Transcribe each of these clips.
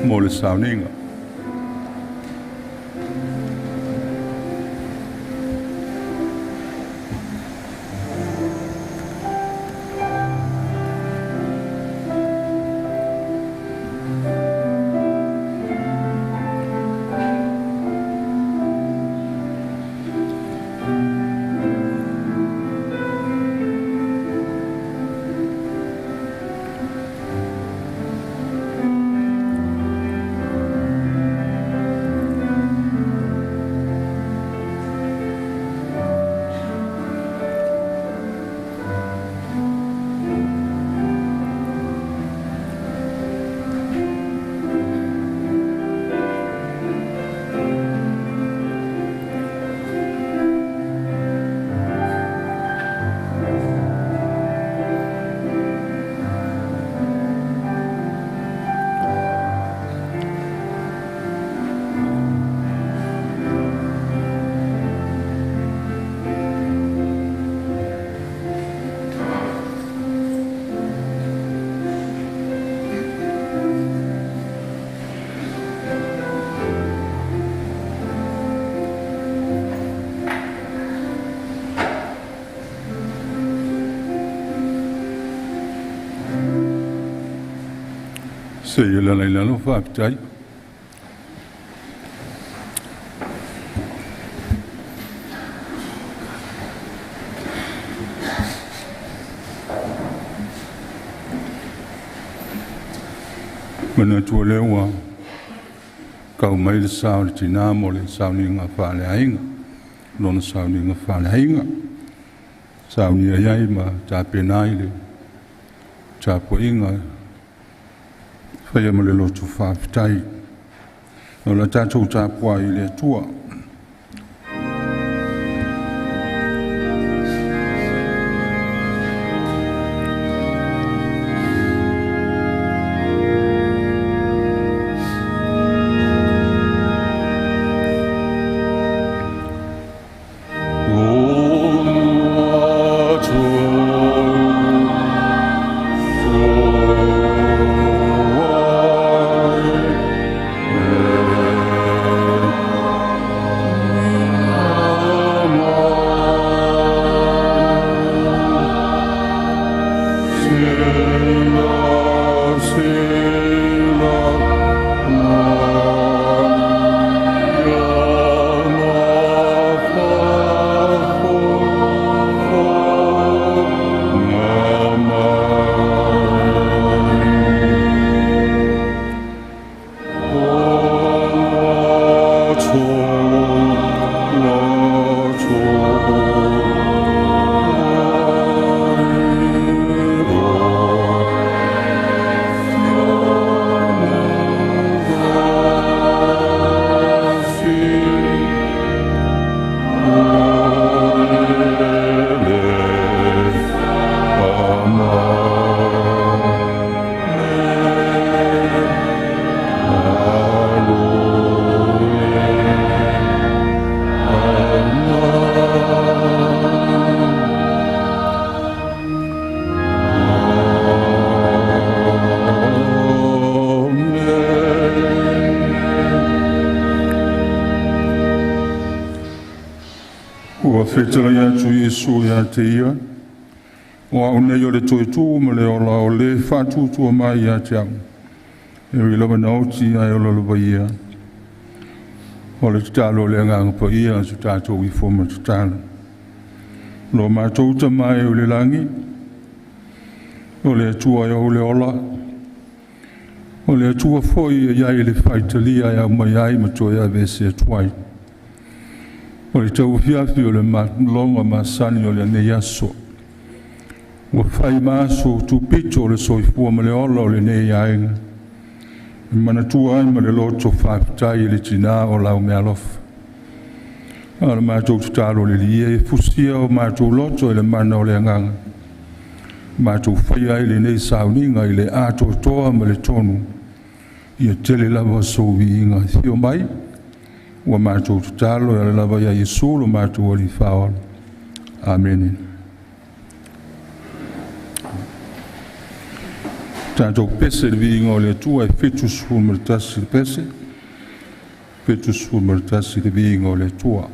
Mo le sauniga. Se i la la lo faafetai. Manatu o lea ua kau mai le sa o le tinā mo le sauniga faaleaiga, lona sauniga faaleaiga. Saunia ai ma tapena ai le tapuaiga faia ma le loto faafetai. O le tatou tapuai i le Atua. Ua fetalai atu Iesu ia te ia, o au nei o le toe ma le ola o le faatuatua mai ia te au. E ui lava na oti ae ola lava ia. O le tatalo o le agaga paia so tatou ifo ma tatalo. Lo matou Tama e o le lagi, o le Atua e ou le ola, o le Atua foi e iai le faitalia e au mai ai ma toe aveese atu ai. O le tauafiafi o le maloga masani o lenei aso, ua fai ma aso tupito o le soifua ma le ola o lenei aiga, e manatua ai ma le loto faafetai i le tinā o lau meaalofa. A o le matou tatalo i le Alii e fusia o matou loto i le mana o le agaga, matou faia ai lenei sauniga i le atoatoa ma le tonu, ia tele lava sou viiga. Afio mai, ua matou tatalo e ala lava ia Iesu lo matou Alii Faaola. Amene. Tatou pese le viiga o le Atua e 71 le pese, 71 le viiga o le Atua.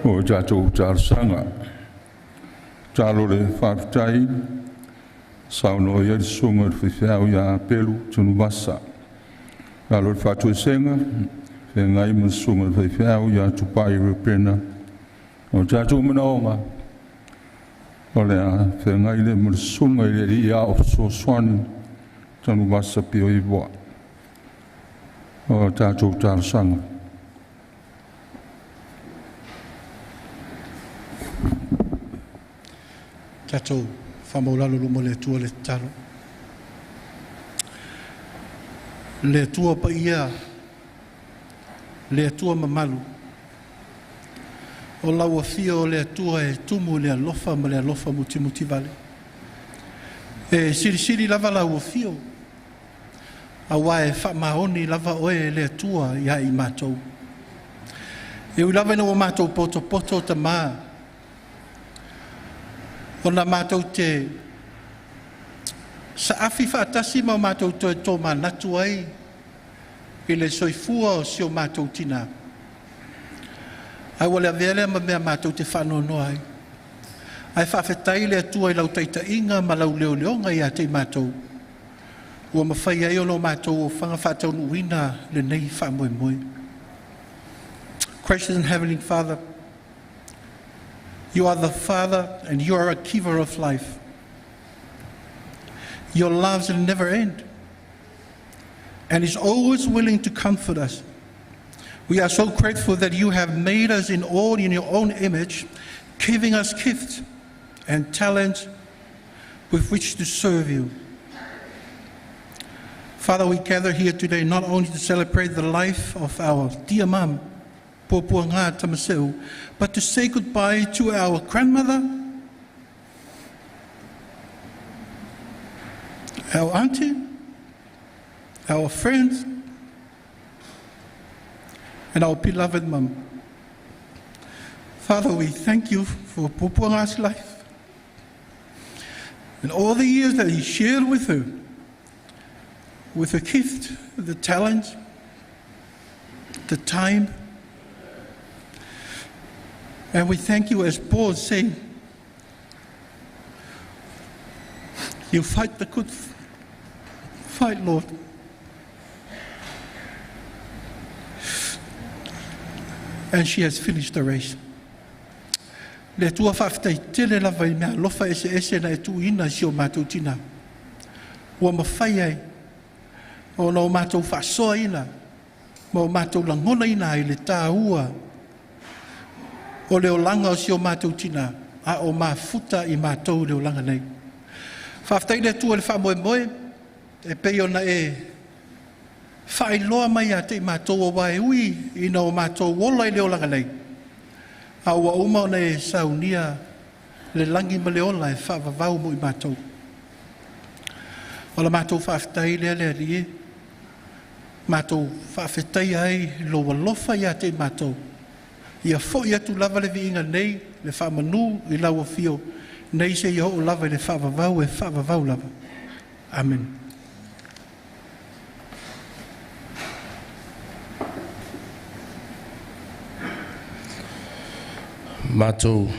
O tatou talosaga, tatalo le faafetai, saunoa i ai le susuga i le faifeau ia Pelu Tanuvasa. Tatalo le faatoesega, feagai ma le susuga i le faifeau ia Tupai Reupena. O tatou manaoga, o le a feagai lea ma le susuga i le alii aoao fesoasoani Tanuvasa Pio Ivoa. O tatou talosaga. Tatou faamaualalo luma o le Atua le tatalo. Le Atua paia, le Atua mamalu, o lau afio o le Atua e tumu i le alofa ma le alofa mutimutivale. E silisili lava lau afio, aua e faamaoni lava oe le Atua ia i matou. E ui lava ina ua matou potopoto tamā, ona matou te saafi faatasi ma o matou toe tōmanatu ai i le soifua o si o matou tinā. Ae ua le avea lea ma mea matou te faanoanoa ai. Ae faafetai le Atua i lau taitaiga ma lau leoleoga ia te i matou, ua mafai ai ona o matou ofaga faataunuuina lenei faamoemoe. Gracious and Heavenly Father, you are the Father and you are a giver of life. Your loves will never end and is always willing to comfort us. We are so grateful that you have made us in all in your own image, giving us gifts and talents with which to serve you. Father, we gather here today not only to celebrate the life of our dear mom, Puapuaga Tamaseu, but to say goodbye to our grandmother, our auntie, our friends, and our beloved mum. Father, we thank you for Puapuaga's life and all the years that he shared with her, with the gift, the talent, the time. And we thank you, as Paul said, you fight the good fight, Lord. And she has finished the race. Le Atua faafetai tele lava i mea alofa eseese na e tuuina i si o matou tinā. Ua mafai ai ona o matou faasoaina ma o matou lagonaina ai le tāua o le olaga o si o matou tinā a o mafuta i matou le olaga nei. Faafetai le Atua i le faamoemoe e pei ona e faailoa mai ia te i matou auā e ui ina o matou ola i le olaga nei, a ua uma ona e saunia le lagi ma le ola e faavavau mo i matou. O la matou faafetai lea le Alii e, matou faafetai ai lou alofa ia te i matou. Ia foi atu lava le viiga nei, le faamanu i lau afio, nei seia oo lava i le faavavau e faavavau lava. Amen. Matou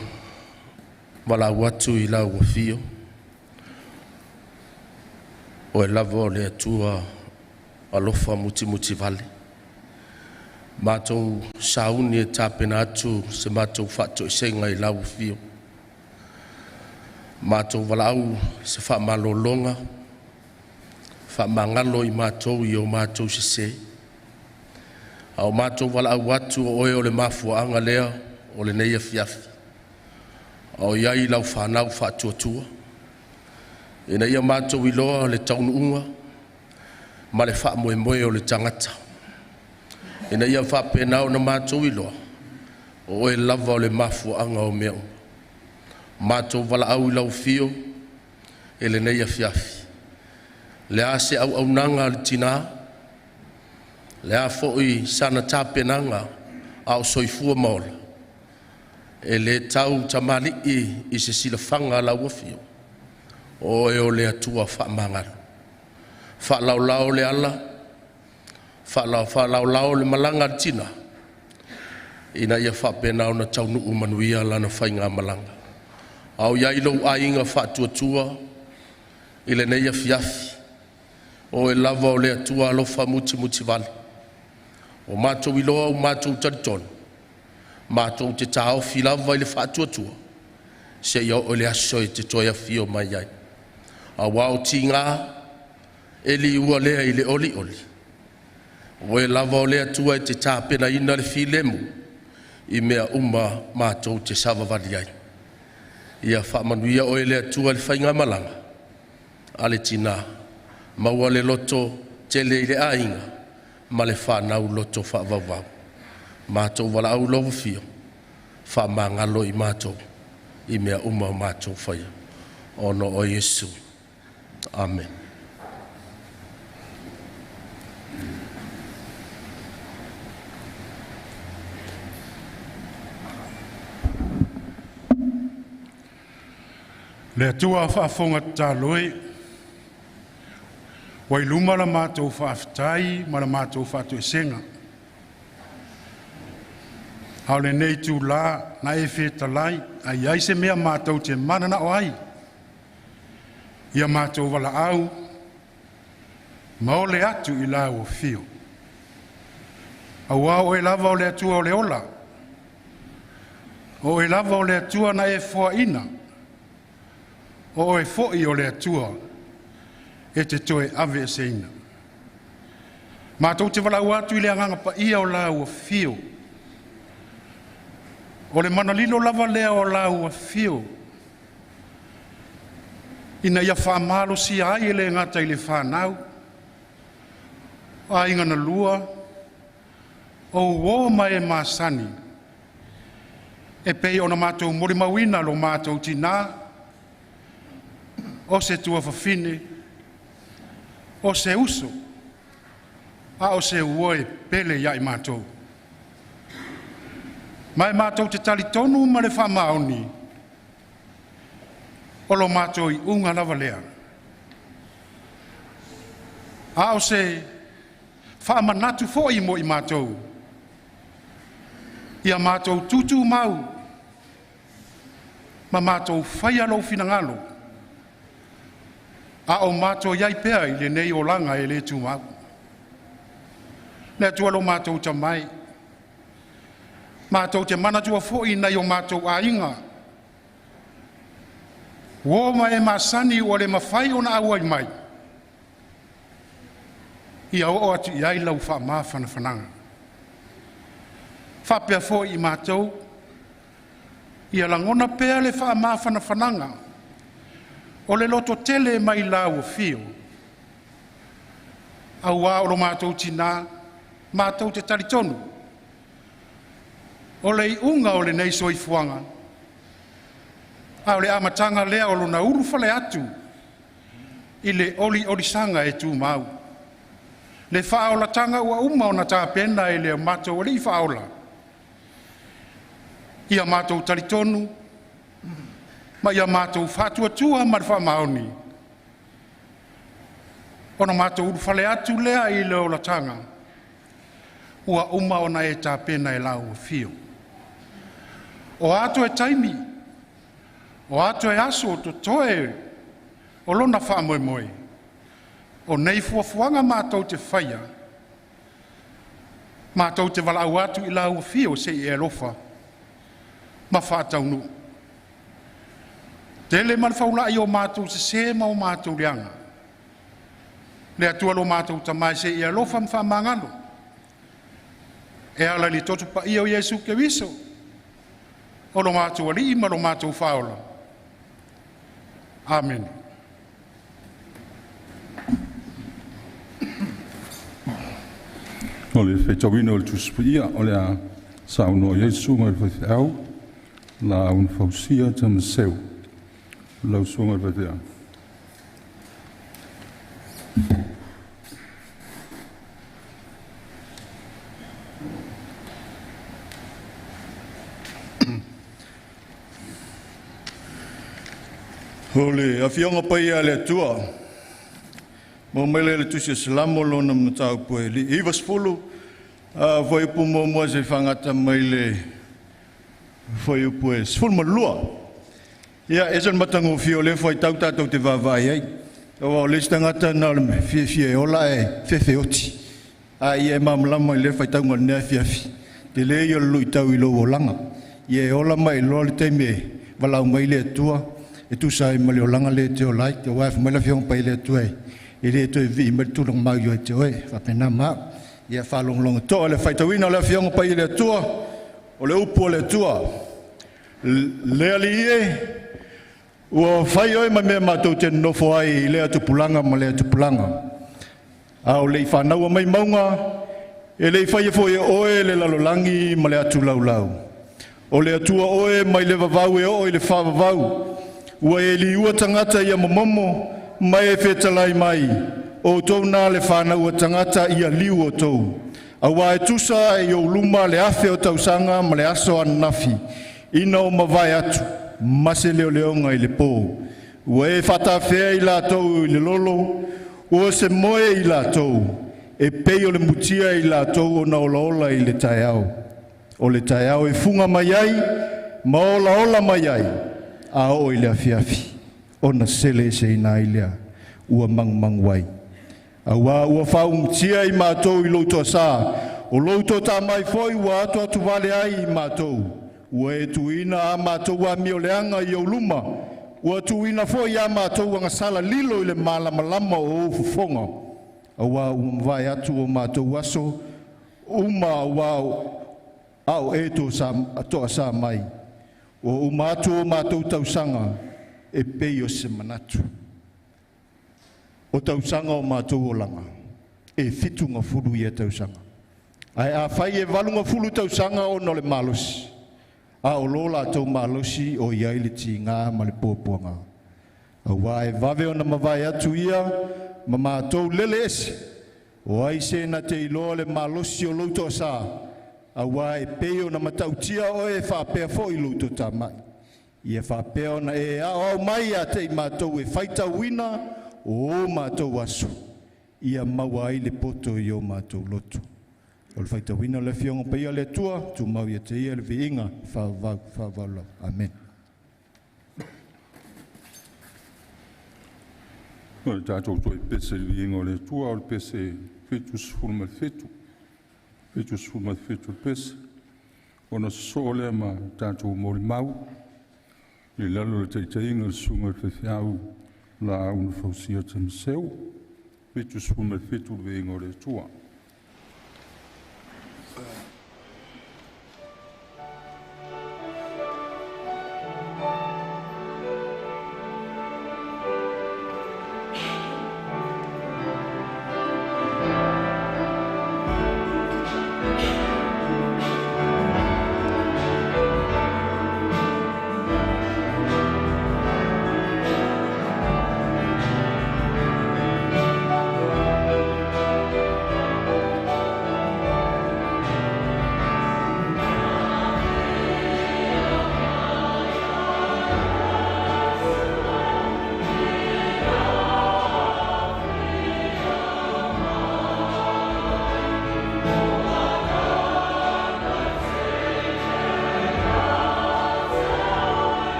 valaau atu i lau afio, oe lava o le Atua alofa mutimutivale. Matou sauni e tapena atu se matou faatoesega i lau afio. Matou valaau se faamalologa, faamagalo i matou i o matou sese. A o matou valaau atu o oe o le mafuaaga lea o lenei afiafi, a o i ai lau fanau faatuatua, ina ia matou iloa le taunuuga ma le faamoemoe o le tagata, ina ia faapena ona matou iloa o oe lava o le mafuaaga o mea uma. Matou valaau i lau afio i lenei afiafi, le a se auaunaga a le tina, le a foi sana tapenaga a o soifua ma ola, e le tau tamalii i se silafaga a lau afio, o oe o le Atua faamagalo. Faalaolao le ala, faalaolao le malaga a le tina, ina ia faapena ona taunuu manuia lana faigamalaga. A o i ai lou aiga faatuatua i lenei afiafi, o oe lava o le Atua alofa mutimutivale. Ua matou iloa ua matou talitonu, matou te taofi lava i le faatuatua, seia oo i le aso e te toe afio mai ai. Aua o tiga e liua lea i le olioli, o oe lava o le Atua e te tapenaina le filemu i mea uma matou te savavali ai. Ia faamanuia oe le Atua i le faigamalaga a le tina, maua le loto tele i le aiga ma le fanau loto faavauvau. Matou valaau i lou afio, faamagalo i matou i mea uma o matou faia, ona o Iesu. Amen. Le Atua faafofoga tatalo e, ua i luma la matou faafetai ma la matou faatoesega. A o lenei itula na e fetalai, a i ai se mea matou te mananao ai, ia matou valaau ma ole atu i lau afio. Auā o Oe lava o le Atua o le ola, o Oe lava o le Atua na e foaina, o Oe foi o le Atua e te toe aveeseina. Matou te valaau atu i le Agaga Paia o lau Afio, o le manalilo lava lea o lau Afio, ina ia faamalosia ai e le gata i le fanau, o aiga na lua, o uo ma e masani, e pei ona matou molimauina lo matou tinā, o se tuafafine, o se uso, a o se uo e pele ia i matou. Ma e matou te talitonu ma le faamaoni, o lo matou iuga lava lea. A o se faamanatu foi mo i matou, ia matou tutumau ma matou faia lou finagalo, a o matou i ai pea i lenei olaga e le tumau. Le Atua lo matou tamai, matou te manatua foi nai o matou aiga, uo ma e masani ua le mafai ona auai mai, ia oo atu i ai lau faamafanafanaga. Faapea foi i matou, ia lagona pea le faamafanafanaga o le lototele mai lau afio, auā o lo matou tinā, matou te talitonu, o le iuga o lenei soifuaga, a o le amataga lea o lona ulufale atu i le oliolisaga e tumau, le faaolataga ua uma ona tapena e le matou Alii Faaola. Ia matou talitonu ma ia matou faatuatua ma le faamaoni, ona matou ulufale atu lea i le olataga ua uma ona e tapena e lau afio. O a toe taimi, o a toe aso o totoe o lona faamoemoe, o nei fuafuaga matou te faia, matou te valaau atu i lau afio se i e alofa ma faataunuu. Tele ma le faulai o matou sesē ma o matou leaga, le Atua lo matou Tama se i e alofa ma faamagalo, e ala i le toto paia o Iesu Keriso, o lo matou Alii ma lo matou Faaola. Amene. O le faitauina o le Tusi Paia o le a saunoa i ai le Susuga i le Faifeau Laau na Fausia Tamaseu. Lau Susuga i le Faifeau. O le Afioga Paia a le Atua, maua mai lea i le Tusi o Salamo lona mataupu e 90, fuaiupu muamua seia faagata mai le fuaiupu e 12. Ia, e ese le matagofie o lea fuaitau tatou te vaavaai ai. Aua o le isi tagata na o le fiafia e ola ae fefeoti. A ia e malamalama i lea faitauga o lenei afiafi, tele ia o le luitau i lou olaga. Ia e ola ma e iloa le taimi e valaau mai le Atua, e tusa ai ma le olaga lea e te ola ai. Aua e fai mai le Afioga Paia i le Atua e le toe vivii mai le tulaga mau ia te oe, faapena ma au. Ia faalogologo toa le faitauina o le Afioga Paia i le Atua, o le upu a le Atua. Le Alii e, ua fai oe ma mea matou te nonofo ai i lea tupulaga ma lea tupulaga. A o le i fanaua mai mauga, e le i faia foi e oe le lalolagi ma le atulaulau. O le Atua oe mai le vavau e oo i le faavavau. Ua e liua tagata ia momomo, ma e fetalai mai, o outou na le fanau a tagata ia liu outou. Aua e tusa i ou luma le 1,000 o tausaga ma le aso ananafi ina ua mavae atu, ma se leoleoga i le po. Ua e faatafea i latou i le lolo, ua se moe i latou, e pei o le mutia i latou ona olaola i le taeao. O le taeao e fuga mai ai, ma olaola mai ai, a oo i le afiafi, ona sele eseina ai lea, ua magumagu ai. Auā ua faaumutia i matou i lou toasā, o lou toatamai foi ua atuatuvale ai i matou. Ua e tuuina a matou amioleaga i ou luma, ua tuuina foi a matou agasala lilo i le malamalama o ou fofoga. Auā ua mavae atu o matou aso uma a o e toasā mai, ua uma atu o matou tausaga e pei o se manatu. O tausaga o matou olaga e 70 ia tausaga. Ae afai e 80 tausaga ona o le malosi, a o lo latou malosi o i ai le tiga ma le puapuaga. Auā e vave ona mavae atu ia ma matou lele ese, o ai se na te iloa le malosi o lou toasā, auā e pei ona matautia oe e faapea foi lou toatamai. Ia faapea ona e aoao mai ia te i matou e faitauina o o matou aso, ia maua ai le poto i o matou loto. O le faitauina o le Afioga Paia a le Atua, tumau ia te ia le viiga faavavau faavavau lava. Amene. O le tatou toe pese i le viiga o le Atua, o le pese 77, 77 le pese, ona sosoo lea ma tatou molimau i lalo o le taitaiga a le susuga i le faifeau Laau na Fausia Timoseo. 77 le viiga o le Atua.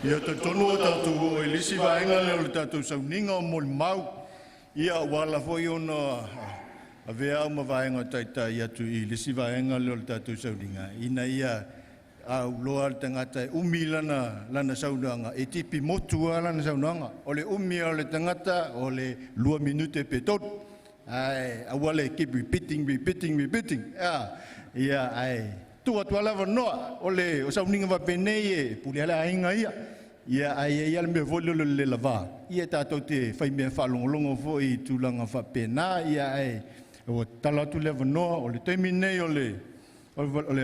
Ia talitonu o tatou oo i le isi vaega lea o le tatou sauniga o molimau. Ia ua ala foi ona avea au ma vaega o taitai atu i le isi vaega lea o le tatou sauniga, ina ia auloa le tagata e umi lana saunoaga, e tipi motu lava lana saunoaga. O le umi o le tagata o le 2 minute pe 3. Ae aua le keep repeating, repeating, repeating. Ia ae tuu atu lava noa o le o sauniga faapenei e pule ai le aiga ia. Ia ae ia le mea foi lele o le lelava. Ia tatou te fai mea faalogologo foi i tulaga faapena. Ia ae ua tatalo atu le avanoa o le taimi nei o le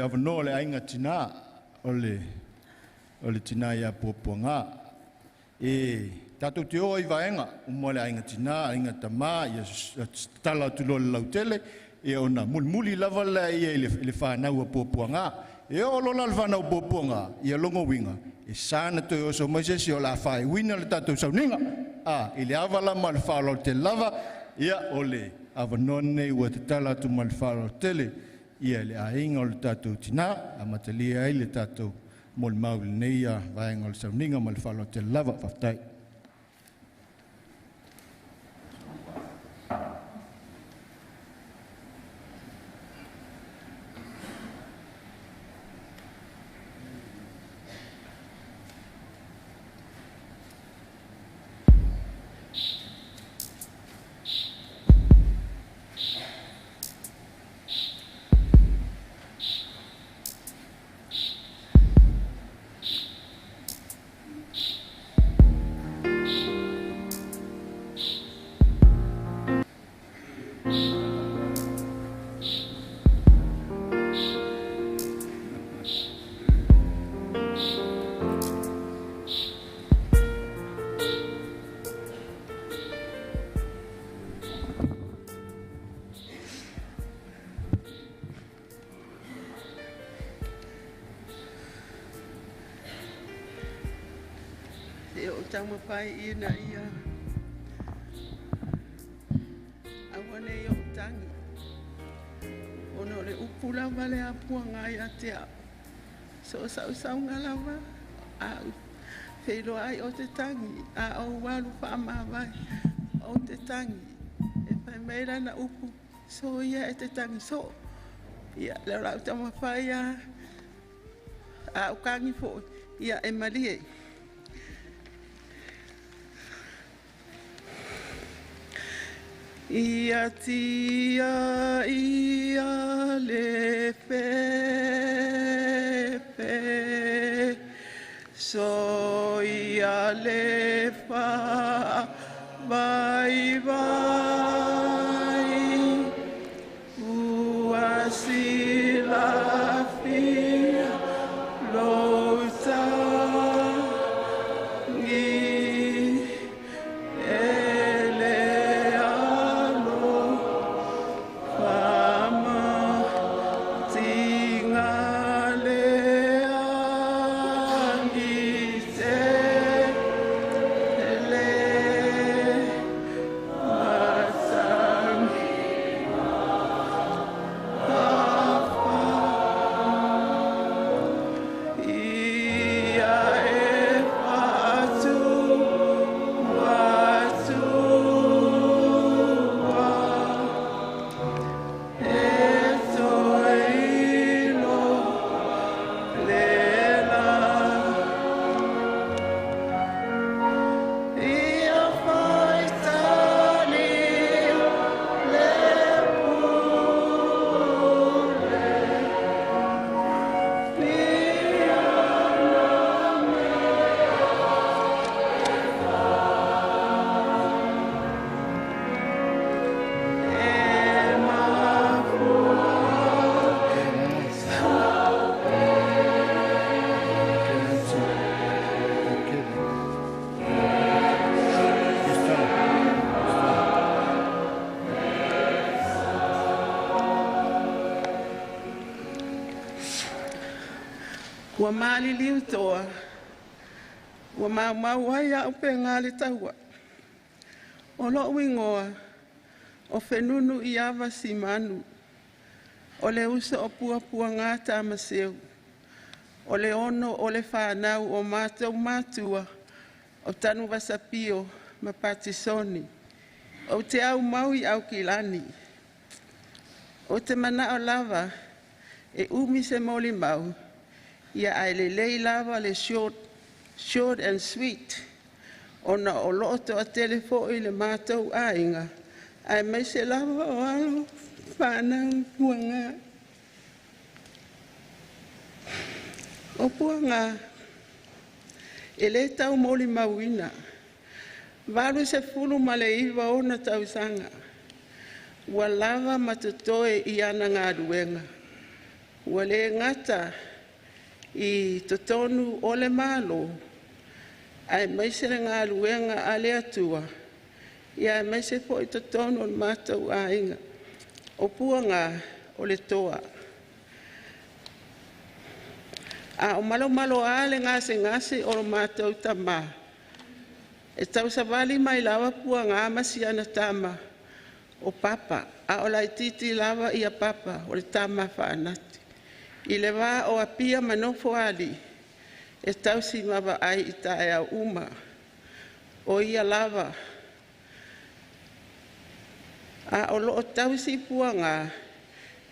avanoa o le aiga tina o le tina ia Puapuaga. E tatou te o i vaega uma le aiga tina, aiga tama, ia tatala atu loa le lautele, ia ona mulimuli lava lea ia i le fanau a Puapuaga. E oo loa la le fanau Puapuaga, ia logo uiga, e sa na toe oso mai se isi o le a faaiuina le tatou sauniga. I le ava la ma le faaaloalo tele lava, ia o le avanoa lenei ua tatala atu ma le faaaloalo tele ia le aiga o le tatou tina, amatalia ai le tatou molimau i lenei vaega o le sauniga ma le faaaloalo tele lava. Faafetai. Taumafai ina ia aua nei o tangi ona o le upu lava le apuaga ia te au so sausaunga lava a feiloa ai o te tangi a ou alu faamavae o te tangi e fai mai lana upu so ia e te tangi so ia le o lau taumafai a ukangi foi ia e malie. Ia tia ia le fefe, so ia le fa vai vai, ua silafia lou tagi. Ua maliliu toa, ua maumau ai au pega le taua. O lou ingoa, o whenunu i awa si manu, o le uso o puapuaga tamaseu, O le ono o le whanau o mātou mātua o Tanuvasa Pio ma Patisoni. O te au mau i Aukilani. O te mana o lava e umi se moli mau, ia ai le lei lava le short, short and sweet. Ona o loo to a telefo i le mātou ainga. Ai mai se lava o alo whanau puanga. O puanga, e le tau moli mauina. 89 ona tausaga. Ua lava ma totoe i ana galuega. Ua le gata i totonu o le Malo, aemaise le galuega a le Atua, ia aemaise foi totonu o le matou aiga. O Puaga o le toa. A o malomaloa le gasegase o lo matou tamā, e tausavali mai lava Puaga ma siana tama o Papa, a o laitiiti lava ia Papa o le tama faanati. I le va o Apia ma Nofoalii, e tausi ma vaai i taeao uma. O ia lava, a o loo tausi Puaga,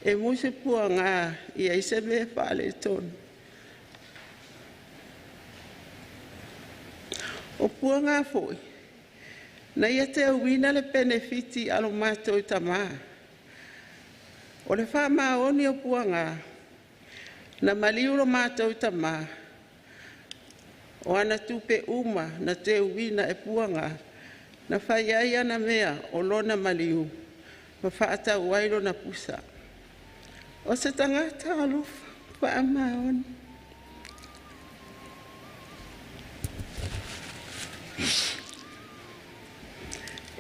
e musu Puaga ia i se mea faaletonu. O Puaga foi, na ia teuina le penefiti a lo matou tamā. O le faamaoni o Puaga, na maliu lo matou tamā, o ana tupe uma na teuina e Puaga, na fai ai ana mea o lona maliu, ma faatau ai lona pusa. O se tagata alofa faamaoni.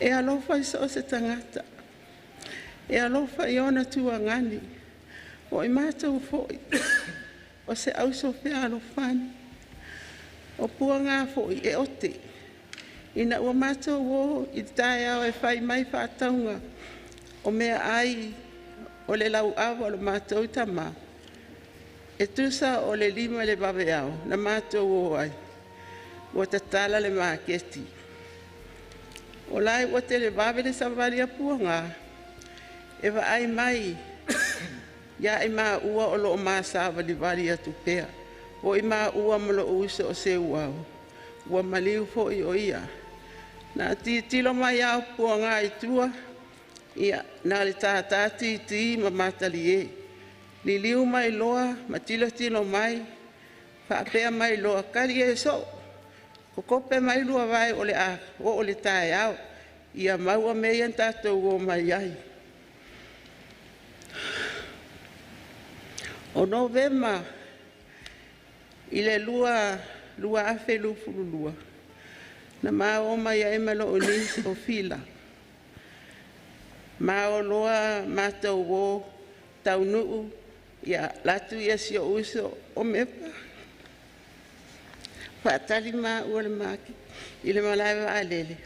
E alofa i so o se tagata. E alofa i ona tuagani. O i mātou foi, o se auso fealofani. O Puaga foi e ote. Ina ua mātou o i te taeao e fai mai faatauga o mea ai o le lauava o le mātou tamā. E tusa o le 5 le vaveao na mātou o ai. Ua tatala le maketi. O lai ua televave le savali a Puaga. E vaai mai ia i maua o loo masavalivali atu pea. O i maua ma loo uso o Seuau. Ua maliu foi o ia. Na titilo mai au Puaga i tua, ia na le tātā titi ma matali e. Liliu mai loa, ma tilotilo mai, faapea mai loa, kali e so. Kokope mai lua vai o le a, o le taeao, ia maua mea ia tātou o mai ai. O Novema i le 2022, na mao mai ai ma loo nisi o Fila. Mao loa mātou o taunuu, ia latu ia si o uso o Mepa. Faatali maua le maki i le malae vaalele.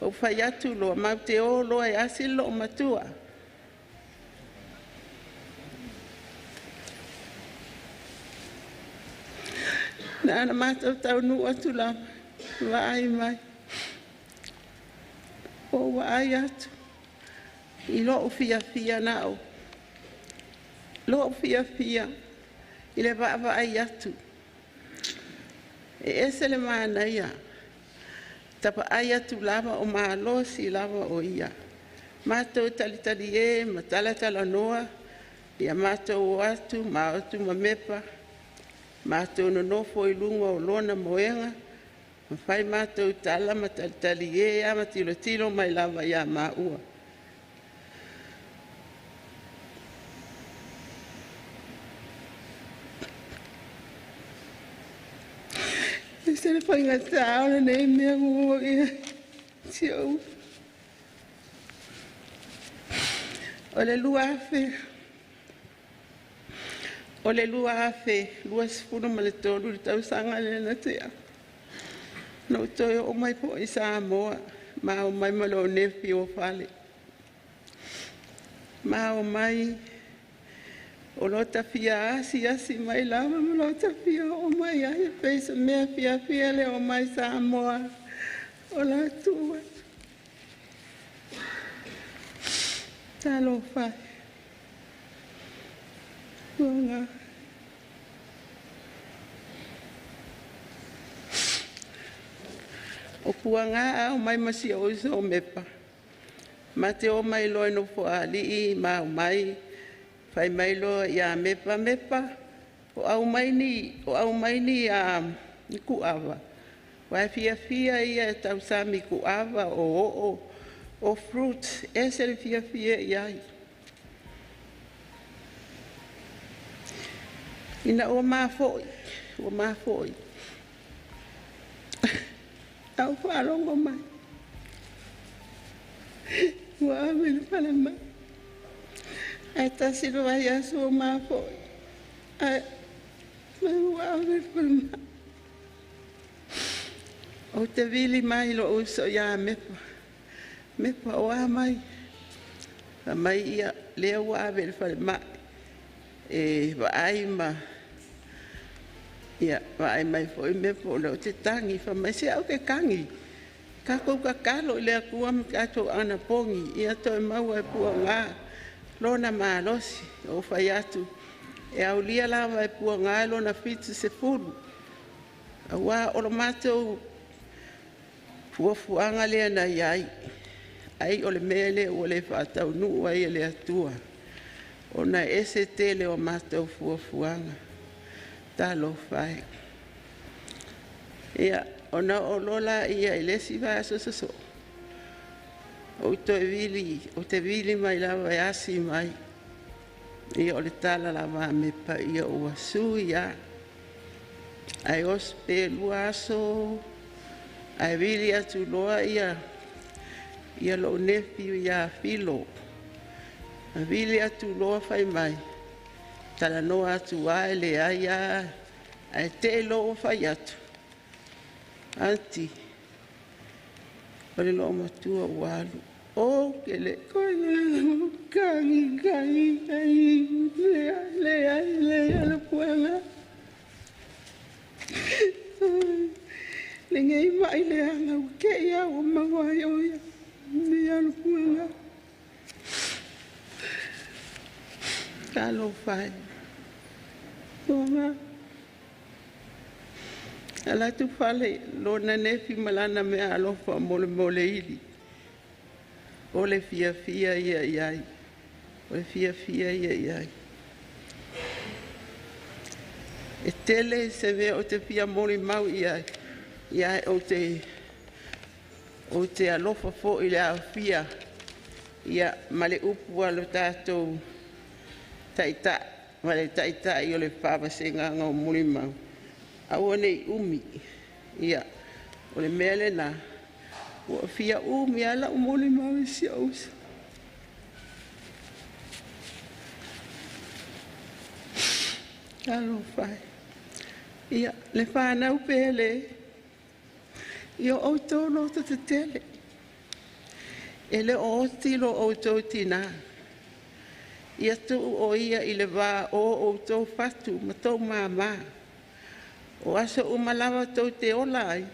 O fai atu loa, mau te o loa e asi loo matua. Na ana mātou taunuu atu lava, vaai mai. O vaai atu, i loo fiafia nao. Loo fiafia, i le vaavaai atu. E ese le manaia, tapaai atu lava o malosi lava o ia. Mātou talitali e, ma talatalanoa, ia mātou o atu, ma atu ma Mepa, mātou nonofo i luga o lona moega, ma fai mātou tala ma talitali e, a ma tilotilo mai lava ia maua. E se le whaingatā o le nei mea ngō ia si au. O le 2023, le tausaga le na tea. Na o toe o mai po i Samoa, ma o mai ma lo nefi o fale. Ma o mai O lo tafia asi asi mai lava ma lo tafia o mai ai pe se mea fia fia le o mai Samoa. O la tua. Talofa. Puaga. O puaga au mai masi o iso o mepa. Ma te o mai loa no fo ali ma mai fai mai loa ia mepa mepa o au mai ni a kuava. Wa fia fia ia tausami kuava o o fruit ese le fia fia ia. Ina o mafoi, o mafoi. Au whalongo mai. Ua ame le pale mai. Ai tasi lo ai aso o mafoi. Ai, mai ua ame le pale mai. O te vili mai lo uso ia mepa. Mepa o a mai. A mai ia lea ua ame le pale mai. E vaai ma ia vaai mai foi me po le te tangi fa mai se au ke kangi ka ko ka kalo le akua ma ka to ana pongi ia to mau e puanga lona malosi o fai atu e aulia lava e puanga lona fitu se fulu aua o lo matou fuafuaga lea na iai ai o le mea lea ua le faataunuu ai e le Atua ona ese tele o matou fuafuaga. Talofa e. Ia, ona o lola ia i le isi vaiaso soso. O toe vili, o te vili mai lava e asi mai. Ia o le tala lava a mepa ia ua sui ia. Ai os pe lua aso, ai vili atu loa ia, ia lo nefi ia filo. A vili atu loa fai mai. Tala noa atu ai le ai a, ai te lo fai atu. Anti, o le loo matua ua alu. O ke le koe kangi, kangi, kangi, lea, lea, lea, le puanga. Le ngei mai le anga, u ke ia o maua ai o ia, lea le puanga. Talofa e. Puanga. Ala tu fale lona nefi malana mea alofa mole mole ili. O le fia fia ia iai. O le fia fia ia iai. E tele se mea o te fia moli mau ia. Ia o te alofa fo i le afia. Ia male upu a lo tātou taitai. Male taitai o le whavasenga ngau moli mau. Aua nei umi. Ia, o le mea le nā. Ua fia umi ala o moli mau i si ausa. Talofa e. Ia, le whanau pele. Ia o tō loto te tele. E le o oti lo o tō tina. Ia tu o ia i le vā o tō whatu ma tō māmā. O aso umalawa tō te ola ai.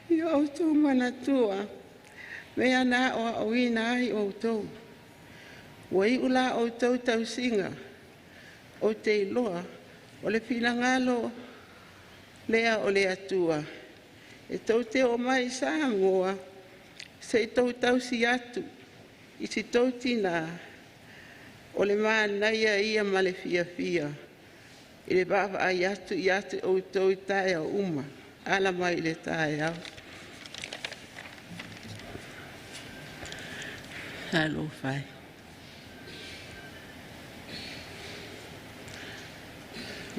Ia o tō manatua. Mea nā o au ina ai o tō. Ua i ula o tō tausinga. O te iloa. O le pinangalo lea o le Atua. E tō te o mai Samoa. Se i tō tausi atu. I si tō tina. O le mānaia ia ma le fia fia. I le vava ai atu i atu o tō tae o uma. Ala mai le tae au. Alofa e.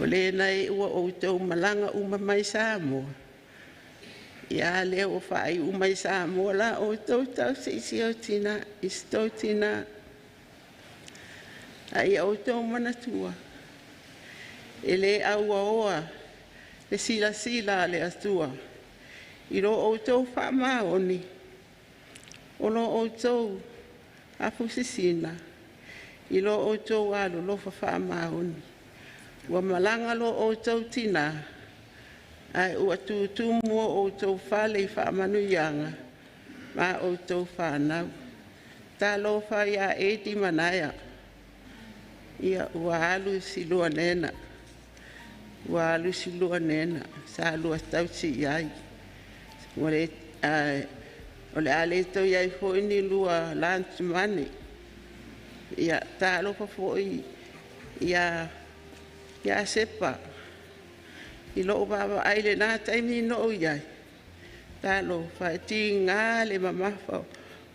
O le nei ua o tō malanga uma mai Samoa. Ia lea o whaai uma i Samoa la o tō tausi i si o tina, i si tō tina. Ai o tō manatua. E le aua oa, le sila sila le Atua. I lo o tō whaamaoni, o lo o tō afusisina. i lo outou alolofa faamaoni. Ua malaga lo outou tinā, ae ua tutumu o outou fale i faamanuiaga ma outou fanau. Talofa ia Eti Manaia, ia ua alu si lua nena, ua alu si lua nena, sa lua tausi i ai. Ua le, o le a le toe i ai foi ni lua lunch money. Ia, talofa foi ia Sepa, i lou vaavaai i lena taimi na ou i ai, talofa e tiga le mamafa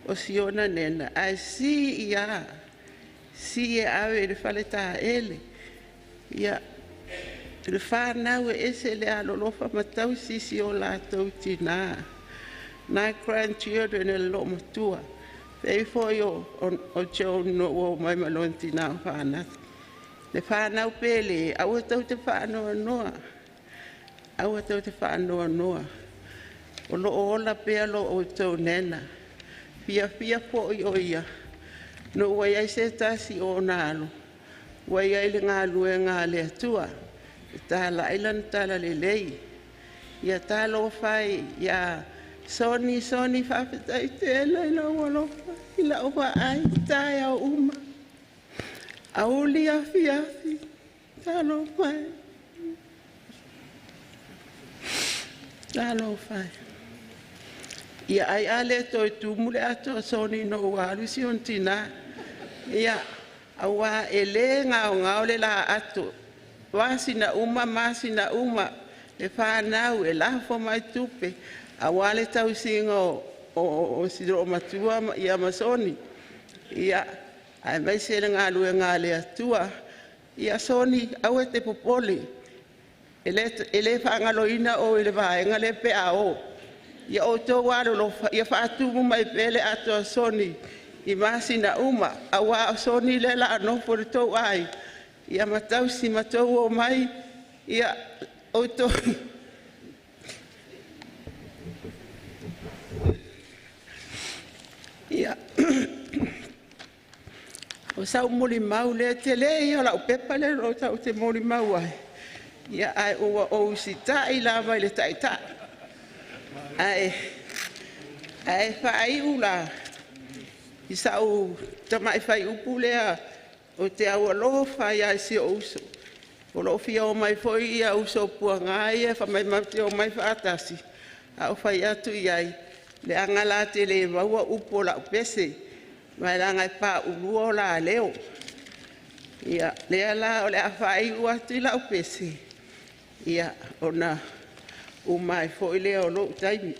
o si ona nena, ae sii lava, sii e ave i le faletaele. Ia, le fanau e ese le alolofa ma tausi si o latou tina. Nine grandchildren e le loomatua. E pei foi o Joe na ou omai ma lona tina o Fanata. Le fanau pele, aua tou te faanoanoa, aua tou te faanoanoa. O lo o ola pea lo outou nena. Fiafia foi o ia, no ua i ai se tasi o ona alo, ua i ai le galuega a le Atua, e talai lana talalelei. Ia talofa e ia Soni, Soni, faafetai tele i lou alofa i lau vaai i taeao uma, auli afiafi, talofa e, talofa e. Ia ai a le toe tumu le ato a Soni ina ua alu si ona tinā. Ia, aua e le gaogao le laato, masina uma masina uma, le fanau e lafo mai tupe, aua le tausiga o si loomatua ia ma Soni. Ia, aemaise le galuega a le Atua. Ia Soni, aua e te popole, e le faagaloina oe i le vaega lea pe a o. Ia outou alolofa, ia faatumu mai pea le ato a Soni i masina uma, aua o Soni lea o le a nofo i le tou aiga, ia ma tausi ma tou omai, ia outou. Ia, o sau molimau lea, tele ia o lau pepa lea o lo o te molimau ai, ia, ae ua ou usitai lava i le taitai. Ae faaiu la i sau tamai faiupu lea ou te aualofa ai lava i si ou uso. O lo o fia o mai foi ia uso puaga ia fai mai matou te omai faatasi, a ou fai atu i ai, leaga la te le maua upu o lau pese, ma e leaga e paulua o la leo. Ia, lea la o le a faaiu atu i lau pese, ia, ona uma ai foi lea o lou taimi.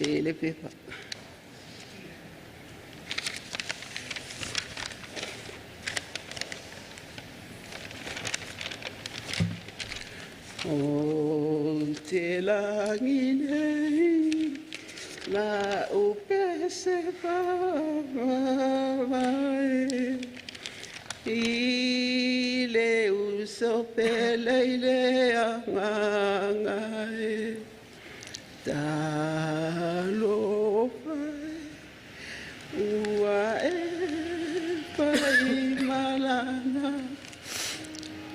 E le pepa. O te langi nei, la u pese whawai, i le uso pele i le anganga e, talofa e, ua e pai malanga.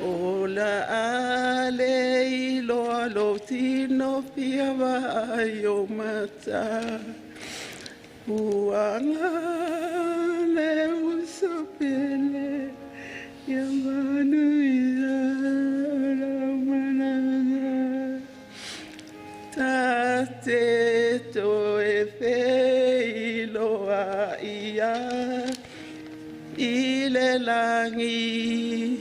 O la ale i loa lo tino pia vai o mata. Uanga le uso pele, ia manu ia la mananga. Ta te toe fei loa ia i le langi.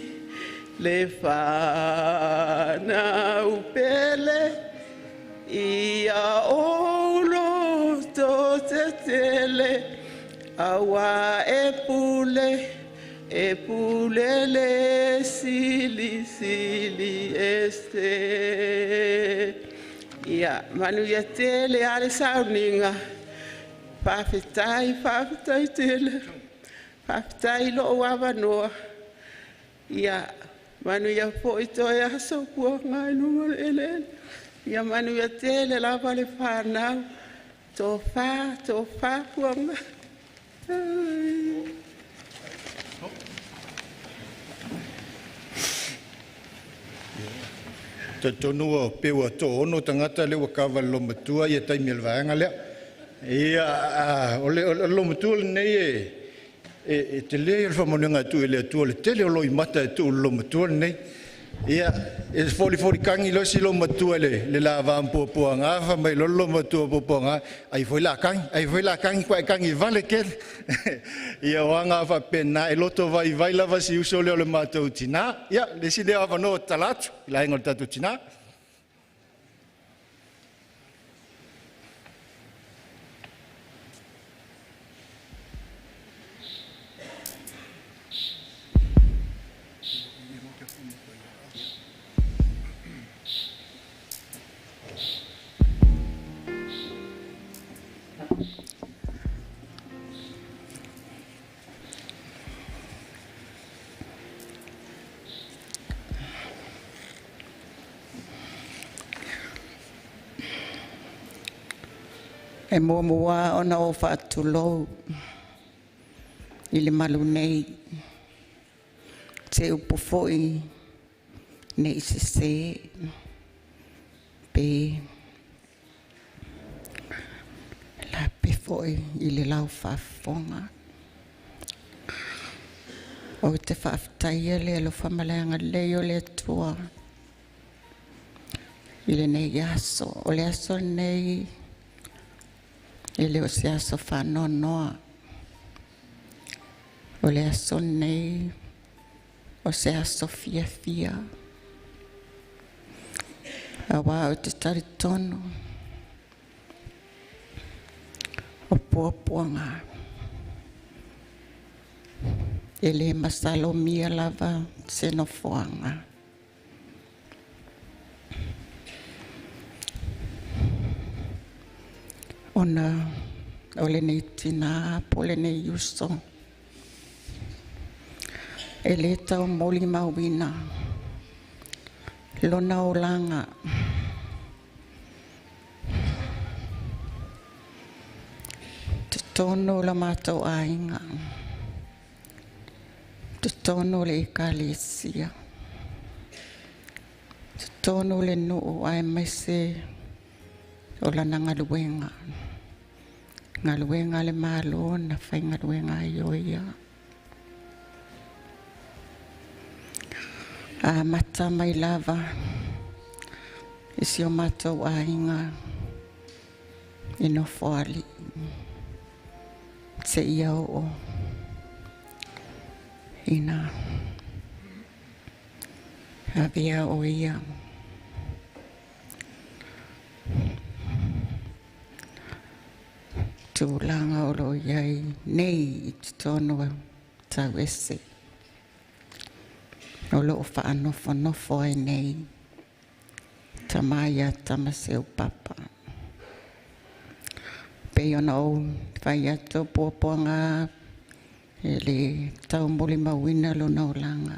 Le whanau pele, ia olo to te tele, aua e pule le sili sili este. Ia, manu ia tele ale sauninga, whawhetai, whawhetai tele, whawhetai lo o awanoa. Ia, manu ia foi toe aso pua ngai lunga le ele. Ia manu ia tele lava le whanau, tō whā pua ngai. Talitonu ua pe ua 60 tagata lea ua kava i le olomatua ia taimi o le vaega lea. Ia, o le olomatua lenei e tele le faamanuiaga e tuu i le Atua, le tele o loimata e tuu i le olomatua lenei. Ia, e folifoli kagi loa si olomatua i le lava puapuaga, fa mai loa le olomatua puapuaga, ai foi la kagi, ai foi la kagi, kwa e kagi vale kele. Ia, o aga faapena, e loto vaivai lava si uso lea o le matou tina. Ia, le isi lea avanoa tatala atu i le aiga o le tatou tina. E muamua ona ou faatulou i le malu nei, te upu foi nei sese pe lape foi i le lau faafofoga. O te faafetaia le alofa ma le agalelei o le Atua i lenei aso. O le aso lenei e le o se aso faanoanoa. O le aso lenei o se aso fiafia. Aua o te talitonu o puapuaga e le masalomia lava se nofoaga. Ona o lenei tina po o lenei uso e le taumolimauina lona olaga totonu o la matou aiga, totonu o le ekalesia, totonu o le nuu aemaise o lana galuega, galuega a le Malo na faigaluega ai o ia. Amata mai lava i si o matou aiga i Nofoalii seia oo ina avea o ia tulaga o lo o iai nei i totonu o tauese o lo o faanofonofo ai nei tama ia Tamaseu Papa. Pei ona ou fai atu puapuaga e le taumolimauina lona olaga.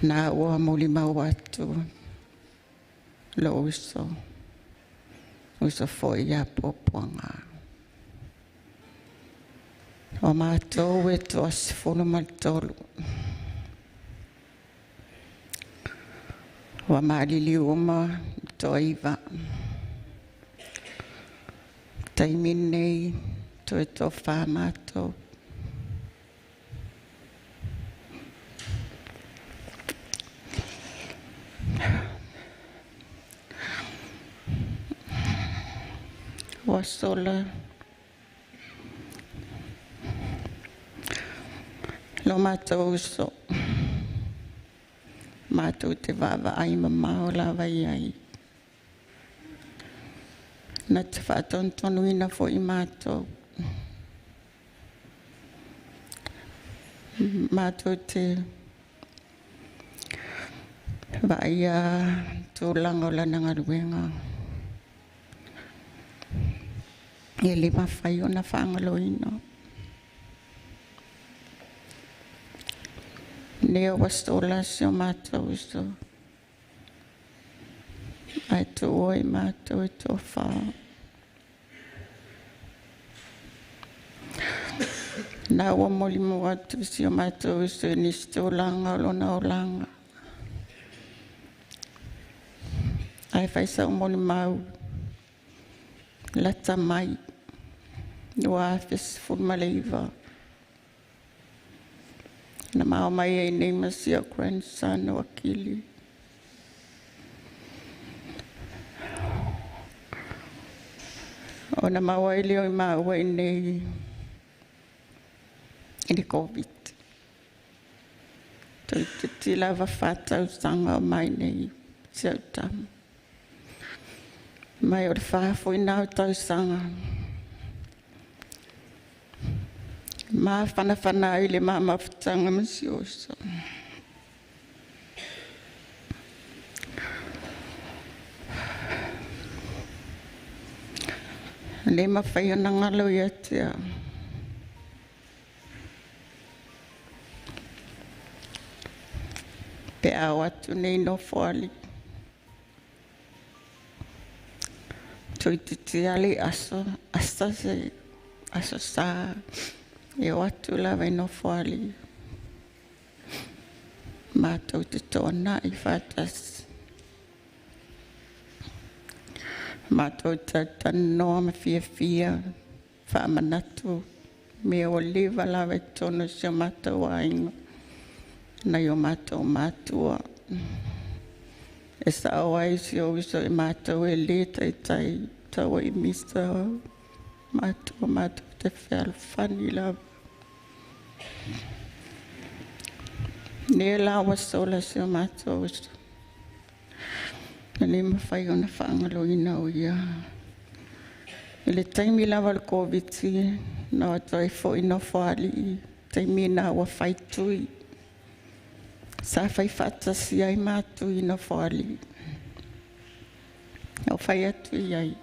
Na ua molimau atu lou uso, uso foi ia puapuaga. O matou e 13. Ua maliliu uma toaiva. Taimi nei toe tofa matou. Ua sola lo matou uso, matou te vaavaai mamao lava i ai. Na te faatonutonuina foi matou. Matou te vaaia tulaga o lana galuega. E le mafai ona faagaloina. Lea ua sola si o matou uso. Ae tuua i matou e toafa. Na ua molimau atu si o matou uso i nisi tulaga o lona olaga. Ae fai sau molimau lata mai 2019. Na mao mai ai nei ma si au grandson o Akili. Ona maua ai lea o i maua i nei i le Covid. Toeitiiti lava 4 tausaga o mai nei si au tama. Mai o le 4 foi na o tausaga. Mafanafana ai le ma mafutaga ma si oso. Le mafai ona galo ia te au. Pe a o atu nei Nofoalii. Toeitiiti lava le aso, asa se aso sa e o atu lava i Nofoalii. Matou te toanai faatasi. Matou talatalanoa ma fiafia faamanatu mea ua leva lava i totonu o si o matou aiga nai o matou matua. E sao ai si ou uso i matou e le taitai tau i misa matua matou te fealofani lava. Ne la ua sola si o matou uso. E le mafai ona faagaloina o ia. I le taimi lava o le Koviti, na o atu ai foi Nofoalii, taimi na ua fai tui. Sa fai faatasi ai matou i Nofoalii. Na ou fai atu i ai,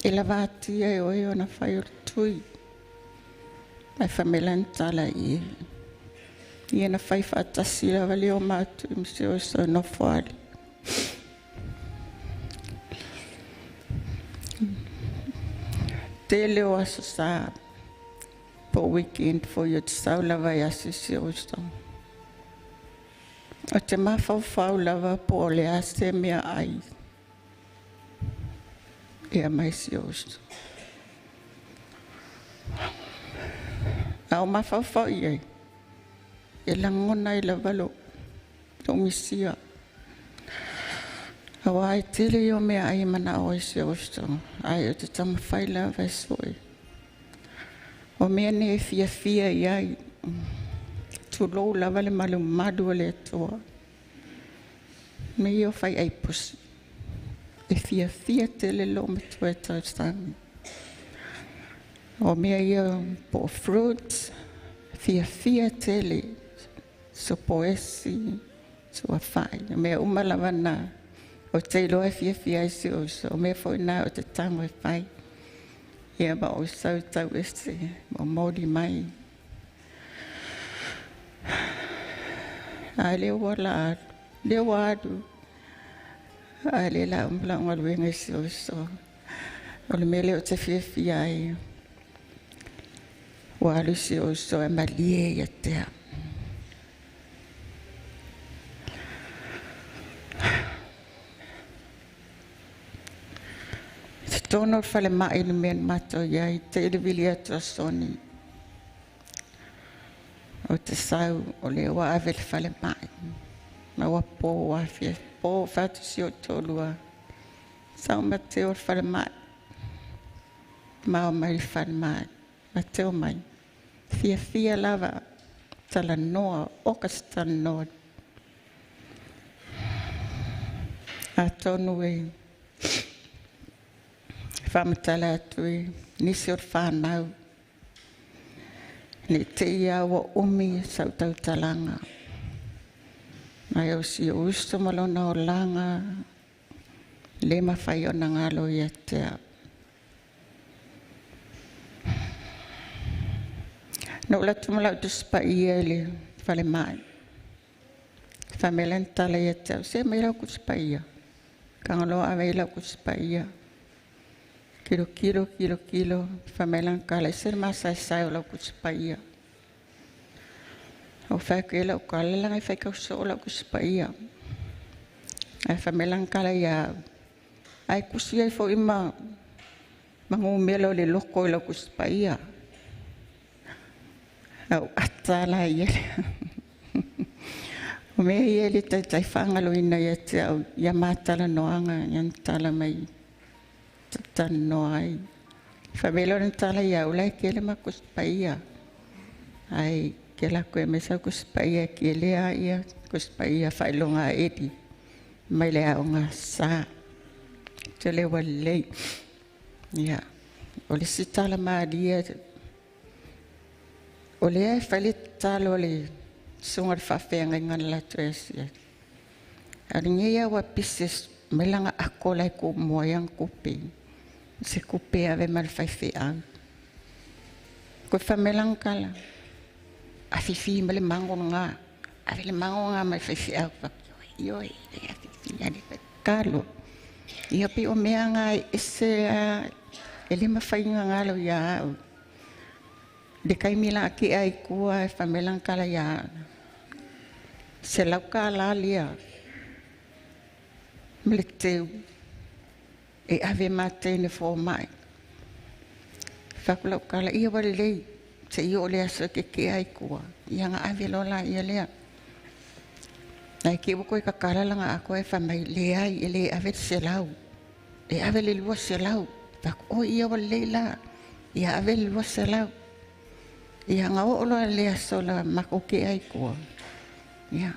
e lava atia e oe ona fai o le tui. Ae fai mai lana tala i e. Ia na fai faatasi lava lea o matou ma si uso i Nofoalii. Tele o aso sa po weekend foi o te sau lava e asiasi o uso. O te mafaufau lava po o le a se mea ai. Ia mai si uso. A o mafaufau i ai, e lagona ai lava lo misia. Aua e tele ia o mea ai e manao ai si uso. Ai o te taumafai lava e sue. O mea nei e fiafia i ai. Tulou lava le malumalu o le Atua. Me ia o fai ai pusi. E fiafia tele lo matua e tausaga. O mea ia po o fruits, fiafia tele. Sopoesi, suafai. O mea uma lava na. O te iloa e fiafia ai si uso. O mea foi na o te tago e fai. Ia ma o sau tau ese, ma moli mai. A le ua la alu, le ua alu. A le la umla galuega i si uso. O le mea lea o te fiafia ai. Ua alu si uso e malie ia te au. I totonu o le falemai le mea na matou i ai, te i le vili atu a Soni. O te sau o le ua ave le falemai. Ma ua po afia, po fatu si o tolua. Sau Mateo le falemai. Mao mai le falemai. Mateo mai. Fiafia lava talanoa, oka se talanoa. Atonu e faamatala atu i nisi o le whānau. Ne te ia ua umi sau tautalaga. Mai o si uso ma lona olaga le mafai ona galo ia te au. Na ou latu ma lau tusi paia i le falemai. Fai mai lana tala ia te au, se mai lau tusi paia. Kagaloa ave i lau tusi paia. Kilo kilo kilo kilo fai mai lana tala, e ese le masaesae o lau Tusi Paia. Ou fai atu i ai i lau tala, leaga e faitau soo lau Tusi Paia. Ae fai mai lana tala ia au, a e tusi ai foi ma numera o le loto i lau Tusi Paia. Au ata la ia. O mea ia e le taitai faagaloina ia te au ia matalanoaga ia na tala mai talanoa ai. Fai mai lea o lana tala ia au, la e tele ma Tusi Paia. Ai ke la koe me sau Tusi Paia ki lea ia Tusi Paia faailoga eli mai le aoga sa. Te le ua lelei. Ia, o le isi tala malia, o lea e fai le tatalo a le susuga i le faafeagaiga na latou e asiasi. A o lenei lava ua pisi mai lana ato la e tumua ai ana tupe. Se tupe e ave ma le faifeau. Koe fai mai lana tala, afifi mai le mago lena, ave le mago lena ma le faifeau. Ioe, le afifi ale tatalo. Ia pei o mea nga e ese a e le mafai ona galo ia au. Le taimi la ake ai kua e fai mai lana tala ia au. Se lauka la lia ma le teu e ave matene fo mai. Fai lau kala ia wa lelei se i o le aso ke ke ai kua. Ia nga ave lola ia lea. Ai ke ko ka kala langa ako e fai mai le ai e le ave se lau. E ave le lua se lau. Fai o ia wa lelei la. Ia ave le lua se lau. Ia nga o loa le aso la mako ke ai kua. Ia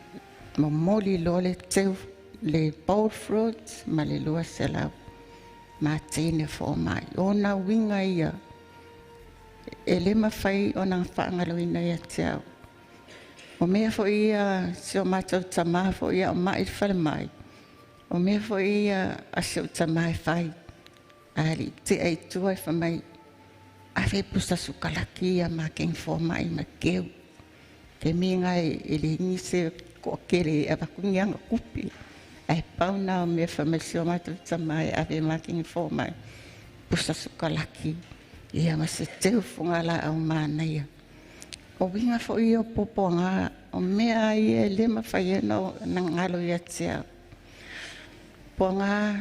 momoli loa le teu le bowl fruit ma le lua se lau. Ma tene fo mai. O na winga ia. E le mawhai o nā whaangaloina ia te au. O mea fo ia si o mātou tamā fo ia o mai whare mai. O mea fo ia a si o tamā e whai. A li te ei tua e whamai. A fe pusa sukalaki ia ma keng fo mai ma keu. Te minga e le hingi se ko kere a wakungi anga kupi. Ai pau nā o mea whamai si o mātou tamā e ave ma keng fo mai. Pusa sukalaki. Ia ma se teu funga la au mana ia. O winga fo ia o popoanga, o mea ia e le mawhai e no na ngalo ia te au. Poanga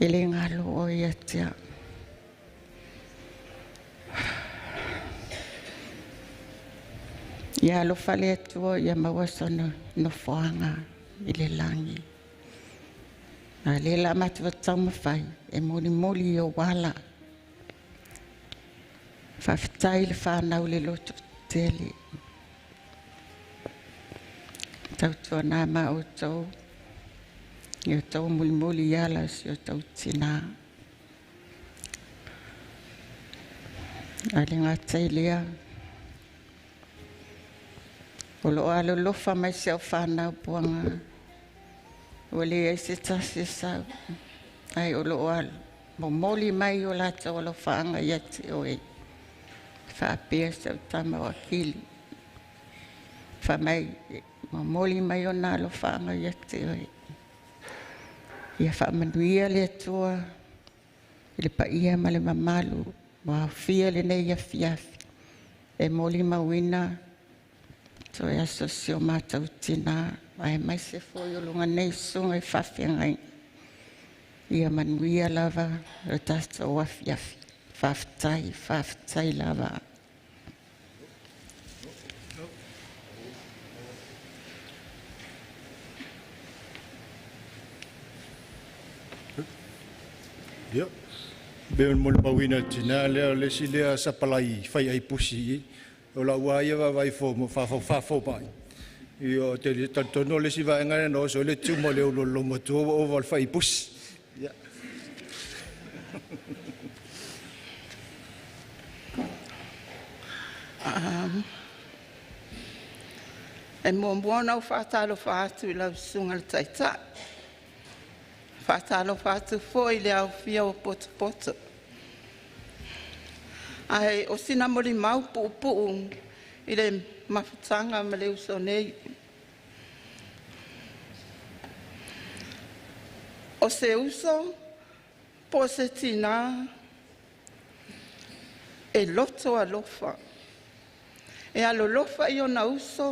e le ngalo o ia te au. Ia alofa le Atua ia maua sona nofoaga i le lagi. A le la matua taumafai e molimoli i ou ala. Faafetai le whanau le loto tele. Tautua nā ma o tau. I o tau mulimuli i ala si o tau tina. A le ngā lea. O lo alo lofa mai se au whanau puanga. Ua le ai se tasi sau. Ai o lo alo. Momoli mai o lātou alofaanga ia te oe. Whaapea se au tama o akili. Wha mai, momoli mai o nā alofaanga ia te oe. Ia whaamanuia le Atua, i le paia ma le mamalu, wa aufia lenei afiafi. E moli mauina, toe aso si o mātou tina, ae mai se foi o lunga nei sunga i whawhengai. Ia manuia lava, o tātou afiafi. Whawhetai, whawhetai lava. Ia. Be o mo mauina tina lea le si lea sapalai fai ai pusi o la ua ia vai fo mo fa fo fa fo mai. Ia te le tatono le si vaenga no so le tu mo le o lo mo tu o vol fai pusi. Ia. E muamua ona ou faatalofa atu i lau susuga le Taitai. Faatalofa atu foi i le aofia o potopoto. Ae o sina molimau puupuu i le mafutaga ma le uso nei. O se uso Po o se tinā e loto alofa. E alolofa i ona uso,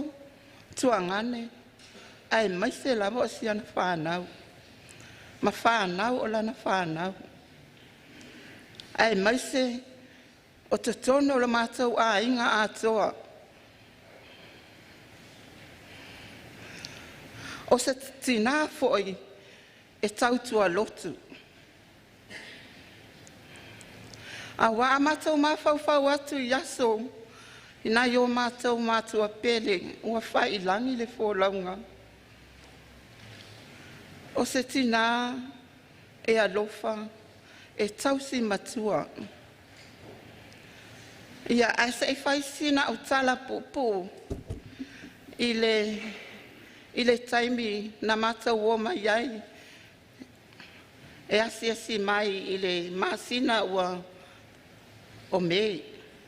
tuagane, aemaise lava o siana fanau. Ma whānau o lana whānau. Aemaise o totonu o le matou aiga atoa. O se tinā foi e tautua lotu. Auā a matou mafaufau atu i aso i nai o matou matua pele ua faiilagi le folauga. O se tinā e alofa e tausi matua. Ia ae se i fai sina au tala puupuu i le taimi na matou o mai ai e asiasi mai i le masina ua o Mei,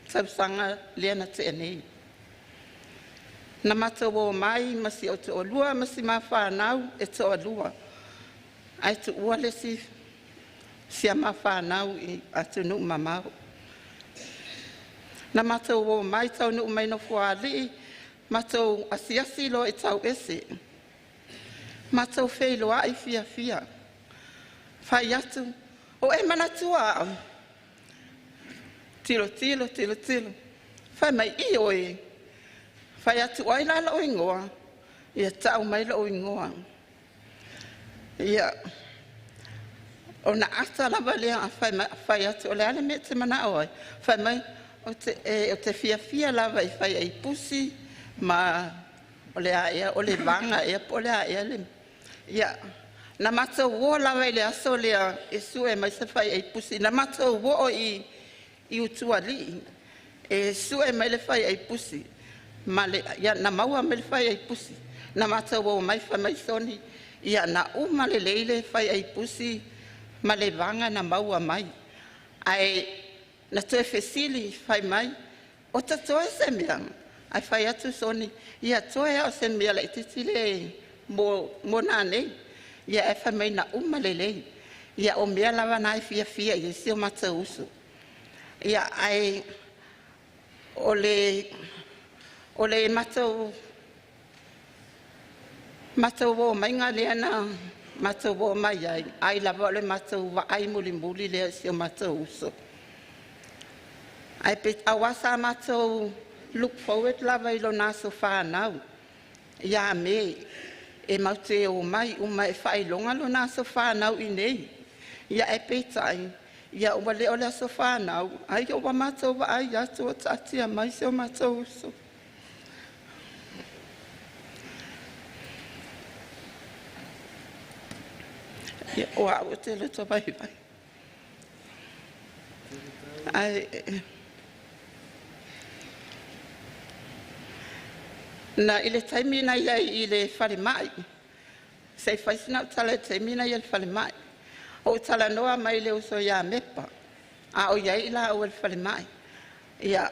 tausaga lea na tea nei. Na matou o mai ma si ou toalua ma si ma fanau e toalua, ae tuua le si a ma fanau i atunuu mamao. Na matou o mai taunuu mai Nofoalii, matou asiasi loa i Tauese. Matou feiloai fiafia. Fai atu, o e manatua au. Tilo, tilo, tilo, tilo. Fai mai, i oe. Fai atu ai la lou igoa. Ia tau mai lou igoa. Ia, ona ata lava lea fai atu, o le a le mea e te manao ai. Fai mai, o te fiafia lava i fai ai pusi, ma o le a ea, o le vaga ea, po o le a ea le... Ia, na matou o lava i le aso lea e sue mai se fai ai pusi. Na matou o i Utualii e sue mai le fai ai pusi. Ma le, ia, na maua mai le fai ai pusi. Na matou o mai fai mai soni. Ia, na uma le leile fai ai pusi ma le vaga na maua mai. Ae na toe fesili fai mai, o ta toe se mea. Ae fai atu soni, ia toe au se mea laitiiti le mo nā nei. Ia e fai mai na uma le lei. Ia o mea lava na e fiafia i si o matou uso. Ia ae o le matou o mai lea na matou o mai ai, ai lava o le matou vaai mulimuli lea si o matou uso. Ae pe auā sa matou look forward lava i lona aso fanau. Ia me e maute o mai uma e whailoga lona aso whanau i nei. Ia e peitai, ia ua le o le aso whanau, ai o wa matou vaai atu o taatia mai se o matou uso. Ia o au te loto vai vai. Ai, na i le taimi na ia i le whare mai. Se i whaisina o tala taimi na ia le whare mai. O tala noa mai le uso ia mepa. A o ia i la o le whare mai. Ia,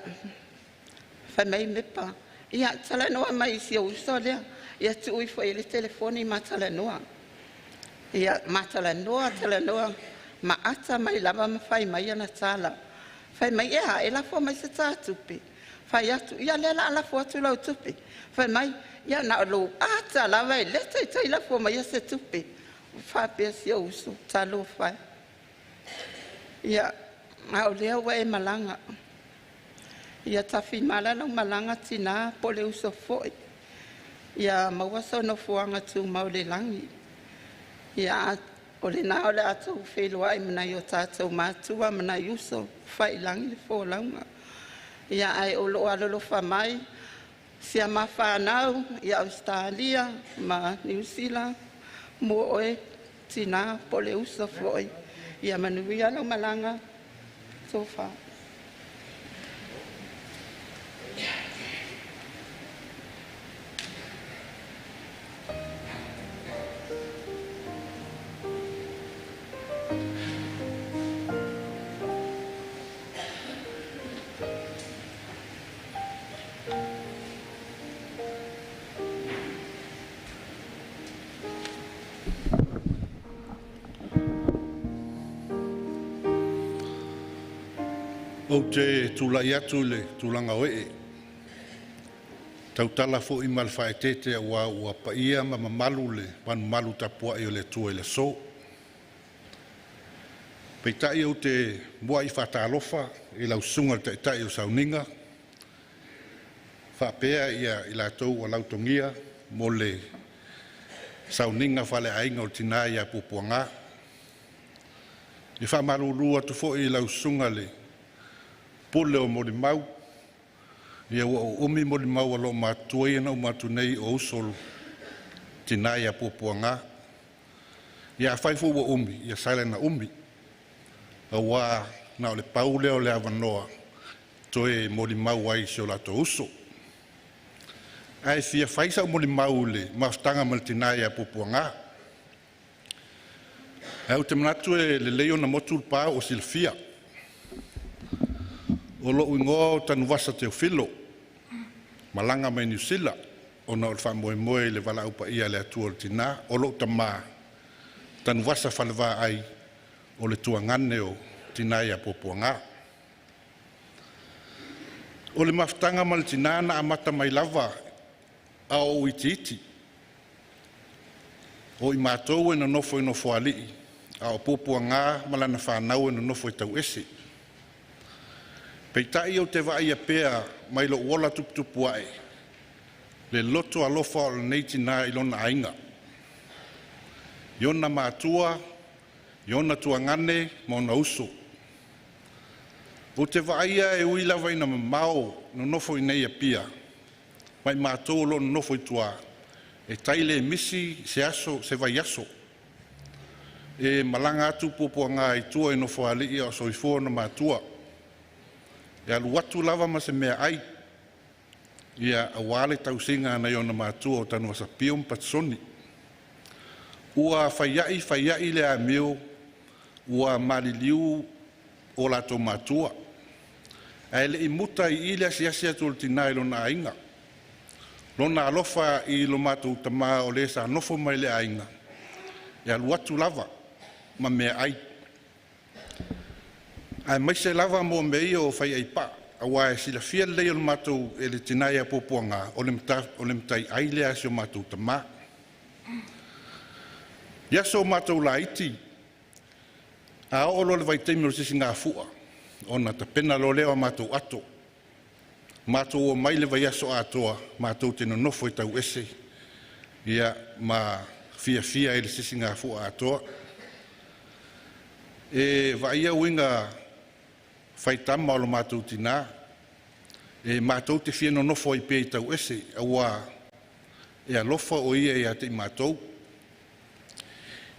whai mai mepa. Ia, tala noa mai si o uso lea. Ia tuui fo i le telefoni ma tala noa. Ia, ma tala noa, tala noa. Ma ata mai lava ma whai mai ana tala. Whai mai ea, e la fo mai se tātupe. Whai atu, ia le la ala fo atu lau tupe. Whai mai, ia na lo ata lava e leta i tai la fo mai a se tupe. Whapea si o uso, talo whai. Ia, a o lea ua e malanga. Ia tawhi mala lau malanga tina po le uso foi. Ia maua sa no fuanga tū mau le langi. Ia o le nā o le atou wheloa i mana i o tātou mātua mana i uso whai langi le fōlaunga. Ia ai o lo alolofa mai, sia ma whanau, ia Australia, ma New Zealand, mo oe, tina, po le uso foi. Ia manuia lau malanga, tō wha. Ou te tulai atu i le tulaga o ee, tautala foi ma le faaeteete aua ua paia ma mamalu le malumalu tapuai o le Atua i le aso. Peitai ou te muai faatalofa i lau susuga i le Taitai o Sauniga faapea i latou ua lautogia mo le sauniga faaleaiga o le tina ia Puapuaga. E faamalulu atu foi i lau susuga i le Pule o Molimau, ia ua uumi molimau a loomatutua ia na uma atu nei o uso o le tina ia Puapuaga. Ia afai foi ua umi, ia sala ina umi, aua na o le pau lea o le avanoa toe molimau ai i si o latou uso. Ae fia fai sau molimau i le mafutaga ma le tina ia Puapuaga. Ae ou te manatu e lelei ona motu le pa ua silafia. O lou igoa o Tanuvasa Teofilo, malaga mai Niu Sila ona o le faamoemoe i le valaau paia a le Atua o le tina. O lou tama Tanuvasa Falevaai o le tuagane o tina ia Puapuaga. O le mafutaga ma le tina na amata mai lava a o ou itiiti. O i matou e nonofo i Nofoalii, a o Puapuaga ma lana fanau e nonofo i Tauese. Peitai ou te vaaia pea mai lou ola tuputupu ae le loto alofa o lenei tina i lona aiga, i ona matua, i ona tuagane ma ona uso. Ou te vaaia e ui lava ina mamao nonofo i nei Apia ma i matou o lo o nonofo i tua, e tai le misi se aso se vaiaso e malaga atu Puapuaga i tua i Nofoalii a o soifua ona matua. E alu atu lava ma se meaai ia aua le tausiga a nai ona matua o Tanuvasa Pio ma Patisoni. Ua faiai faiai le amio ua maliliu o latou matua, ae le i muta i i le asiasi atu o le tina i lona aiga. Lona alofa i lo matou tama o le sa nofo mai le aiga, e alu atu lava ma meaai, aemaise lava mo mea ia o faiai paa, aua e silafia lelei e le matou e le tina ia Puapuaga o le mataiai lea a si o matou tama. I aso o matou laiti, a oo loa i le vaitaimi o le sisigafua, ona tapena loa lea o matou ato, matou omai le vaiaso atoa matou te nonofo i Tauese ia ma fiafia i le sisigafua atoa. E vaaia uiga faitama o lo matou tina, e matou te fia nonofo ai pea i Tauese, aua e alofa o ia ia te i matou.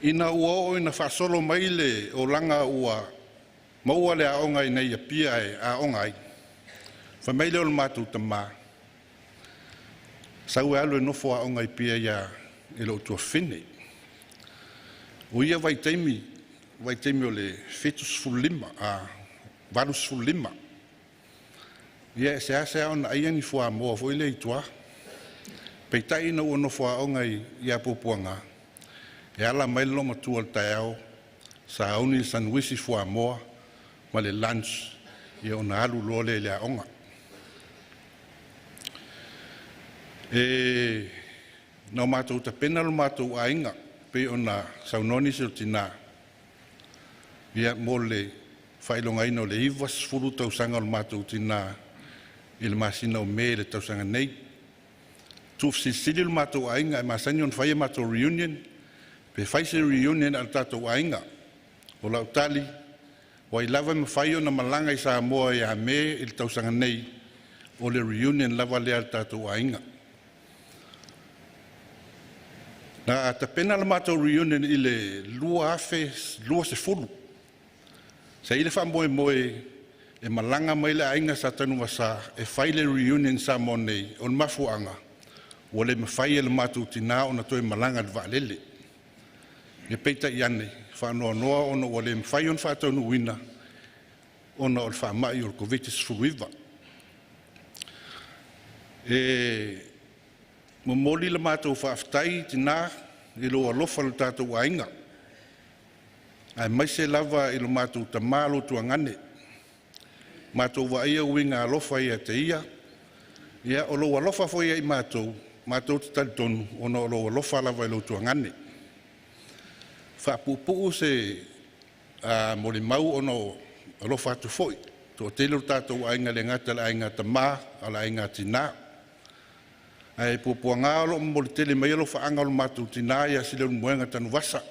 Ina ua oo ina faasolo mai le olaga ua maua le aoga i nei Apia e aoga ai, fai mai lea o le matou tama, sau e alu e nofo aoga i Apia ia i lou tuafafine. O ia vaitaimi, vaitaimi o le 75, 85. Ia e seasea ona aia ni fuamoa foi lea i tua. Peitai ina ua nofo aoga ia Puapuaga, e ala mai le loomatua i le taeao, sauni le sanuisi fuamoa ma le lunch, ia ona alu loa lea i le aoga. E na o matou tapena lo matou aiga, pei ona saunoa nisi o tina, ia mo le faailogaina o le 90 tausaga o le matou tina i le masina o Me i le tausaga nei. Tuufesilisili lo matou aiga e masani ona fai a matou reunion, pe fai se reunion a le tatou aiga. O lau tali, o ai lava e mafai ona malaga i Samoa ia Me i le tausaga nei, o le reunion lava lea a le tatou aiga. Na tapena le matou reunion i le 2020. Sa i ai le faamoemoe e malaga mai le aiga sa Tanuvasa e fai le reunion Samoa nei, o le mafuaaga ua le mafai e le matou tina ona toe malaga i le vaalele. Ia peitai ane, faanoanoa ona ua le mafai ona faataunuuina ona o le faamai o le Koviti-19. E momoli le matou faafetai tina i lou alofa i le tatou aiga, aemaise lava i lo matou tama lo tuagane. Matou vaaia uiga alofa ia te ia, ia o lou alofa foi ia i matou, matou te talitonu ona o lou alofa lava i lou tuagane. Faapuupuu se molimau ona o alofa atu foi, toatele o tatou aiga e le gata i le aiga tama a o le aiga tina. Ae puapuaga o lo o momoli tele mai alofaaga o le matou tina ia Saleulumoega Tanuvasa,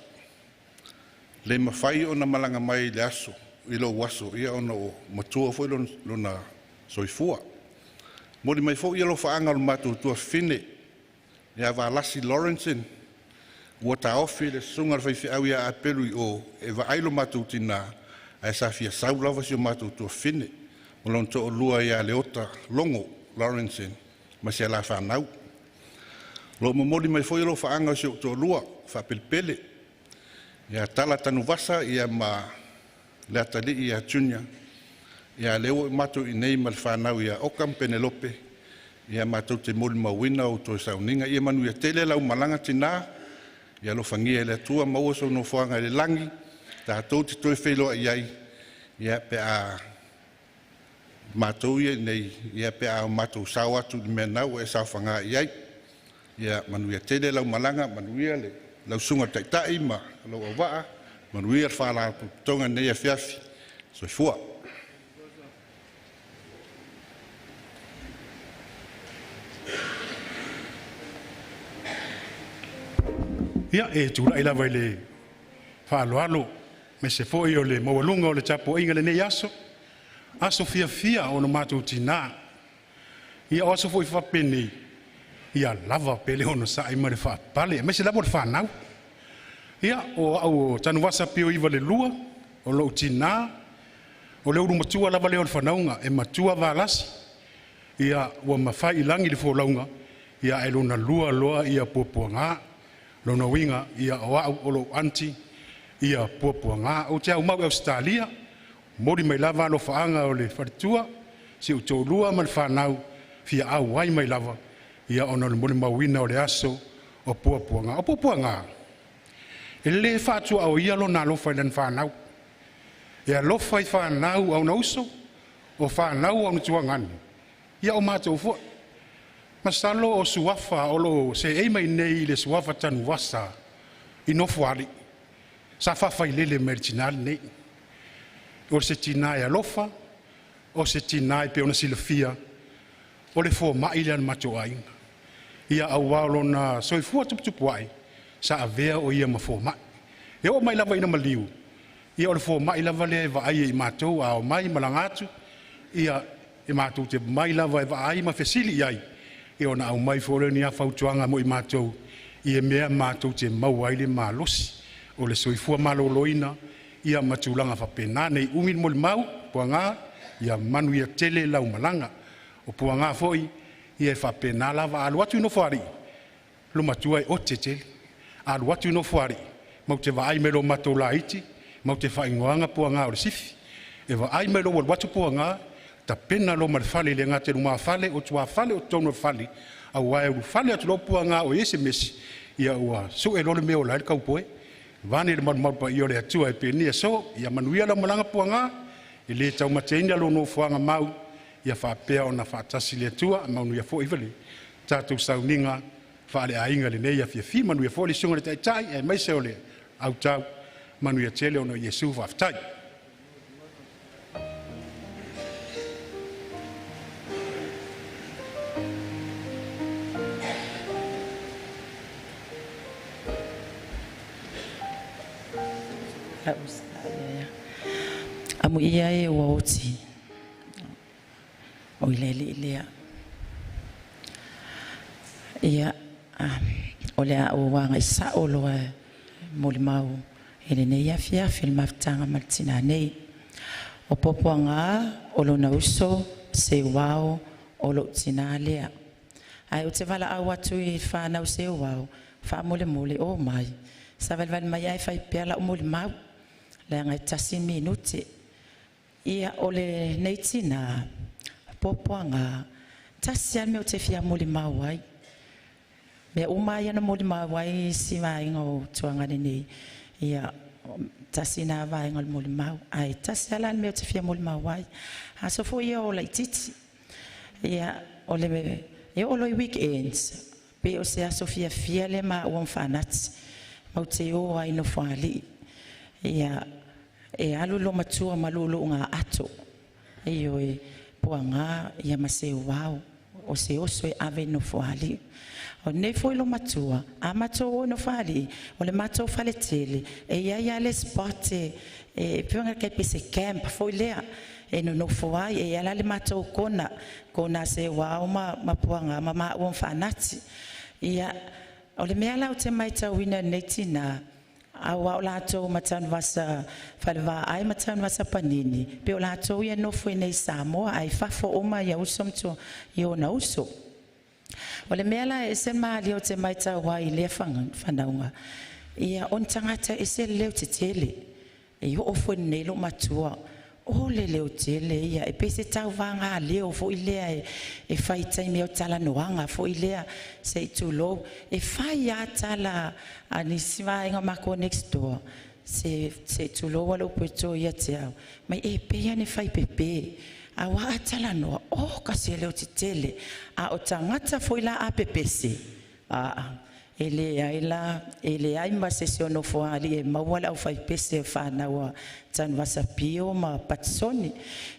le mafai ona malaga mai i le aso i lou aso ia ona ua matua foi lona soifua. Momoli mai foi alofaaga o le matou tuafafine ia Valasi Lawrenson, ua taofi le susuga i le faifeau ia Apelu i o e vaai lo matou tina, ae sa fia sau lava si o matou tuafafine ma lona toalua ia Leota Logo Lawrenson ma si a la fanau. O lo o momoli mai foi alofaaga o si ou toalua faapelepele ia Tala Tanuvasa ma Leatalii ia Junior, ia lea ua matou i inei ma le fanau ia Oka ma Penelope, ia matou te molimauina ua toe sauniga. Ia manuia tele lau malaga tina, ia alofagia e le Atua maua sou nofoaga i le lagi tatou te toe feiloai ai ia pe a matou ia i inei pe a matou sao atu i le mea lena ua e saofaga i ai. Ia manuia tele lau malaga, manuia lau susuga i le Taitai ma lou auvaa, manuia le Faalapotopotoga i lenei afiafi. Soifua. Ia, e tulai lava i le faaaloalo, aemaise foi o le maualuga o le tapuaiga i lenei aso, aso fiafia o lo matou tina. Ia o aso foi faapenei, ia lava pe le onosai ma le faapale, aemaise lava o le fanau. Ia, o au o Tanuvasa Pio 92, o lou tina, o le ulu matua lava lea o le fanauga, e matua Valasi, ia ua mafai i lagi le folauga, ia ae lona lua loa ia Puapuaga. Lona uiga, ia o au o lou aunty, ia Puapuaga. Ou te aumau i Ausetalia, momoli mai lava alofaaga o le faletua, si ou toalua ma le fanau, fia auai mai lava, ia ona o le molimauina o le aso o Puapuaga. O Puapuaga, e le faatuaoia lona alofa i lana fanau. E alofa i fanau a ona uso, o fanau a ona tuagane, ia o matou foi. Masalo o suafa o lo o seei mai nei i le suafa Tanuvasa i Nofoalii, sa faafailele mai e le tina lenei. O se tina e alofa, o se tina e pei ona silafia, o le fomai lea a le matou aiga. Ia aua o lona soifua tuputupuae, sa avea o ia ma fomai. E oo mai lava ina maliu, ia o le fomai lava lea e vaai i matou a omai malaga atu, ia e matou te mai lava e vaai ma fesili i ai, ia ona aumai foi lea o ni fautuaga mo i matou i mea matou te maua ai le malosi o le soifua maloloina, ia ma tulaga faapena. Nei umi le molimau, Puaga, ia manuia tele lau malaga. O Puaga foi, ia e faapena lava, a alu atu i Nofoalii, lo matua e ote tele. Alu atu i Nofoalii, mau te vaai mai lo matou laiti, mau te faaigoaga Puaga o le sifi. E vaai mai lo alu atu Puaga, tapena lo ma le fale i le gata i lumafale, o tuafale o totonu o le fale, aua e ulufale atu loa Puaga o i ai se mesi, ia ua sue loa le mea o la e le taupoe. Vaeane le malumalu paia o le Atua e penia so, ia manuia lau malaga Puaga, e le taumateina lo nofoaga mau, ia faapea ona faatasi le Atua, manuia foi le tatou sauniga faaleaiga lenei afiafi, manuia foi le susuga i le Taitai, aemaise o le autau, manuia tele ona o Iesu, faafetai. Amuia e ua oti o i le alii lea. Ia, o le a ou agai sao loa molimau i lenei afiafi le mafutaga ma le tina nei. O Puapuaga o lona uso Seuao o lou tina lea. Ae ou te valaau atu i whanau Seuao, faamolemole o mai. Savalivali mai ai fai pea lau molimau. Le ngai tasi minute. Ia o le nei tina, Puapuaga, tasi lava le mea ou te fia molimau ai. Mea uma ia na molimau ai si vaega o tuagane nei. Ia Tasi na vaega o le molimau. Ae tasi lava la le mea ou te fia molimau ai. Aso foi ia o laitiiti. Ia, o le e oo loa i weekends, pe o se aso fiafia lea maua ma Fanati. Matou te o ai i Nofoalii. Ia, e alu le loomatua ma luuluuga ato. Ioe, Puaga ia ma Seuao o se oso e ave i Nofoalii. O nei foi loomatua, a matou o i Nofoalii, o le matou faletele, e iai lava le spot e pei ona tai se camp foi lea e nonofo ai, e i ai la le matou kona, kona a Seuao ma Puaga ma maua ma Fanati. Ia, o le mea la ou te matauina i lenei tina, aua o latou ma Tanuvasa Falevaai ma Tanuvasa Panini, pe o latou ia nofo i nei i Samoa, ae fafo uma ia uso ma i ona uso. O le mea la e ese malie ou te matau ai i lea fanauga, ia o ni tagata e ese le leo tetele. E oo foi i lenei loomatua, o le leotele ia, e pei se tauvaga leo foi lea e fai taimi o talanoaga foi lea, se i tulou, e fai lava tala a nisi vaega matou next door, se i tulou lava le upu e to ia te au, mai e pei lava ona fai pepe. Aua a talanoa, oka se leo tetele. A o tagata foi la a pepese, aa, e leai la, e leai ma se isi o Nofoalii e maua le aufaipese o fanau a Tanuvasa Pio ma Patisoni.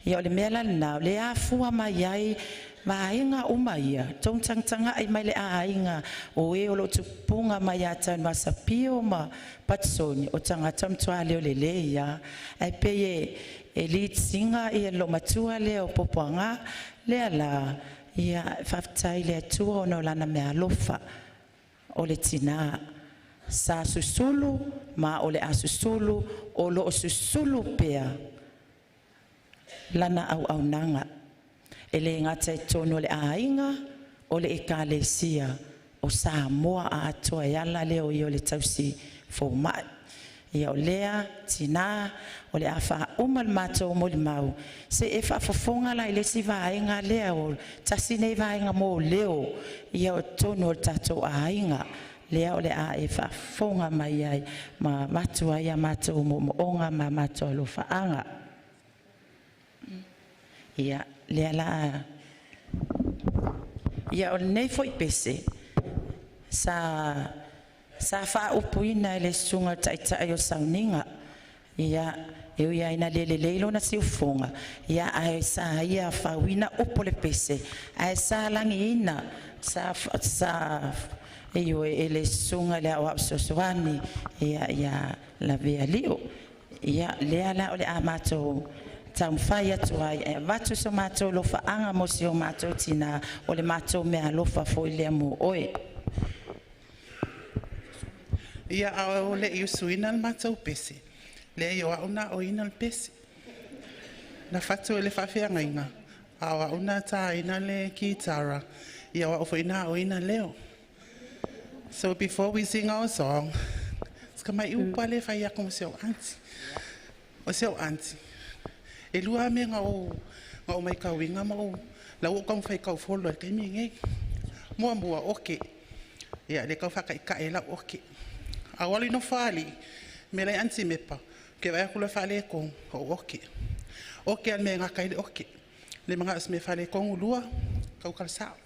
Ia o le mea la lena, o lea afua mai ai vaega uma ia, tou tagatagai mai le aiga o e o lo o tupuga mai ia Tanuvasa Pio ma Patisoni, o tagata matua leo lelei lava. Ae pei e lead singer ia le loomatua lea o Puapuaga, lea la, ia faafetai i le Atua ona o Lana meaalofa. O le tina sa susulu ma o le a susulu, o lo o susulu pea lana auaunaga. E le gata i totonu o le aiga, o le ekalesia, o Samoa atoa e ala lea o ia o le tausi fomai. Ia o lea tina o le a faauma le matou molimau, se i e faafofoga la i le isi vaega lea, o tasi lenei vaega mo leo ia o totonu o le tatou aiga. Lea o le a e faafofoga mai ai ma avatu ai a matou moomooga ma matou alofaaga. Ia, lea la ia o lenei foi pese sa faaupuina e le susuga i le taitai o Sauniga. Ia, e ui lava ina le lelei lona siufofoga, ia ae sa ia fauina upu o le pese, ae sa lagiina sa ioe, e le susuga i le Aoao Fesoasoani ia Lavea Lio. Ia, lea la o le a matou taumafai atu ai e avatu so matou alofaaga mo si o matou tina, o le matou meaalofa foi lea mo oe. Ia, a o le i usuina le matou pese, leai o au na aoina le pese. Na fatu e le faafeagaiga, a o au na tāina le kitara, ia o au foi na aoina leo. So before we sing our song, ska mai upa le fai ako mo se o auntie. O se o auntie. E lua me nga o mai kauinga ma o lau o kau fai kau folo e taimi nge. Mua mua oke. Ia le kau whaka i ka e lau oke. A wali no whali, me lai auntie mepa, ke vai aku le whale kong o oke. Oke al me ngā kai le oke. Le mga as me whale kong lua, kau kal sao.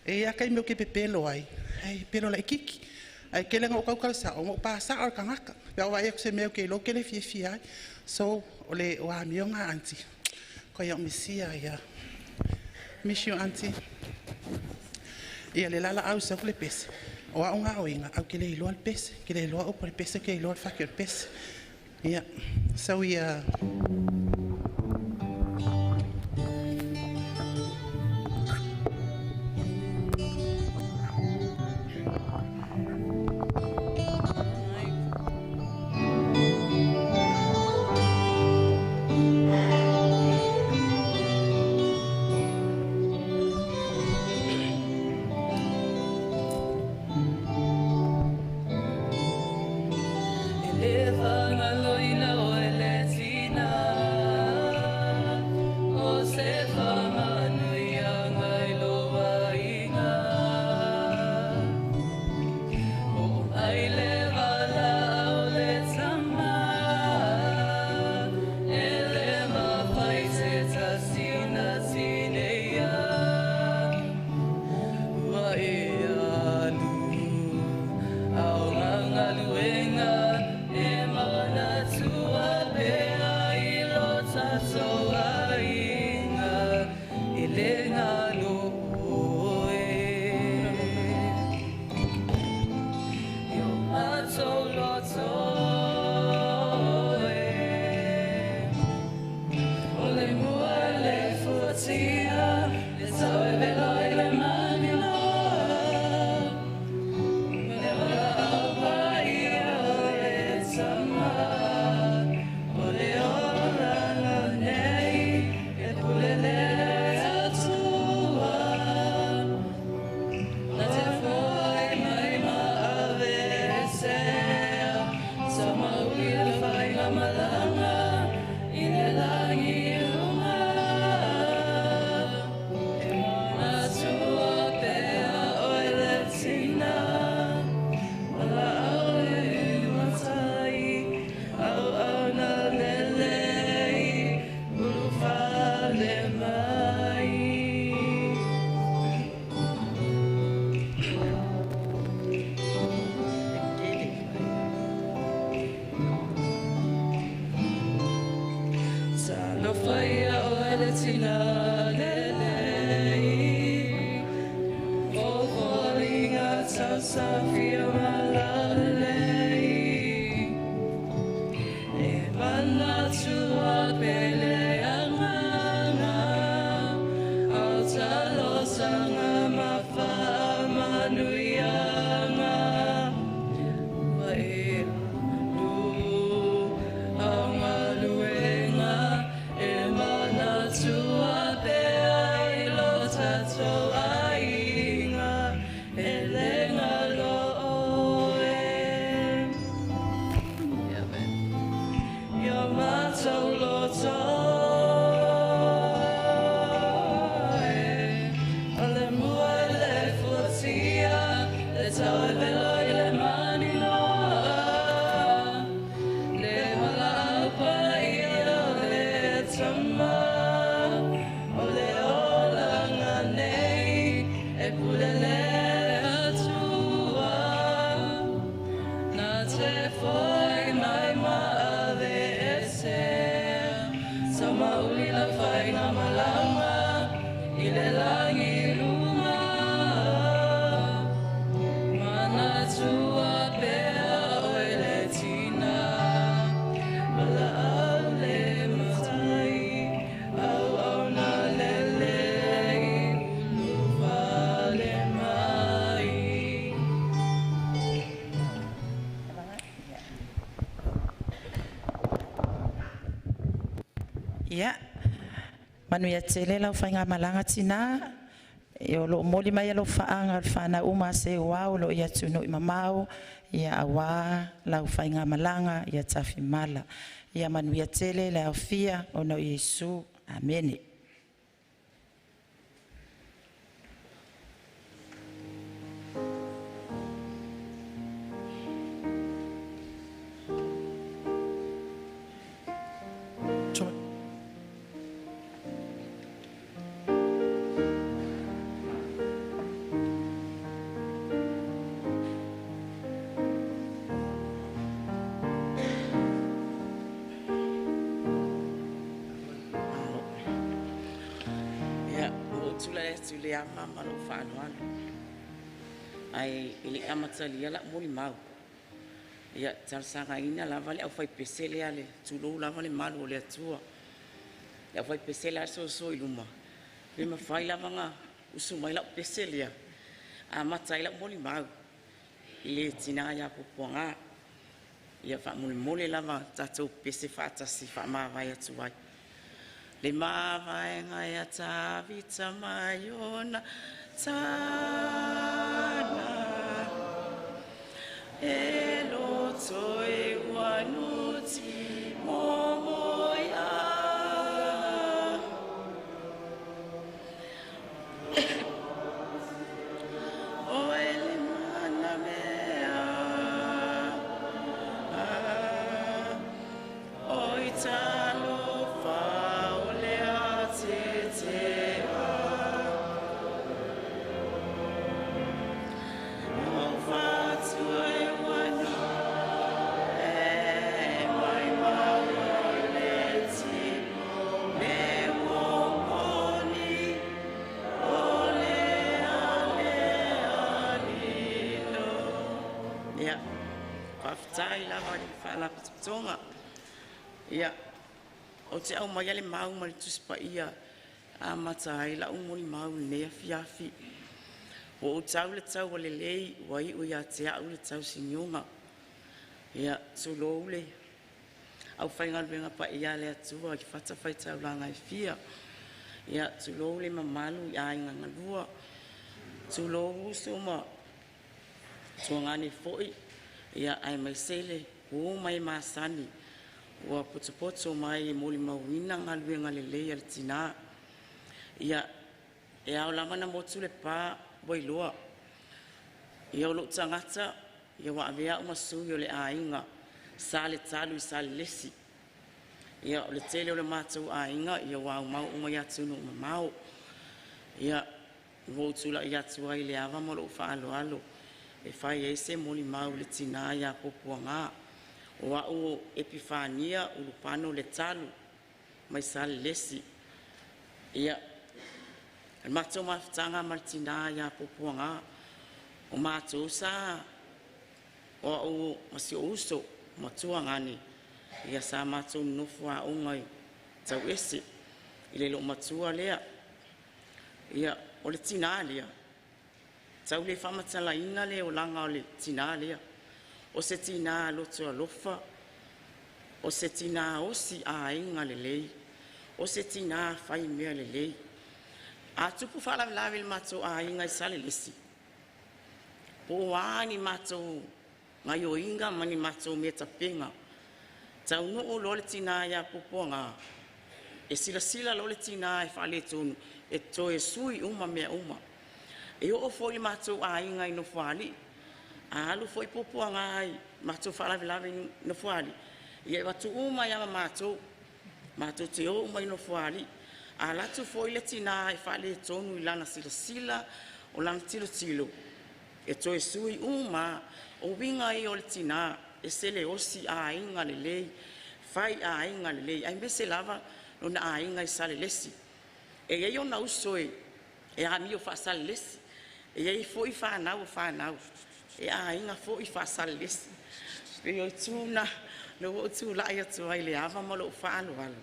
E ia kai me o ke pepelo ai. Ai, pelo lai kiki. Ai ke lenga o kau kal sao, mo pa sao al kangaka. Pea o vai aku se meo ke lo ke le fia fia ai. So, o le o a mio ngā auntie. Ko ia o misia ia. Miss you, auntie. Ia le lala au sa le pese. O a ngā oinga, au ke le iloa le pese, ke le iloa upo le pese, ke le iloa le whaki o le pese. Ia, so ia... Eleva ngalo ina o ele tina. Ia, manuia tele lau faigamalaga tinā, e o loo moli mai alofaaga o le fanau uma a Seuā o loo i atunuu mamao, ia auā lau faigamalaga ia tafimala. Ia manuia tele le aofia ona o Iesu. Amene. Atu le ama ma lou faaaloalo ae i le amatalia lau molimau, ia talosagaina lava le aufaipese lea, le tulou lava le malu o le Atua, le aufaipese lea soso i luma pe mafai lava na usu mai lau pese lea amata ai lau molimau i le tinā ia Puapuaga. Ia faamolemole lava tatou pese faatasi faamavae atu ai. Le mavaega ia Tavita mai ona tana e loto e uanuti momoia. O ele mana mea o italo fa o le atetea. O fatua e uanu e mai mau le ti le moponi o le ale alilo. Ia, faafetai lava i le faalapotopotoga. Ia, o te au mai ale mau ma le tusipaia amata ai lau molimau i lenei afiafi. Ua ou tau le tau o lelei, ua iu ia te au le tausigiuga. Ia, tulou le au faigaluega paia le Atua i fatafaitaulaga e fia. Ia, tulou le mamalu i aiga galua. Tulou uso ma tuagane foi. Ia, ae maise le ua mai masani. Ua potopoto mai e molimauina galuega lelei a le tinā. Ia, e ao lava na motu le pā ua iloa. Ia o lou tagata, ia ua avea au ma sui o le aiga, sa le talu i sa le lesi. Ia o le tele o le matou aiga, ia ua aumau uma i atunuu mamao. Ia, ua ou tula'i atu ai i le ava ma lou faaaloalo e fai ai se molimau i le tinā ia Puapuaga. O au o Epifania Ulupano le talu mai sa le lesi. Ia, le matou mafutaga ma le tinā ia Puapuaga, O matou sa o au ma si ou uso matua gane ia sa matou nonofo aoga i Tauese i le loomatua lea. Ia o le tinā lea, tau le faamatalaina le olaga o le tinā lea. O se tinā loto alofa, o se tinā osi aiga lelei, o se tinā fai mea lelei. A tupu faalavelave i le matou aiga i Salelesi, po o a ni matou gaoioiga ma ni matou mea tapega, taunuu loa le tinā ia Puapuaga, e silasila loa le tinā e faaletonu, e toe sui uma mea uma. E oo foi i matou aiga i Nofoalii, a alu foi Puapuaga i matou faalavelave i Nofoalii, ia e avatu uma ai lava ma matou, matou te o uma i Nofoalii. A alu atu foi le tinā e faaletonu i lana silasila, o lana tilotilo, e toe sui uma lava. O uiga ia o le tinā, e ese le osi aiga lelei, fai aiga lelei, aemaise lava lona aiga i Salelesi. E i ai ona uso e amio faa-Salelesi, e i ai foi fanau a fanau e aiga foi faa-Salelesi. E pei o itu na ua ou tulai atu ai i le ava ma lou faaaloalo.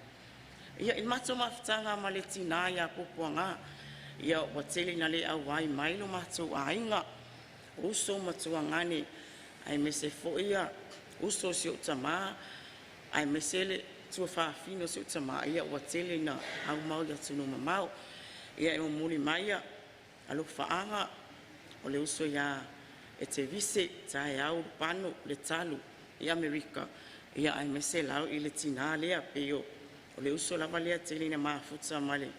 Ia, i le matou mafutaga ma le tinã ia Puapuaga, ia ua tele ina le auai mai lo matou aiga, o uso ma tuagane aemaise foi uso o si ou tama, aemaise le tuafafine o si ou tama, ia ua tele ina aumau i atunuu mamao. Ia e momoli mai alofaaga o le uso ia Etevise Taeau Pano Letalu i Amerika, ia aemaise lau i le tinã lea. Pei o le uso lava lea tele ina mafuta ma le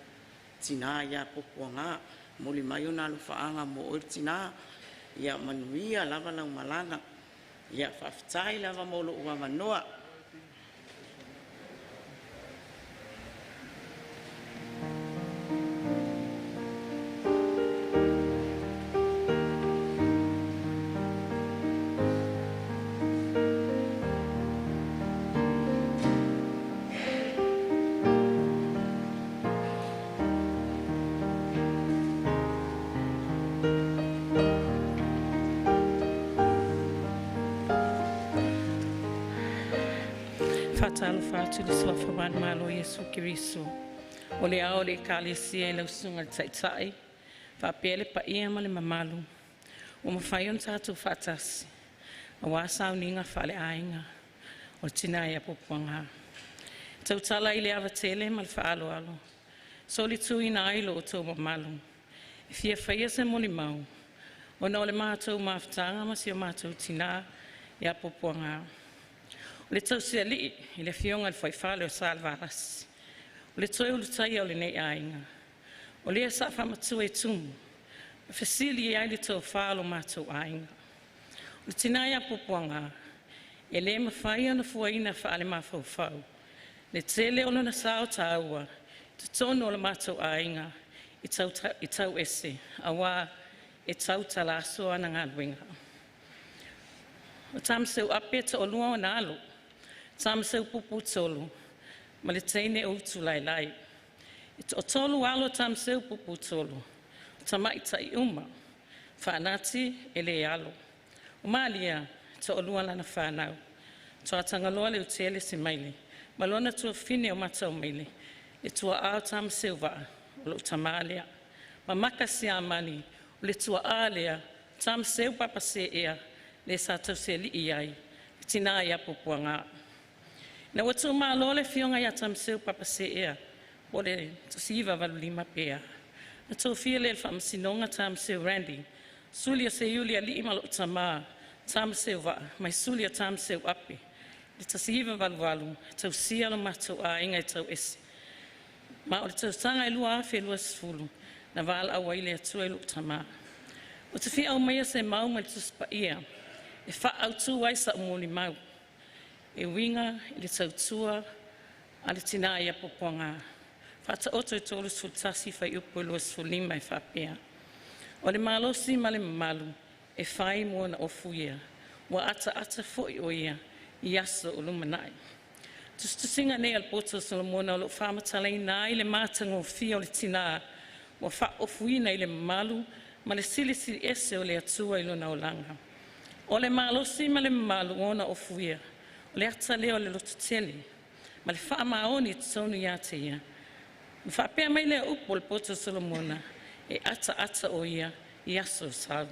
tinã ia Puapuaga. Momoli mai ona alofaaga mo oe le tinã, ia manuia lava lau malaga. Ia faafetai lava mo lou avanoa. Faatalofa atu i le suafa manumalo o Iesu Keriso o le ao o le Ekalesia i lau Susuga i le Taitai faapea le paia ma le mamalu ua mafai ona tatou faatasi aua sauniga faaleaiga o le Tina ia Puapuaga. E tautala i le ava tele ma le faaaloalo solituina ai lo outou mamalu e fia faia se molimau ona o le matou mafutaga ma si o matou tina ia Puapuaga. O le tausialii i le afioga i le fuaifale o Salevalasi, o le toe ulutaia o lenei aiga, o lea sa faamatua i tumu ma fesili ai le tofa o lo matou aiga. O le tina ia Puapuaga e le mafai ona fuaina faale-mafaufau le tele o lona sao taua i totonu o le matou aiga i Tauese, aua e tautalasoa ana galuega. O Tamaseu Ape e toalua ona alo, Tamaseu Puputolu ma le teine o Utulaelae. E toatolu alo o Tamaseu Puputolu, o tamaitai uma, Faanati e le alo. O Malia e toalua lana fanau, Tuatagaloa Leutele Semaile ma lona tuafafine o Mataumaile, le tuaa o Tamaseu Vaa o lou tamā lea. Ma Maka Siamani o le tuaa lea Tamaseu Papaseea le sa tausialii ai le tina ia Puapuaga. Ina ua tuumalo le afioga ia Tamaseu Papaseea po o le 1985 pea, na tofia lea i le faamasinoga Tamaseu Randy, suli o Seiuli alii ma lou tamā Tamaseu Vaa mai suli o Tamaseu Ape i le 1988 e tausia lo matou aiga i Tauese. Ma o le tausaga e 2020 na valaau ai le Atua i lou tamā. Ou te fia aumaia se mau mai le Tusi Paia e faaautu ai sa'u molimau e uiga i le tautua a le tina ia Puapuaga. Faataoto e 31 fuaiupu e 25 e faapea: O le malosi ma le mamalu e fai mo ona ofu ia, ua ataata foi o ia i aso o lumanai. Tusitusiga nei a le poto o Solomona o loo faamatalaina ai le matagofie o le tinā ua faaofuina i le mamalu ma le silisili ese o le Atua i lona olaga. O le malosi ma le mamalu ona ofuia, o le ata lea o le lototele, ma le faamaoni i totonu ia te ia. Ma faapea mai lea upu o le poto Solomona, e ataata o ia i aso sau.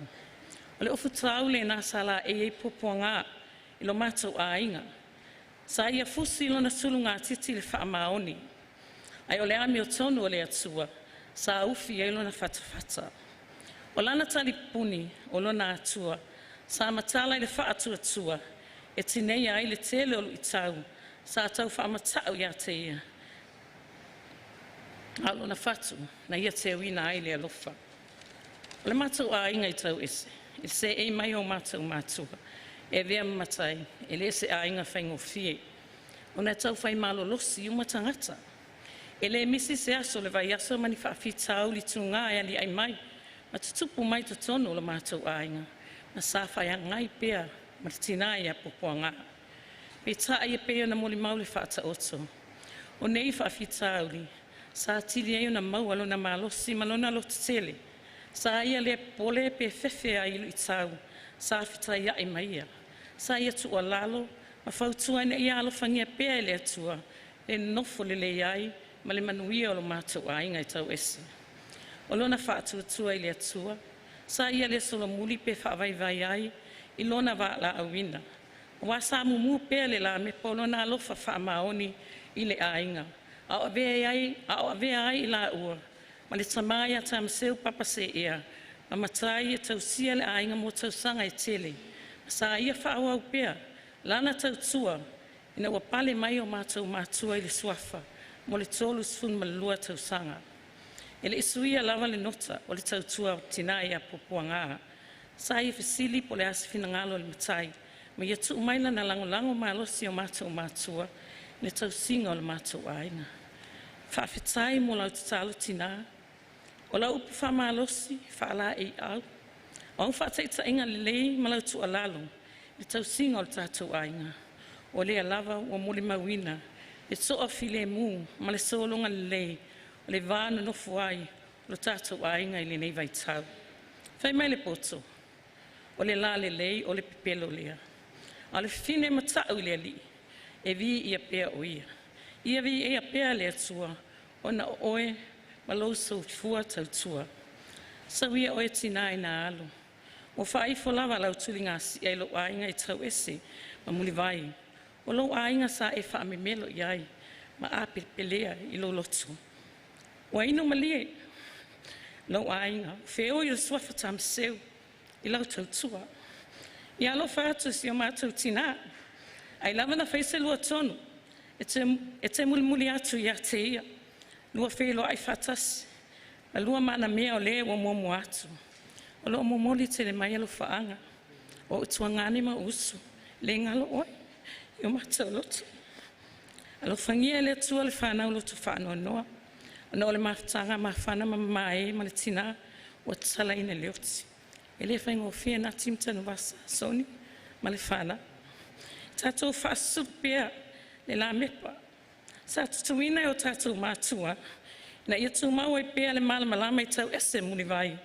O le ofutau lena sa laei ai puapuaga i lo matou aiga. Sa ia fusi lona sulugatiti le faamaoni, ai o le amiotonu o le Atua sa ufi ai lona fatafata. O lana talipuni o lona Atua sa matala i le faatuatua e tineia ai le tele o luitau sa tau faamata'u ia te ia, a o lona fatu na ia teuina ai le alofa. O le matou aiga i Tauese, i le seei mai o matou matua e avea ma matai, e le se aiga faigofie, ona e taufai malolosi uma tagata. E le misi se aso o le vaiaso ma ni faafitauli tuga e aliae mai ma tutupu mai totonu o le matou aiga, ma sa feagai pea ma le tina ia Puapuaga. Peitai e pei ona molimau le Faataoto, o nei faafitauli sa atili ai ona maua lona malosi ma lona lototele. Sa ia le popole pe fefe ai i luitau sa fetaiai ma ia. Sa ia tuualalo ma fautua ina ia alofagia pea e le Atua le nonofo lelei ai ma le manuia o lo matou aiga i Tauese. O lona faatuatua i le Atua sa ia le solomuli pe faavaivai ai i lona valaauina, aua sa mumu pea le lamepa o lona alofa faamaoni i le aiga, a o avea ai i laua ma le tama ia Tamaseu Papa Seea ma matai e tausia le aiga mo tausaga e tele. Sa ia faaauau pea lana tautua ina ua pale mai o matou matua i le suafa mo le 32 tausaga. E le i suia lava le nota o le tautua a tina ia Puapuaga. Sa ia fesili po o le a se finagalo o le matai, ma ia tuu mai lana lagolago malosi o matou matua i le tausiga o le matou aiga. Faafetai mo lau tatalo tina, o lau upu faamalosi faalaeiau, o au faataitaiga lelei ma lau tuualalo i le tausiga o le tatou aiga, o lea lava ua molimauina le toafilemu ma le sologa lelei o le va nonofo ai o le tatou aiga i lenei vaitau. Fai mai le poto, o le lalelei o le pepelo lea, a o le fafine mata'u i le Alii, e viia pea o ia. Ia viia pea le Atua ona o oe ma lou soifua tautua. Sau ia oe tina e na alo, ua faaifo lava lau tuligasia i lou aiga i Tauese ma Mulivai. O lou aiga sa e faamemelo i ai ma apelepelea i lou loto. Ua inu malie lou aiga, feoi o le suafa Tamaseu i lau tautua. Ia alofa atu si o matou tina, ai lava na fai se lua tonu e te mulimuli atu ia te ia, lua feiloai faatasi, ma lua manamea o le ua muamua atu. O loo momoli tele mai alofaaga o ou tuagane ma uso, le galo oe i o matou loto. Alofagia e le Atua le fanau loto faanoanoa, ona o le mafutaga mafana ma mamae ma le tina ua tatalaina le oti. E le faigofie Nati ma Tanuvasa, Soni ma le fanau. Tatou faasusu pea le lamepa sa tutuina e o tatou matua ina ia tumau ai pea le malamalama i Tauese Mulivai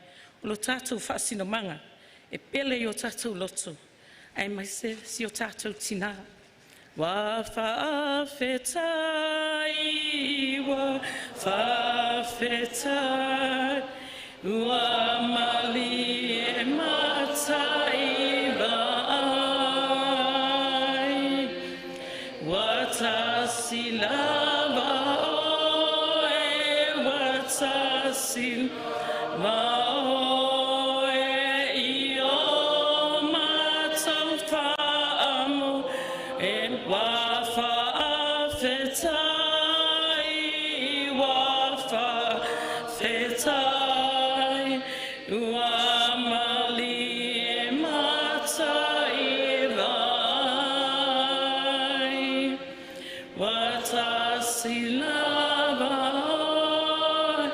o lo tatou faasinomaga e pele i o tatou loto aemaise si o tatou tina. Ua faafetai, ua faafetai, ua malie matai vaai, ua tasi lava oe, ua tasi lava oe i o matou faamo e ua faafetai, ua faafetai, ua malie matai vaai, ua tasi lava oe,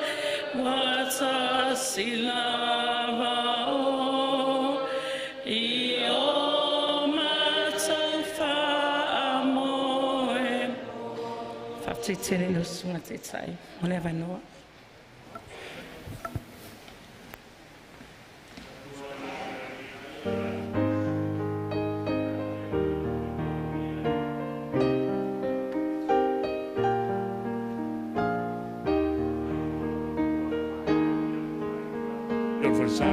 ua tasi lava oe i o matou faamoe. Faafetai tele lau susuga taitai mo le avanoa. Sa.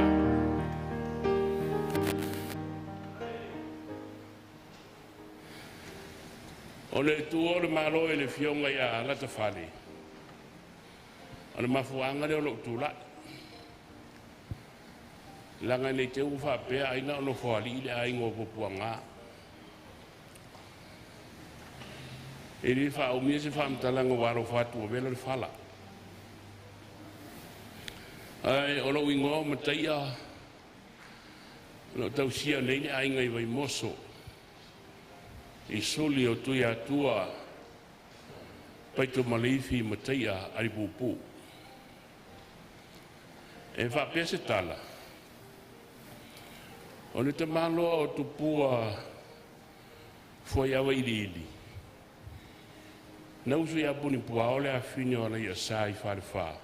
O le tuua o le Malo i le Afioga ia Latafale, o le mafuaaga lea o lou tulai, leaga ne i te i ua faapea ai na o Nofoalii le aiga o Puapuaga. E le faaumia se faamatalaga ua alofa atu ua vela le fala. Ae o lou igoa o Mataia, o loo tausia nei le aiga i Vaimoso i suli o Tuiatua Paitomaleifi Mataia Alipupu. E faapea se tala, o le tamaloa o Tupua Fuaiava iliili, na usu ia Punipuao le afafine o Alaiasa i Falefa,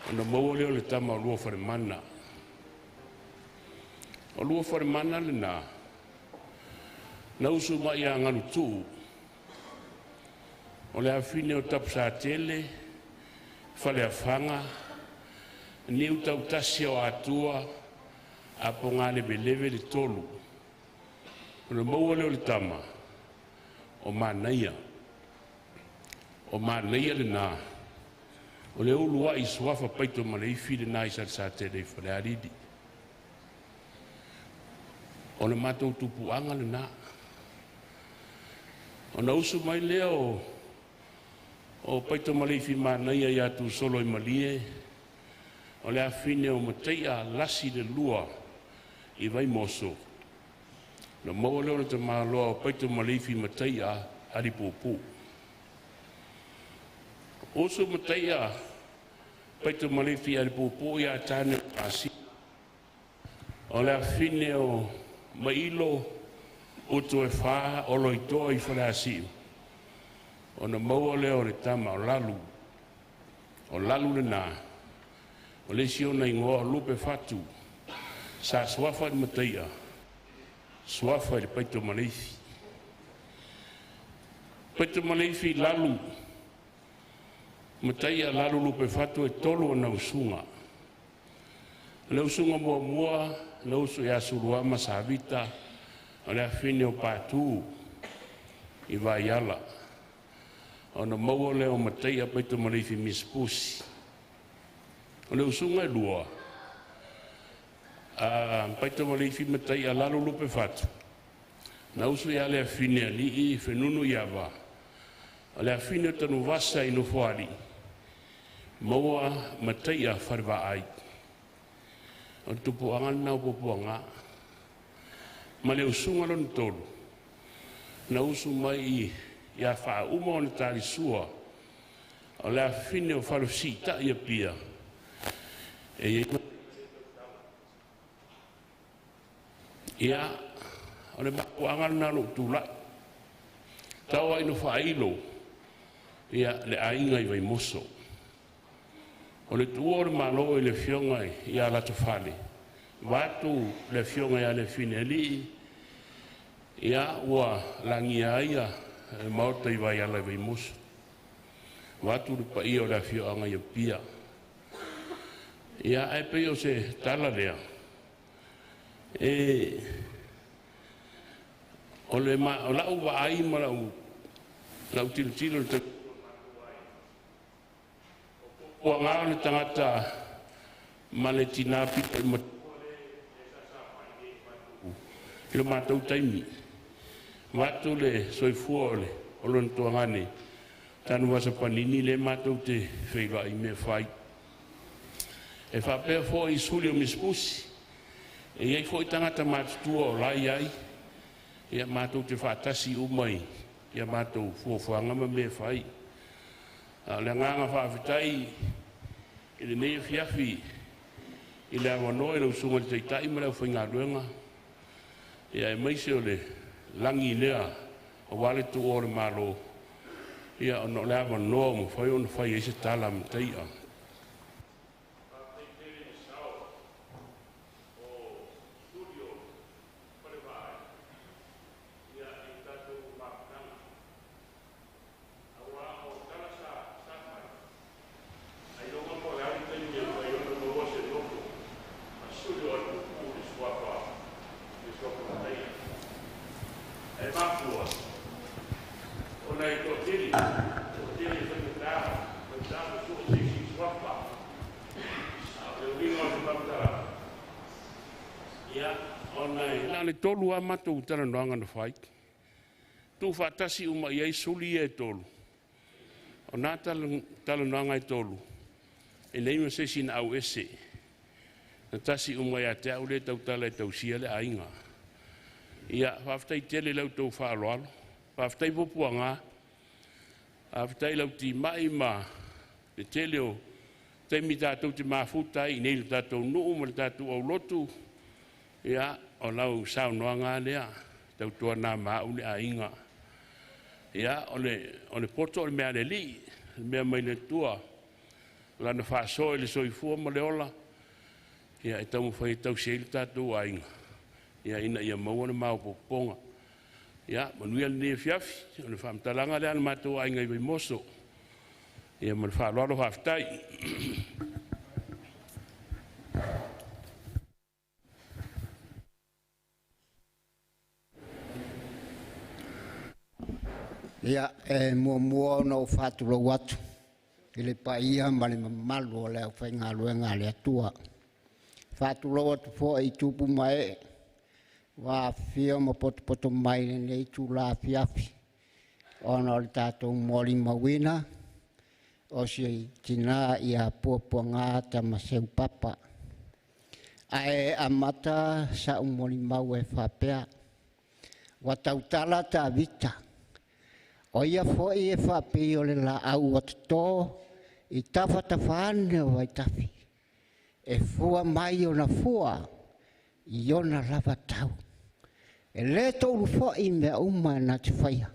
ona maua lea o le tama o lua Falemana. O lua Falemana lena, na usu mai ia Galutuu, o le afine o Tapusatele, Faleafaga, Niu Tautasi o Atua, Apoga leveleve le tolu. Ona maua lea o le tama o Manaia. O Manaia lena, o le uluai suafa paito ma le ifi lena i Salesatele i Falealili. O le matou tupuaga lena. Ona usu mai lea o Paitomaleifi Manaia ia Tusolo i Malie, o le afine o Mataia Lasi le lua i Vaimoso, na maua lea o le tamaloa o Paitomaleifi Mataia Alipupu. Usu Mataia Paitomaleifi Alipupu ia Tane o Masina, o le afine o Mailo Utu e fa o Loitoa i Faleasiu, ona maua lea o le tama o Lalu. O Lalu lena, o le isi ona igoa o Lupe Fatu, sa suafa i le Mataia, suafa i le Paitomaleifi. Paitomaleifi Lalu, Mataia Lalu Lupe Fatu e tolu ona usuga. O le usuga muamua, le usu ia Suluama Savita, o le afine o Patu i Vaiala, ona maua lea o Mataia Paitomaleifi Misipusi. O le usuga e lua, Paitomaleifi Mataia Lalu Lupe Fatu, na usu ia le afine alii Fenunu Iava, o le afine o Tanuvasa i Nofoalii, maua Mataia Falevaai. O le tupuaga lena o Puapuaga. Ma le usuga lona tolu, na usu mai ia faauma ona talisua, o le afine o Falosiitai Apia, e iai ia, o le mafuaaga lena o lou tulai. Tau ai no faailo ia le aiga i Vaimoso. O le tuua o le Malo i le Afioga ia Latafale, vaeatu le Afioga ia le Afine Alii, ia ua lagia ai le maota i Vaiala i Vaimoso. Vaeatu le paia o le afioaga i Apia. Ia, ae pei o se tala lea, e o le ma, o lau vaai ma lau tilotilo i le puaga o le tagata ma le tina pito i i lo matou taimi. Vaeatu le soifua o le o lona tuagane, Tanuvasa Panini le matou te feiloai i mea fai. E faapea foi i suli o Misipusi, e iai foi tagata matutua o la iai, ia matou te faatasi uma i ia matou fuafuaga ma mea fai. A o le agaga faafetai i lenei afiafi i le avanoa i lau susuga i le Taitai ma le aufaigaluega, ia aemaise o le lagi lea aua le tuua o le Malo, ia ona o le avanoa ua mafai ona fai ai se tala a Mataia. Ae mafua ona e toatele, toatele e faigata, faigata ona sue se isi suafa. A o le uiga o le faamatalaga, ia, ona e na o le 3 lava matou talanoaga na fai, tuufaatasi uma i ai suli ia e 3. O na talanoaga e 3, e leai ma se isi na auese, na tasi uma ia te au lea e tautala e tausia le aiga. Ia, faafetai tele i la outou faaaloalo, faafetai puapuaga, faafetai lau timai ma le tele o taimi tatou te mafuta ai i inei i le tatou nuu ma le tatou aulotu. Ia, o lau saunoaga lava lea, tautuana ma au le aiga. Ia, o le poto o le mea a le Alii, o le mea mai le Atua, Lana faasoa i le soifua ma le ola, ia e taumafai e tausi ai le tatou aiga, ia ina ia maua le maopoopoga. Ia, manuia lenei afiafi. O le faamatalaga lea a le matou aiga i Vaimoso. Ia ma le faaaloalo, faafetai. Ia, e muamua ona ou faatulou atu i le paia ma le mamalu o le aufaigaluega a le Atua. Faatulou atu foi i tupu ma ee ua afifio ma potopoto mai i lenei itula afiafi ona o le tatou molimauina o si tina ia Puapuaga Tamaseu Papa. Ae amata sa'u molimau e faapea, ua tautala Tavita, o ia foi e faapei o le laau ua toto i tafatafa ane o vaitafi, e fua mai ona fua i ona lava tau. E le toulu foi mea uma na te faia.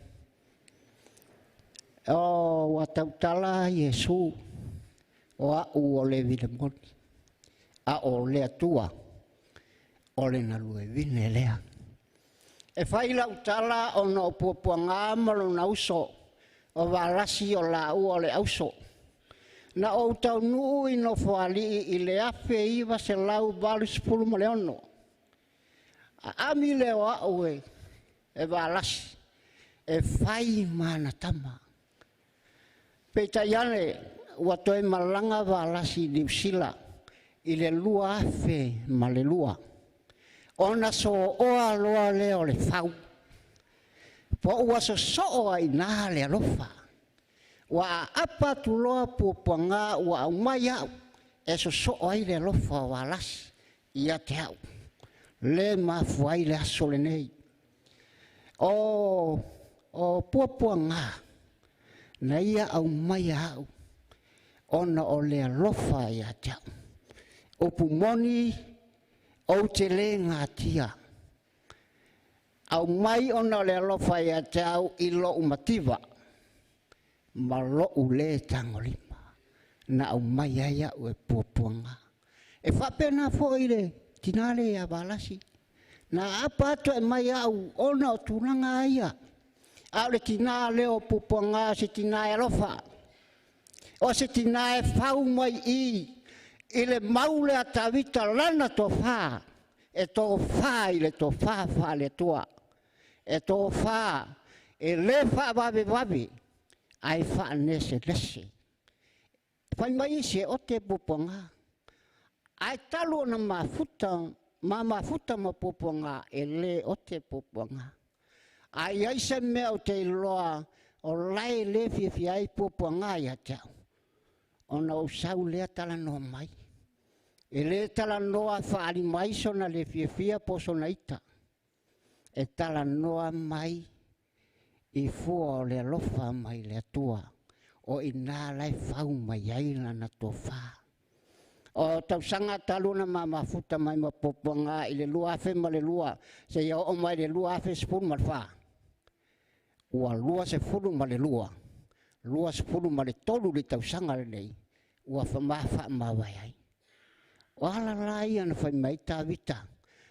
O ua tautala Iesu, o au o le vilemoni, a o le Atua o le galuevine lea. E fai lau tala ona o puapuaga ma lona uso, o Valasi o laua o le auso. Na ou taunuu i Nofoalii i le 1986. Aami lea o au e Valasi e fai ma ana tama. Peitai ane ua toe malaga Valasi i Niu Sila i le 2002, ona soa loa lea o le fau, po ua sosoo ai i ina le alofa. Ua aapa atu loa puapuaga ua aumai au e sosoo ai le alofa o Valasi ia te au. Le mafua ai le aso lenei. O puapuaga na ia aumaia au ona o le alofa ia te au. Upu moni ou te le gatia. Aumai ona o le alofa ia te au i lou mativa ma lou le tagolima. Na aumai ai au e puapuaga. E faapena foi le tina le ia Valasi. Na apa atu e mai au ona o tulaga ia. A o le tina lea o puapuaga o se tina e alofa. O se tina e fau mai i le mau lea Tavita lana tofa. E tofa i le tofa faale-Atua. E tofa e le faavavevave ae faanesenese. Fai mai isi e ote puapuaga. Ae talu ona mafuta ma puapuaga e le ote puapuaga. Ae i ai se mea ou te iloa o lae le fiafia ai puapuaga ia te au, ona ou sau lea talanoa mai. E le talanoa faali mai sona le fiafia po sona ita. E talanoa mai i fua o le alofa mai le Atua. O ina lae fau mai ai lana tofa. O tausaga talu na mamafuta mai ma puapuaga i le 2002 seia oo mai le 2014. Ua 22, 23 le tausaga lenei ua faamavae ai. O ala la ia na fai mai Tavita,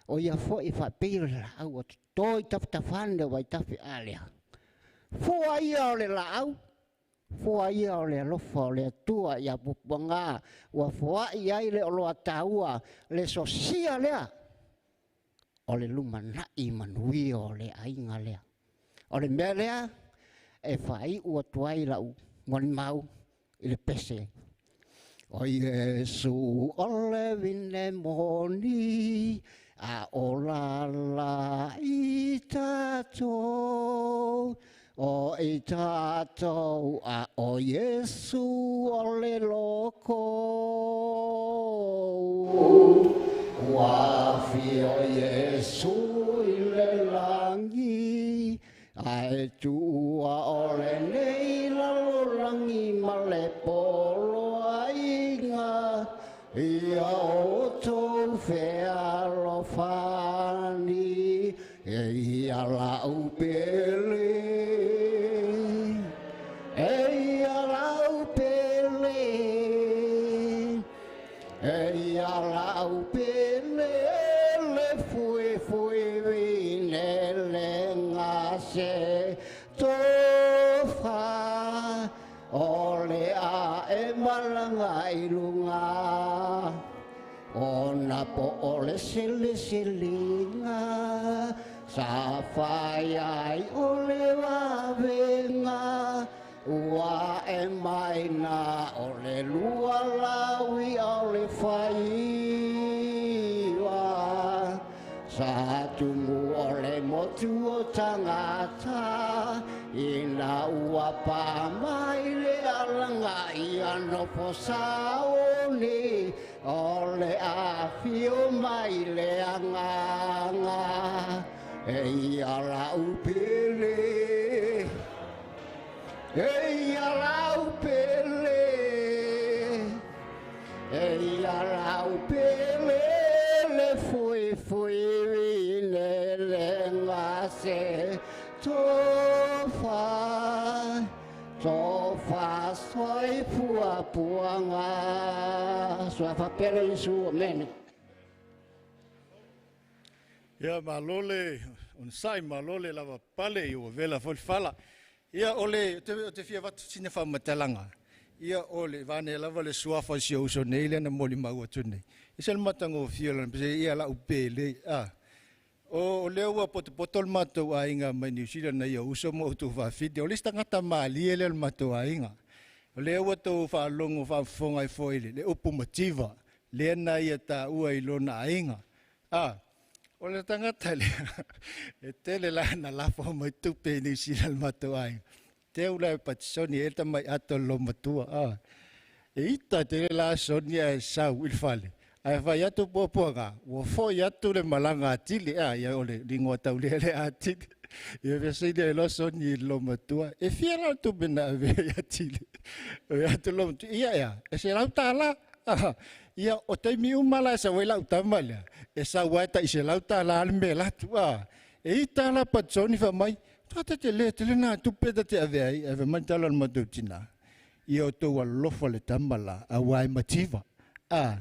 o ia foi faapei o le laau ua toto i tafatafa ane o vaitafe a lea. Fua ia o le laau, fua ia o le alofa o le Atua ia puapuaga ua foai ai le oloa taua le sosia lea o le lumanai manuia o le aiga lea. O le mea lea e faaiu atu ai lau molimau i le pese. O Iesu o le vine moni a o la la i tatou o i tatou a o Iesu o le loko. Ua fio Iesu i le langi ae tua o le nei lalolangi ma le polo aiga ia o tou fealofani e ia lau pele e ia lau pele e ia lau pele le fui fui vine le se tofa o le a e malanga i lunga o na po o le sele selega sa fai ai o le wavenga ua e mai na o le lua lawi o le faiva sa tumu o le motu o tangata ina ua pa mai le alanga ia nofo sauni o le afio mai le agaga e ia lau pele e ia lau pele e ia lau pele le fui fui le le se tofa tofa soifua puanga suafa pele Iesu amene. Ia malo le onosai, malo le lava pale i ua vela foi le fala. Ia o le te fia vatu sina faamatalaga. Ia o le vane lava le suafa si o uso nei le na moli mau atu nei. I se le matagofie o lana pese ia lau pele a. O lea ua potopoto le matou aiga mai Niu Sila na ia uso ma outou faafiti. O le isi tagata malie lea o le matou aiga. O lea ua tou faalogo faafofoga ai foi le upu mativa lea na ia taua i lona aiga. A o le tagata lea e tele la na lafo mai tupe i Niu Sila le matou aiga. Teu la e patisoni e tamai ato lo matua. A e ita tele la soni e sau i le fale. Ae fai atu puapuaga, ua foi atu le malaga atili, a ia o le lingoa taulea le atili. Ia fesili ai loa soni i lo matua, e fia la tupe na ave ai atili. O ia atu lo matua, ia ea, e $100. Ia o taimi uma la e sau ai lau tama lea, e sau ai tai $100 le mea latu. A e ita la patisoni fa mai, ta te le tele na tupe ta te ave ai, ave mai tala le matou tina. Ia o tou alofa le tama la, auā e mativa. A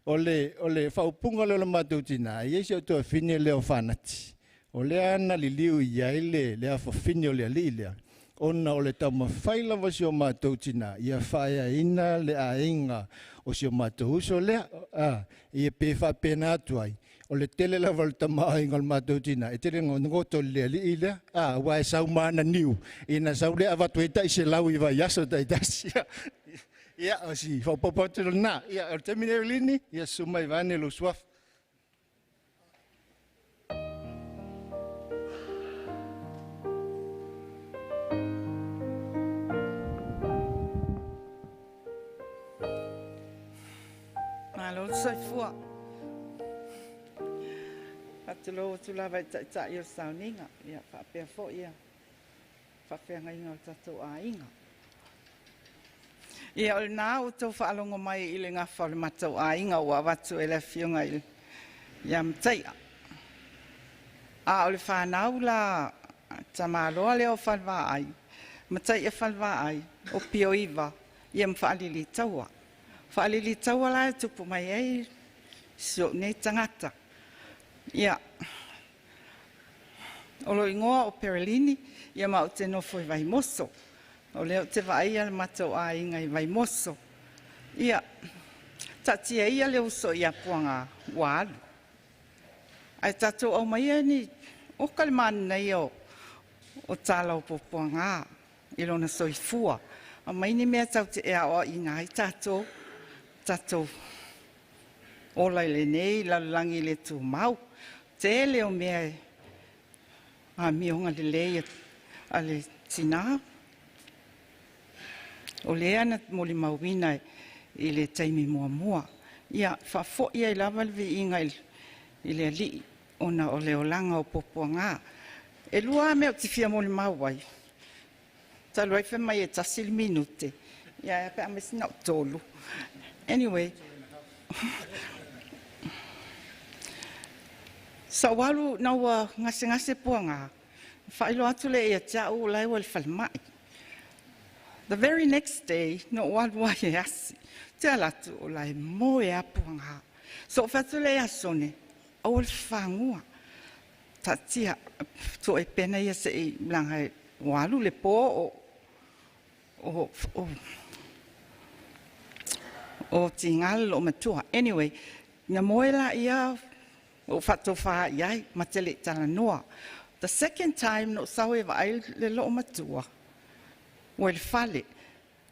o le faaupuga lea o le matou tina, e i ai si o tuafine lea o fanati. O lea na liliu i ai le afafine o le alii lea, ona o le taumafai lava si o matou tina, ia faaeaina le aiga o si o matou uso lea. A ia pe faapena atu ai, o le tele lava o le tamaoaiga o le matou tina, e tele goto i le alii lea. A ua e sau mana niu, ina sau lea avatu ai tai $100 i vaiaso taitasi. Ia, o si faaopoopo atu lena. Ia, o le taimi nei o lini, ia susu mai vaeane lou suafa. Malo le soifua. Faatulou atu lava i taitai o le sauniga, ia faapea foi ia faafeagaiga o le tatou aiga. Ia o lena ua outou faalogo mai i le gafa o le matou aiga ua avatu e le afioga i ia Mataia. A o le fanau la tamaloa lea o Falevaai, Mataia Falevaai, o Pioiva, ia ma Faaliliitaua. Faaliliitaua la e tupu mai ai si ou nei tagata. Ia, o lo ingoa o Perelini, ia ma ou te nofo i Vaimoso. O lea ou te vaaia le matou aiga i Vaimoso. Ia, taatia ia le uso ia Puaga ua alu. Ae tatou aumaia ni oka le mananaia o tala o puapuaga i lona soifua. Aumai ni mea tatou te aoaina ai tatou, tatou ola i lenei lalolagi le tumau. Tele o mea e amioga lelei a le tinā. O lea na molimauina i le taimi muamua. Ia, faafoi ai lava le viiga i le Alii ona o le olaga o puapuaga. E lua lava mea ou te fia molimau ai. Talu ai fai mai e 1 le minute. Ia, pe a aumai sina au 3. Anyway, sa ou alu na ua gasegase puaga, faailoa atu lea ia te au o la e ua i le falemai. The very next day, na ou alu ai e asi. Te ala atu o la e moe a puaga. So ou fai atu lea ia Sone, aua le fafagua. Taatia, tuu e pena ia se i laga ua alu le po o tiga le loomatua. Anyway, na moe la ia ou faatofa i ai, ma te le i talanoa. The second time na ou sau e vaai le loomatua, ua i le fale.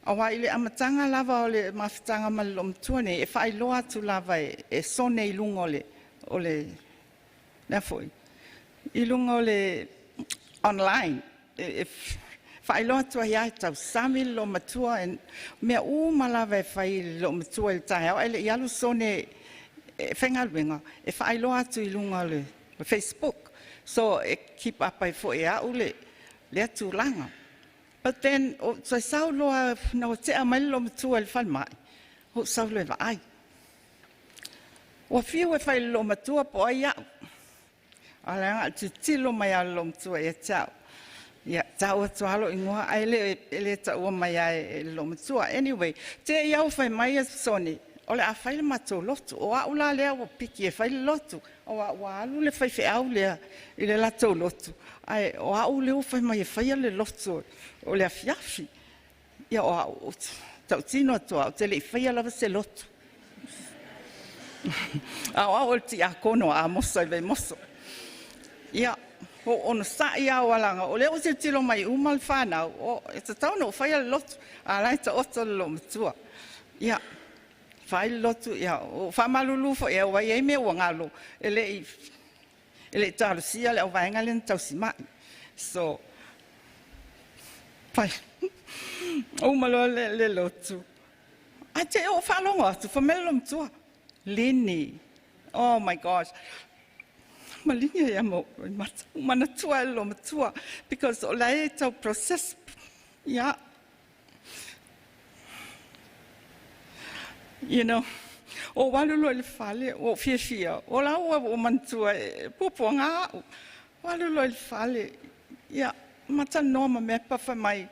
Aua i le amataga lava o le mafutaga ma le loomatua nei, e faailoa atu lava e Sone i luga o le lea foi, i luga o le online. E faailoa atu ai lava e tausami le loomatua, mea uma lava e fai i le loomatua i le taeao, ae le i alu Sone e faigaluega, e faailoa atu i luga o le Facebook. So e keep up ai foi e au lea tulaga. But then, o toe sau loa na ua tea mai le loomatua i le falemai, ou sau loa e vaai. Ua fiu e fai i le loomatua po o ai au. A leaga tilotilo mai lava le loomatua ia te au. Ia, tau atu lava lou igoa, ae le taua mai lava e le loomatua. Anyway, te i au fai mai a Sone, o le a fai le matou lotu. O au la lea ua piki e fai le lotu. Aua ua alu le faifeau lea i le latou lotu. Ae o au lea ua fai mai e faia le lotu o le afiafi. Ia o au, tautino atu au, te le i faia lava se lotu. A o au o le tiakono a Amosa i Vaimoso. Ia, o ono sa'i au alanga, o lea ua tilotilo mai uma le whanau, o e tatau na o faia le lotu, a lai ta oto le loomatua. Ia, fai le lotu, ia, o whamalulu fo e wai e mea ua ngalo, e le i talosia le au vaenga le na tausi mai. So, fai, uma loa le lotu. Ai te o whalongo atu, whamele loomatua. Lini, oh my gosh. Malinga ia mo manatua e loomatua, because o la e tau process, ia. You know, o walu loa i le fale, o fiafia, o la ua o manatua e puapuaga au. Walu loa i le fale, ia, matanoa ma mea pafa mai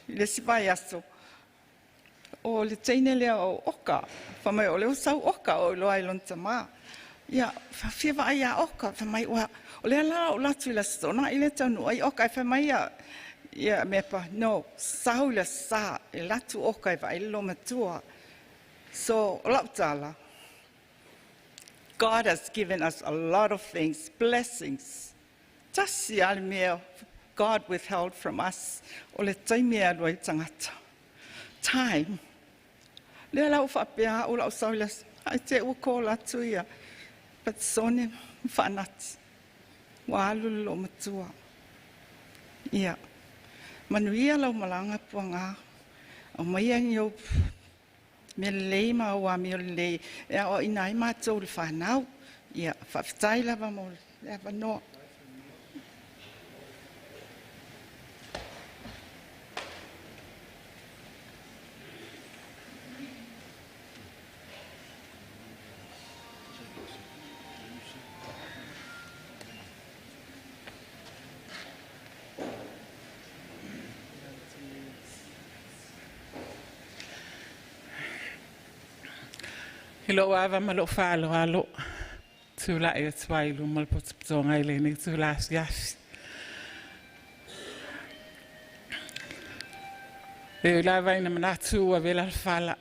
i le si vaiaso. O le teine lea o oka, fa mai o leo sau oka o iloa i lona tamā. Ia, fia vaai ia oka, fa mai ua, o lea la o latu i le sona i le taunu ai oka, e fa mai ia, ia mepa, no, sau i le sa, e latu oka e vaai le loomatua. So, o lau tala, God has given us a lot of things, blessings. Tasi a le mea God withheld from us, o le taimi e alu ai tagata. Time. Lea lau whaapea o lau sau i le ai te ua call atu ia. But sone whaanati. Ua alu le loomatua. Ia. Manuia lau malanga puanga. O mai ni au me lelei ma au amio lelei. E ao ina ai mātou le whanau. Ia, faafetai lava mo le avanoa. I lou ava ma lou faaaloalo tula'i atu ai i luma o le potopotoga i lenei itulā afiafi. E ui lava ina manatu ua vela le fala,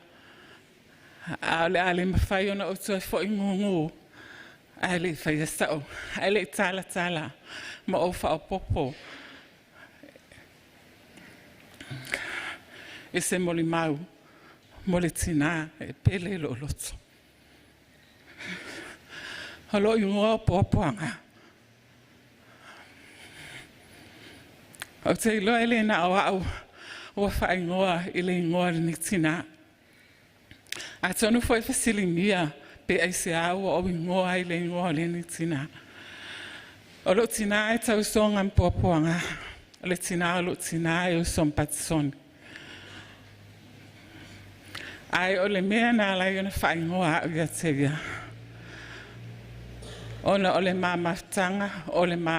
a o le a le mafai ona ou toe fo'i gugū, ae le'i faia sa'u, ae le'i talatala ma ou faaopopo. I se molimau mo le tinā e pele i lo'u loto. O lo'u igoa o Puapuaga. Ou te iloa e le na o a'u ua faaigoa i le igoa o lenei tinā. Atonu foi e fesiligia pe aiseā ua ou igoa ai i le igoa o lenei tinā. O lou tinā e tausoga ma Puapuaga, o le tinā o lou tinā e uso ma Patisoni. Ae o le mea na ala ai ona faaigoa a'u ia te ia, ona o le ma mafutaga o le ma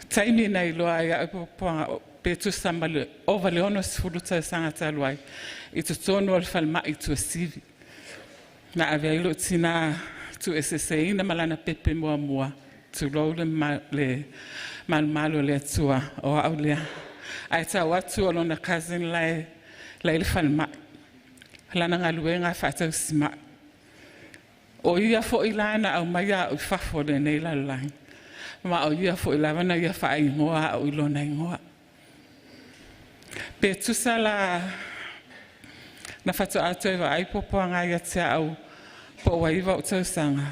taimi na iloa ai a'u e Puapuaga pe tusa ma le ova i le 60 tausaga talu ai i totonu o le falemai i Tuasivi. Na ave ai lou tinā tuueseeseina ma lana pepe muamua, tulou le malumalu o le Atua, o au lea. Ae tau atu o lona cousin la i le falemai, lana galuega faatausimai. O ia foi la na aumaia a'u i fafo o lenei lalolagi, ma o ia foi lava na ia faaigoa a'u i lona igoa. Pe tusa la na faatoa toe vaai Puapuaga ia te a'u po o ua 9 o'u tausaga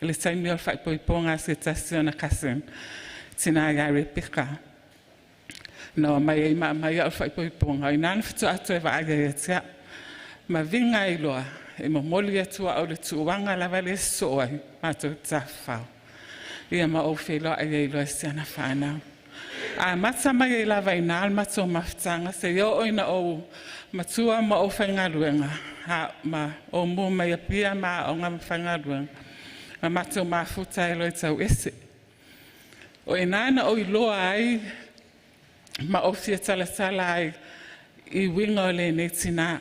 i le taimi o le faaipoipoga a se tasi o ona cousin, tina ia Rebecca. Na omai ai ma aumai a'u i le faaipoipoga, o i ina na faatoa toe vaai ai ia te a'u. Ma viga ai loa e momoli atu a'u i le tuuaga lava lea e sosoo ai matou te tafafao ma ou feiloai ai loa i si ana fanau. Amata mai ai lava i ina le matou mafutaga seia oo ina ou matua ma ou faigaluega ma ou mai Apia ma aoga ma faigaluega ma matou mafuta ai loa e tauese. O i ina na ou iloa ai ma ou fia talatala ai i uiga o lenei tinā.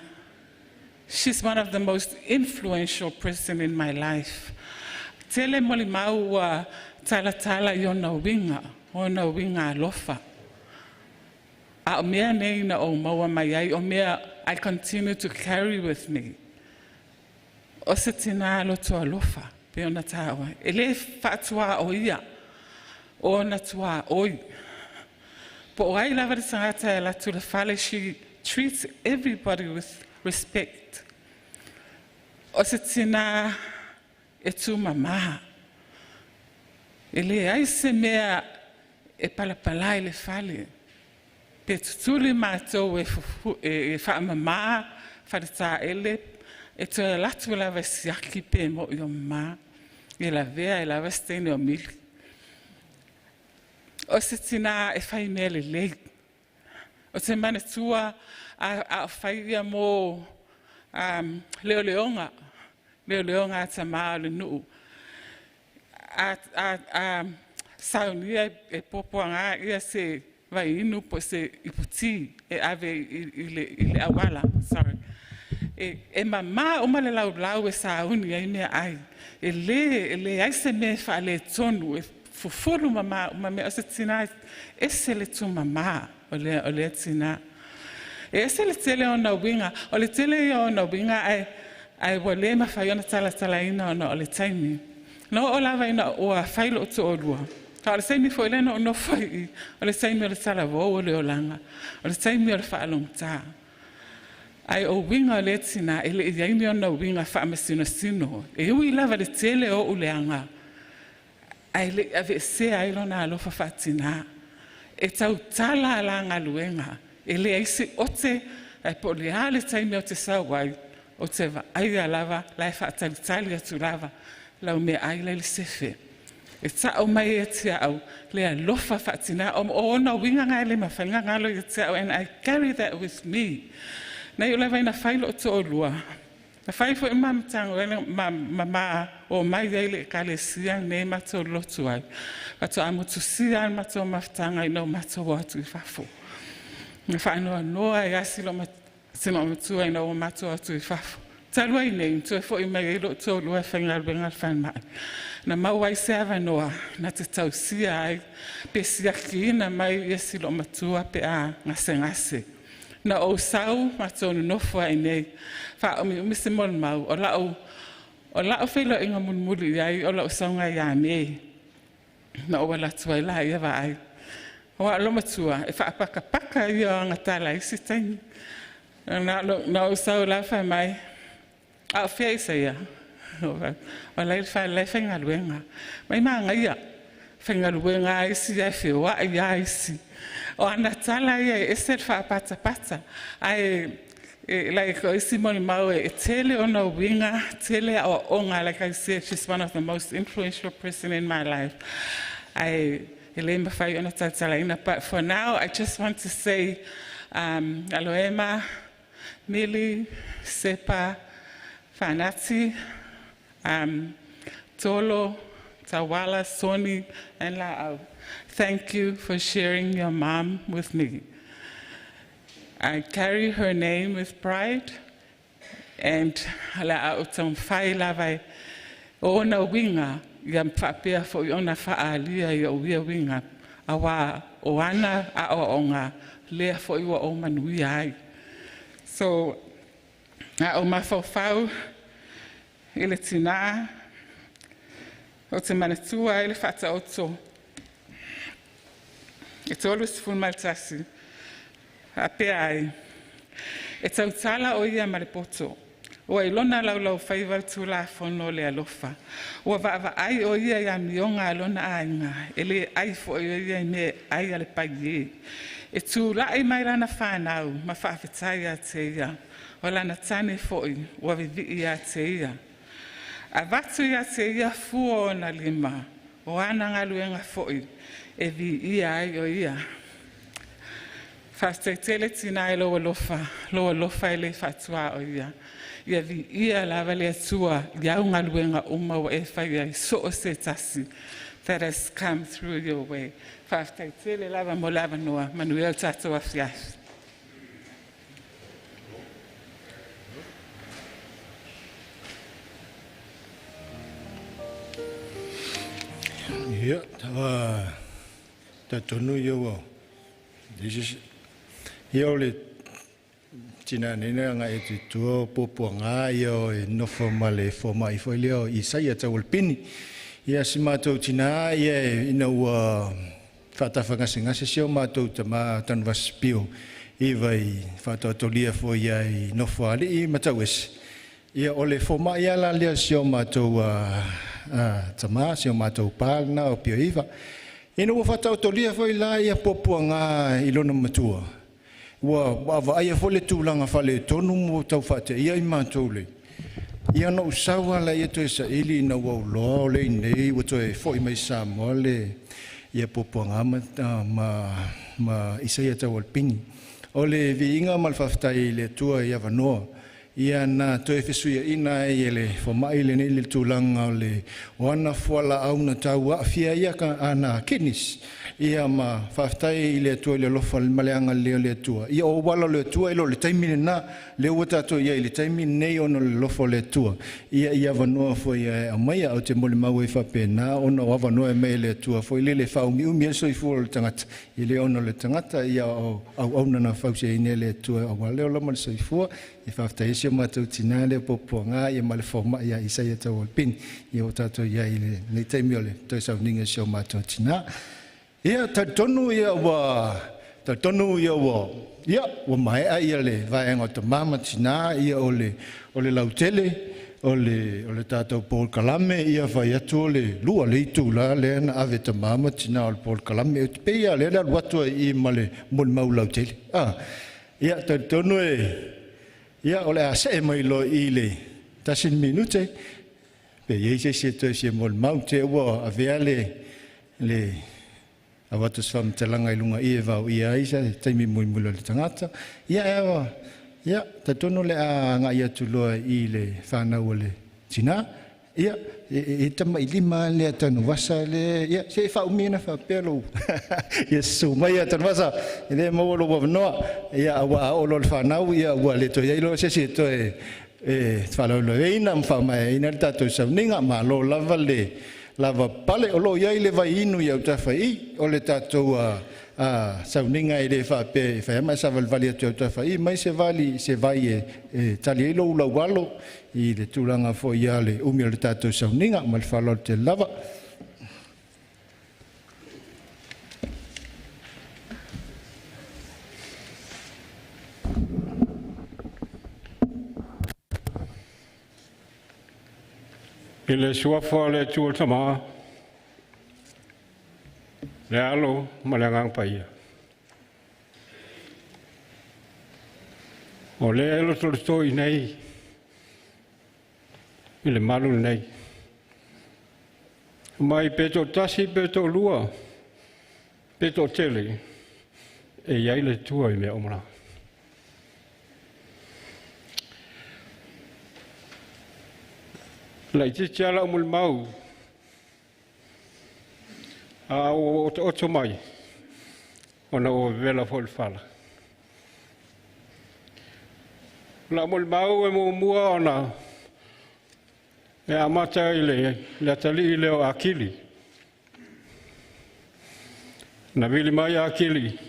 She's one of the most influential person in my life. Tele molimau ua talatala i ona uiga, ona uiga alofa. A o mea nei na ou maua mai ai, o mea I continue to carry with me. O se tinā loto alofa, pe ona tāua. E le faatuā o ia, o ona tuā oi. Po o ai lava le tagata e alu atu i le fale, she treats everybody with respect. O se tinā e tūmamā. E leai se mea e palapala i le fale. Pe tutuli matou e, fufu, e faamamā faletaele, e toe alu atu lava e siaki pe mo'i o mamā. E lavea ai lava se teine o mili. O se tinā e fai mea lelei. O te manatua a o fai ia mo leoleoga, leoleoga a tamā o le nuu. A saunia e Puapuaga ia se vaiinu po o se iputi e ave i le auala, sorry. E mamā uma le laulau e sauni ai meaai. E leai se mea e faaletonu, e fufulu mamā uma mea. O se tinā ese le tūmamā o lea tinā. E ese le tele o ona uiga, o le tele ia o ona uiga ae ua le mafai ona talatalaina ona o le taimi. Na oo lava ina ua fai lo'u to'alua, a o le taimi foi lea na ou nofo ai i, o le taimi o le talavou o le olaga, o le taimi o le faalogotā. Ae o uiga o lea tinā, e le i i ai ni ona uiga faamasinosino. E ui lava i le tele o o'u leaga, ae le i aveesea ai lona alofa faatinā. E tautala a la galuega, e leai se ote, ae po o le a le taimi ou te sau ai, ou te vaaia lava la e faatalitali atu lava lau meaai la e i le sefe. E ta'u mai ai ia te a'u le alofa faatinā. O ona uiga na e le mafai ona galo ia te a'u, and I carry that with me. Na iu lava ina fai lo'u to'alua, na fai foi ma Matagaluega ma o mai ai le ekalesia lenei matou lotu ai. Faatoa motusia le matou mafutaga ina ua matou o atu i fafo. Na faanoanoa ai lava si matua ina ua matou atu i fafo. Talu ai nei, toe foi mai ai lo'u toalua e faigaluega i le falemai. Na maua ai se avanoa na te tausia ai pe siakiina mai ia si matua pe a gasegase. Na ou sau matou nonofo ai nei, faaumiumi se molimau, o la'u feiloaiga mulimuli i ai o la'u sauga ia Me. Na ou alu atu ai laia vaai. O a lo matua, e whaapakapaka i o anga isi taimi. Na, na o sau la whai mai, a o fia isa ia. O lai whai lai whaingaluenga. Mai maa ngaia, whaingaluenga isi ia whioa ia isi. O ana tala ia e ese whaapatapata. Ai, like o isi moni mau e tele ona winga, tele o onga, like I said, she's one of the most influential person in my life. Ai, e le mawhai ona tautalaina. But for now, I just want to say, Aloema, Mili, Sepa, Fanati, Tolo, Tawala, Soni, and La'au. Thank you for sharing your mom with me. I carry her name with pride, and la'au taumafai lava o ona winga ia whaapea fo i ona whaalia i o ia winga awa o ana a o onga lea fo i wa o manuia ai. So, a o mafaufau i le tinā, o te manatua i le whataoto. E 31, a pea ai. E tautala o ia ma le poto. Ua ilona laulau whaiva tūla fono le alofa. Ua vaava ai o ia ia mionga alona ainga. E le ai fo o ia i me ai ale pai e. E tū lai mai lana whanau, ma whaafetai a te ia. O lana tane foi, ua vivi ia te ia. A vatu ia te ia fua o na lima. O ana ngaluenga foi, e vi ia ai o ia. Whaafetai tina e lo alofa e le whatua o ia. Ia vi ia lava le atua, ia ungaluenga uma wa e whai ai so o se tasi that has come through your way. Whaafetai tele lava mo lava noa, manuel tātou afiafi. Ia, tātonu ia wau. Ia o le tina nene anga e te tua pōpua ia o e nofo ma le fō mai foi lea o Isaia Taualpini. Ia si mātou tina ia ina ua whaatawhangasengase si o mātou tama tanuvasipio i vai whaatatolia foi ia i nofo ali i matau ese. Ia o le fō mai ala lea si o mātou tama, si o mātou pālana o pio iwa. Ina ua whaatatolia foi la ia pōpua ngā i lona matua. Ua awa fo le tūlanga whale tonu mo tau whate ia i mātou le. Ia no usawa la ia toe sa ili ina ua uloa o le nei ua toe foi mai Samoa le ia pōpua ngā ma Isaia Taualpini. O le viinga ma le whawhitai le tua i awanoa. Ia na toe whisuia ina e le whamai le nei le tūlanga o le o ana fuala au na tau awhia ia ka ana kidneys. Ia ma whawhitai i le atua i le alofa le maleanga leo le atua. Ia o wala le atua i lo le taimi na le ua tātou ia i le taimi nei ona le alofa le atua. Ia ia wanoa fo ia e amaia au te mole mau e whape nā ona o awanoa e mei le atua fo i lele whaumi umi e soifua le tangata. I le ona le tangata ia o au auna na whause i le atua au waleo lama le soifua. I whawhitai isi o mātou tina le pōpua ngā ia ma le whauma ia Isaia Taualpini. Ia o tātou ia i le nei taimi o le toi sauninga si o mātou tina. Ia tonu ia ua tonu ia ua ia ua maea ia le vaenga o te mama tina ia o le lautele o le tātou Paul Kalame ia whai atu o le lua le itu la le ana ave te mama tina o le Paul Kalame o te peia le le alu atu i ma le moli mau lautele. Ia tonu e ia o le a se mai lo i le tasin minute pe iei se se toi se moli mau te ua avea le awatu swamtalanga i lunga i e vau ia aisa, taimi mui mula le tangata. Ia ewa, ia, tatono le a ngā ia tuloa i le whanau o le tina. Ia, e tama i lima le tanu wasa le, ia, se e whaumina whapelo. Ia su mai a tanu wasa, e le maua lo wawanoa, ia, awa a olo le whanau, ia, ua le toi ailo, se se toi, e whalau lo eina, mwha ina le tātou sauninga, ma lo lava le, lava pale o lo iai le vai inu ia utafa i o le tātou sauninga e le whape whai ama sa valvali atu utafa i mai se vali se vai e tali e lo ula walo i le tūlanga fo ia le umi o le tātou sauninga ma le whalo te lava. I le suafa o le Atua le Tama, le Alo ma le Agaga Paia. O lea e lotolotoi nei i le malu lenei. Mai pe toatasi, pe toalua, pe toatele, e i ai le Atua i mea uma la. Laitiiti lava lau molimau, a ua otooto mai, ona ua vevela foi le fala. O lau molimau e muamua ona e amata i le atalii lea o Akili. Na vili mai Akili,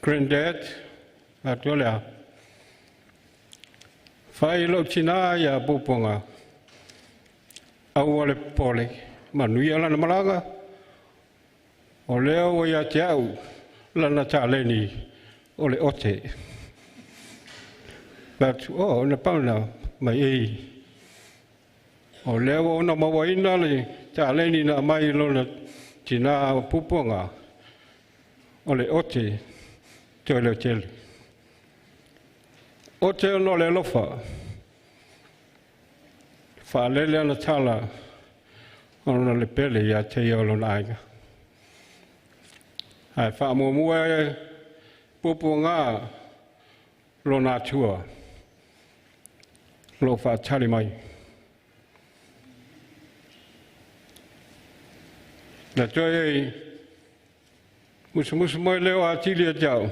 granddad, atu o lea. Fai lou tinā ia Puapuaga, aua le popole, manuia lana malaga, o lea ua ia te au lana taleni o le ote. Atu, oh, na pau na mai ei. O lea ua ona mauaina le taleni na mai lona tinā o Puapuaga, o le ote toe leo tele. Ote ona o le alofa, faalele ana tala ona le pele ia te ia o lona aiga. Ae faamuamua e Puapuaga lona atua, lo faatali mai. Na toe ei musumusu mai leo atili e te au,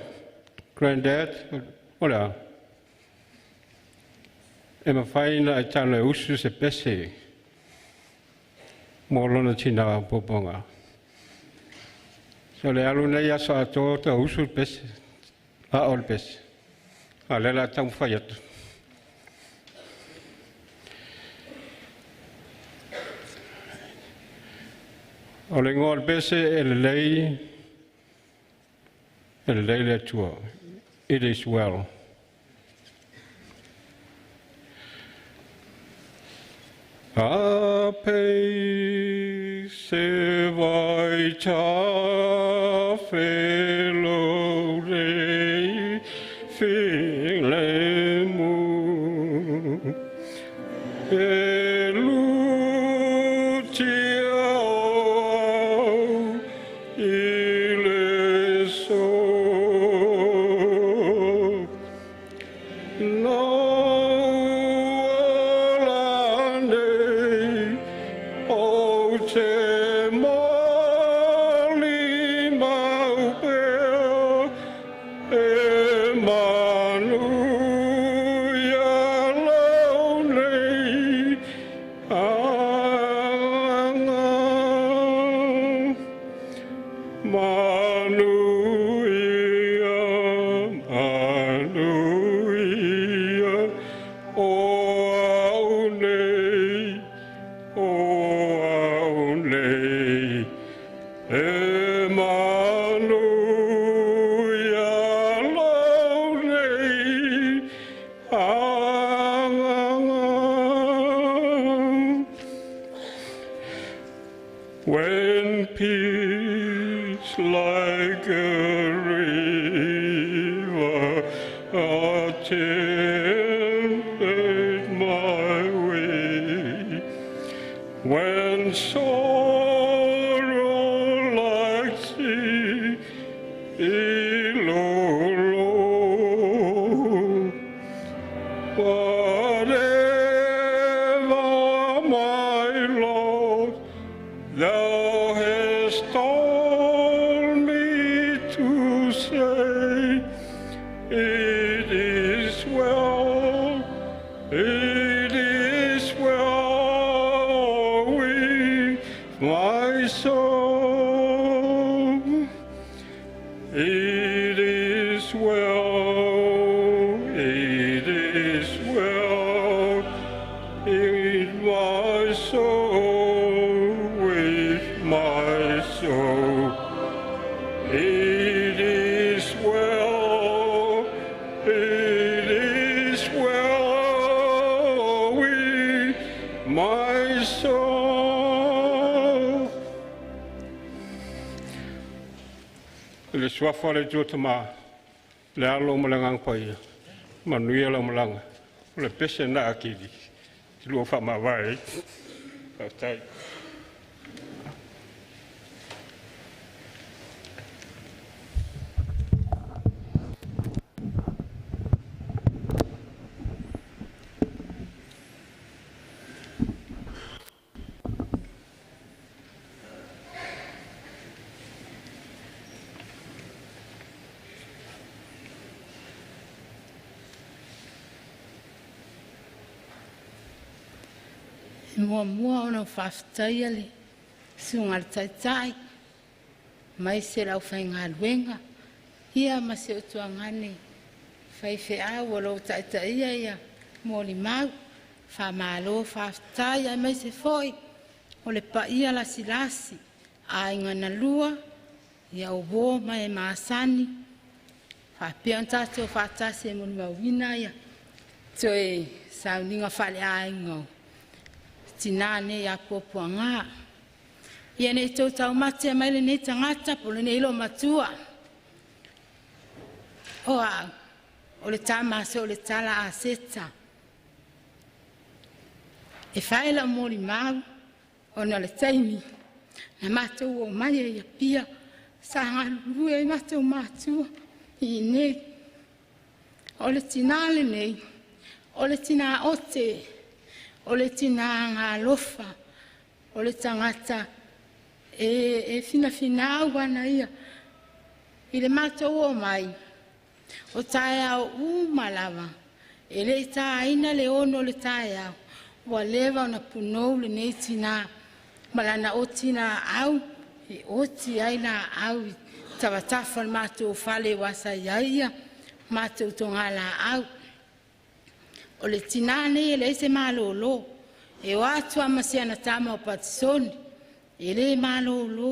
granddad, o lea. E mawhai na e tano e usu se pese mō lona tina Puapuaga. So le alu nei aso atoa ta usu le pese, a o le pese. A le la taumafai atu. O le igoa o le pese e lelei le Atua. It is well. A pace vai ta felo rei filemu e lutia o ile so no o te moli mau pea e manu ia lau nei anga. Manu ia o au nei, o au nei, e manu ia lau nei anga. When peace like a river attended my way, when sorrow like sea low, whatever my lot, thou hast taught me to say, it is well, it is well with my soul. It is well, it is well with my soul, with my soul. It is well, it is well with my Le suafa le Atua Tamā, le alo ma le agaga paia, manuia lau malaga. O le pese na a Kili, te lua faamavae ai. Faafetai. Muamua ona faafetaia le susuga i le Taitai mai se lau faigaluega ia ma se utuagane faifeau o lou taitaia ia molimau faamalo faafetai ai mai se foi o le paia lasilasi aiga na lua ia o uo ma e masani faapea ona tatou faatasi e molimauina ia toe sauniga faaleaiga o tinā nei a puapuaga. Ia nei tou taumate mai lenei tagata po o lenei matua. O au, o le tama so o le tala a seta. E fai lau molimau ona o le taimi na matou o mai ai Apia sa galulue ai matou matua i inei. O le tinā lenei, o le tinā ote, o le tinā galofa, o le tagata e finafinau ana ia. I le matou o mai, o taeao uma lava, e le i tāina le ono o le taeao, ua leva ona punou lenei tinā, ma lana oti laau, e oti ai laau i tavatafa o le matou fale ua sa i ai ia matou togā laau. O le tinā nei e leai se malōlō, e o atu a ma si ana tama o Patisoni, e le malōlō.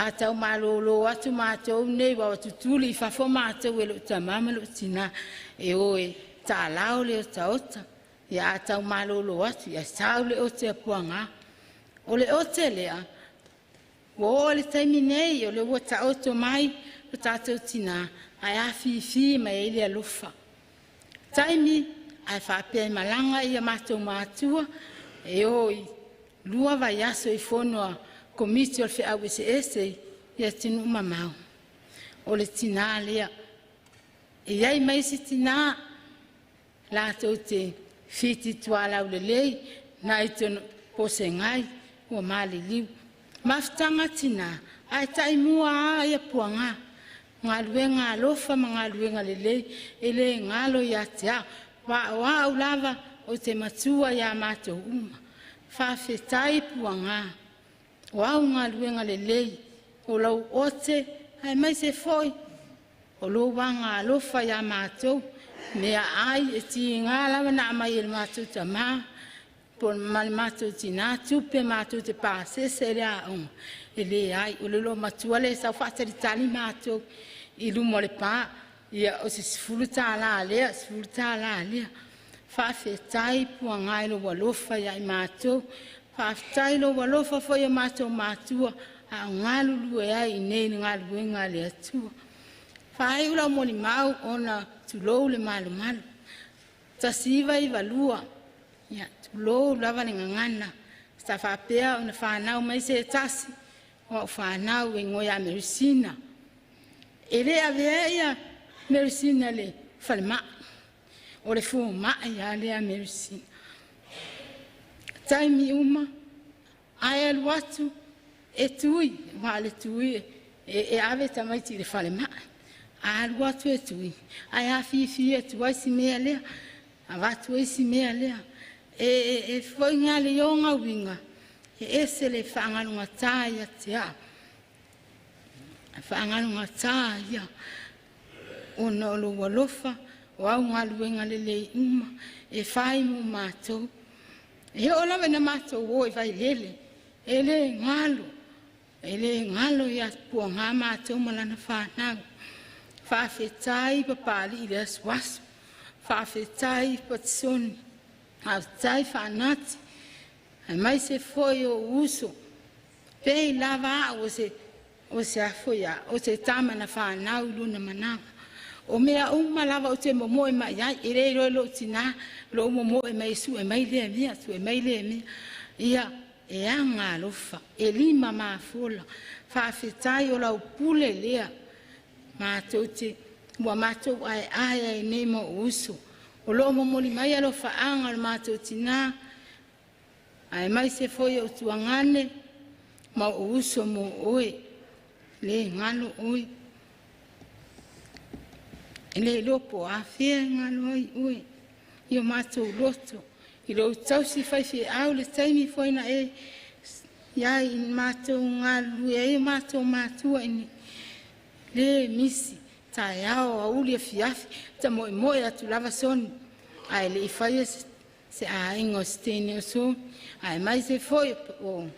A tau malōlō atu mātou nei, ua tutuli i fafo mātou e lou tamā ma lou tinā, e o e tālao le otaota, ia a tau malōlō atu, ia sau le ote a puagā. O le ote lea, ua oo le taimi nei, o le ua taoto mai lo tātou tinā, ae afifi mai ai le alofa. Taimi, ae faapea e malaga ia matou matua, e o i lua vaiaso i fono a komiti o le feau eseese ia atunuu mamao. O le tinā lea. E iai mai isi tinā, latou te fiti tualau lelei, nai te posegai, ua maliliu. Mafutaga tinā, ae taimua a ia puagā. Galuega alofa ma galuega lelei, e le galo ia te au. Wa o au lava o te matua ia matou uma. Faafetai puagā. O au galuega lelei, o lau ote, ae mai se foi, o lou aga alofa ia matou, mea ai e tiga lava na aumai e le matou tamā, po ma le matou tinā, tupe matou te pasese le aoga. E le ai, o le loa matua le sau faatalitali matou i luma o le pā, ia o se $10 lea, $10 lea. Faafetai puagā i lou alofa ia i matou. Faafetai lou alofa foi o matou matua, a o galulue ai i nei le galuega a le Atua. Faaiu lau molimau ona tulou le malumalu. 1992, ia tulou lava le gagana. Sa faapea ona whanau mai se tasi, o au whanau e ngoi a Melusina. E le avea ia Melusina le falemai, o le fumai a lea Melusina. Taimi uma, ae alu atu, e tui, wa le tui, e ave tamaiti i le falemai. A alu atu e tui, ae afifi atu ai si mea lea, avatu ai si mea lea. E foi ngā le ionga uinga, e ese le whaangalunga ia te a. Whaangalunga tā ia. Ona o lo alofa, o au ngā luenga le lei uma, e whai mo mātou. E o lava na mātou o e vai lele, e le ngalo ia pua ngā mātou malana whanau. Whaafetai papali i le asuasu, whaafetai patisoni, whaafetai whanati, ai mai se foi o uso, pei lava au o se O se afo ia, o se tama na whanau luna manawa. O mea uma lava o te momoe mai ai, e le roe lo tina, lo momoe mai su e mai lea mea, su e mai lea mea. Ia, e anga alofa, e lima mafola, faafetai o lau pule lea. Mātou te, ua mātou ai ai ai nei mo uso. O loo momoli mai alofa anga o le mātou tina, ai mai se foi o tuangane, ma o uso mo oe, le ngalo oe. Le lopo a fea ngalo ai oe, i o mātou loto. I lo tausi fai fi au le taimi foi na e ia i mātou ngā lui e mātou mātua ini le misi tae ao a uli e fiafi ta moe moe atu lava soni ai le i fai se a ingo stene o so ai mai se foi o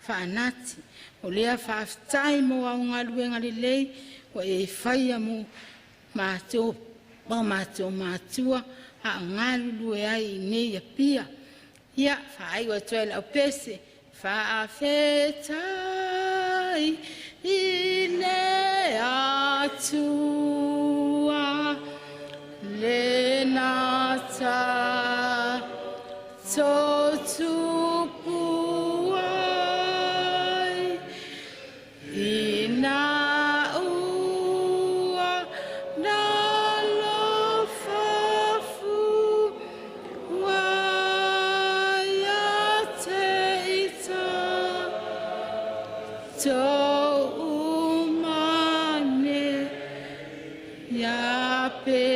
whaanati o lea whaaftai mo au ngā luenga le lei o e fai a mo mātou o mātou mātua a ngalulu e ai nei a pia. Ia, whaai wa toe lau pese, whaafetai i le atua, le nata tōtupu ai, i nā ua nā lofafu waia te ita tō umane ia pe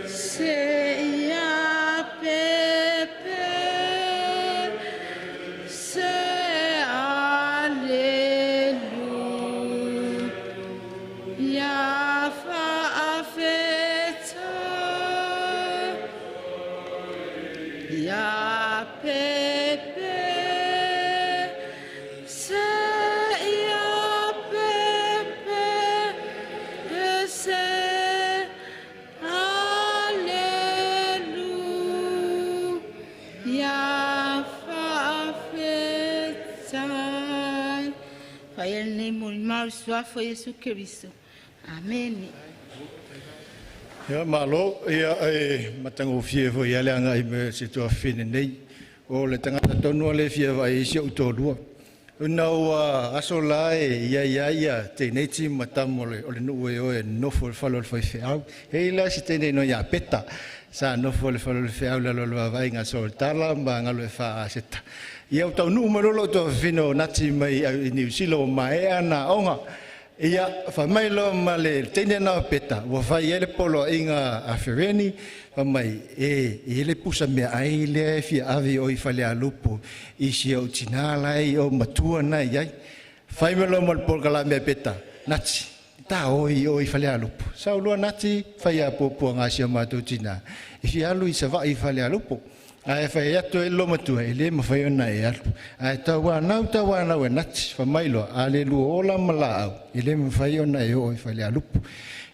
se ia pe pe se alelu ia whaafeta ia pe pe se ia pe pe se alelu ia whaafeta. Whaia nei mo mau suafo Yesu Kristo. Amen. Ia malo, ia e matangofie fo ia le anga i me se tua whine nei. O le tangata tonu le fia vai isi o tōlua. Una ua aso la e ia ia ia tēnei ti matamu o le nuu e oe nofo le falo le whai wheau. Hei la si tēnei no ia peta. Sa nofo le falo le wheau la lolo vai ngā so tala ma ngalo e wha aseta. Ia o tau nuu malolo tō whino nati mai au i Niu Silo o mae ana onga. Ia, wha mai lo ma le teine na peta, ua whai ele polo inga a Fereni, wha mai e ele pusa mea ai le fia avi o i whale a lupu, i si au tinala i o matua na i ai. Whai me lo ma le polo kala mea peta, nati, ta oi o i whale a lupu. Sau lua nati, whai a pōpua ngā sia mātou tina, i fia alu i sa vai i whale a lupu. Ai whai atu e lo matua, e le mawhai ona e alu. Ai tau wānau e nati, wha mai loa, a le lua ola ma la au, e le mawhai ona e o i whale a lupu.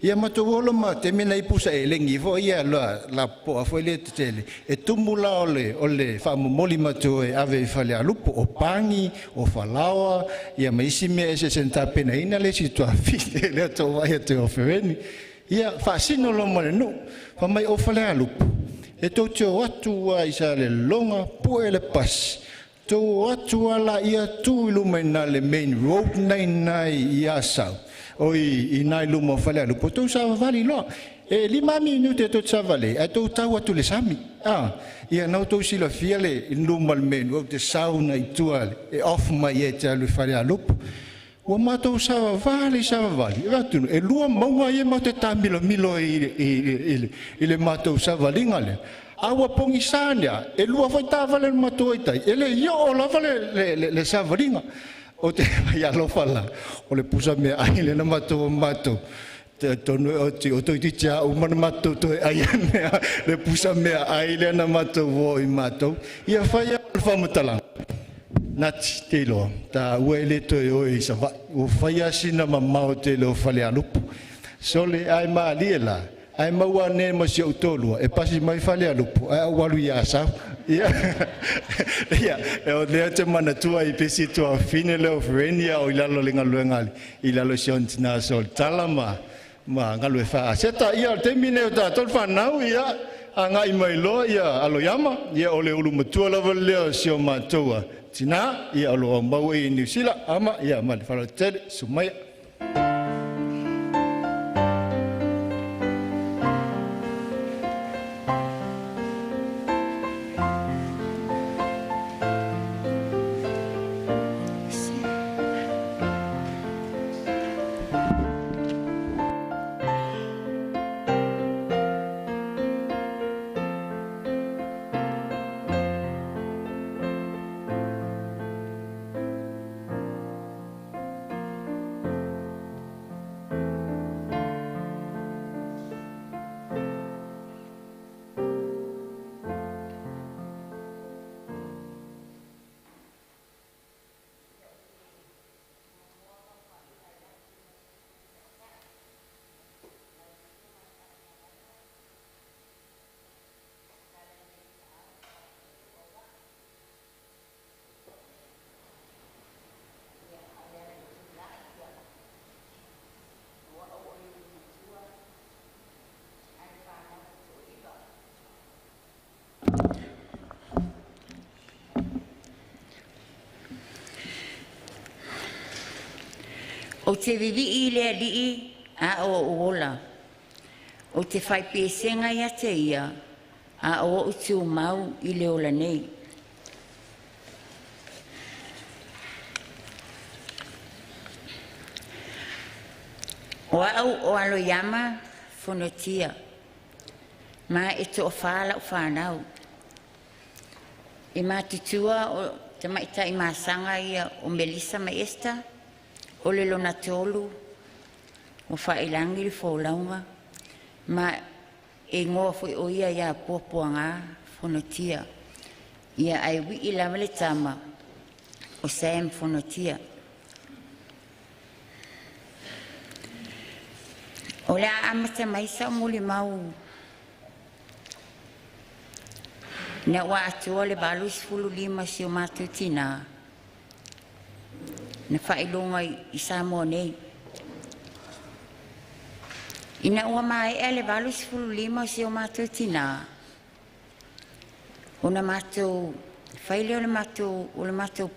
Ia matou ola ma te mena i pusa e lengi fo, ia loa, la poa fo le te tele. E tumu la ole whaamomoli matou e ave i whale a lupu, o pangi, o whalaoa, ia maisi mea e se senta pena ina le si tua white, lea tō vai atu o whiweni. Ia whaasino lo ma le nu, wha mai o whale a lupu. E tō te o atua i sa le longa pue le pas. Tō atua la ia tū i luma i nā le main road nei nai i asau. O i nai luma o whale alupo. Tō sa wawali loa. E lima minute tō sa wale. E tō tau atu le sami. Ah, ia nau tō sila fia le luma le main road te sauna i tua le. E off mai e te alu whale alupo. Ua mātou sa wawali, sa wawali. Ratunu, e lua maunga ia mau te tāmilo milo i le mātou sa walinga le. A ua pongi sānea, e lua whai tāwale le mātou ai tai. E le ia o lava le sa walinga. O te mai alofa la, o le pusa mea ai le na mātou o mātou. Te tonu o te o toi tia o mana mātou toi ai mea, le pusa mea ai le na mātou o i mātou. Ia whai a le whamutala. Nati te loa, ta ua ele toi o i sa vai, o whai asina ma mao te leo whale alupu. Sole ai maa lie la, ai maua ne mo si au tōlua, e pasi mai whale alupu, ai au alu i asau. Ia, ia, e o lea te manatua i pesi tua fine leo frenia o ilalo le ngaluenga ilalo si on tina sol tala ma ma ngalue fa seta ia o te mine o tātou whanau ia a ngai mai loa ia aloyama ia o le ulu matua lava lea si o mātou tina ia o lo mau i New Zealand ama ia ma le whalotele sumaia. O te vivi i le alii a o uola. O te whaipesenga ia te ia a o utu mau i le ola nei. O au o aloyama fonotia. Ma e to whala o whanau. E mātutua o te maitai māsanga ia o Melissa Maesta, o le lona tolu, o whailangi le fōlaunga, ma e ngoa fui o ia ia puapuanga fonotia. Ia ai wii lava le tama o Sam fonotia. O le a amata maisa o muli mau. Na ua atua le 85 si o mātou tina. Na whailonga i Samoa nei. Ina ua maea le 85 si o mātou tina. O na mātou, whaile o le mātou, o le mātou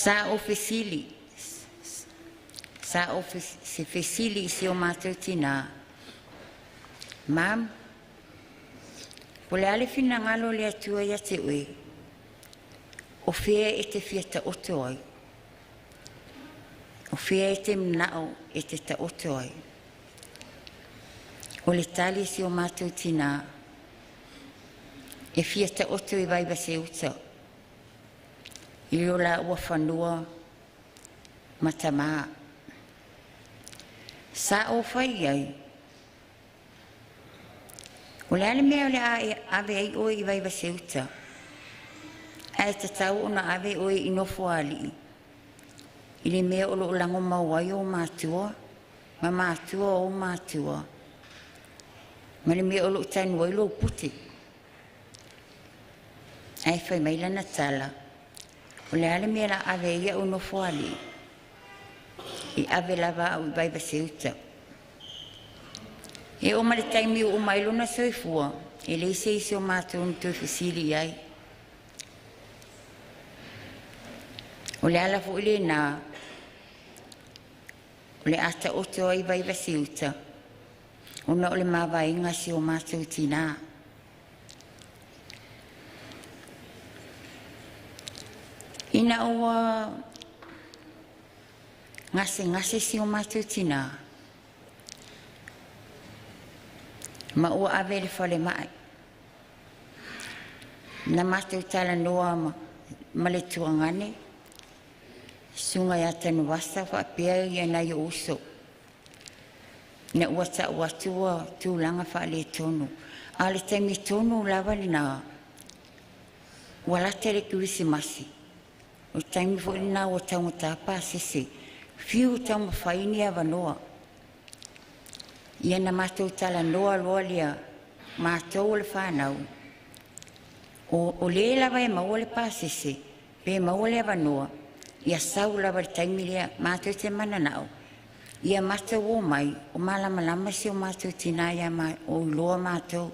Sa o fesili, sa o se fesili i si o mātou tina. Mam, po le ale finangalo le atua ia te ue, o fea e te fia ta oto ai. O fea e te mnao e te ta oto ai. O le tali si o mātou tina, e fia ta oto i vaiva se uta. I o la ua whanua matama. Sa o whai ai. O le ale mea o le a ave ai oe i vaiva se uta. Ae tatau ona ave oe i nofo alii. I le mea o lo lango mauai o mātua, ma mātua o mātua. Ma le mea o lo tanu ai lo pute. Ae whai mai lana tala. O le ale mea la ave ia o nofo alii. I ave lava au i vaiva se uta. E o ma le taimi o mai lona soifua, e le ise isi o mātou ni toi fesili ai. O le ala fo i le nā, o le ata oto ai vaiva se uta, ona o le mavainga si o mātou tina. Ina ua ngase ngase si o mātou tina. Ma ua ave le whale mai. Na mātou tala noa ma ma le tuagane, susuga ia Tanuvasa faapea ia nai ou uso. Ina ua ta'u atu ua tulaga faaletonu. A o le taimi tonu lava lenā ua lata le Kerisimasi. O le taimi foi lenā ua taugatā pasese, fiu taumafai ni avanoa. Ia na matou talanoa loa lea matou o le fanau, o lē lava e maua le pasese pe maua le avanoa, ia sau lava le taimi lea matou te mananao ia matou o mai o malamalama si o matou tinā ia ma o iloa matou.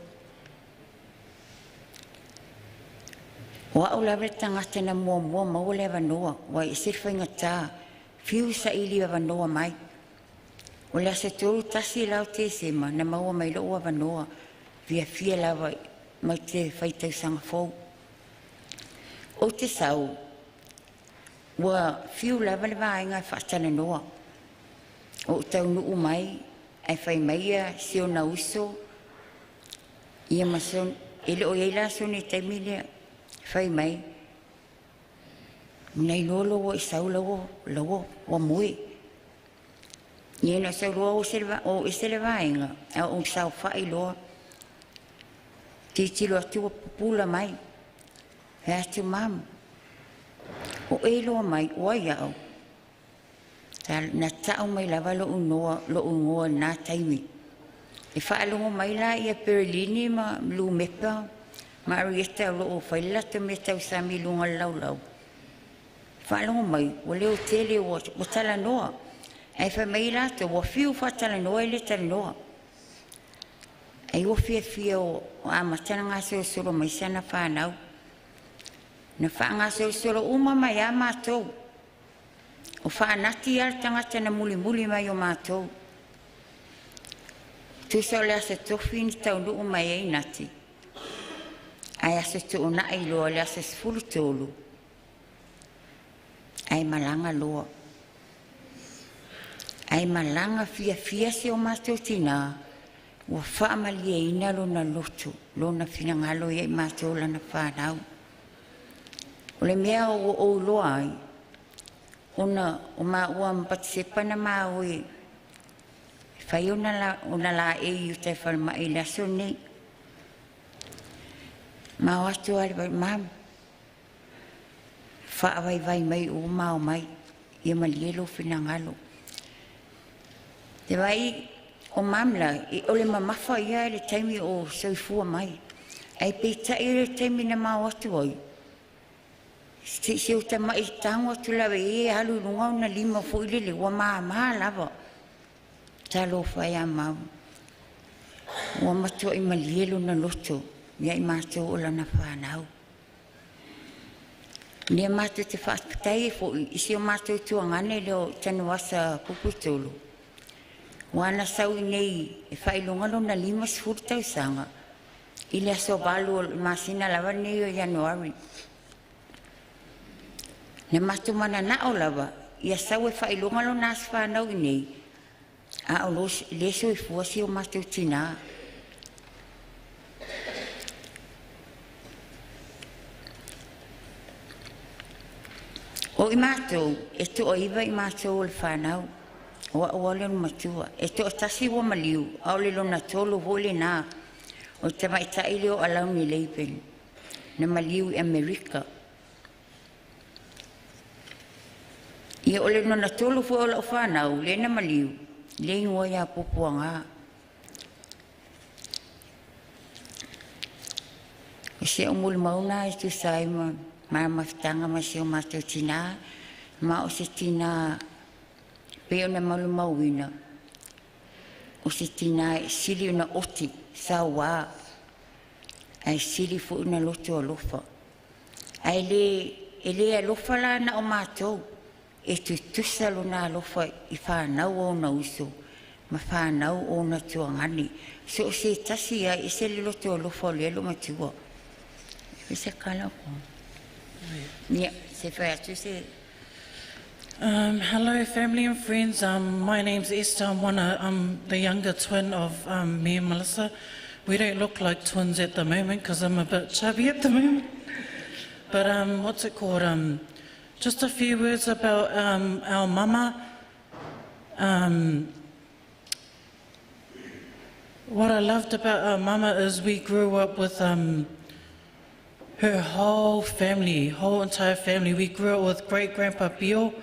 O a'u lava le tagata na muamua maua le avanoa, ua ese le faigata fiu saili avanoa mai. O le aso 31 la o Tesema na maua mai lo'u avanoa, fiafia lava mau te faitausaga fou. Ou te sau ua fiu lava le vaega e faatalanoa. Ou taunuu mai ae fai mai ia si ona uso ia ma e le o iai la sona i taimi lea. Fai mai nai loa lo ua i sau laua ua moe. Ia na sau loa o ese le vaega a ou saofa'i loa. Tilotilo atu ua pupula mai. Fai atu mam, o e loa mai o ai a'u. Na ta'u mai lava lo'u igoa i lena taimi. E faalogo mai la ia Perelini ma Lumepa ma Arieta o loo fai le latou mea tausami i luga o le laulau. Faalogo mai ua leo tele ua talanoa. Ae fai mai latou ua fiu faatalanoa e le talanoa. Ai ua fiafia o amata na gasolosolo mai sana fanau. Na faagasolosolo uma mai a matou. O faanati a le tagata na mulimuli mai o matou. Tusa o le aso tofi ni taunuu mai ai nati. Ae aso tuuna'i loa le aso 13. Ae malaga loa. Ae malaga fiafia si o matou tinā, ua faamalieina lona loto, lona finagalo ia i matou lana fanau. O le mea ua ou iloa ai, ona o maua ma Patisepa na maua e fai ona laei i uta e falemai i le aso nei. Ma o atu a le vai mam, faavaivai mai ua mao mai, ia malie lou finagalo. Te vai o mamla i ole mamafa ia le taimi o soifua mai. Ai peitai le taimi na mao atu ai. Si o tama'i tago atu lava e alu i luga ona lima foi lele ua māmā lava. Talofa ia mau. Ua matuai malie lona loto ia i matou o lana fanau. Lea matou te faafetai ai foi i si o matou tuagane lea o Tanuvasa Puputolu. Ua ana sau i nei e faailoga lona 50 tausaga i le aso 8 o le masina lava lenei o Ianuari. Na matou mananao lava ia sau e faailoga lona aso fanau i nei, a o le soifua si o matou tinā. O i matou, e toaiva i matou o le fanau, o a'u le matua, e toatasi ua maliu, a o le lona tolu foi lenā, o te tamaita'i lea o Alauni Laban, na maliu i Amerika. Ia o le lona tolu foi o la'u fanau, lea na maliu, le igoa ia Pupuagā. O se o mulimauna e tusa ai ma mafutaga ma si o matou tinā, ma o se tinā pe ona malumauina, o se tinā e sili ona oti sauā, ae sili foi ona loto alofa. Ae e le alofa la na o matou, e tutusa lona alofa i fanau o ona uso, ma fanau o ona tuagane. So o se tasi ai e se le loto alofa o le alo matua. E se kala ko. Ia, se fai atu se. Hello, family and friends. My name's Esther. I'm the younger twin of me and Melissa. We don't look like twins at the moment because I'm a bit chubby at the moment. But what's it called? Just a few words about our mama. What I loved about our mama is we grew up with her whole family, whole entire family. We grew up with great grandpa Bill,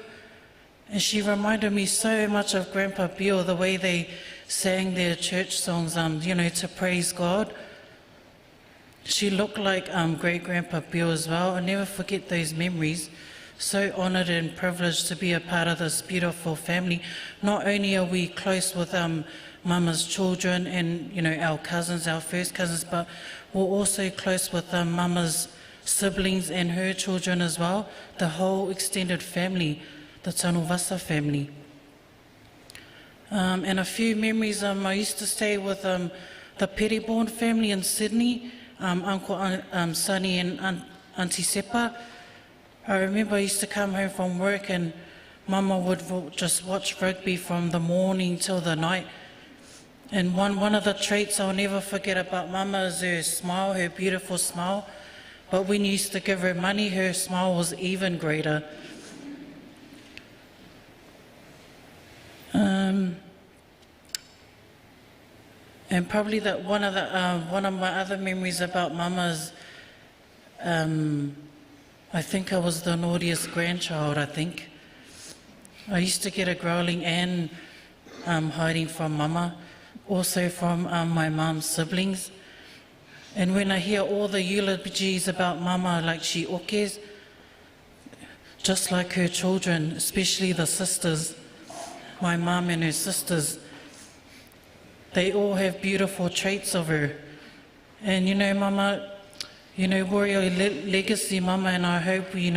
and she reminded me so much of Grandpa Bill, the way they sang their church songs, to praise God. She looked like great grandpa Bill as well. I'll never forget those memories. So honoured and privileged to be a part of this beautiful family. Not only are we close with Mama's children and our cousins, our first cousins, but we're also close with Mama's siblings and her children as well, the whole extended family, the Tanuvasa family. And a few memories, I used to stay with the Pettybourne family in Sydney, Uncle Sonny and Auntie Sepa. I remember I used to come home from work and Mama would just watch rugby from the morning till the night. And one of the traits I'll never forget about Mama is her smile, her beautiful smile. But when you used to give her money, her smile was even greater. And probably that one of my other memories about Mama's, I think I was the naughtiest grandchild, I think. I used to get a growling and hiding from Mama, also from my mum's siblings. And when I hear all the eulogies about Mama, like she okes, just like her children, especially the sisters, my mum and her sisters, they all have beautiful traits of her. And Mama, we're your legacy, Mama, and I hope we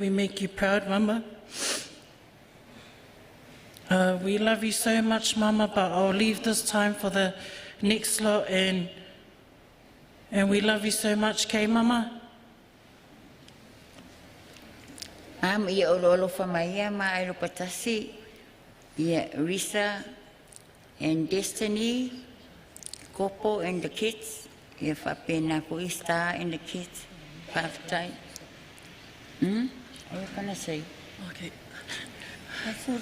make you proud, Mama. We love you so much, Mama, but I'll leave this time for the next lot, and we love you so much, okay, Mama? Am ia olo olo fa mai ma ai lo patasi, ia Risa and Destiny, Kopo and the kids, ia fa pena ko Star and the kids, Paftai. What can I say? Okay. That's all.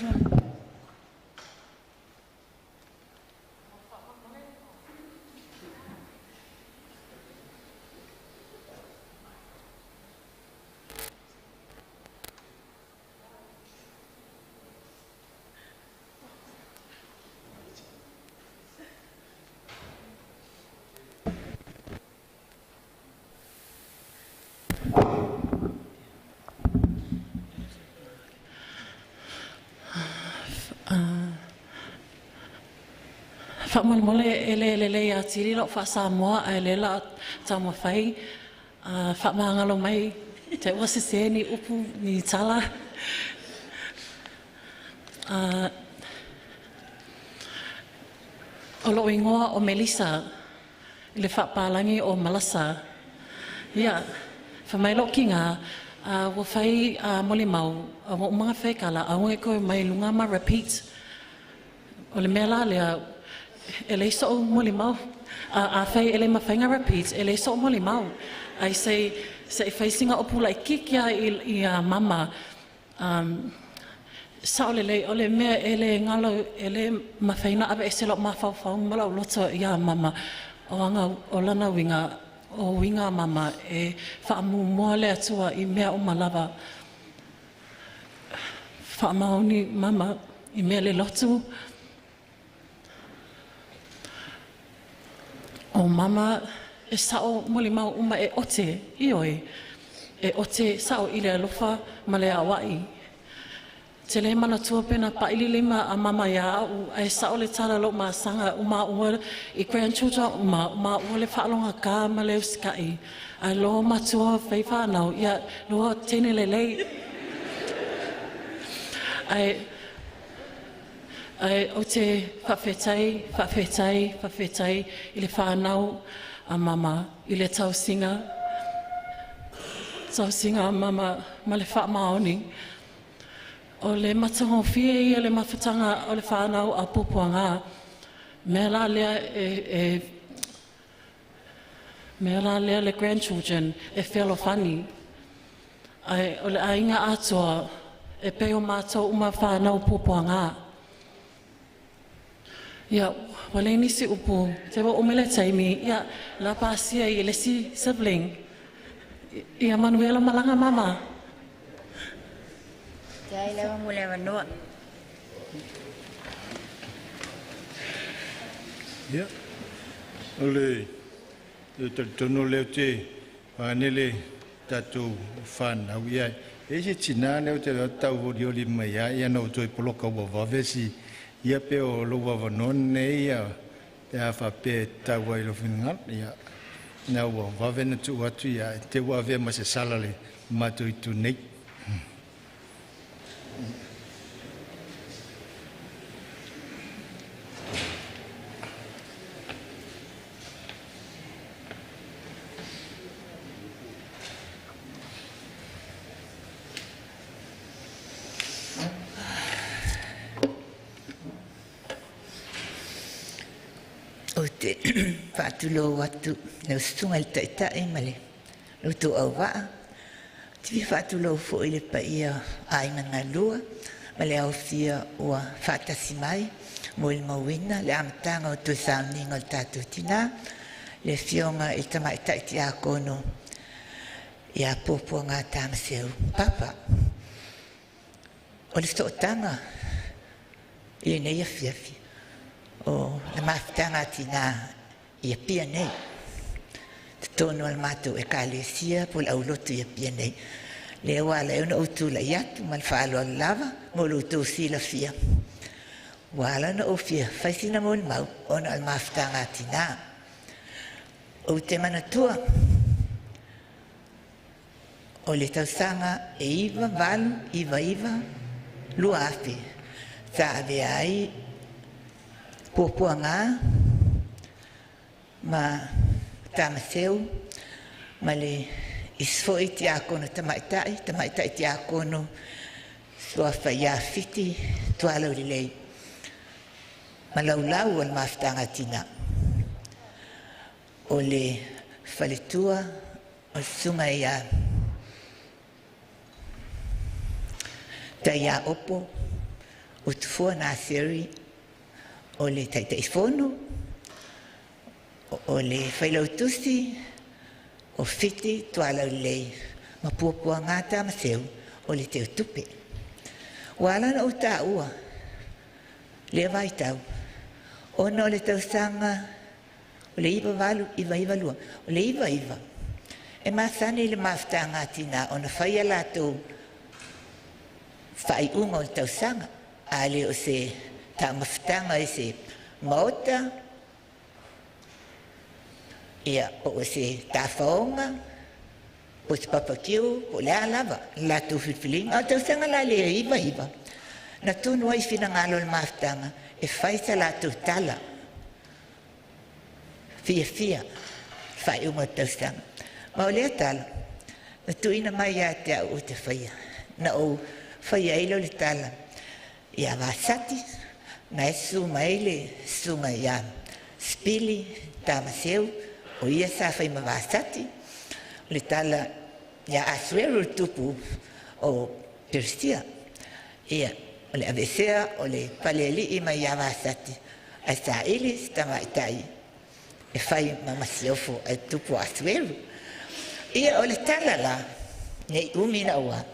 Whamolemole e le le le ia tiri lau wha Samoa a le la taumawhai, whamangalo mai te ua sese ni upu ni tala. O lo ingoa o Melissa, i le whapalangi o Malasa. Ia, whamai lo ki ngā, ua whai, mole mau, ua umanga whai kala, a unge koe mai lunga ma repeat. O le mea la lea, e le so mole mau. A whai e le mawhainga repeat, e le so mole mau. Ai se e whaisinga o pula i kikia i a mama. Sa o le lei, o le mea e le ngalo, e le mawhaina awe e se lau mawhauwhau ma lau loto i a mama. O anga, o lana winga, o winga mama e whaamu le atua i mea o malawa. Whaamaoni mama i mea le lotu. O mama e sao mole mau uma e ote, ioi. E ote sao i le alofa ma le awai. Te le mana tua pena pa ili lima a mama ia au, e sao le tala lo maasanga uma ua i grandchildren uma ua le whaalonga ka ma le usikai. A lo matua whai whanau, ia loa tene le lei. Ai, ai o te whawhetai, whawhetai, whawhetai i le whanau a mama, i le tausinga. Tausinga a mama ma le whaamaoni. O le matangofie ia le mawhatanga o le whanau a pupuanga. Mea la lea e Mea la lea le grandchildren e fealofani. Ai o le aiga atoa e pei o mātou uma whānau puapuaga. Ia, ua le nisi upu, te wa umele taimi, ia, la pasia i le si sibling. Ia manuela malanga mama. Tai lava mo le avanoa. Ia, o le talitonu lea ou te vaeane le tatou fanau, ia, e se tinā lea ou te iloa tauolioli mai ai, ia na ou toe poloka ua vave si, ia pe o lou avanoa lenei, ia, pe a faapea e tatau ai i lou finagalo, ia, ina ua vave na tuu atu, ia, e te ua avea ma se sala le matou itu nei. Ou te faatulou atu lau susuga i le Taitai ma le loutou auvaa. Ou te fia faatulou foi i le paia o aiga galua ma le aofia ua faatasi mai mo le mauina le amataga o toe sauniga o le tatou tinā, le afioga i le Tamaitai Tiakono ia Puapuaga Tamaseu Papa. O le sootaga i lenei afiafi o le mafutaga a tinā i Apia nei. Totonu o le matou ekalesia po o le aulotu i Apia nei. Lea ua ala ai ona ou tulai atu ma le faaaloalo lava mo lo outou silafia. Ua ala ona ou fia fai sina molimau ona o le mafutaga a tinā. Ou te manatua o le tausaga e 9, 8, 9, 9, 2000 sa avea ai Puapuaga ma Tamaseu ma le isi foi tiakono tamaitai, tamaitai tiakono suafa ia Fiti Tualaulelei ma laulau o le mafutaga a tinā. O le faletua o le susuga ia Taia Opo, Utufua Naseri, o le Taitaifono, o le Failautusi, o Fiti Tualaulelei, ma Puapuaga Tamaseu, o le Teutupe. Ua ala ona ou taua lea vaitau, ona o le tausaga o le 9892, o le 99, e masani i le mafutaga a tinā ona fai a latou faaiuga o le tausaga, a le o se taumafataga i se maota, ia, po o se tafaoga, po o se papakiu, po o le a lava le latou filifiliga. A o le tausaga la le 99, na tonu ai finagalo o le mafutaga e fai sa latou tala fiafia faaiuga o le tausaga. Ma o lea tala, na tuuina mai ia te au ou te faia. Na ou faia ai lea o le tala ia Vasati, na e susu mai le susuga ia Sipili Tamaseu, o ia sa fai ma Vasati, o le tala ia Asuero le tupu o Perisia. Ia, o le aveesea o le palealii mai ia Vasati, ae saili se tamaitai e fai ma masiofo ai tupu o Asuero. Ia, o le tala la, nei umi na ua,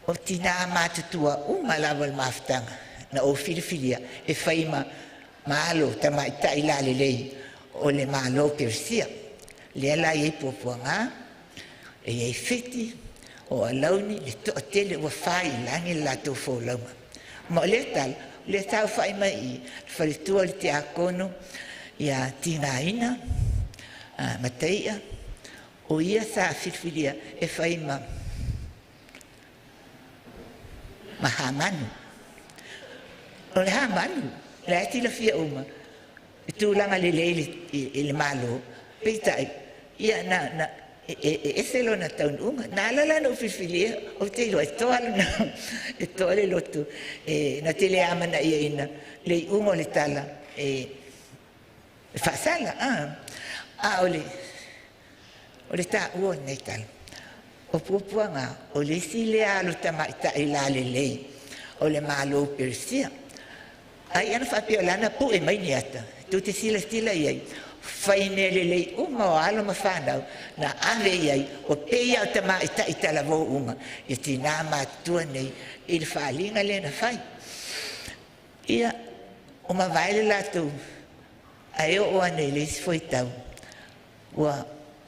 o tinā matutua uma lava o le mafutaga, na ou filifilia e fai ma malo tamaitai lalelei o le malo Perisia. Lea la i ai puapuaga, e i ai Fiti, o Alauni, le toatele ua fai i lagi le latou folauga. Ma o lea tala, o lea saofai mai i le faletua o le tiakono ia Tinaina Mataia, o ia sa filifilia e fai ma Hamanu. O le Hamanu, le ai tilafia uma, e tulaga lelei i le malo, peitai, ia na e ese lona taunuuga. Na ala la na ou filifilia, ou te iloa e toa lona, e toa le lotu, e na te le amanaiaina le iuga o le tala e faasala. A o le o le taua o lenei tala, o puapuaga o le isi lea alu tamaitai lalelei o le Malo o Peresia. Ai ana faapea o lana pu'e mai ni ata, tou te silasila i ai, fai mea lelei uma o alo ma fanau na ave i ai o peia o tamaitai talavou uma i tinā matutua nei i le faaaliga lea na fai. Ia, o mavae le latou ae oo ane i le isi fuaitau ua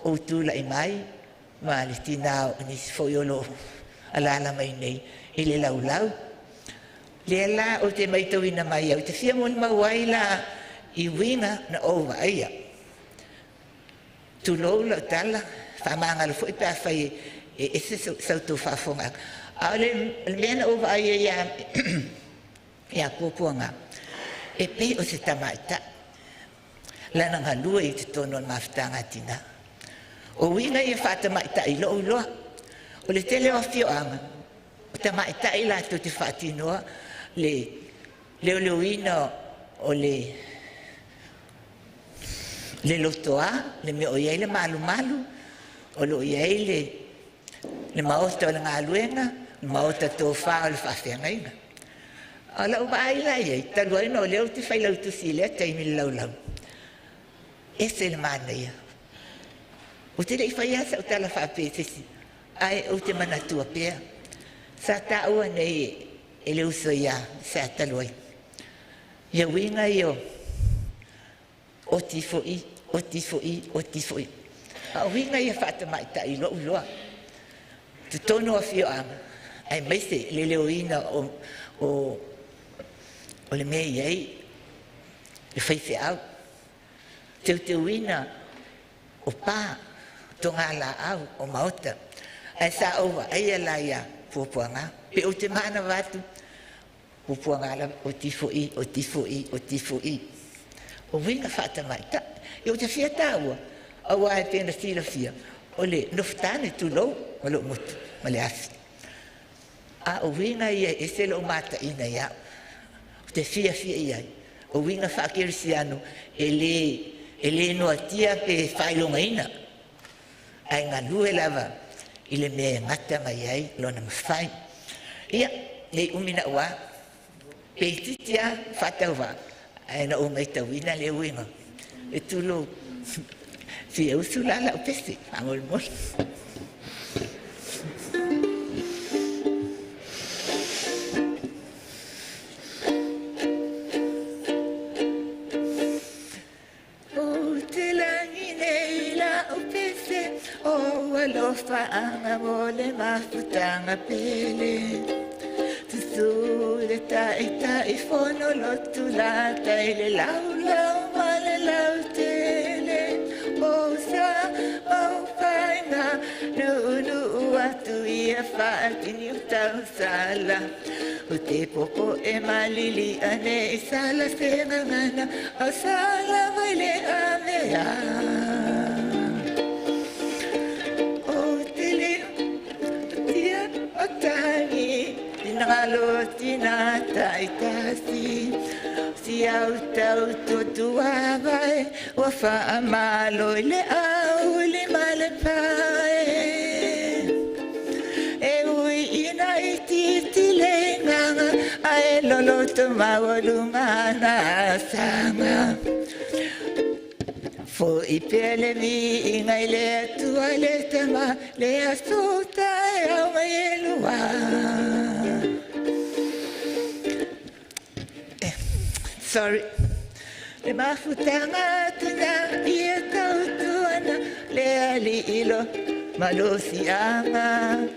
ou tula'i mai ma le tinā o nisi foi o loo alaala mai nei i le laulau. Lea la ou te maitauina mai au te fia molimau ai la i uiga na ou vaaia. Tulou lau tala, faamagalo foi pe afai e ese sau tou faafofogaaga. A o le mea na ou vaai ai ia Puapuaga, e pei o se tamaitai lana galue i totonu o le mafutaga a tinā. O uiga ia faatamaitai i lou iloa. O le tele o afioaga, o tamaitai latou te faatinoa le leoleoina o le lotoa, le mea o i ai le malumalu, o lo o i ai le maota o le galuega, le maota tofa o le faafeagaiga. A o lau vaai la i ai, talu ai ona o lea ou te failautusi i lea taimi i le laulau, ese le manaia. Ou te le i faia sau tala faapea i se isi, ae ou te manatua pea. Sa taua nei e le uso ia Sea talu ai. Ia uiga ia o oti foi, oti foi, oti foi. A o uiga ia faatamaitai i lou iloa. Totonu o afioaga, aemaise le leoina o le mea i ai le faifeau. Teuteuina o pa, togalaau o maota. Ae sa ou vaaia la ia Puapuaga. Pe ou te manava atu, Puapuaga lava, oti foi, oti foi, oti foi. O uiga faatamaitai. Ia ou te fia taua, auā e pei ona silafia, o le nofotane tulou ma lou motu ma le afi. A o uiga ia e ese lou mataina ia au. Ou te fiafia i ai. O uiga faakerisiano e le noatia pe faailogaina. Ae galue lava i le mea e gata mai ai lona mafai. Ia, nei umi na'u a, pe itiiti a faatauvaa, ae na ou maitauina le uiga. E tulou, fia usu la lau pese, faamolemole. O te lagi nei lau pese, o alofaanga mo le mafutaga pele. Tutu le taʻitaʻi fono lotu lata i le laulau ma le lautele. O sa maufaina nuunuu atu ia faatini o tausala. O te popo e malili ane i sala se gagana, o sala mai le amea. O te leo tia o tangi, tinagalo tina taitasi. Si au tau tutua vai, ua faamalo i le au i le male pae. E ui ina i titi le nganga, ae loloto maualuga na asaga. Fo'i pea le viiga i le Atua le Tama, le aso taeao mai e lua. Sorry. Le mafutaga tuna ia tautuana, le ali'i lo malosiaga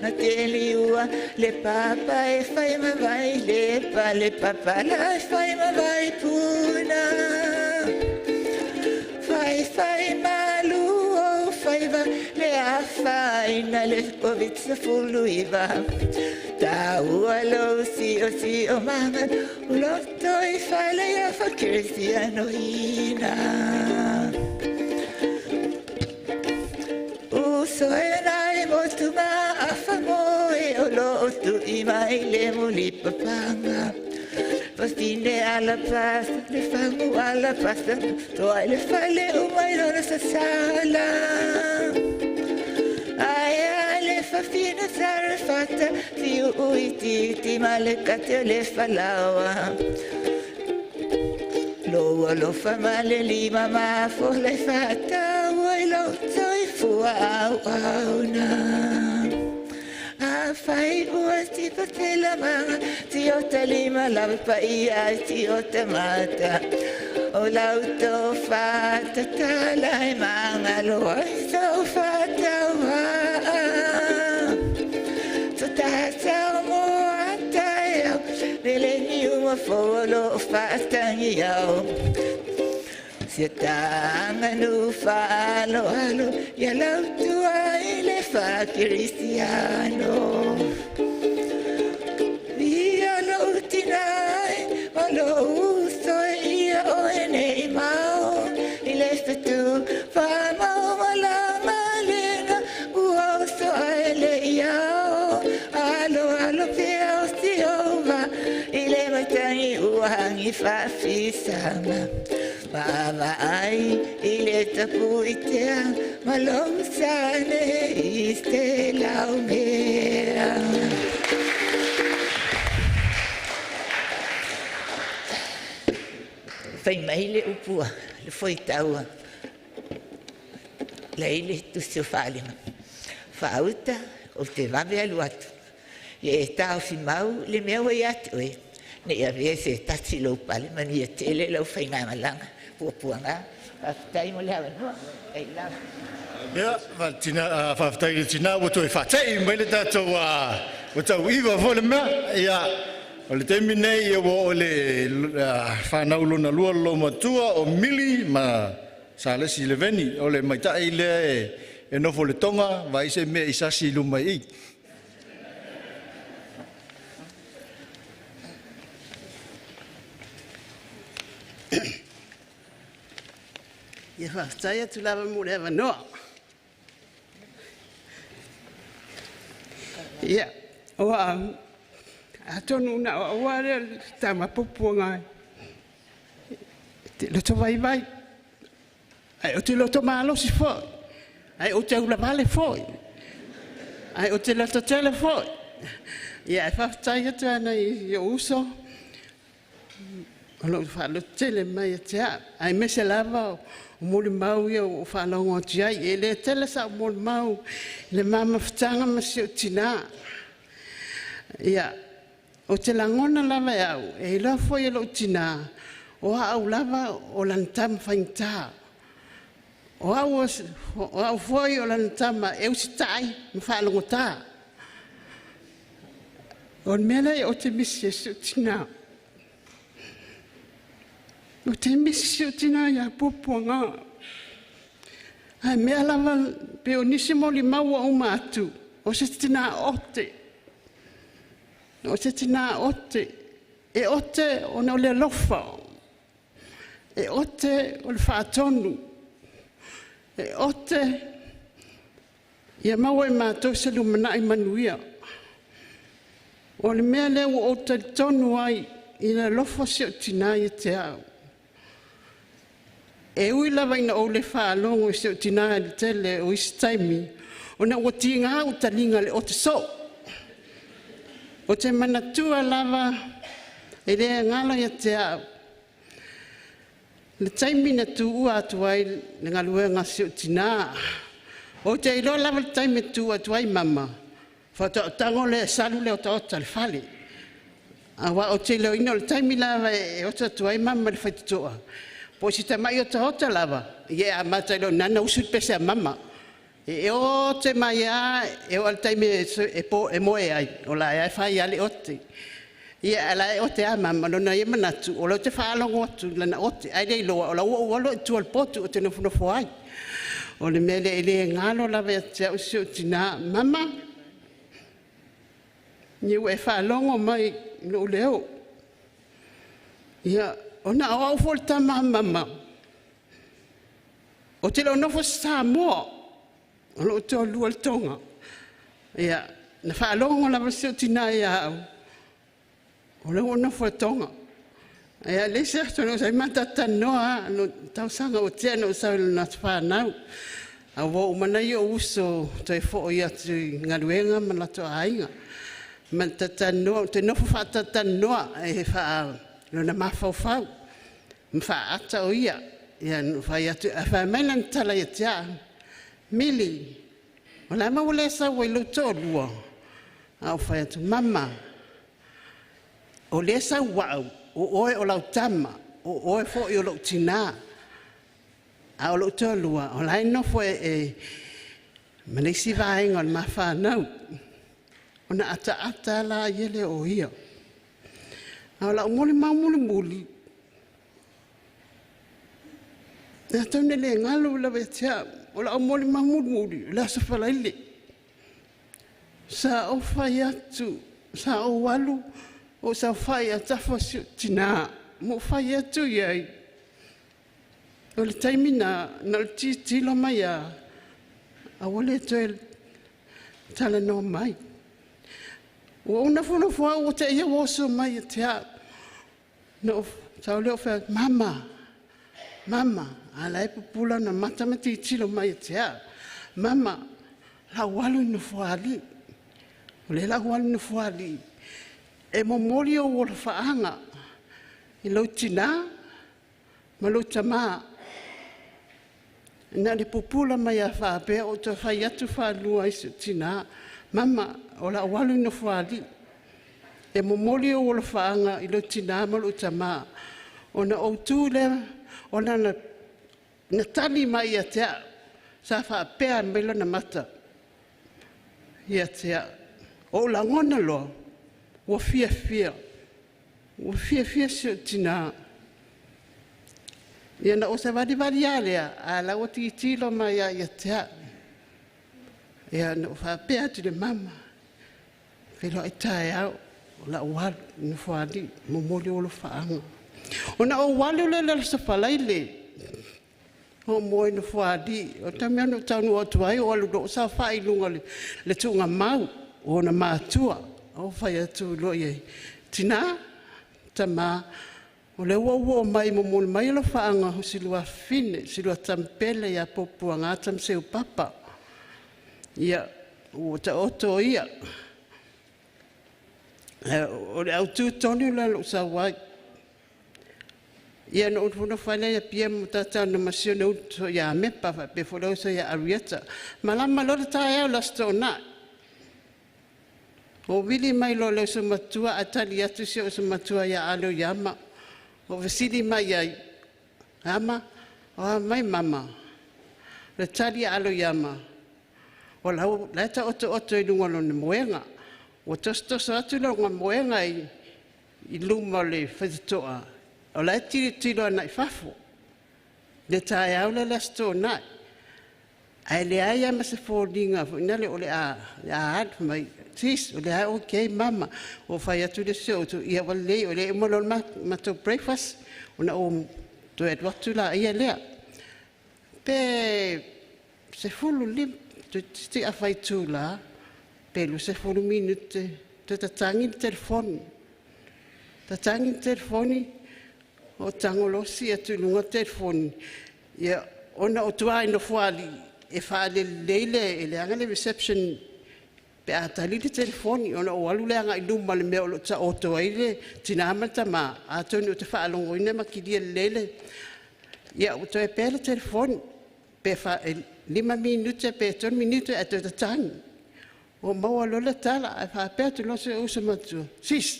na teliua, le papa e fai mavai lepa, le papa la e fai mavai puna. Fai fai malu o faiva, le afaina le Covid-19. Taua lou siosiomaga, o loto i fale ia faakerisianoina. Uso e nai motuga afamoe o loo tu'i mai le mulipapaga. Fafine ala pasa le fangu ala pasa toa i le fale uma i lona sasala. Ai ai le fafine sarefata tiu ui titi ma le kate o le falaoa. Lo alofa ma le lima mafo le whātaua i lau toifua au au nā. A whai ua tipa te lamanga, ti o te lima lava pa ia ti o te mata. O lau tō whātatala e manga loa i tō whātaua. Tō tātau mō atai au, mele ni uma fō lo whātangi au. Sia tānga nu whaalo alo, ia lau tua i le whakiristiano. Ia lo utinai, ma lo uso ia o e nei mau. I le whetu whamau malama lenga, ua uso ai le iao. Alo alo pea o siova, i le matangi ua hangi whawhisanga. Maama ai i le tapu i tea, ma lou sane i te lau mea. Whai mai le upua, le foi taua, le ile tusi o whalinga. Whaauta o te wawe alu atu. Ia e tāo fi mau le mea wai atu e. Ne ia vea se tati lau pale, mani ia tele lau whai ngā malanga. Puapuanga, whaftai mo le awanua, ei lava. Ia, whaftai le tina, ua toe whatai mai le tātou ua tau iwa fo le mea. Ia, o le taimi nei ia ua o le whanau lona lua lo matua o Mili ma Salesi Leveni, o le maitai lea e nofo le tonga, vai se mea i sasi luma i. Ia whaftai atu lava mo le awanoa. Ia, o a tonu na o aua le tama pupuanga te loto vai vai. Ai o te loto malosi foi. Ai o te ula vale foi. Ai o te loto tele foi. Ia, e whaftai atu ana i o uso. O lo whaalo tele mai a te a. Ai mese lava o moli mau ia o whaalongo atu ai. E le tele sa o moli mau le mama whitanga ma si o tina. Ia, o te langona lava e au. E iloa foi e lo tina. O au lava o lantama whaingta. O au foi o lantama e usitai ma whaalongo tā. O mele o te misi e si o tina. O te misi o tina ia pupuanga. Ai mea lava pe o nisi moli maua uma atu. O se tina ote. O se tina ote. E ote o na o le alofa. E ote o le whaatonu. E ote ia maua e mātou se lumanai manuia. O le mea lea ua o talitonu ai i le alofa si o tina ia te au. E ui lava ina o le whaalongo i se o tina le tele o isi taimi, o na ua tinga au talinga le o te so. O te manatua lava e lea ngalo ia te au. Le taimi na tuua atu ai le ngaluenga si o tina. O te iloa lava le taimi tuua atu ai mama. Whataotango le salu le otaota le fale. Awa o te iloa ina o le taimi lava e ota atu ai mama le whaititoa. Po si tamai o taota lava, ia a mata ilo nana usu pese a mama. E o te mai a, e o al taimi e po e moe ai, o la e whai ale ote. Ia ala e ote a mama, nona ia manatu, o lau te whaalongo atu, lana ote, ai lei loa, o la ua ua lo i tual potu o te nofonofo ai. O le mele e le ngalo lava ia te au si o tina, mama, niu e whaalongo mai no leo. Ia, o na o au fo le tama mama. O te leo nofo Samoa. O loo tō lua le tonga. Ia, na whaalongo lava si o tina ia au. O leo nofo le tonga. Ia le isi aso na ou sau ai ma talatalanoa lava no tausaga ua tea na ou sau i lona aso fanau. A ua uma nei ou uso toe foi atu i galuega ma latou aiga. Ma talatalanoa, ou te nofo faatalatalanoa e lona mafaufau ma faaata o ia. Ia na ou fai atu, ae fai mai lana tala ia te au, “Mili, o le a le mea ua le sau ai i lou toalua?” Ae ou fai atu, “Mama, o lea e sau au, o oe o lau tama, o oe foi o lou tinā, a o lou toalua, o la e nofo e ma le isi vaega o le ma fanau.” Ona ataata lava lea o ia. A o lau molimau mulimuli, atonu e le galo lava ia te au, o lau molimau mulimuli, o le Aso Faraile, sa ou fai atu, sa ou alu ou saofai i autafa o si ou tinā, ma ou fai atu i ai, o le taimi lena, na o le tilotilo mai lava, ae ua le toe talanoa mai. Ua ou nofonofo au ua te i ua oso mai ia te au. Na ou sau lea ou fai atu, “Mama, mama,” a o la e pupula ona mata ma tilotilo mai ia te au. “Mama, o le a ou alu i Nofoalii. O lea o le a ou alu i Nofoalii e momoli ou alofaaga i lou tinā ma lou tamā.” Na o le pupula mai lava faapea, ou toe fai atu faalua i si ou tinā, “Mama, o le a ou alu i Nofoalii e momoli ou alofaaga i lou tinā ma lou tamā.” Ona ou tu lea, ona na tali mai ia te au, sa faapea mai lona mata ia te au. Ou lagona loa, ua fiafia, ua fiafia si ou tinā. Ia na ou savalivali lava lea, a o la e ua tilotilo mai lava ia te au. Ia na ou faapea atu i le mama, “Feiloai taeao, o le a ou alu i Nofoalii e momoli ou alofaaga.” Ona ou alu lea i le Aso Faraile ou moe i Nofoalii. O le taimi lava na ou taunuu atu ai ou alu loa ou saofai i luga o le tuugamau o ona matua. Ou fai atu loa i ai, “Tina, tama, o lea ua ou oo mai e momoli mai alofaaga o si lua afafine, si lua tama pele ia Puapuaga Tamaseu Papa. Ia, ua taoto ia.” O le autu tonu lea o lou sau ai. Ia na ou nofonofo ai lea i Apia ma talatalanoa ma si ona uso ia Mepa faapea foi le uso ia Arieta. Malama loa le taeao i le Aso Toonai, ou vili mai loa i le uso matua ae tali atu si ou uso matua ia Alo Iama. Ua fesili mai i ai, “Ama, o a mai mama?” O le tali a Alo Iama, o la e taotooto i luga o lona moega. Ua tosotoso atu lona moega i luma o le faitotoa, o la e tilotilo agai fafo i le taeao lea o le Aso Toonai. Ae leai lava ma se foliga foi lea o le a alu mai. Sis, o lea okay mama. Ua fai atu le isi ou uso, ia ua lelei o lea e uma loa le matou breakfast ona ou toe alu atu laia lea. Pe 15 toeitiiti afa itula pe 20 minute toe tatagi le telefoni. Tatagi le telefoni, o tago loa sii atu i luga le telefoni, ia ona o tua i Nofoalii e faalelelei le leaga le reception pe a tali le telefoni. Ona ou alu lea agai i luma i le mea o lo o taoto ai le tina ma le tama, atonu ou te faalogoina ma kilia lelei le… Ia ua toe pea le telefoni, pe 5 minute pe 3 minute ae toe tatagi. Ua maua loa le tala ae faapea atu loa si ou uso matua, “Sis,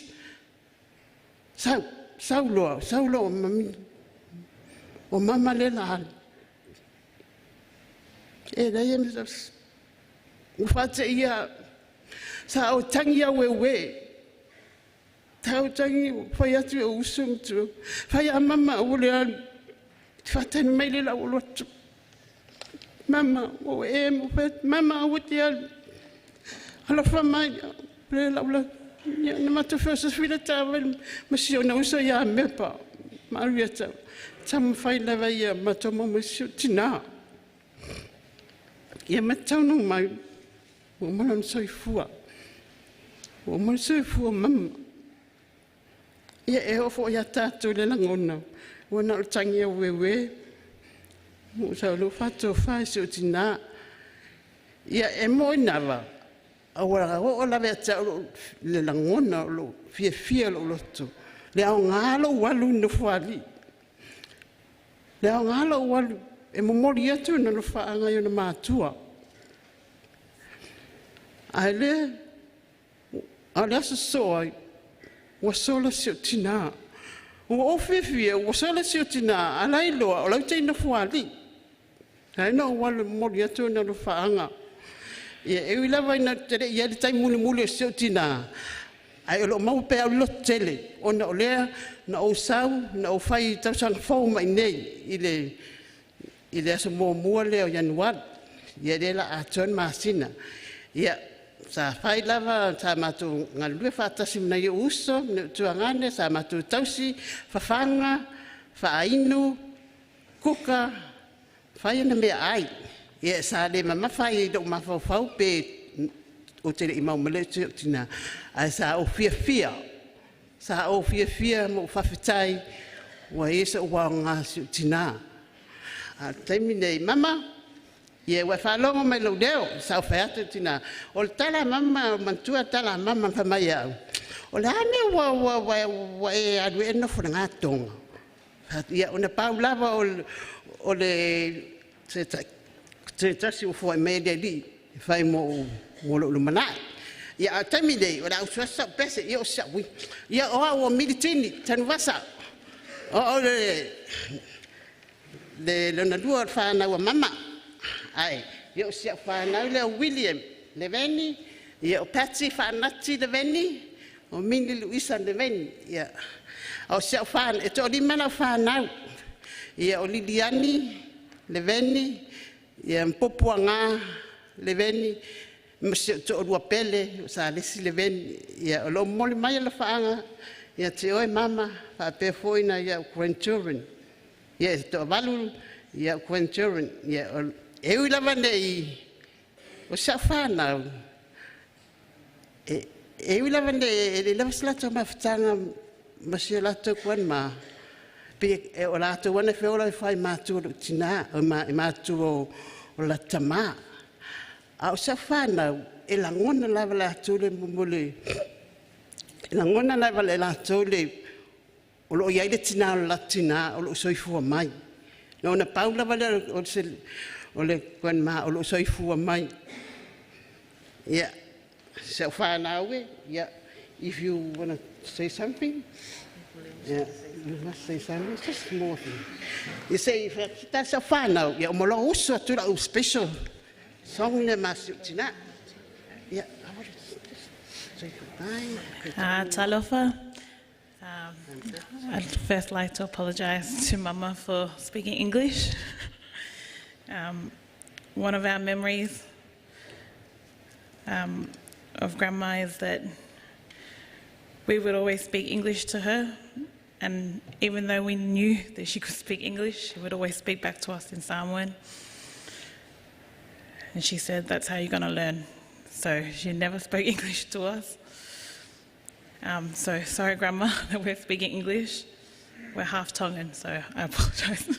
sau, sau loa, sau loa, o mama lea o le a alu.” E leai ma se… Ua faateia au, sa ou tagi aueuê, sa ou tagi fai atu i ou uso ma tuaoi, “Fai a mama aua le alu, faatali mai lea o le a ou alu atu. Mama, ua ou fai atu, mama aua e te alu, alofa mai, o lea o le a ou alu atu.” Ia na matou feosofi le taavale ma si ona uso ia Mepa ma Arieta, taumafai lava ia matou maua mai si ou tina. Ia ma taunuu mai, ua uma lona soifua, ua uma le soifua o mama. Ia e oo fo'i ia tatou le lagona, ua na o le tagi aueuē, ua ou sau loa faatofa i si ou tinā. Ia e moi lava, ua oo lava ia te au le lagona o lou fiafia o lou loto, le aoga lou alu i Nofoalii, le aoga lou alu e momoli atu ona alofaaga i ona matua. Ae le, a o le aso sosoo ai, ua sola si ou tinā. Ua ou fiafia ua sola si ou tinā, a o la e iloa o la e ua i Nofoalii. Na ala ai ona ou alu e momoli atu ona alofaaga. Ia, e ui lava ina ou te le i i ai i le taimi mulimuli o si ou tinā, ae o lo o maua pea e au le lototele, ona o lea na ou sau na ou fai tausaga fou mai i inei i le aso 1 lea o Ianuari, ia lea o le a atoa le masina. Ia, sa fai lava, sa matou galulue faatasi ma nai ou uso ma nai ou tuagane, sa matou tausi fafaga, faainu, kuka, fai ana meaai. Ia sa le mamafa ai i lou mafaufau pe ou te le i maua ma si ou tinā, ae sa ou fiafia, sa ou fiafia ma ou faafetai ua i ai sou aoga i si ou tinā. A o le taimi nei, mama, ia ua e faalogo mai i lou leo, sa ou fai atu i le tinā, o le tala a mama, manatua le tala a mama na fai mai ia au, o le a le mea ua e alu ai e nofo i le gatoga? Ia, ona pau lava o le se tasi ua foai mai e le Alii e fai mo lou lumanai. Ia, a o le taimi nei, o le a usu atu sau pese, ia o si au ia o au o Militini Tanuvasa, o au le lona lua o le whanau a mama. Ai, ia o si au whanau lea o William Leveni, ia o Patsy Whanati Leveni, o Mini Luisa Leveni. Ia, o si au whanau, e to'alima lau whanau. Ia o Liliani Leveni, ia Mpopuaga Leveni, ma si ou to'alua pele o Salesi Leveni. Ia o loo momoli mai alofaaga ia te oe mama, faapea foi nai au grandchildren. Ia e toavalu ia au grandchildren. Ia e ui lava nei o si au whanau, e ui lava nei e le lava se latou mafutaga ma si o latou grandma, pe e o latou ana feola e fai matua lou tinā, o ma, e matua o la tamā. A o si au whanau, e lagona lava latou le mo le e lagona lava le latou le o loo i ai le tinā o le latou tinā o loo soifua mai. Na ona pau lava lea o se o le grandma o loo soifua mai. Ia, si au whanau e, ia, if you want to say something, yeah, you must say something, it's just small thing. You say, ta si au whanau, ia, o mo loo usu atu lau special song le ma si o tina. Yeah, I want to just say goodbye. Talofa. I'd first like to apologise to Mama for speaking English. One of our memories of Grandma is that we would always speak English to her, and even though we knew that she could speak English, she would always speak back to us in Samoan. And she said, that's how you're going to learn. So she never spoke English to us. So sorry, Grandma, that we're speaking English. We're half Tongan, so I apologise.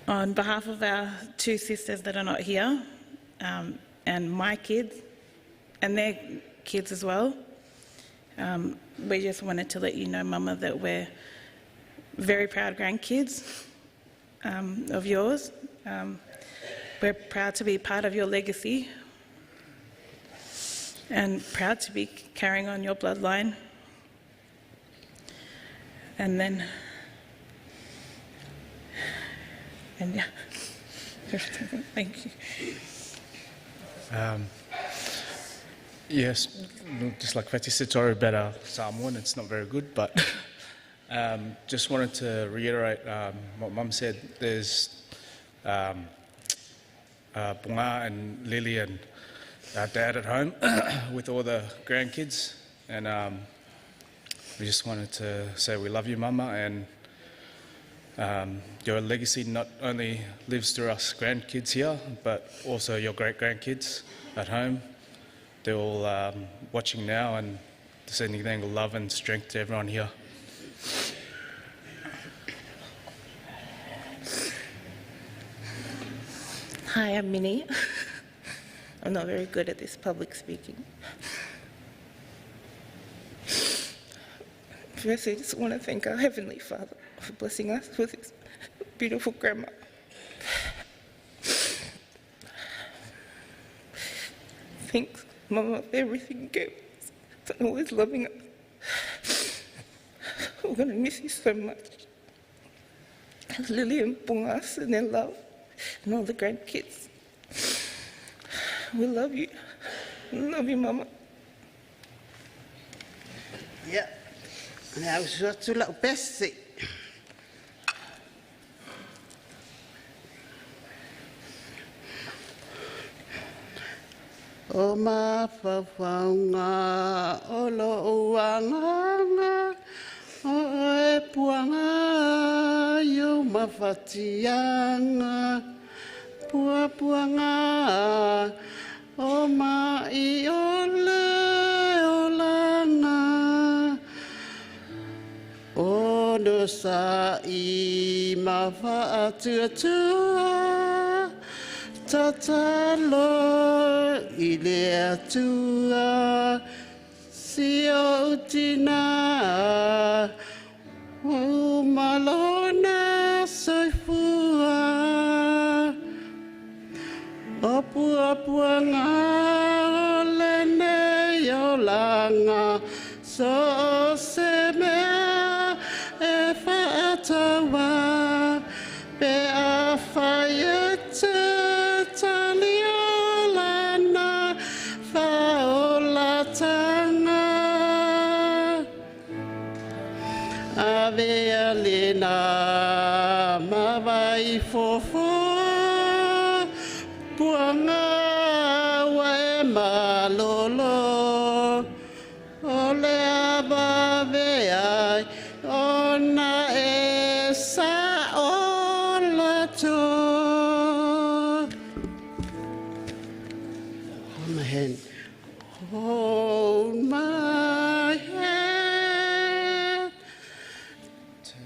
On behalf of our two sisters that are not here, and my kids, and their kids as well, we just wanted to let you know, Mama, that we're very proud grandkids of yours. We're proud to be part of your legacy and proud to be carrying on your bloodline. And then, and yeah, thank you. Yes, just like Fati said, sorry about our Samoan, it's not very good, but just wanted to reiterate what Mum said. There's Bunga and Lily and our dad at home with all the grandkids, and we just wanted to say we love you, Mama, and your legacy not only lives through us grandkids here, but also your great-grandkids at home. They're all watching now and sending their love and strength to everyone here. Hi, I'm Minnie. I'm not very good at this public speaking. Firstly, I just want to thank our Heavenly Father for blessing us with his beautiful grandma. Thanks, Mama, for everything you gave us, for always loving us. We're going to miss you so much. Lily and Bungas and their love, and all the grandkids. We love you. We love you, Mama. Yeah. Now, so to best. O mafafaunga o lo uanganga o e puanga yo mafatianga pua puanga o mai o le olanga o no sa i mafaatuatua tatalo i le atua si o tina o malona soifua o pua puanga o lenei olanga so se mea e faataua pe a whai e te taliolana whaolatanga. Ave alena mawai fofo puanga wa e malolo o le avave ai ona e sa ola to. Hold my hand. Hold my hand.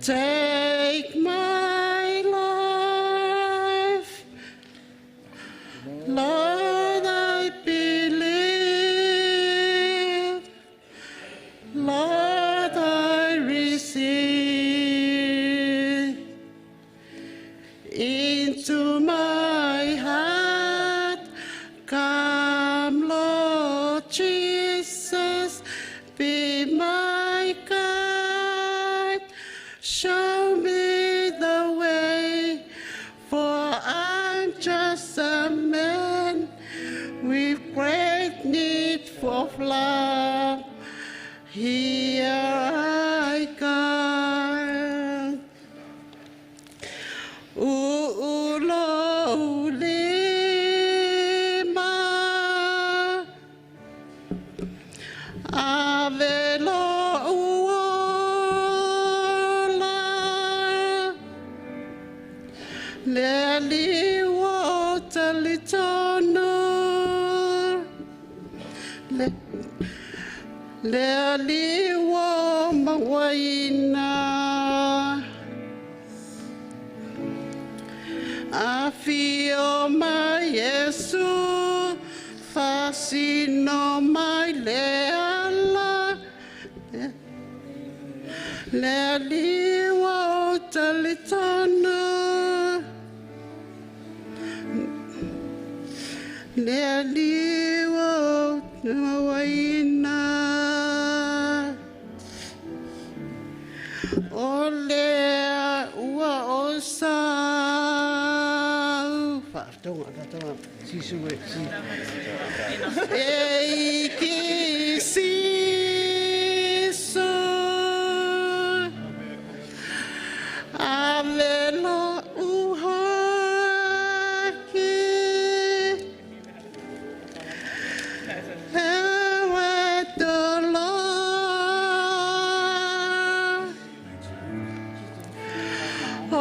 Take my life. Lord, I believe. Lord, I receive. Into my heart, come, Lord Jesus, be my guide. Show me the way, for I'm just a man with great need for love. Here I come. Ulo lima avelo uola le liwo talitono le liwo mawaina afio mai Yesu fasino mai le ala le liwo talitano le liwo mawaina o le ua o sa. Tonga, si si. Ei ki siso avelo uhaki ewe tolo o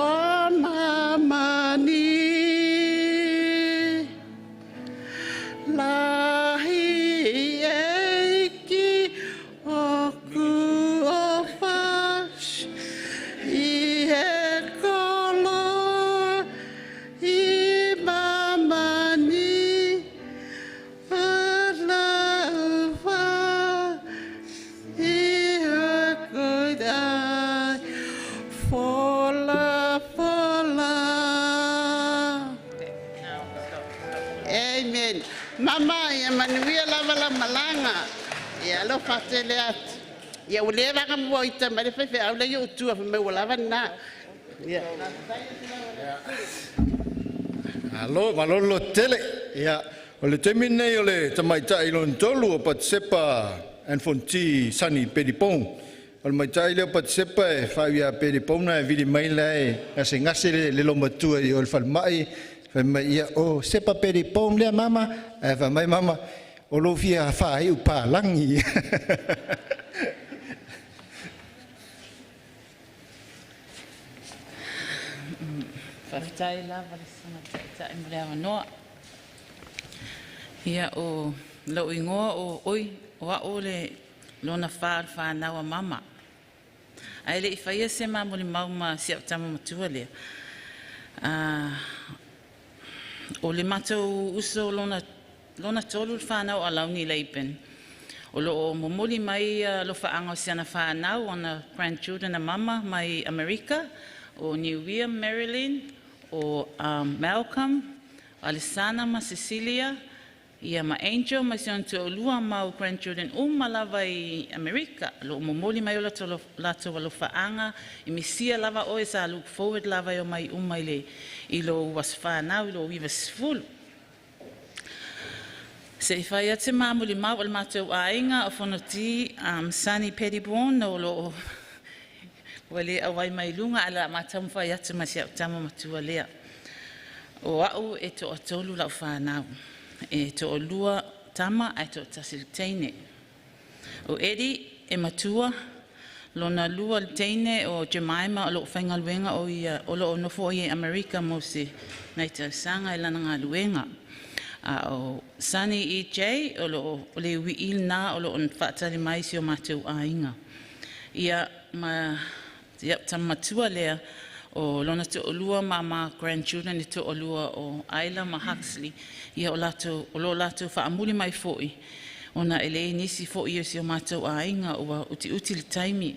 mamani lahi mama, ia manuia lava la malaga. Ia alofa tele atu. Ia ua le vaga mua i tama le faifeau lea i ou tua fai mai ua lava lena. Ia. Alo, malolo tele. Ia, o le taimi lenei o le tamaitai lona tolu o Patisepa Anfonti Sani Pedipong. O le maitai lea o Patisepa e fai ia Pedipong na e vili mai la e gasegase le lomatua i o le falemai. Fai mai ia, o Sepa Pedipong lea mama. Ae fai mai mama, o lou fia faaiu palagi. Faafetai lava le susuga taitai mo le avanoa. Ia o lou igoa o oi o a'u le lona fa o le fanau a mama. Ae le i faia se mamolimau ma si au tama matua lea. O le matou uso lona tolu le fanau o Alauni Laban. O loo momoli mai alofaaga o si ana fanau ona grandchildren a mama mai Amerika, o New Marilyn, o Malcolm, Alessana ma Cecilia, ia ma Angel ma si ona toalua mau grandchildren uma lava i Amerika. Lo momoli mai o latou alofaaga, i misia lava oe sa look forward lava i o mai uma i le i lo aso fanau i lo 90. Se i fai atu mamuli mau o le matou aiga o Fonoti Sunny Pettyborn o lo ua le auai mai luga ae le a matamafai atu ma si au tama matua lea. O au e toatolu lau fanau. E toalua tama ae toatasi le teine. O Eddie e matua, lona lua le teine o Jemima o loo faigaluega o ia o loo nofo i Amerika mo se nai tausaga i lana galuega. A o Sunny EJ o loo o le ui'i lena o loo faatali mai si o matou aiga. Ia ma ia tama matua lea o lona toalua ma ma grandchildren e toalua o Ayla ma Huxley, ia o latou o lo latou faamuli mai fo'i ona e leai nisi fo'i o si o matou aiga ua utiuti le taimi.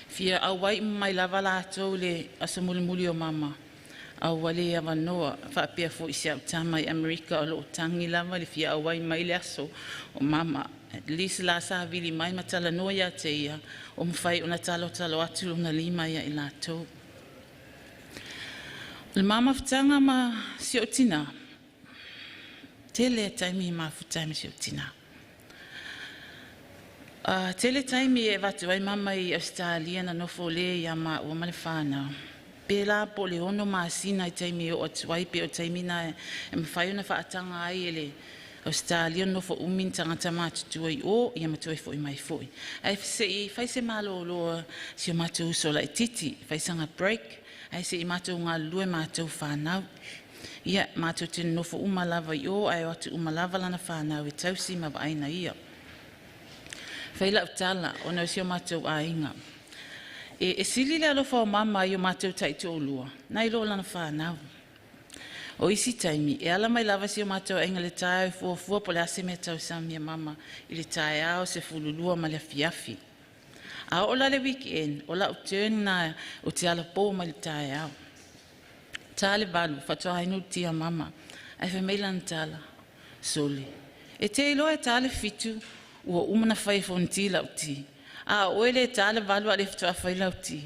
Fia auai mai lava latou le aso mulimuli o mama. A ua le avanoa faapea fo'i si au tama i Amerika o loo tagi lava le fia auai mai le aso o mama. At least la sa vili mai ma talanoa ia te ia o mafai ona talotalo atu lona lima ia i latou. O le mamafutaga ma si ou tinā, tele e taimi i mafuta ai ma si ou tinā. Tele taimi e avatu ai mama i Australia na nofo le ia maua ma le fanau. Pe la po le 6 masina i taimi e oo atu ai pe o taimi na e mafai ona faataga ai e le Australia nofo umi ni tagata matutua i o ia ma toe fo'i mai fo'i. Ae se'i fai se malōlō si o matou uso laititi, fai saga break, ae se'i matou galulue matou fanau. Ia matou te nofo uma lava i o ae o atu uma lava lana fanau e tausi ma vaaina ia. Fai lau tala ona o si o matou aiga. E sili le alofa o mama i o matou taitoalua, nai lo lana fanau. O isi taimi, e ala mai lava si o matou aiga le taeao e fuafua po o le a se mea tausami a mama i le taeao 12 ma le afiafi. A oo la le weekend, o lau turn na o te alapō mai le taeao. Tā le 8, faatoa inu le tia mama. Ae fai mai lana tala, sole. E te iloa e tā le 7, ua uma na fai e fonoti lau ti. A o oe le tā le 8 a le faatoa fai lau ti.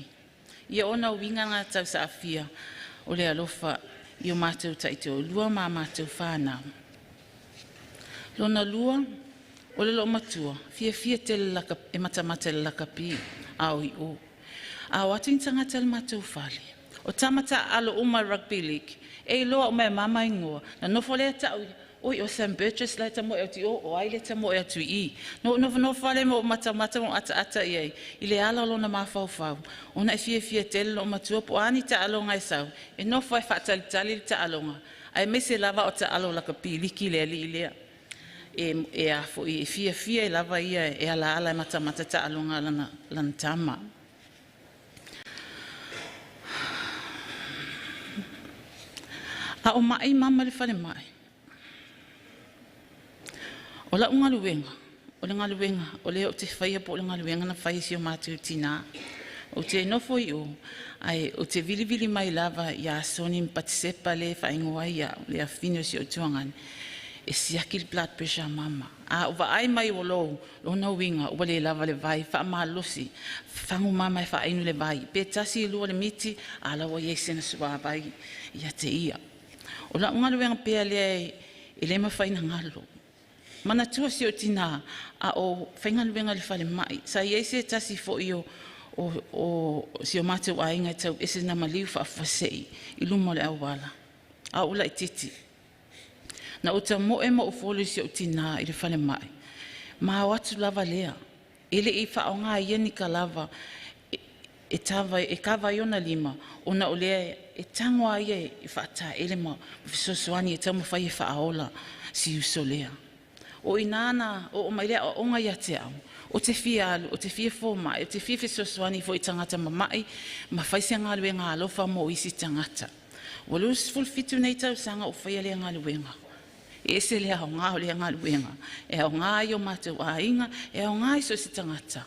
Ia ona uiga ngā tausaafia o le alofa i o matou taitoalua ma matou fanau. Lona lua, o le loo matua, fiafia tele laka, e matamata le lakapi, a o i o. A o atu ni tagata le matou fale. O tamata alo uma rugby league, e iloa uma e mama ingoa. Na nofo lea ta'u, oi o Sam Burgess lai tamo e atu o ai le tamo e atu i. No nofo nofo ale mo matamata mo ata ata i ai. I le ala o lona mafaufau. Ona e fiafia tele loo matua po ani ta'aloga e sau. E nofo e faatalitali le ta'aloga. Ae maise lava o ta'alo lakapi liki le alii lea. E a fo'i e fiafia e lava ia e ala ala e matamata ta'aloga lana tama. A o mai mama le fale mai. O lau galuega, o le galuega, o lea o te faia po o le galuega na fai si o matou tinā. O te nofo i o, ai o te vilivili mai lava ia Soni ma Patisepa le whaingoa ia, le afine o si o tuangane. E siaki le blood pressure mama. A o vaai mai o lou, lona uiga ua le lava le vai, faamalosi, fagu mama e faainu le vai. Pe tasi lua le miti, a la ua iai sena suavai ia te ia. O lau galuega pea lea e le mafai na galo. Manatua si o tina a o faigaluega le falemai. Sa iai se tasi fo'i o si o matou aiga e tau ese na maliu faafuasei i luma o le auala. A o laititi. Na o ta moe ma o folo i si o tina i le falemai. Ma o atu lava lea. E le i whaonga ia ni ka lava e tawa i ona lima o na o lea e tangoa ia e whaata ele ma fesoasoani e taumawhai e whaaola si uso lea. O inana o mailea o onga ia te au. O te fia alu, o te fia fōmai, o te fia fesoasoani fo i tangata mamai, ma whaise ngā alofa mo isi tangata. Ua 27 nei tausaga o whaia lea ngaluenga. E ese lea o ngā o lea ngaluenga. E au ngā i o mātou āinga, e au ngā i so se tangata.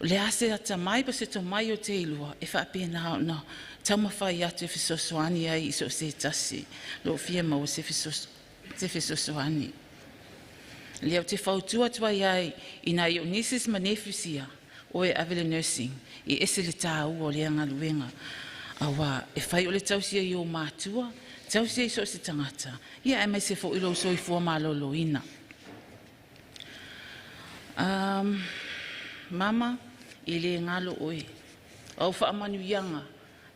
Le ase ata mai pa se to mai o te ilua, e whaapena ona taumawhai atu e fesoasoani ai i so se tasi. Lo fia mau se fesoasoani. Lea o te fautua atu ai ai i nai o nisis ma nefusia o e ave le nursing i ese le tāua o lea ngaluenga. Awa e whai o le tausia i o mātua, tausia i so se tangata. Ia e mai se fo ilo soifua maloloina. Mama, i le ngalo oe. Au whaamanu ianga,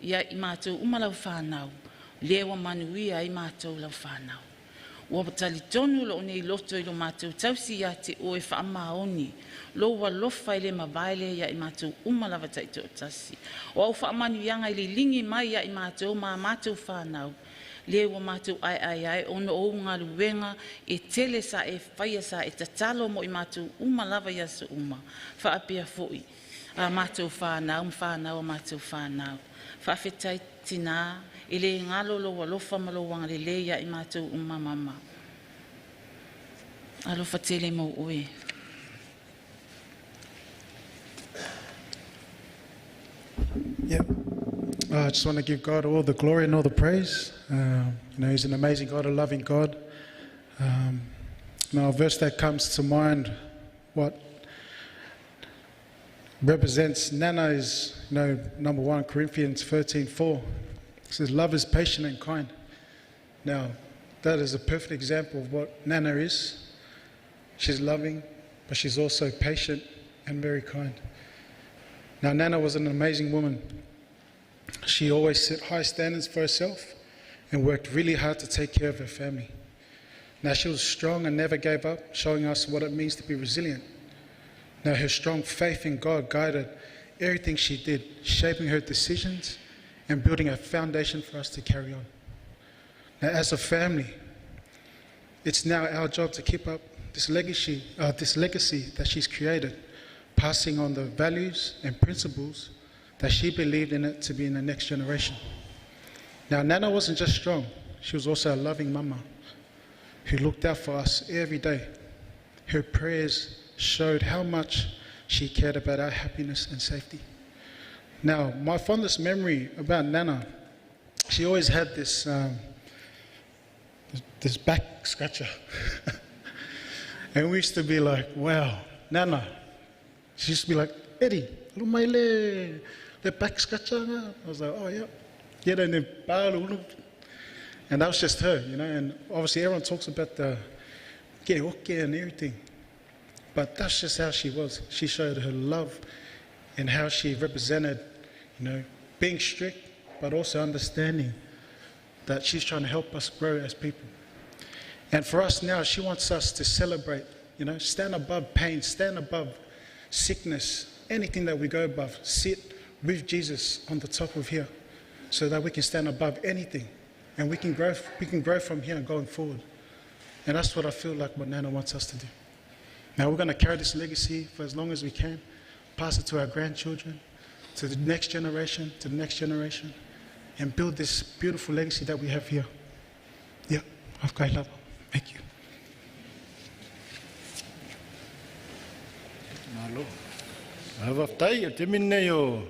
ia i mātou uma lau whanau. Lewa manuia i mātou lau whanau. Ua tali tonu lo nei loto i lo mātou tausi ia te oe whaamaoni. Lo ua lofa i le mawaele ia i mātou uma lava taito o tasi. O au whaamanu ianga i le lingi mai ia i mātou mā mātou whanau. Le ua mātou ai ai ai ono o ngaluenga e tele sa e whaia sa e tatalo mo i mātou uma lava ia so uma. Whaapea foi a mātou whanau, whanau a mātou whanau. Whaawhetai tina i le ngalo lo alofa ma lo wanga le leia i mātou uma mama. Alofa tele mau oe. Yep. I just want to give God all the glory and all the praise. You know, He's an amazing God, a loving God. Now, a verse that comes to mind, what represents Nana is, you know, number 1 Corinthians 13:4. It says, "Love is patient and kind." Now, that is a perfect example of what Nana is. She's loving, but she's also patient and very kind. Now, Nana was an amazing woman. She always set high standards for herself and worked really hard to take care of her family. Now, she was strong and never gave up, showing us what it means to be resilient. Now, her strong faith in God guided everything she did, shaping her decisions and building a foundation for us to carry on. Now, as a family, it's now our job to keep up this legacy that she's created, passing on the values and principles that she believed in it to be in the next generation. Now, Nana wasn't just strong, she was also a loving mama who looked out for us every day. Her prayers showed how much she cared about our happiness and safety. Now, my fondest memory about Nana, she always had this, this back scratcher. And we used to be like, wow, Nana. She used to be like, Eddie, the back scratcher. I was like, oh, yeah. Yeah, and that was just her, you know. And obviously everyone talks about the get okay and everything. But that's just how she was. She showed her love and how she represented, you know, being strict, but also understanding that she's trying to help us grow as people. And for us now, she wants us to celebrate, you know, stand above pain, stand above sickness, anything that we go above, sit with Jesus on the top of here so that we can stand above anything and we can grow from here going forward. And that's what I feel like what Nana wants us to do. Now we're going to carry this legacy for as long as we can, pass it to our grandchildren, to the next generation, to the next generation, and build this beautiful legacy that we have here. Yeah, I've got love. Thank you. Malo. Awaftai, o te minei o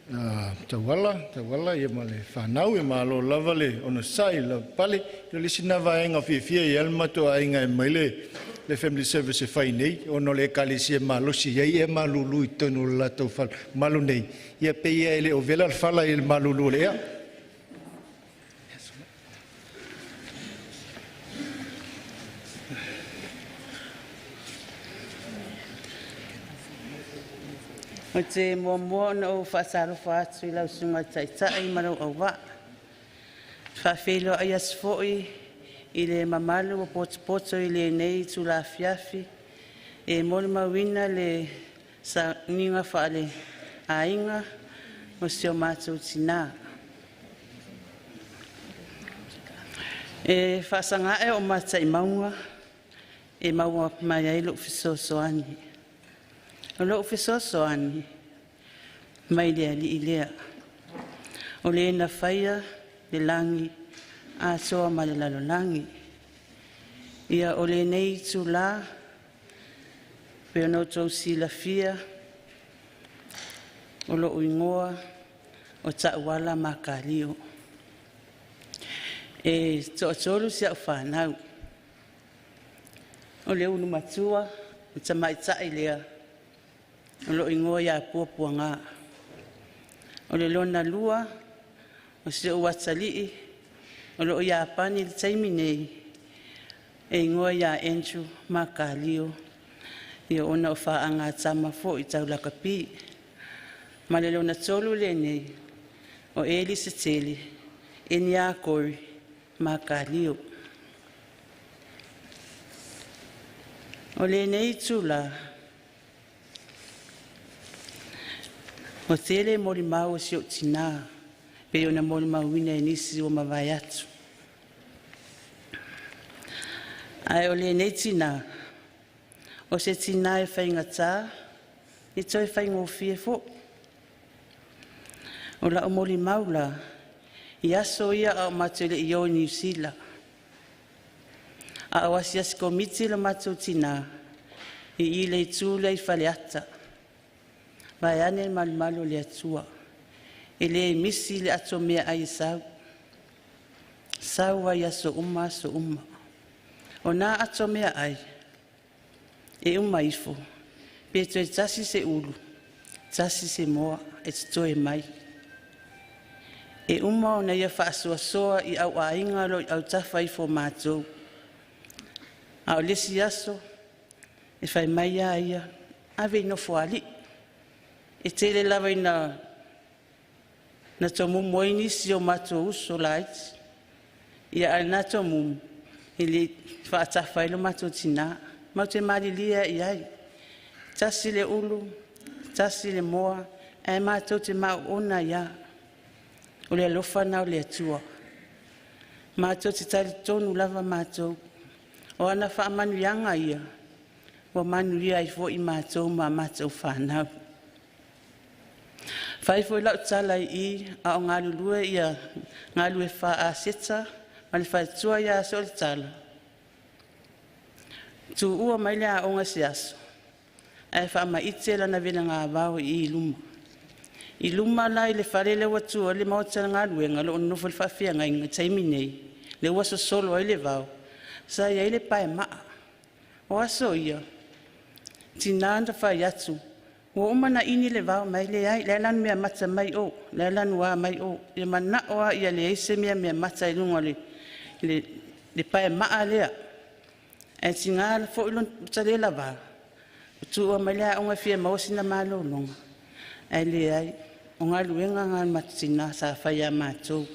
Tauala ia ma le whanau ia malo lava le ona sai la pale ia le sina vaenga fiafia ia le matou aiga e mai le family service e fai nei ona o le ekalesia malosi ai e malulu i totonu o le latou malu nei ia pe ia e le o vela le fala i le malulu o le ea. O te muamua ona ou faatalofa atu i lau susuga taitai ma lau auvaa. Faafeiloai atu foi i le mamalu o potopoto i lenei itula afiafi e molimauina le sauniga faaleaiga o si o matou tinā. E faasagae o mataimauga e maua mai ai lou fesoasoani. O lou fesoasoani mai le alii lea. O le na faia le lagi atoa ma le lalolagi. Ia o lenei itula pe ona outou silafia o lou igoa o Tauala Makalio. E toatolu si au whanau. O le ulu matua, o tamaitai lea, o lou igoa ia Puapuaga. O le lona lua, o si ou atalii, o loo Iapani le taimi nei, e igoa ia Andrew Makalio, ia ona o faagatama foi tau lakapi. Ma le lona tolu lenei, o Eli Setele, Enia Kori Makalio. O lenei itula, o tele molimau o si ou tinā, pe ona molimauina e nisi o mavae atu. Ae o lenei tinā, o se tinā e faigata, e toe faigofie fo'i. O lau molimau la, i aso ia a o matou le i o i Niu Sila. A o asiasi komiti le matou tinā, i i le itu lea i Faleata. Vaeane le malumalu o le Atua. E le misi le ato mea ai e sau. Sau ai aso uma, aso uma. O nā ato mea ai, e uma ifo, pe toe tasi se ulu, tasi se moa, e totoe mai. E uma ona ia faasoasoa i au aiga lo i au tafa ifo mātou. A o le isi aso, e fai mai a ia, ave i nofo alii. E tele lava ina na tomumu ai nisi o matou uso laiti. Ia ae na tomumu, i le faatafa ai lo matou tinā. Matou te malilia i ai. Tasi le ulu, tasi le moa, ae matou te maoona ia. O le alofa na o le Atua. Matou te talitonu lava matou. O ana faamanuiaga ia, ua manuia ai foi matou ma matou whanau. Fai foi lau tala i a o galulue ia galue faa-aseta ma le faletua ia so le tala. Tu ua mai le aoga se aso, ae faamaite lana vela ngā vao i i luma. I luma la i le fale le ua tua le maota le galuega lo o nofo le faafeagaiga taimi nei, le ua sosolo ai le vao, sa i ai le pae maa. O aso ia, tinā na fai atu, ua uma na ini le vao mai le ai, le lanu mea mata mai o, le lanu a mai o, ia manao a ia le eise mea mea mata i lunga le pae maa lea. Ae tingā la foi lon tale la va, o tua mai le aoga fia maua sina malologa. Ae le ai, o galuega ngā matou sa fai a mātou.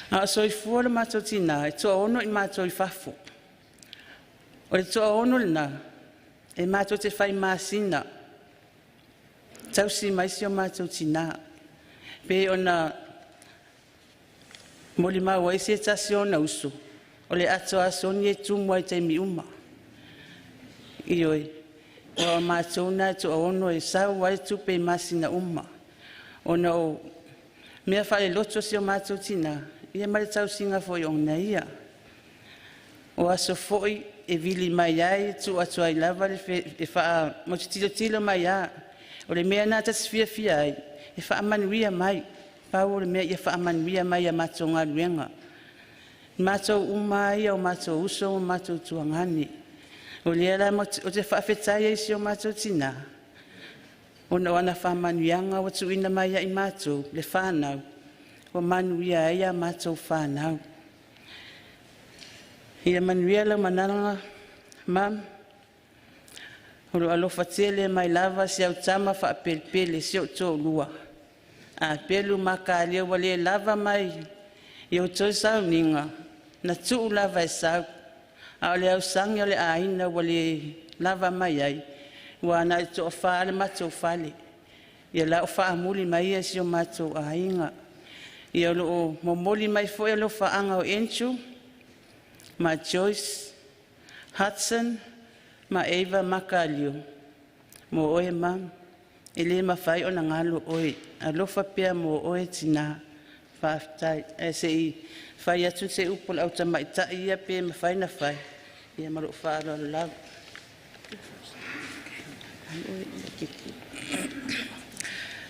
A o soifua le matou tinā, e toaono i mātou i fafo. O le toaono lena, e mātou te fai masina, tausi mai si o mātou tinā. Pe ona molimau ai se tasi ona uso, o le ato a soni e tumu ai taimi uma. Ioe, o mātou nā toaono e sau ai tupe i masina uma. Ona o mea faaleloto si o mātou tinā, ia ma le tausiga foi ona ia. O aso foi e vili mai ai, tu atu ai lava le fe, e wha, mo te tilo tilo mai a, O le mea na ta te fiafia ai, e faamanuia mai, pau o le mea ia faamanuia mai ia matou galuega. Matou uma ai o matou uso ma matou tuagane. O lea la o te faafetai ai si o matou tinā, ona o ana faamanuiaga ua tuuina mai ai matou le whānau, ua manuia ai a matou whānau. Ia manuia lau malaga, Mam, o lo alofa tele mai lava si au tama faapelepele si ou toalua. A pelu ma ka ua le lava mai i o outou sauniga, na tuu lava e sau, a o le ausagi o le aiga ua le lava mai ai, ua na i toafa le matou fale. Ia la o faamuli mai ia si o matou aiga. Ia o loo momoli mai foi alofaaga o Andrew, ma Joyce, Hudson, ma Ava Makalio. Mo oe mam, e le mafai ona galo oe. Alofa pea mo oe tina. Faafetai. Ae se i fai atu se upu le au tamaitai ia pe mafai na fai. Ia ma lou faaaloalo lava.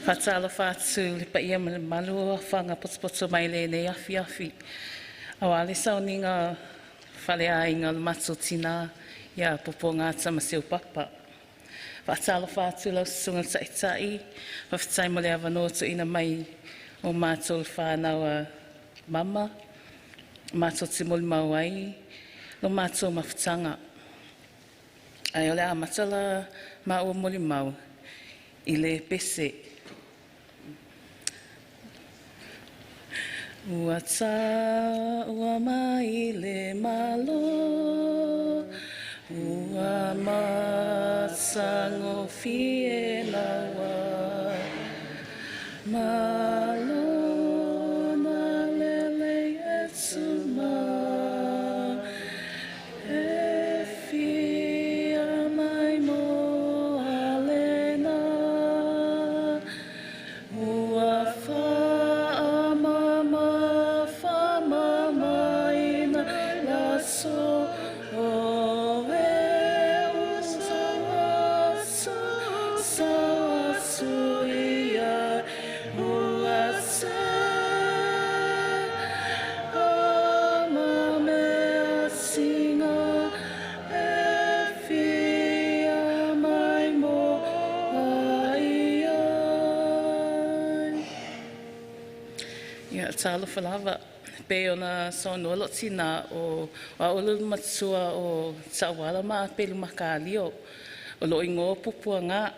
Faatalofa atu le paia ma le mamalu o afaga potopoto mai lenei afiafi. Auā le sauniga faleaiga o le matou tinā ia Puapuaga Tamaseu Papa. Faatalofa atu lau susuga i le Taitai, faafetai mo le avanoa tuuina mai o matou le whānau a mama, matou te molimau ai, lo matou mafutaga. Ae o le amata la maua molimau i le pese. Ua taua mai le malo, ua matagofie laua. Malo na lele e tuma, e fia mai mo alena. Ua whaamama, whamama ina laso, o e usawa su, sawa su ia, ua se ama mea singa, e fia mai mo ai ai. Ia, talofa lava. Pe ona saunoa lo tina o a ole matua o Tauala ma Apelu Makalio o lo ingoa Puapuaga.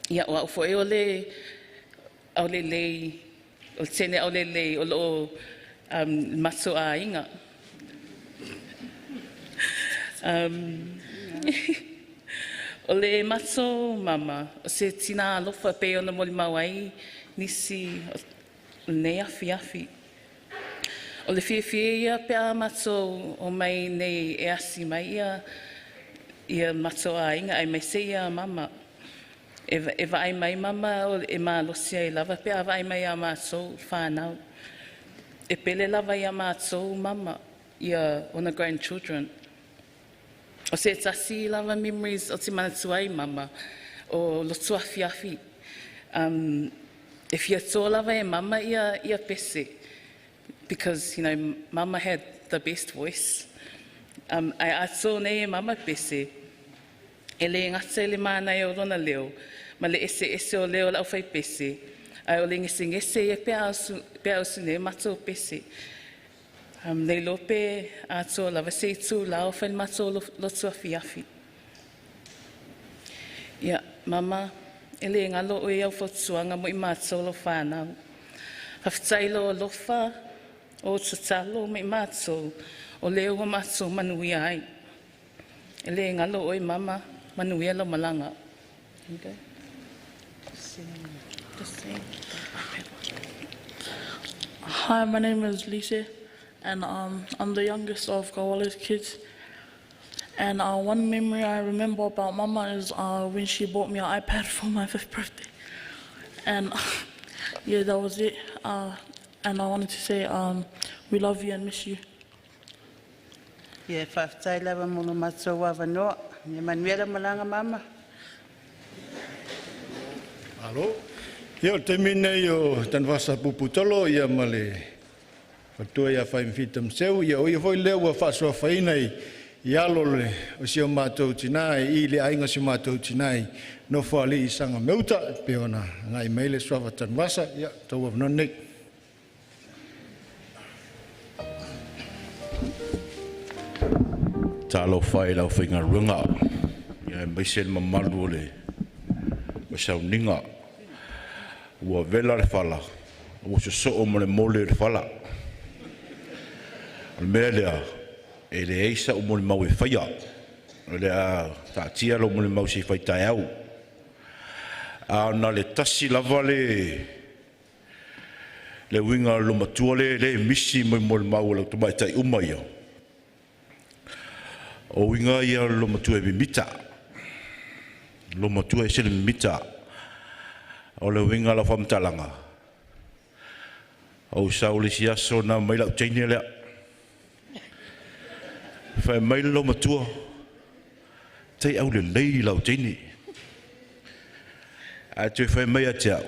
Ia, o au foi o le aulelei, o le tene aulelei o lo matua aiga. O le mato mama, o se tina alofa pe ona molimau ai nisi o nei afiafi. O le fiafia ia pe a matou o mai nei e asi mai ia, ia matou aiga ai mai se ia mama. E vaai mai mama o e malosi ai lava pe a vaai mai ia matou whānau. E pele lava ia matou mama ia ona grandchildren. O se tasi lava memories o te manatua ai mama o lotu afiafi. E fia tō lava e mama ia pese. Because, you know, mama had the best voice. Ai a tō nei e mama pese. E le ngata i le mānai o lona leo, ma le ese ese o leo lau whai pese. Ai o le ngese ngese ia pe ausu ne matou pese. Nei lope a tō lava se i tū lau whai matou lotu afiafi. Ia, mama, e le ngalo o i au fautuanga mo i mātou lo whānau. Faafetai lo alofa o tatalo mo i mātou, o leo o mātou manuia ai. E le ngalo o i mama, manuia lo malanga. Okay. Hi, my name is Lise, and I'm the youngest of Gawale's kids. And one memory I remember about Mama is when she bought me an iPad for my 5th birthday. And yeah, that was it. And I wanted to say we love you and miss you. Ia, faafetai lava mo lo matou avanoa. Ia manuia le malaga mama. Malo. Ia o le taimi lenei o Tanuvasa Puputolo ia ma le faletua ia Faimafita Maseu, ia o ia foi lea ua faasuafaina i alo o si o matou tina i le aiga o si o matou tina i Nofoalii i Sagameuta, e pei ona agai mai le suafa Tanuvasa, ia tau avanoa lenei. Talofa e lau faigaluega, ia aemaise le mamalu o le sauniga. Ua vela le fala, ua sosoo ma le mole o le fala. O le mea lea, e leai sau molimau e faia. O le a taatia lou molimau se i fai taeao. A na le tasi lava le uiga o le matua le misi mai molimau o lau tamaitai uma ia. O uiga ia o le matua e mimita. Lo matua e se le mimita. O le uiga o lau faamatalaga. O sau le si aso na mai lau teine lea. Fai mai le matua. Tai au le lei lau teine. A te fai mai a te au.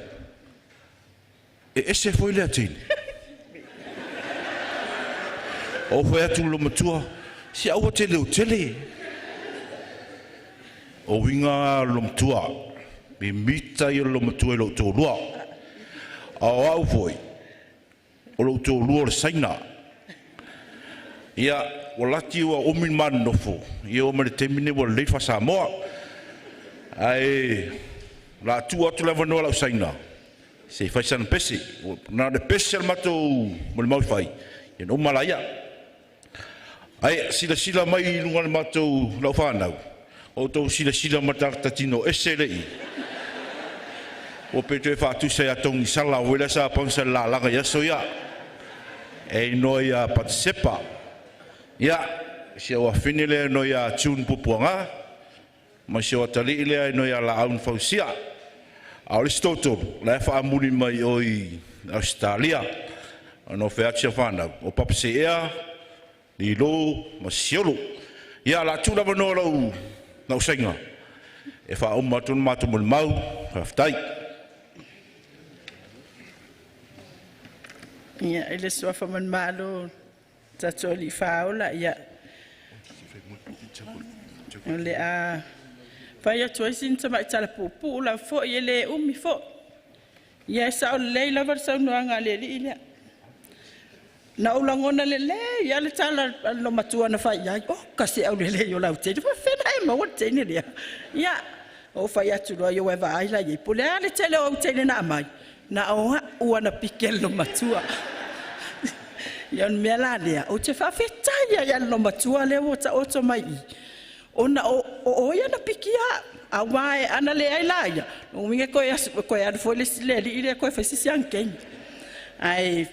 E ese foi lea teine. O fai atu le matua. Si au te leo tele. O uiga le matua. Mimita ia le matua i lou tōlua. A o au foi, o lou tōlua o le saina. Ia, ua lati ua omi manofo, ia o ma le taimi nei ua lelei faa-Samoa. Ae la tuu atu le avanoa lau saina, se i fai sana pese. Na o le pese le matou molimau i fai, ia na uma laia. Ae silasila mai i luga o le matou lau whanau, o tou silasila ma tatino ese le i. O pe toe whaatusa ia tongi sala, o wela sa pansa la langa ia so ia. E inoa ia Patisepa. Ia, si au afine lea inoa ia Tune Pupuanga, ma si au atalii lea inoa ia Laaun Fausia. A o le si tōtolu, la e whaamuli mai o i Australia. O no whea atu whanau. O Papasea, Lilo, ma Siolo. Ia, la tū lava noa lau lau sainga. E whaoma atu na mātou mo le mau, whawhtai. Ia, i le suafa manumalo tatou alii faaola, ia. O le a fai atu ai sina tamaitala puupuu lava fo'i e lē umi fo'i. Ia e sao lelei lava le saunoaga a le alii lea. Na ou lagona lelei ia le tala a le matua na fai ai. O ka se au lelei o lau teine. Faafena e maua le teine lea. Ia, o fai atu loa ia ua e vaai la iai. Po le a le tele o au teine na aumai. Na o a'u ana pike le matua. Ia o le mea la lea, ou te faafetai ai ia le matua lea ua taoto mai i. Ona o ia na pikia auā e ana leai la ia. O uiga koe asu koe alu foi le isi le alii lea koe fai sisi agekegi. Ae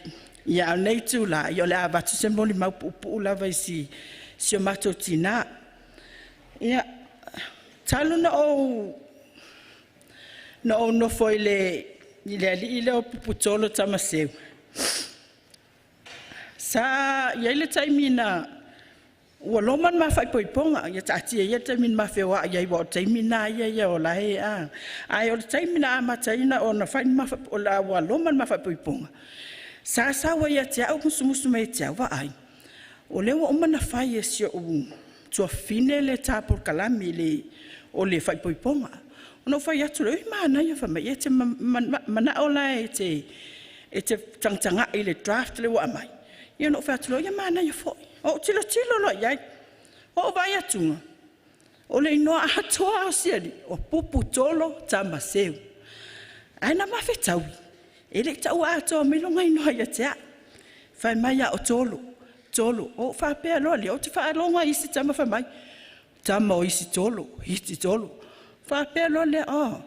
ia o lenei itulā, ia o le a avatu se molimau puupuu lava i si o matou tinā. Ia, talu na ou nofo i le alii lea o Puputolo Tamaseu. Sa iai le taimi na ua loma le ma faaipoipoga ia taatia ia le taimi na ma feoai ai, ua o le taimi na ia o lae a. Ae o le taimi na amataina ona fai le ma o la ua loma le ma faaipoipoga. Sa sau ai ia te au musumusu mai ia te au vaai. O lea ua uma na fai e si ou tuafafine le tapolokalami le o le faaipoipoga. Ona ou fai atu lea, oi manaia fai mai, e te manao la e te tagatagai i le draft le ua aumai. Ia ona ou fai atu lea, ia manaia foi. O ou tilotilo loa i ai. O ou vaai atuga, o le inoa atoa o si alii, o Puputolo Tamaseu. Ae na mafetaui, e le i taua atoa mai lona inoa ia te au. Fai mai ia o Tolo, Tolo. O ou faapea loa lea, ou te faalogo ai isi tama fai mai, tama o isi Tolo, isi Tolo. Faapea loa lea, oh.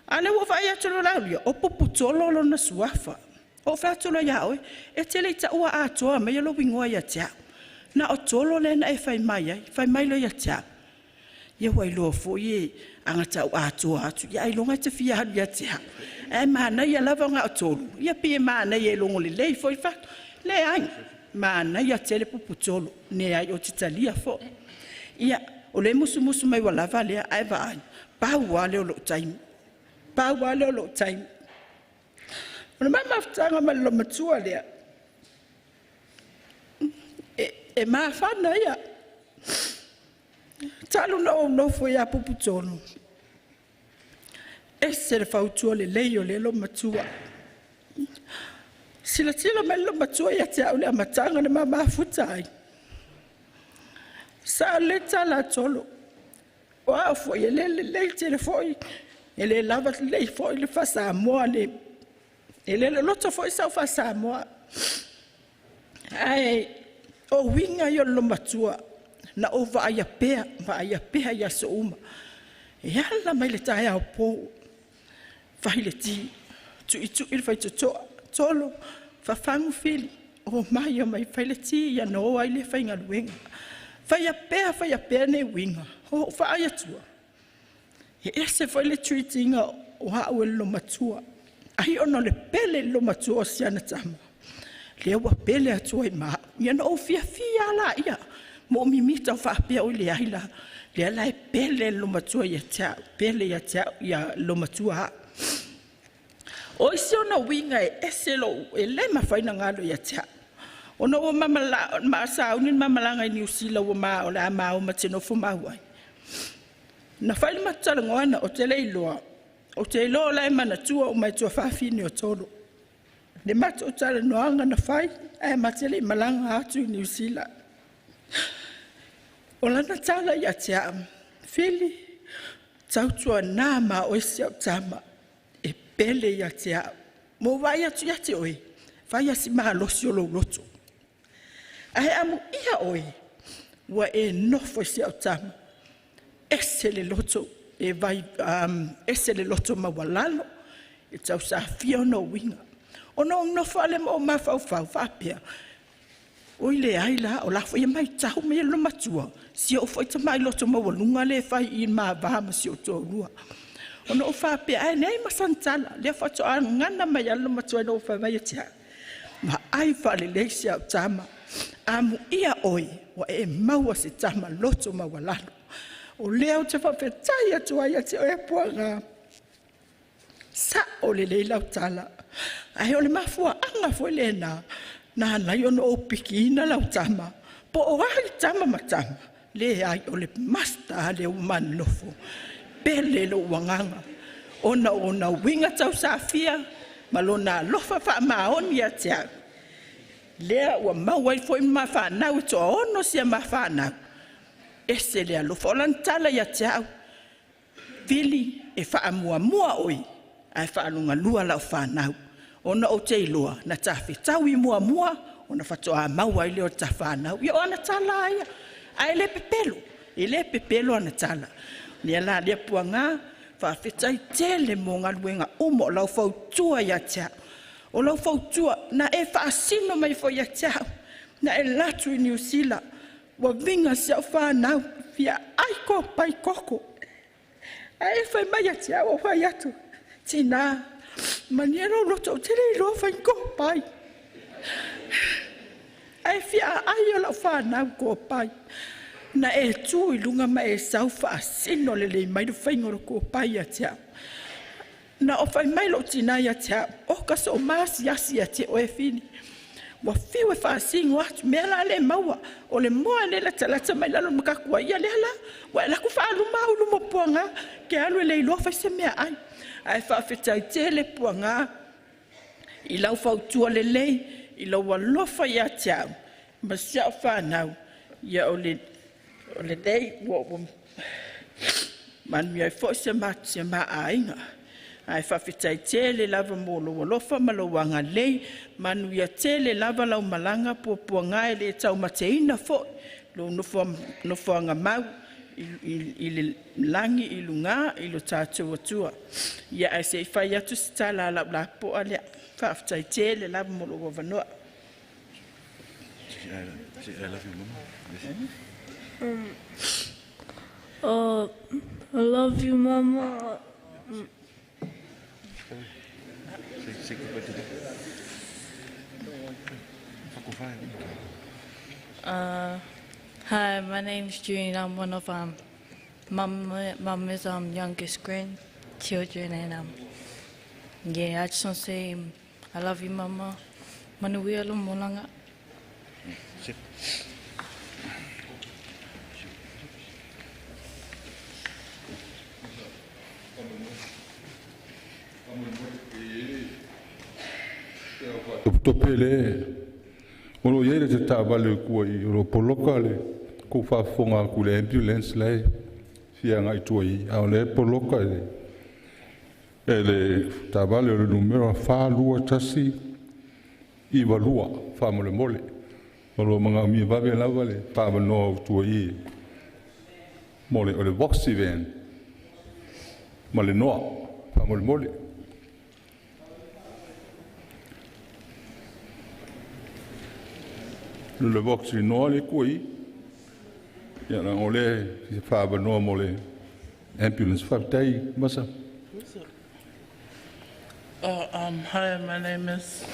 A lea ua vaai atu loa laulia, o Puputolo lona suafa. O ou fai atu loa ia oe, e te le i taua atoa mai lou igoa ia te au. Na o Tolo lea na e fai mai ai, fai mai loa ia te au. Ia ua iloa foi e aga tau atoa atu, ia ailoga e te fia alu ia te au. Ae manaia lava ga o Tolo, ia pei e manaia e logo lelei foi fatu. Leai, manaia tele Puputolo, leai o te talia foi. Ia, o le musumusu mai ua lava lea, ae vaai, pau lava lea o lou taimi. Pau lava lea o lou taimi. O le ma mafutaga ma le lomatua lea, e mafana ia. Talu na ou nofo ia Puputonu, ese le fautua lelei o lea matua. Silasila mai le matua ia te au le amataga na ma mafuta ai. Sa le tala tolo. O au foi e le lelei tele foi, e le lava lelei foi le faa-Samoa le e le loloto foi sau faa-Samoa. Ae o uiga ia o le matua na ou vaaia pea, vaaia pea i aso uma. E ala mai le taeao pou, fai le ti, tuitui le faitotoa, tolo, fafagu fili, o mai o mai fai le ti ia na o ai le faigaluega. Faia pea, faia pea nei uiga, o vaai atua. E ese foi le treat-ina o au e le matua. Ai ona o le pele i le matua o siana tama. Lea ua pele atua i ma. Ia na ou fiafia la ia. Mo mimita o faapea o le ai la. Lea la e pele le matua ia te au. Pele ia te au ia le matua au. O isi ona uiga e ese lou, e le mafai na galo ia te au. Ona ua mamala, ma sauni mamalaga i Niu Sila ua ma o le a ma o ma te nofo mau ai. Na fai le matou o te le iloa, o te iloa o la e manatua o mai tuafafine o tolo. Le matou talanoaga na fai, ae ma te le i malaga atu i Niu Sila. O lana tala ia te au, Fili, tautua nā ma oe si au tama, e pele ia te au. Mo vai atu ia te oe, fai asi malosi o lou loto. Ae amu ia oe, ua e nofo i si au tama, ese le loto, e vai, ese le loto maualalo, e tausafia ona uiga. Ona ou nofo ale ma o mafaufau faapea, oi le ai la, o la foi e mai tau mai le matua, si o foi tamai loto maualuga le fai i mava ma si o toalua. Ona ou faapea, ai nei ma santala, lea faatoa gana mai ale matua na ou fai mai ia te au. Ma ai faalelei si au tama, amu ia oe, ua e maua se tama loto maualalo. O lea ou te faafetai atu ai ia te oe Puaga. Sa'o lelei lau tala. Ae o le mafuaaga foi lena, na alai ona ou pikiina lau tama. Po o ai tama ma tama, leai o le master lea ua manofo. Pele lou agaga. Ona o ona uiga tausafia ma lona alofa faamaoni ia te au. Lea ua maua ai foi ma fanau e toaono sia ma fanau. Ese le alofa. O lana tala ia te au, Fili e faamuamua oe, ae faalugalua lau fanau. Ona ou te iloa, na tafetau i muamua, ona faatoa maua ai lea o ta fanau. Ia o ana tala ia. Ae le pepelo. E le pepelo ana tala. Lea la lea puaga, faafetai tele mo galuega uma o lau fautua ia te au. O lau fautua, na e faasino mai foi ia te au. Na e latu i Niu Sila, ua viga si au fanau, fia ai ko pai koko. Ae fai mai ia te au, o fai atu, tina, mania lou loto, ou te le iloa fai ko pai. Ae fia ai o lau fanau ko pai. Na e tu i lunga ma e sau faasino lelei mai le faiga o le kopai ia te au. Na o fai mai lou tina ia te au, o ka so maasiasi ia te oe Fili. Ua fiu e faasino atu, mea la le maua. O le moa le latalata mai lalo makakua ia lea la. Ua e laku faaluma au luma puaga, ke alu e le iloa fai se mea ai. Ae faafetai tele puaga, i lau fautua lelei, i lau alofa ia te au, ma si au fanau, ia o le lenei ua manuia ai foi se ma aiga. Ae faafetai tele lava mo lou alofa ma lou agalelei, manuia tele lava lau malaga puapuaga e le taumateina foi lou nofoaga mau i le lagi i luga i lo tatou Atua. Ia ae se i fai atu se tala a lau lapoa lea. Faafetai tele lava mo lou avanoa. Say I love you, Mama. I love you, Mama. Say goodbye to them. Hi, my name's June. I'm one of Mama's youngest grandchildren, and Yeah, I just want to say I love you, Mama. Manuia lo molanga. Tope le o lo iai le te taavale kua i o lo poloka le kou faafofoga aku le ambulance lae fia agai tua i a o le poloka e e le taavale o le numera 42192 faamolemole o lo magaomia vave lava le faavanoa o tua i mo le o le voxy van ma le noa faamolemole. Le vox i noa le kui. Ia na o le whaavanoa mo le ambulance. Whaatai, Masa. Oh, hi, my name is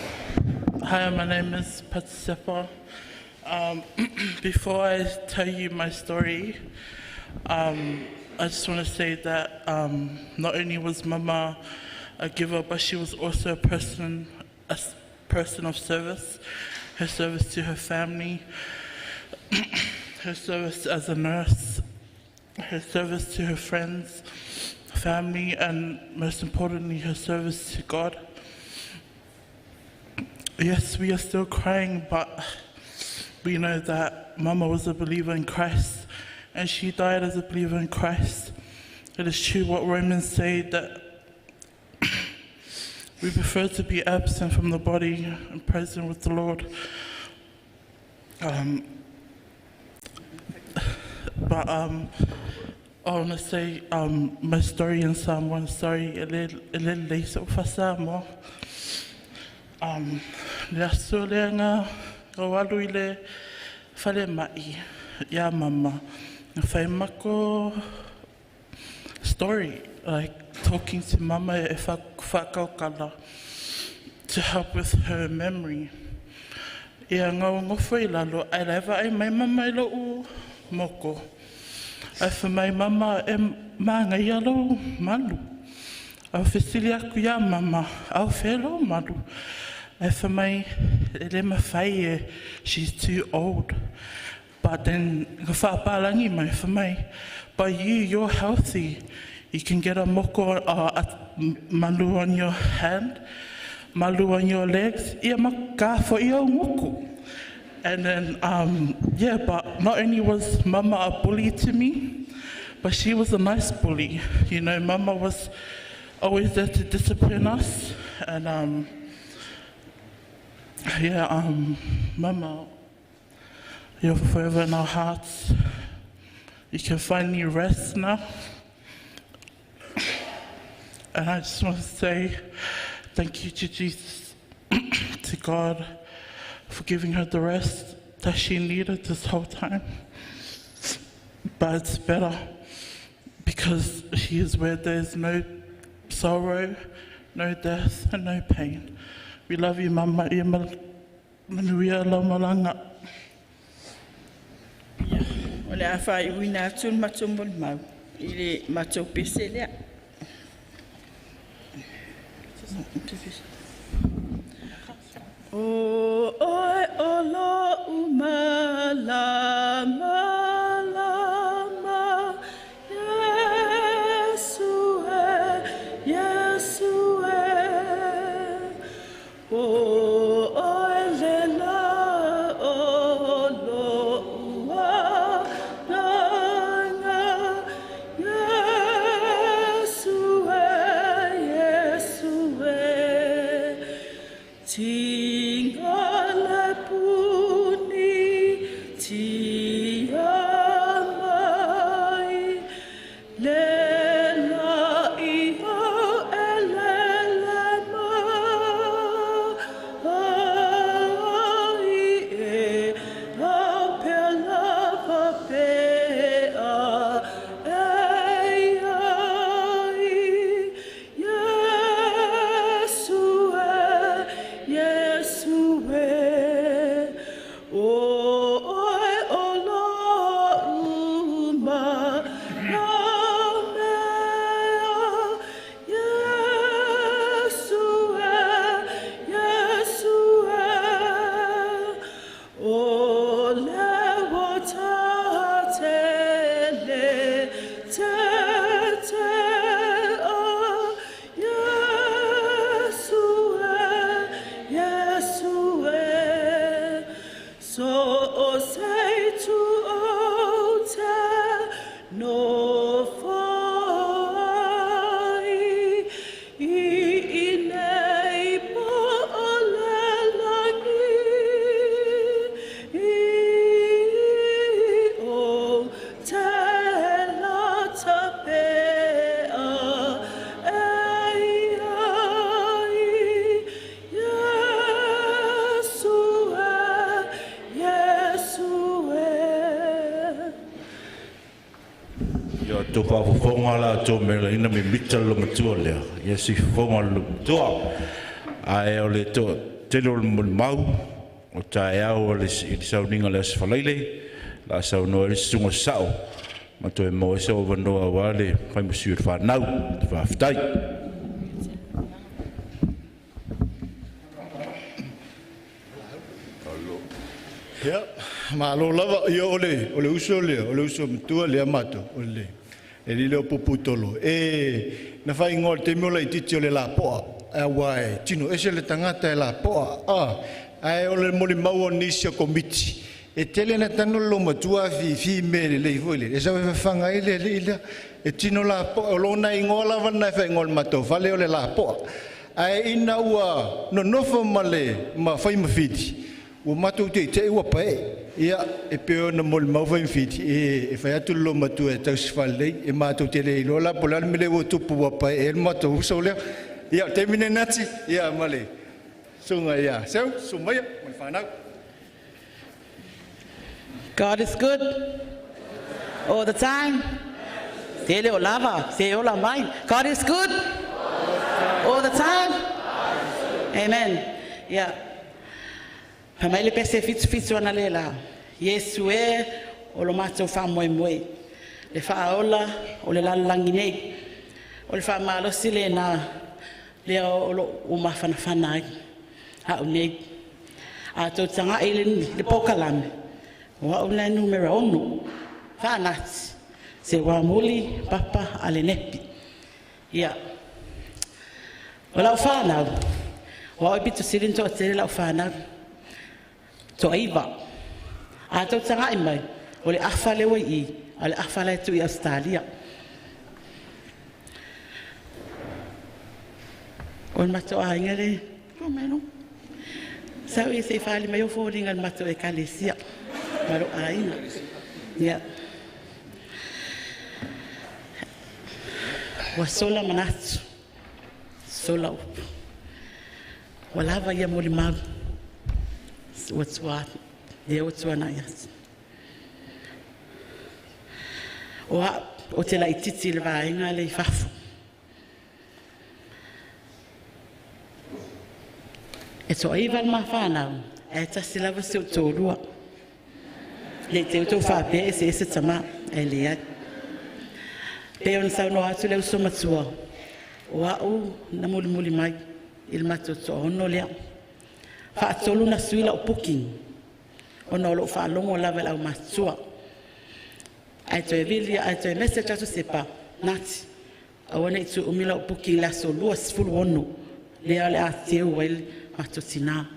Patsepa. Before I tell you my story, I just want to say that not only was Mama a giver, but she was also a person of service. Her service to her family, her service as a nurse, her service to her friends, family, and most importantly, her service to God. Yes, we are still crying, but we know that Mama was a believer in Christ, and she died as a believer in Christ. It is true what Romans say, that we prefer to be absent from the body and present with the Lord. But I want to say my story in Samoan, sorry, e le leisa o fa Samoa. Le aso lea nga o alu i le fale mai ia mama. Nga whai mako story, like talking to mama e whakaukala to help with her memory. Ia ngau ngofo i lalo, ai leva ai mai mama i lo u moko. Ai fa mai mama e maanga ia lo malu. Au fesili aku ia mama, au whelo malu. Ai fa mai e le mawhai e, she's too old. But then, nga whaapalangi mai, fa mai, but you're healthy. You can get a moko, a malu on your hand, malu on your legs, ia maka fo ia ngoko. And then, yeah, but not only was Mama a bully to me, but she was a nice bully. You know, Mama was always there to discipline us. And, Mama, you're forever in our hearts. You can finally rest now. And I just want to say thank you to Jesus, to God, for giving her the rest that she needed this whole time. But it's better because she is where there's no sorrow, no death, and no pain. We love you, Mama. Ia manuia la malanga. O le afa i uina atu le matou molimau i le matou pese lea. O oe o lo umala malama Yesu e, Yesu e. O oe le la o lo ualanga Yesu e, Yesu e. Tinga le puni, tia Ia tou faafofoga la outou mea ina mimita le matua lea, ia sifofoga le matua. Ae o le tele o le molimau o taeao o le i le sauniga o le Aso Faraile, la saunoa ai le susuga sao, ma toe maua ai se avanoa aua le faimasui o le fanau. Faafetai. Ia, malo lava. Ia o le uso lea, o le uso matua lea matou, o le lile o Puputolo. E na whaingoa le taimi o la itiiti o le lapoa, aua e tino ese le tangata e lapoa. Ae o le molimau o nisi o komiti. E tele na tanu lo matua fi me le lei foi le. E sau e whawhanga i le le lea. E tino lapoa, o lona ingoa lava na e whaingoa le matou fale o le lapoa. Ae ina ua nonofo ma le ma whai mawhiti. Ua matou te te ua pae. Ia, e peo na moli mau whai mawhiti. E whai atu lo matua e tausi whalei. E matou te le iloa la po le mele ua tupu ua pae. E matou uso lea. Ia, te mine nati. Ia, male. Sunga ia. Seu, sumaia, male whanau. God is good all the time. Te leo lava, te ola mai. God is good all the time. Amen. Ia. Pa mai le pese fitu fitu ana le la. Yesu e o lo matou whamoe moe. Le whaola o le lalalangi nei. O le whamalosi le nā lea o lo o mawhanawhana ai. Hau nei. A tau tanga i le pōkalame. O au nai numera 6. Whanati. Se wā muli papa a le nepi. Ia. O lau whanau. O au i pito sirin toa tere lau whanau. Toa iwa. A tau tanga i mai. O le awha lewa i. O le awha le tu i Australia. O le mato a inga le. O meno. Sau i se whali mai o fōringa le mato e kalesia. Maro a inga. Ia. Ua sola manatu. Sola upu. Ua lava ia moli mau. Ua tua. Ia ua tua nai atu. O a o te lai titi le vaenga le i fafu. E toa iwa le mawhanau, e tasi lava se o tōrua. Le te o tō whapea e se ese tama, e le ai. Pe ona saunoa atu le uso matua, o au na muli muli mai, i le matou toa ono lea. Whaatolu na suila o booking, ona o loo whaalongo lava le au matua. Ai toe vili, ai toe message atu sepa, nati, awana i tu umila o booking le aso 26, lea le a teu ai le matou tina.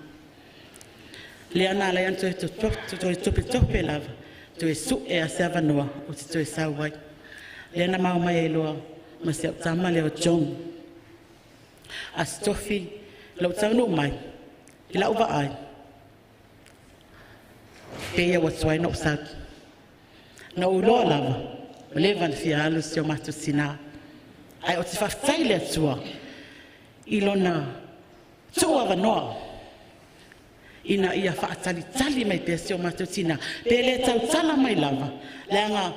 Lea nā lai an toe tope tope lava, toe su e a se avanoa o te toe sau ai. Lea na mau mai e loa, ma se au tama lea o John. A stofi, lau taunu mai, i lau vaai. Pe ia watu ai na usau. Na uloa lava, o leva na fia alu se o matou tina. Ai o te whawhai le atua, i lona tua avanoa. Ina ia whaatalitali mai pea se o matou tina. Pe le tautala mai lava. Leanga,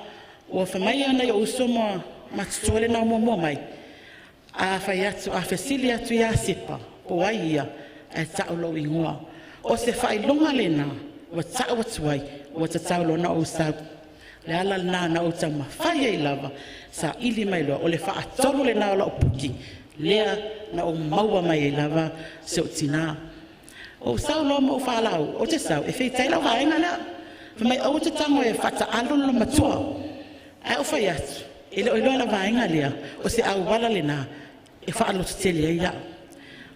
ua whamai ana i o uso ma matutua le nā mua mai. A whai atu, a whesili atu ia sepa, po ai ia, e tau lo ingoa. O se whailonga le nā, ua tau atu ai, ua tatau lona o sau. Le ala nā na o tau mawhai ai lava, sa ili mai loa, o le whaatolu le nā o lau puki, lea na o maua mai ai lava, se o tina. O sau loa ma o whalau, o te sau, e whitai lau vaenga lea. Whamai au te tango e whata alo lo matua. Ai o whai atu, e le oiloa la vaenga lea, o se au wala le nā, e whaalotu tele ai au.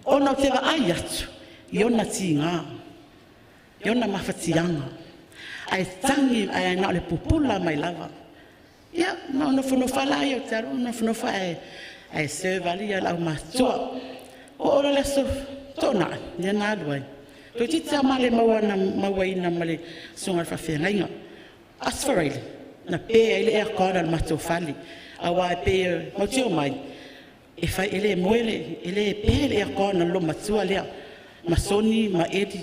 Ona o te wa ai atu, i ona tīngā, i ona mawhatianga. Ai tangi, ai nā o le pupula mai lava. Ia, na ona whanofā la ia o te aru, ona whanofā ai serve ali ia lau matua. O ora le so, tōna, ia nā alu ai. Toi titi a male maua na maua ina male sunga le whawhengainga. Asfaraile, na pē ai le ea kaona le matou fale. A wā e pē mautio mai, e whai ele moe le, ele pē le ea kaona lo matua lea. Ma soni, ma edi.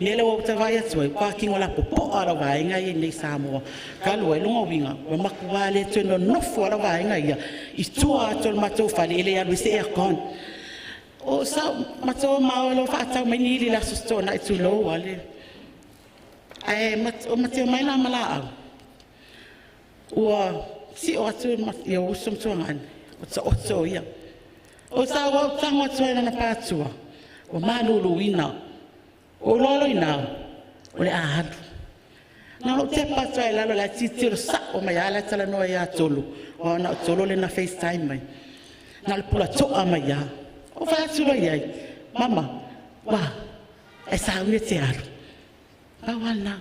Mea lea ua ou vaai atu ai, ua tino lapopoa lau vaega ia nei Samoa. Talu ai luga uiga, ua matua le toe nonofo a lau vaega ia i tua atu o le matou fale e le alu ai se aircon. O sa matou ma o faatau mai ni ili le aso Toonai tulou ale. Ae o mateo mai la malaau. Ua si o atu ia uso mtuangani. O ta oto ia. O sa ua tango atu ai na pātua. O maluluina. O lolo ina. O le ahalu. Na lo te pātua e lalo la titi o sa o mai ala tala noa ia tolu. O na o tolu le na FaceTime mai. Na le pula toa mai ia. O vai atu lo iai. Mama, wa, e sa ue te alu. Pau ala.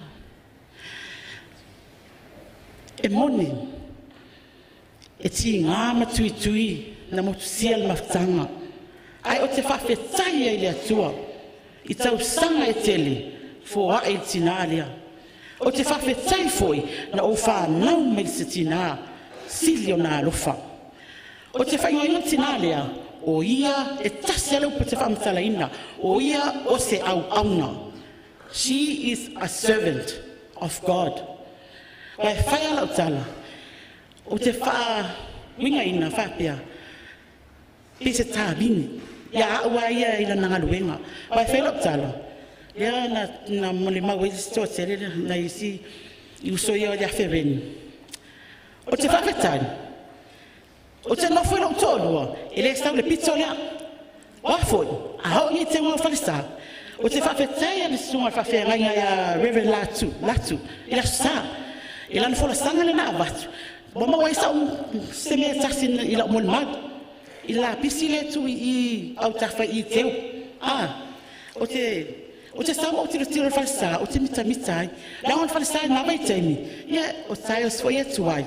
E moni. E ti ngā matui tui na motu sia le mafutanga. Ai o te whawhetai ai le atua. I tau sanga e tele, fo a e tina lea. O te whawhetai foi na o whanau mai se tina, sili o nā alofa. O te whainga tina lea, o ia e tasi ale upo te whamatalaina, o ia o se au auna. She is a servant of God. Wai whai ala o tala, o te wha winga ina whapea, pe se tāwini, ia aua ia i la nangaluenga. Wai whai ala o tala, lea na mole mau e isi tele na isi i uso ia o ia whereni. O te whawhetai, o te nofo i lau tōlua, e le sau le pito lea. Wa foi, a hao i te ngā whalisa. O te whawhetai a le sunga whawheangainga ia Reverend Latu, i la sa. I lana fola sanga le na avatu. Wa maua i sau se mea tasi i lau mole mau. I la pisi le tu i au tawha i teo. O te sau o te tiro whalisa, o te mita mita ai. La on whalisa i ngā vai teimi. Ia, o tai o sfo ia tuai.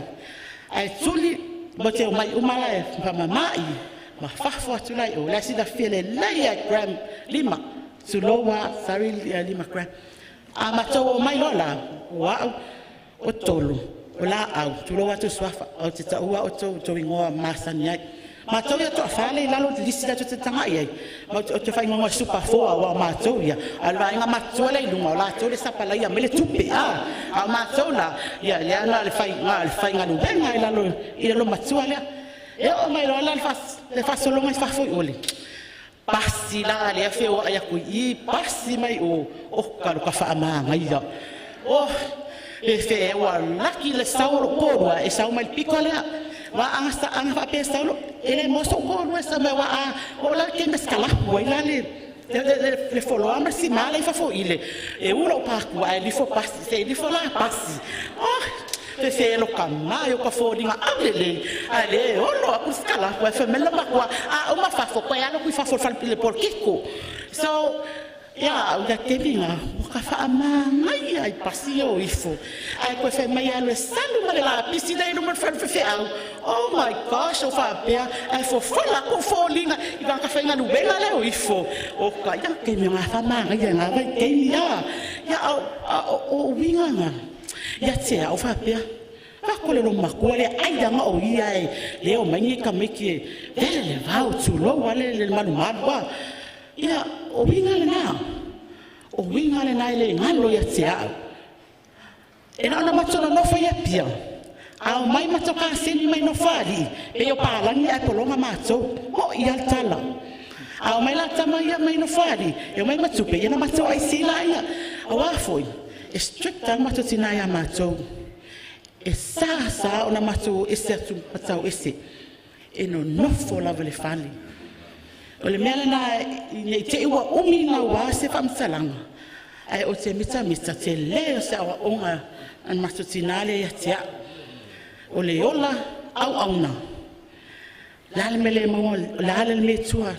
Ai tuli, mo te o mai umala e pamamai, ma fafo atu lai o, lai sida fiele lai ai gram lima, tuloa, sorry, lima gram. A matou o mai lola, o au, o tolu, o la au, tuloa atu swafa, o te taua o tau ingoa masani ai. Matou ia toa whale i lalo lisi la te tanga i ai. Ma o te whai ngonga super foa o matou ia. A lwa inga matua le ilunga, o la tau le sapala ia, mele tupe a. A matou la, ia lea na le whai nga luwenga i lalo matua lea. E o mai loa la le whasolonga i whafoi ole. Pasi la lea whio a kui i, pasi mai o, o kalu ka whaamanga ia. O, e whea ua laki le sauro kōrua, e sau mai piko lea. Wa anga anga whapea saulo, e le moso kōrua sa me wa a, o la ke meskalapu ai la le follow ma si mala i fafo ile. E ula o pākua, e lifo pasi, se lifo la pasi. Oh, te whea ka mai o ka fōringa aulele. A le olo aku skalapu, e whamela makua, a o mawhafo, koe alo kui fafo whalpile pol kiko. So, ia, o da teminga, o ka whaamanga ai pasi o ifo. Ai koe whai mai alo e salu ma le la pisi dai no mo whalwhewhe au. Oh my gosh, o whaapea, ai fo fola ko fōlinga, i wanga whainga luwenga le o ifo. O ka, ia ke mea ngā whaamanga ia ngā vai keimi ia. Ia, o winga ngā. Ia te au whaapea. Whakole lo makua le aidanga o ia e leo mai ni ka meki e vele le vau tūlou ale le malu malu. Ia, o winga le nā. O winga le nā le ngalo ia te au. E na ona matona nofo ia pia. A o mai mato ka seni mai nofo ali. Pe o pālangi ai polonga mātou. Mo i altala. A o mai la tama ia mai nofo ali. E o mai matupe ia na matou ai sila ia. O a foi. E strict au matou tina ia mātou. E sa sa o na matou ese atu matau ese. E no nofo lava le fale. O le mea lena nei te ua umi na ua se whamtalanga. Ai o te mita mita te leo se awa onga an matutina le ia te au. O le ola au auna. Lale mele maua, lale me tua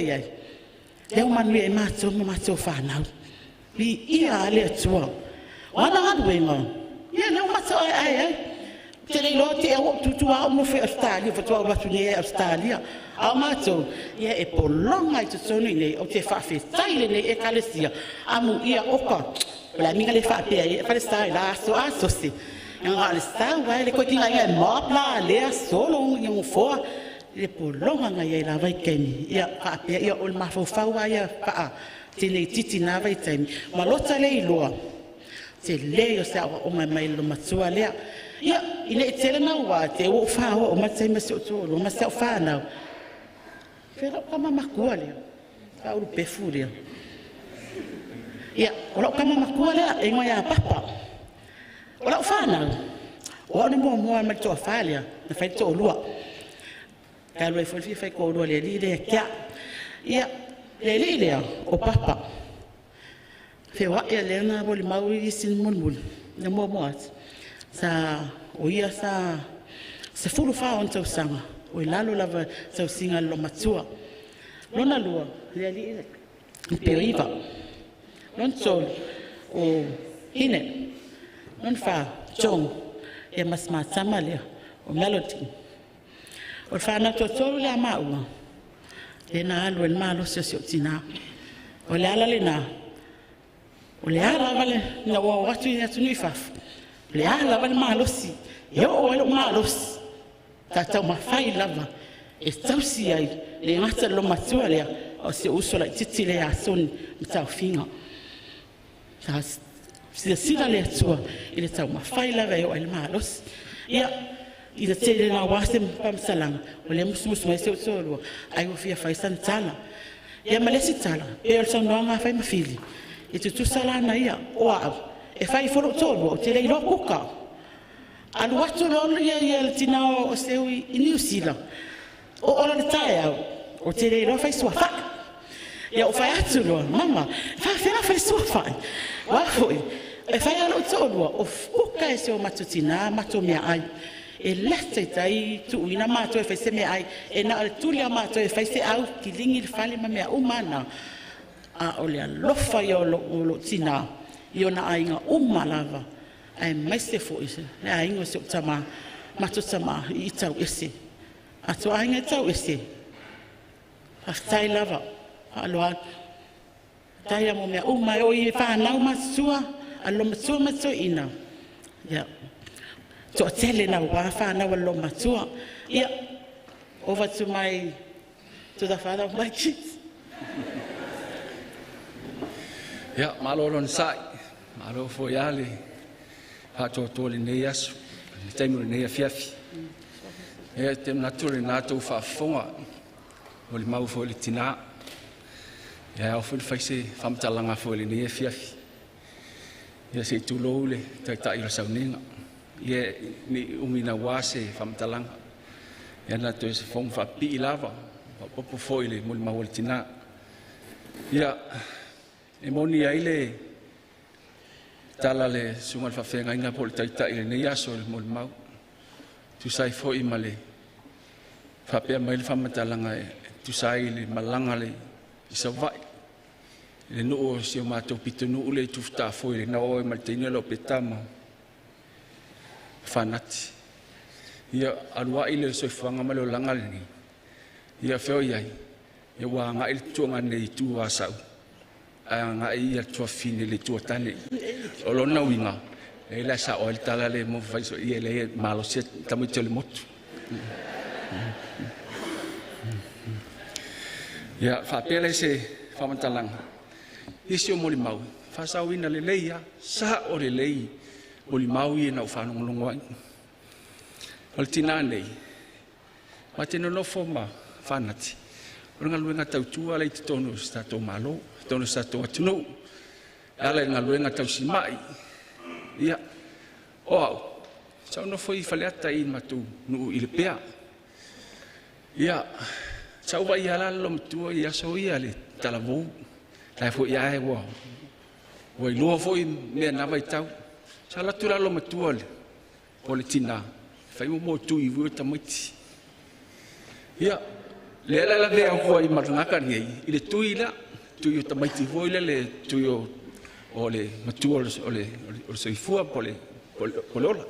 iai. Leo manu e mātou ma mātou whanau. Li ia ale atua. O ana galuenga. Ia leo mātou ai ai ai. Te lei loa te au tutua au mo whai Australia, whatua au atu nei Australia. Au mātou, ia e polonga i te tonu nei, o te whawhetai le nei e kalesia. Amu ia oka, o la minga le whapea e whalesa i la aso aso se. Ia ngā le sau ai, le koe tinga ia e mop la, lea solo ia ngufoa. Le pologa na iai la vaitaimi ia faapea ia o le mafaufau a ia faa tinei titi na vaitaimi ma lota le iloa telē o se aoaoga e mai le matua lea. Ia ina i tele na ua te ua fāoa o matai ma si o tōlua ma si au whānau. Fea lau kama makua lea, ka ulu pefu lea. Ia, o lau kama makua lea, e ingoa ia papa. O lau whānau, o au ni mua mua mai toa whā lea, na whai tōlua. Ka lua i fai kōlua le li lea kia. Ia, le li lea, o papa. Fea wai a lea na moli mau i sin muli muli, na mua mua atu. Sa, o ia sa, se fulu wha on tausaga, o i lalo lava tausiga lo matua. Lona lua, le alii le peo iva. Lona tolu, o Hine. Lona wha, Jong, ia masmatama lea, o Melody. O le whanau tuatolu le a maua, le na alu e le malosi o si o tina. O le ala le na, o le ala wale, na ua atu i atu nui fafu. O le ala wale malosi, e o o malosi. Tātou mawhai lava, e tausi ai, le ngata lo matua lea, o se uso la titi le a soni, ma tau finga. Ta sila sila le atua, i le tau mawhai lava e o ai le malosi. Ia, i le tele na wase pamsalanga, o le musu musu mai se o tōlua, ai o fia whai san tala. Ia ma lesi tala, e o le saunoanga whai mawhili. E tutusa lana ia, o au, e whai folo tōlua, o te lei loa kuka. Alu atu loa ia ia le tina o seu i New Zealand. O ola le tae au, o te lei loa whai sua whai. Ia o whai atu loa, mama, wha whai sua whai. Wā foi, e whai alo tōlua, o kuka e se o matu tina, matu mea ai. E lete tai tu ina mātou e whai se mea ai, e na o le tuli a mātou e whai se au, ki lingi le whale ma mea umana. A o le alofa ia o lo tina, i ona ainga uma lava. Ai mai se fo ise, le ainga o se o tama, mato tama i tau ese. Ato ainga i tau ese. Whaftai lava, aloha. Tai a mo mea uma e o i whanau matua, alo matua matua ina. Ia. Toa tele na wā whanau alo matua. Ia, over to my, to the father of my kids. Ia, malo lona sai, malo fo ia le haatoatoa lenei aso, le taimi o lenei afiafi. Ia, te manatu le nā tou faafofoga, o le mau foi le tinā. Ia, ao foi le fai se faamatalaga foi lenei afiafi. Ia, se i tulou le taitai o le sauniga. Ia, ni umi na wā se faamatalaga. Ia, na toe se fofoga faapipii lava, faapopo foi le molimau o le tinā. Ia, e moni ai le tala le suga le faafeagaiga po o le taitai lenei aso le molimau. Tusai foi ma le faapea mai le faamatalaga e tusai le malaga le i Savaii. Le nuu o si o matou pitonuu le i tufutafoe le na oe ma le teine o petama whanati. Ia aluai le soifuaga ma le olaga lenei. Ia feo i ai, ia ua agai le tuaga nei i tu asau. Ae agai ia tuafine le tuatane. O lona uiga, e le sa o le tala le mo fai so ia le malosia tamaiti o le motu. Ia faapea le se faamatalaga. Isi o molimau, faasauina lelei ia, sa o lelei molimau ia na o whanongolongo ai. O le tinā nei, ma te nonofo ma whanati. O le ngaluenga tautua le i te tonu o se tātou malo, tonu o se tātou atunuu. E ala i ngaluenga tausimai. Ia, o au, sa nofo i whaleata i matou nuu i le pea. Ia, sa uwa i ala lo matua i aso ia le talavou. Lai foi ia e ua, ua iloa foi mea na vaitau. Sa latu la lo matua le, o le tina, whai mo mo tui i tamaiti. Ia, le ala la vea hua i marangaka nei, i le tui la, tui o tamaiti hua le le tui o le matua o le soifua po le ola.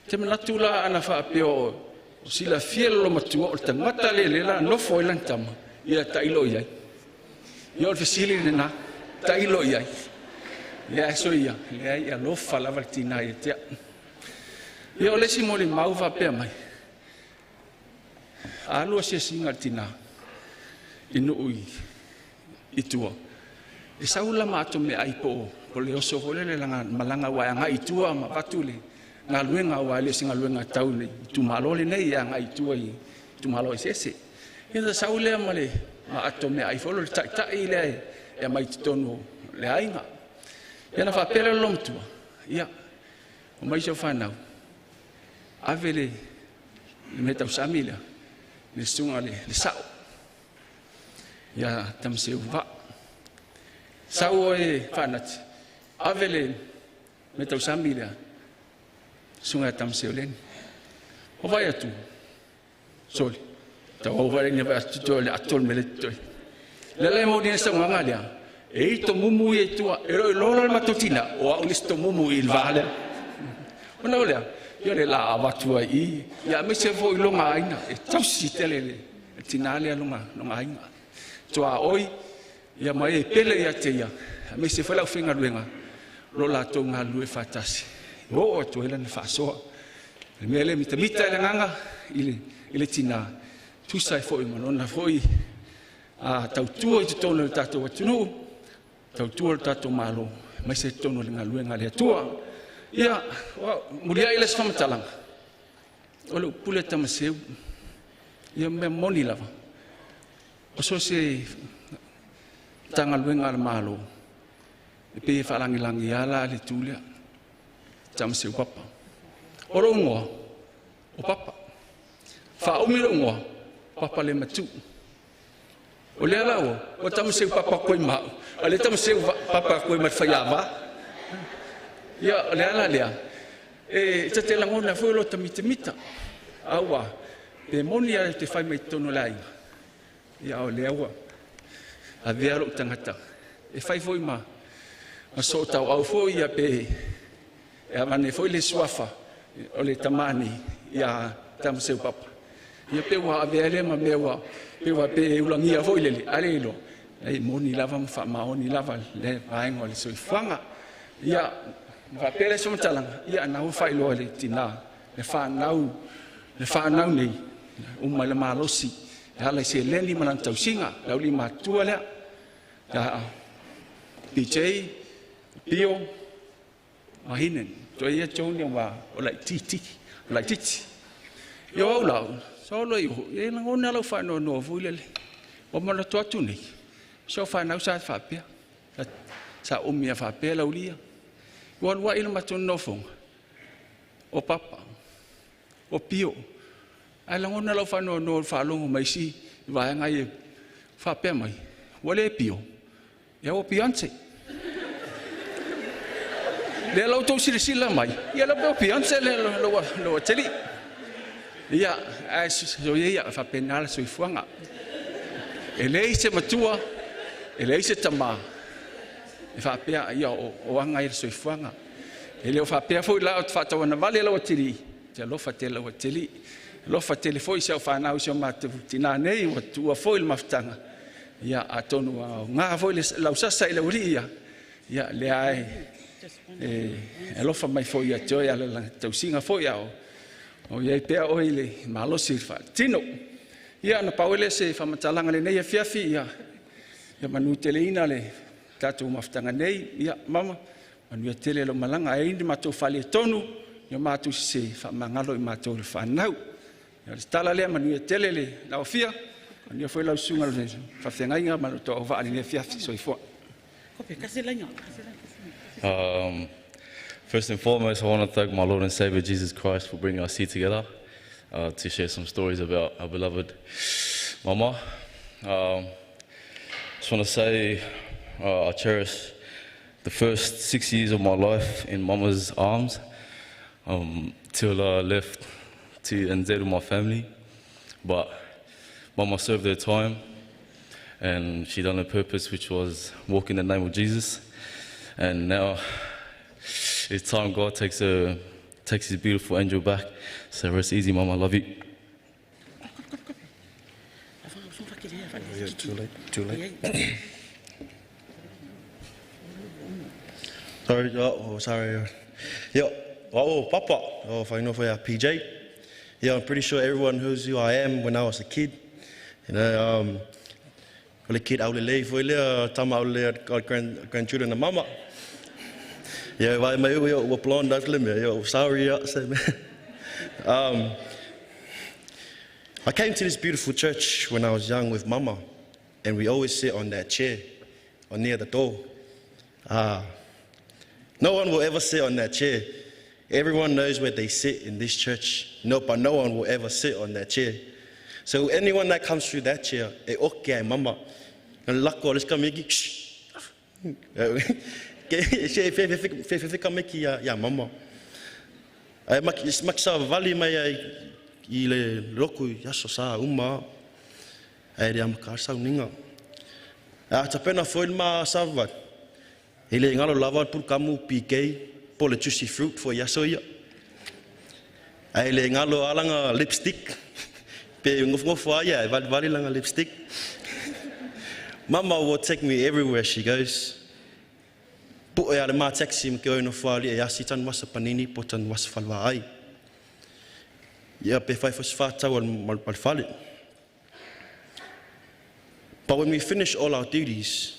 Te manatu la ana whaapea o sila fia lo matua o le tangata le le la nofo i lantama, ia tailo i ai. Ia o le fesili nena, tailo i ai. Ia so ia, le ia lofa lava le tina ia tea. Ia o le si mo le mau whaapea mai. Alu asiasiga a le tinā i nuu i tua. E sau la ma ato meaai po o le oso foi lele laga malaga ua e agai i tua ma avatu le galuega aua e le o se galuega tau i le itumalo lenei e agai i tua i itumalo eseese. Ia ona sau lea ma le ma ato meaai foi lea o le taitai lea e aumai i totonu o le aiga. Ia ona faapea lea o le loomatua, ia, omai si au fanau, ave le mea tausami lea i le susuga le sao ia Tamaseu Vaa. Sau oe Faanati, ave le mea tausami lea susuga ia Tamaseu Leni. O vai atu, soli, tau au ni vai atu toe le ato le mele toe. Le le mo ni sa nganga lea. E i to mumu i tua, e ro lola le matotina, o au le sto mumu i le vale. Ona o lea, ia le la avatua i, ia me se fo i longa aina, e tausi tele le tina lea longa aina. Tua oi, ia mai e pele ia te ia, me se fo lau whenga luenga, lo la tonga lue whatasi. O o tu ele na whasoa. Le mea le mita mita i le nganga, i le tina, tusa e fo i manona fo i, a tautua i te tonu le tātou atunuu, tautua le tātou malo, mai se tonu le ngaluenga le atua. Ia, mulia i le sfamatalanga. O le upule tamaseu, ia mea moni lava. O so se tangaluenga le malo, e pe whaalangilangi ala le tūlea, tamaseu papa. O lo ungoa, o papa. Whaumi lo ungoa, papa le matu. O lea lau, o tamaseu papa koe mau. O le tamaseu papa koe matwhaiawa. Ia, o le ala lea. E te langona foi lo tamita mita. Aua, pe moni a te whai mai tono lai. Ia, o lea ua. A vea lo tangata. E whai foi ma so tau au foi ia pe e avane foi le suafa o le tamani ia tamaseu papa. Ia pe ua avea lea ma mea ua pe ua pe ulangia foi lele. Ale ilo. Ei moni lava ma wha maoni lava le vaenga o le soifuaga. Ia, whapele so matalanga, ia nau whailoa le tina, le whanau nei, umai le malosi, e ala i se leni ma lan tausinga, lau li matua lea, ia PJ, Pio, mahinen, toi ia tōni wa o lai titi, o lai titi. Ia au lau, solo i ho, e langona lau whanau noa vui lele, o mana toa atu nei, so whanau sa whapea, sa umia whapea lau lia. Ua lua ila matun nofonga, o papa, o pio. Ai langona lau whanau noa whalongo mai si, i waenga i whapea mai, ua le pio, ia ua Beyonce. Le lau tau silasila mai, ia lau peo Beyonce le lau teli. Ia, ai so ia whapena le soifuaga. E lei se matua, e lei se tama. E whapea ia o anga i le soifuaga. E leo whapea foi la o te whaatawana vale lau atili. Te alofa te lau atili. Alofa tele foi se au whanau se o mātou tina nei, ua tua foi le mafutanga. Ia, atonu au ngā foi le lau sasa i lau ri ia. Ia, lea ai, e alofa mai foi ia te oi ala la tausinga foi ao. O iai pea oi le malosi i whaatino. Ia, na pau ele se whamatalanga le nei a fiafi, ia, ia manu tele ina le tātou mafutanga nei, ia, mama, manu ia tele lo malanga, e indi mātou whale tonu, ia mātou se whamangalo i mātou le whanau. Ia, le tala lea, manu ia tele le lau fia, manu ia foi lau sunga le whawhengainga, manu tō au vaali le fiafi soifua. First and foremost, I want to thank my Lord and Savior Jesus Christ for bringing us here together to share some stories about our beloved Mama. Just want to say I cherish the first 6 years of my life in Mama's arms till I left to NZ with my family. But Mama served her time and she done her purpose, which was walk in the name of Jesus. And now it's time God takes his beautiful angel back. So rest easy, Mama. I love you. Yeah, too late. Too late. Sorry, oh, sorry. Yo, oh, Papa, oh, whainoa whai a PJ. Yeah, I'm pretty sure everyone knows who I am when I was a kid. O le kid aulelei foi lea, tama aulelei a grandchildren a mama. Yeah, vai mai ua blonde atu le mea, yeah, sorry, yeah, say I came to this beautiful church when I was young with mama, and we always sit on that chair, or near the door. No one will ever sit on that chair. Everyone knows where they sit in this church. No, but no one will ever sit on that chair. So anyone that comes through that chair, e oke ai mama. Lako, let's come here. Shh. Fe mama. Ai maki sa vali mai ai i le loku i aso sa uma. Ai rea maka sauninga. A tapena foi ma savat. I le ngalo lava pulkamu PK po le juicy fruit foi aso ia. Ai le ngalo alanga lipstick. Pe ngofo ai vali vali langa lipstick. Mama will take me everywhere she goes. Pu e ale ma taxi mke ono fali e asi tan wasa panini po tan wasa falwa ai. Ia pe fai fos whātau al fale. But when we finish all our duties,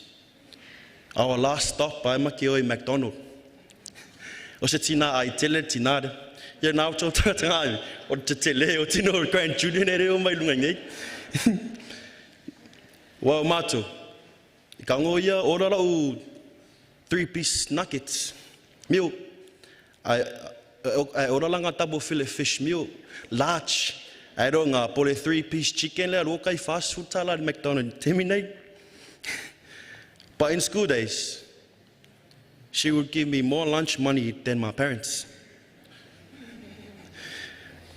our last stop ai maki oi McDonald. O se tina ai tele tina re. Ia nā o tō tanga ai. O te tele o tino grandchildren e reo mai lunga nei. Wa o mātou. I ka ngō ia ora rau 3-piece nuggets meal. Ai ora langa double fillet fish meal, large. Ai ro ngā pole 3-piece chicken lea rokai fast food tala at McDonald's. Temi nei. But in school days, she would give me more lunch money than my parents.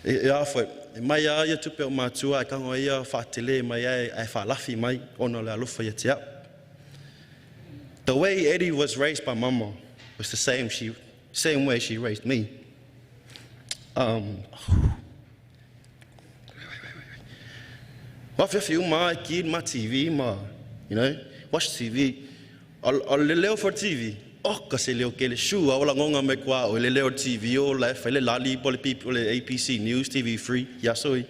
E awhai, mai a ia tupe o mātua, e kango ia whaatele mai ai, ai whaalafi mai, ono le alofa ia te au. The way Eddie was raised by mama was the same way she raised me. Wawhiawhi uma, kid, ma TV, ma, you know, watch TV. O le leo for TV. Oh, ka se leo ke le shu, a ola ngonga me kwa, o le leo TV, o le F, le lali, po le P, o le APC News, TV3, yasoi.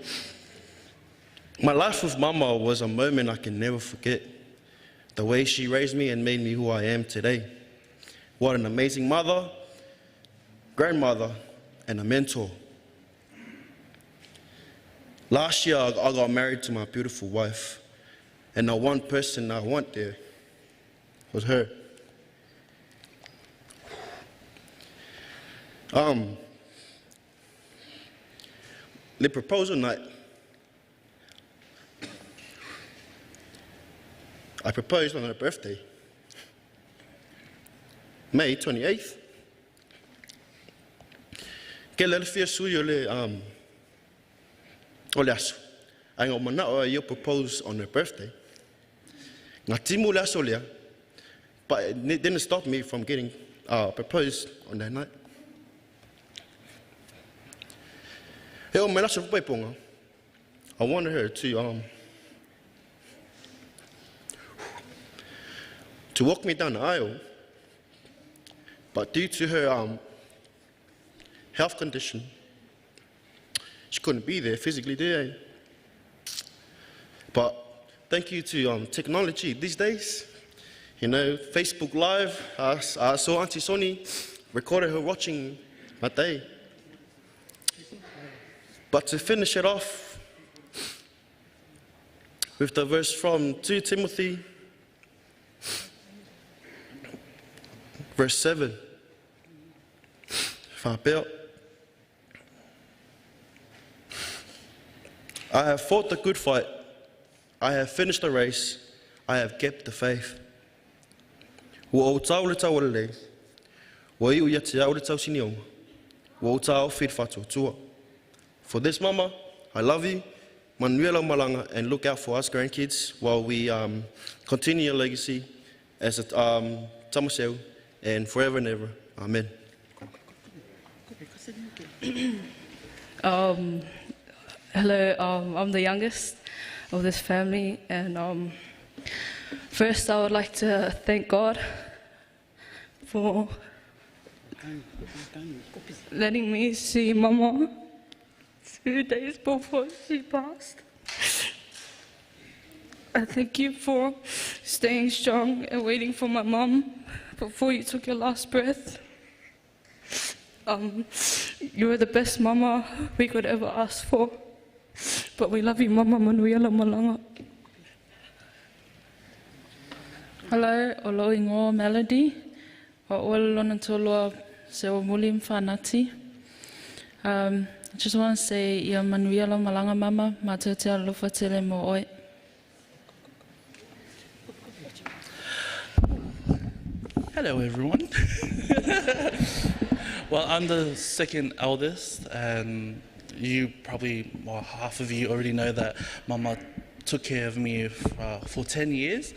My life with mama was a moment I can never forget. The way she raised me and made me who I am today. What an amazing mother, grandmother, and a mentor. Last year, I got married to my beautiful wife, and the one person I want there was her. The proposal night, I proposed on her birthday, May 28th. Ke le fia sui o le o le aso. Ai ngā mana o ia propose on her birthday. Ngā timu le aso lea, but it didn't stop me from getting proposed on that night. He o me laso fupai. I wanted her to walk me down the aisle, but due to her health condition, she couldn't be there physically there. But thank you to technology these days, you know, Facebook Live, I saw Auntie Sonny recorded her watching my day. But to finish it off with the verse from 2 Timothy, verse 7. I have fought the good fight, I have finished the race, I have kept the faith. Ua o tau le tau le, ua iu ia te au le tau sinionga, ua o tau whit whātua. For this, mama, I love you, Manuela Malanga, and look out for us grandkids while we continue your legacy as a tamaseu, and forever and ever. Amen. Hello, I'm the youngest of this family, and first I would like to thank God for letting me see Mama. 2 days before she passed. I thank you for staying strong and waiting for my mom before you took your last breath. You were the best mama we could ever ask for. But we love you, Mama Manuia lou malaga. Hello, o lou igoa Melody. O oe le lona toalua Seuamuli ma Fanati. I just want to say, ia manuia lou malaga mama, matou te alofa tele mo oe. Hello, everyone. Well, I'm the second eldest, and you probably, well, half of you already know that Mama took care of me for 10 years.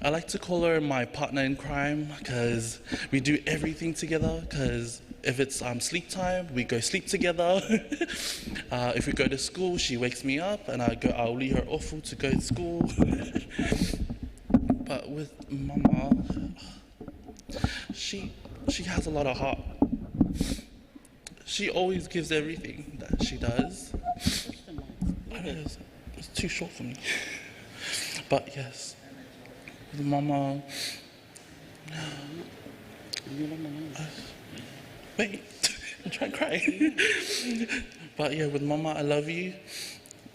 I like to call her my partner in crime because we do everything together. Because if it's sleep time, we go sleep together. If we go to school, she wakes me up and I'll leave her off to go to school. But with Mama, she has a lot of heart. She always gives everything that she does. I know it's too short for me. But yes, with Mama. Wait, I'm trying to cry. But yeah, with Mama, I love you.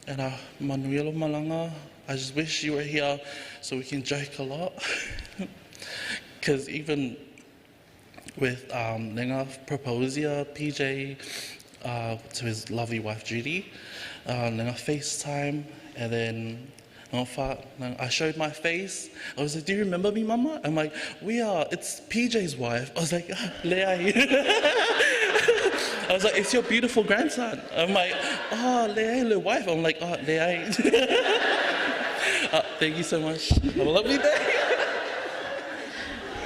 And manuia lou malaga, I just wish you were here so we can joke a lot. Because even with Lenga Proposia, PJ, to his lovely wife Judy, Lenga FaceTime, and then I showed my face. I was like, "Do you remember me, Mama?" I'm like, "We are, it's PJ's wife." I was like, "Ah, leai." I was like, "It's your beautiful grandson." I'm like, "Oh, leai, le wife." I'm like, "Oh, leai." Thank you so much. Have a lovely day.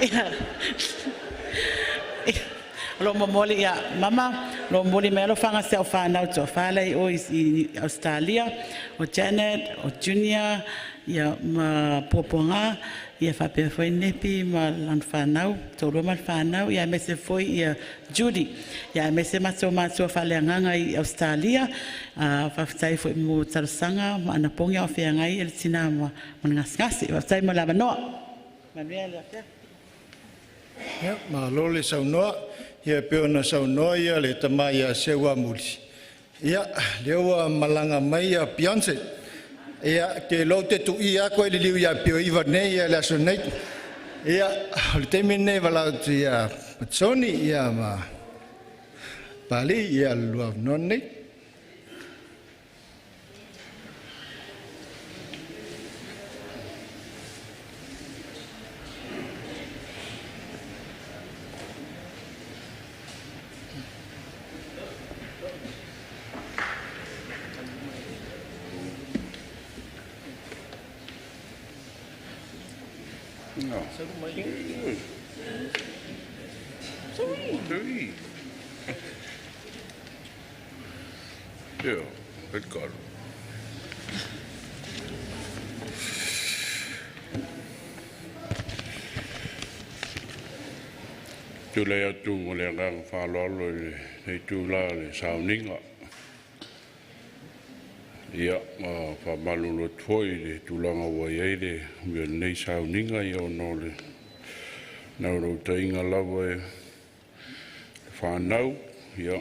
Ia. O loo momoli ia mama loo momoli mai alofaga si au fanau toafā i o i Australia, o Janet, o Junior ia ma Puapuaga ia faapea foi Nepi ma lana fanau toalua ma le fanau ia aemaise foi ia Judy ia aemaise matou matua faaleagaga i Australia. Faafetai foi mo talosaga ma anapogi ao feagai e le tinā ma le gasegase. Faafetai mo le avanoa. Manuia le afea. Ia, malo le saunoa. Ia pe ona saunoa ia le tama ia Seuamuli. Ia, lea ua malaga mai ia Beyonce. Ia, ke lou te tu i ako e liliu ia pio iwa nei ia le aso nei. Ia, o le taimi nei valaau atu ia Matsoni ia ma Pali ia lua avanoa nei. No. Sorry. Yeah, good God. Tulai atu ma le agaga faaaloalo i lenei itulā le sauniga. Ia, ma faamalulu atu foi i le tulaga ua i ai le umi o lenei sauniga ia ona o le naulautaiga lava e le fanau, ia,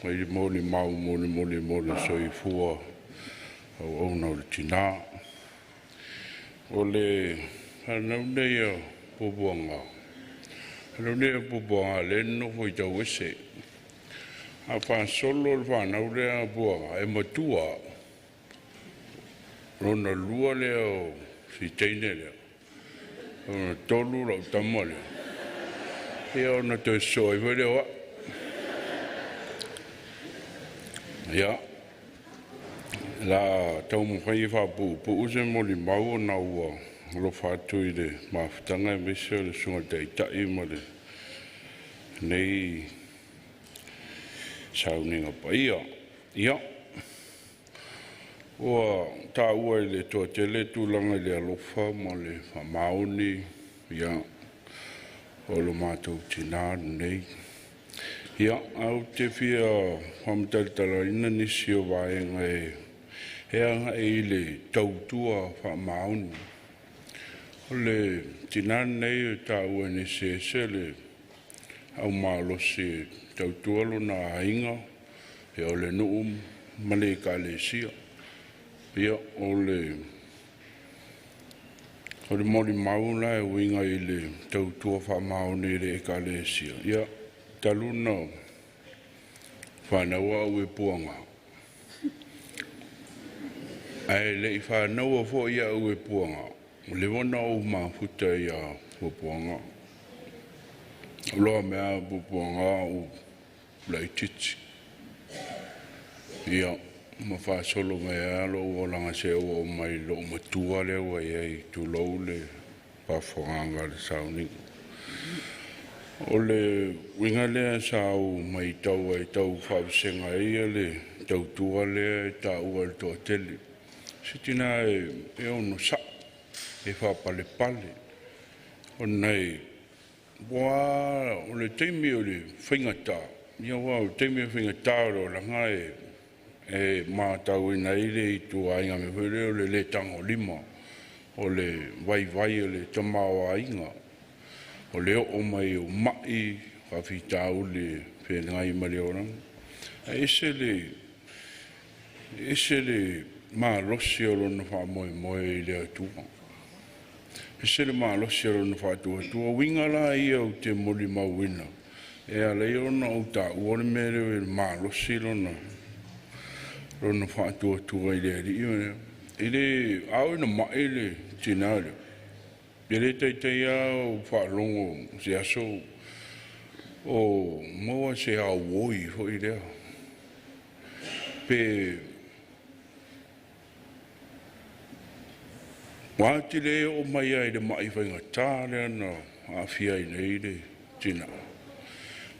mai le molimau molimoli mo le soifua auauna o le tinā. O le fanau nei a Puapuaga, fanau nei a Puapuaga lea e nonofo i Tauese. A faasolo le fanau lea a Puaga e matua lona lua lea o si teine lea. Lona tolu lau tama lea. Ia ona toe sosoo ai foi lea o au. Ia, la taumafai e faapuupuu se molimau ona ua alofa atu i le mafutaga aemaise o le susuga taitai ma le nei sauniga paia. Ia, ua taua i le toatele tulaga i le alofa ma le faamaoni ia o lo matou tinā lenei. Ia, au te fia whamataritara nisi o vaenga e he anga e i le tautua whaamaoni. O le tinane nei o tāua nisi e se le au malosi e tautua lona ainga e o le nuu ma le ekalesia. Ia, o le moli mau la e uiga i le tautua whaamaoni i le ekalesia. Ia, taluna whānaua au e puanga. Ai le i whānaua fo ia au e puanga. O le wana o mafuta ia puanga. Loa mea puanga o laititi. Ia, ma whaasolo mea lo o langa se o mai lo matua lea ua ia i tulou le pāwhanganga le sauninga. O le winga lea sa au mai tau ai tau whaawisenga ia le tautua lea e tā ua le toa tele. Se tina e ono sa, e whaapale pale. O nei, wā o le teimi o le whaingata, ia wā o teimi o whaingata o le olanga e mātau ina ile i tua inga me whaere o le le tango lima, o le vai o le tamao inga. O le o mai o mai, ka whitau le whengai ma le oranga. A ese le malosi o lona wha moe i le atua. Ese le malosi o lona wha atua. Tua winga la ia o te moli mauina. E a lei ona o tā ua le mere o le malosi lona wha atua tua i le ari. I le au ina mai le tina leo. E le taitai a o whaalongo se aso o maua se au oi fo i lea. Pe wāti le o mai ai le mai whainga tā lea na awhia i nei le tina.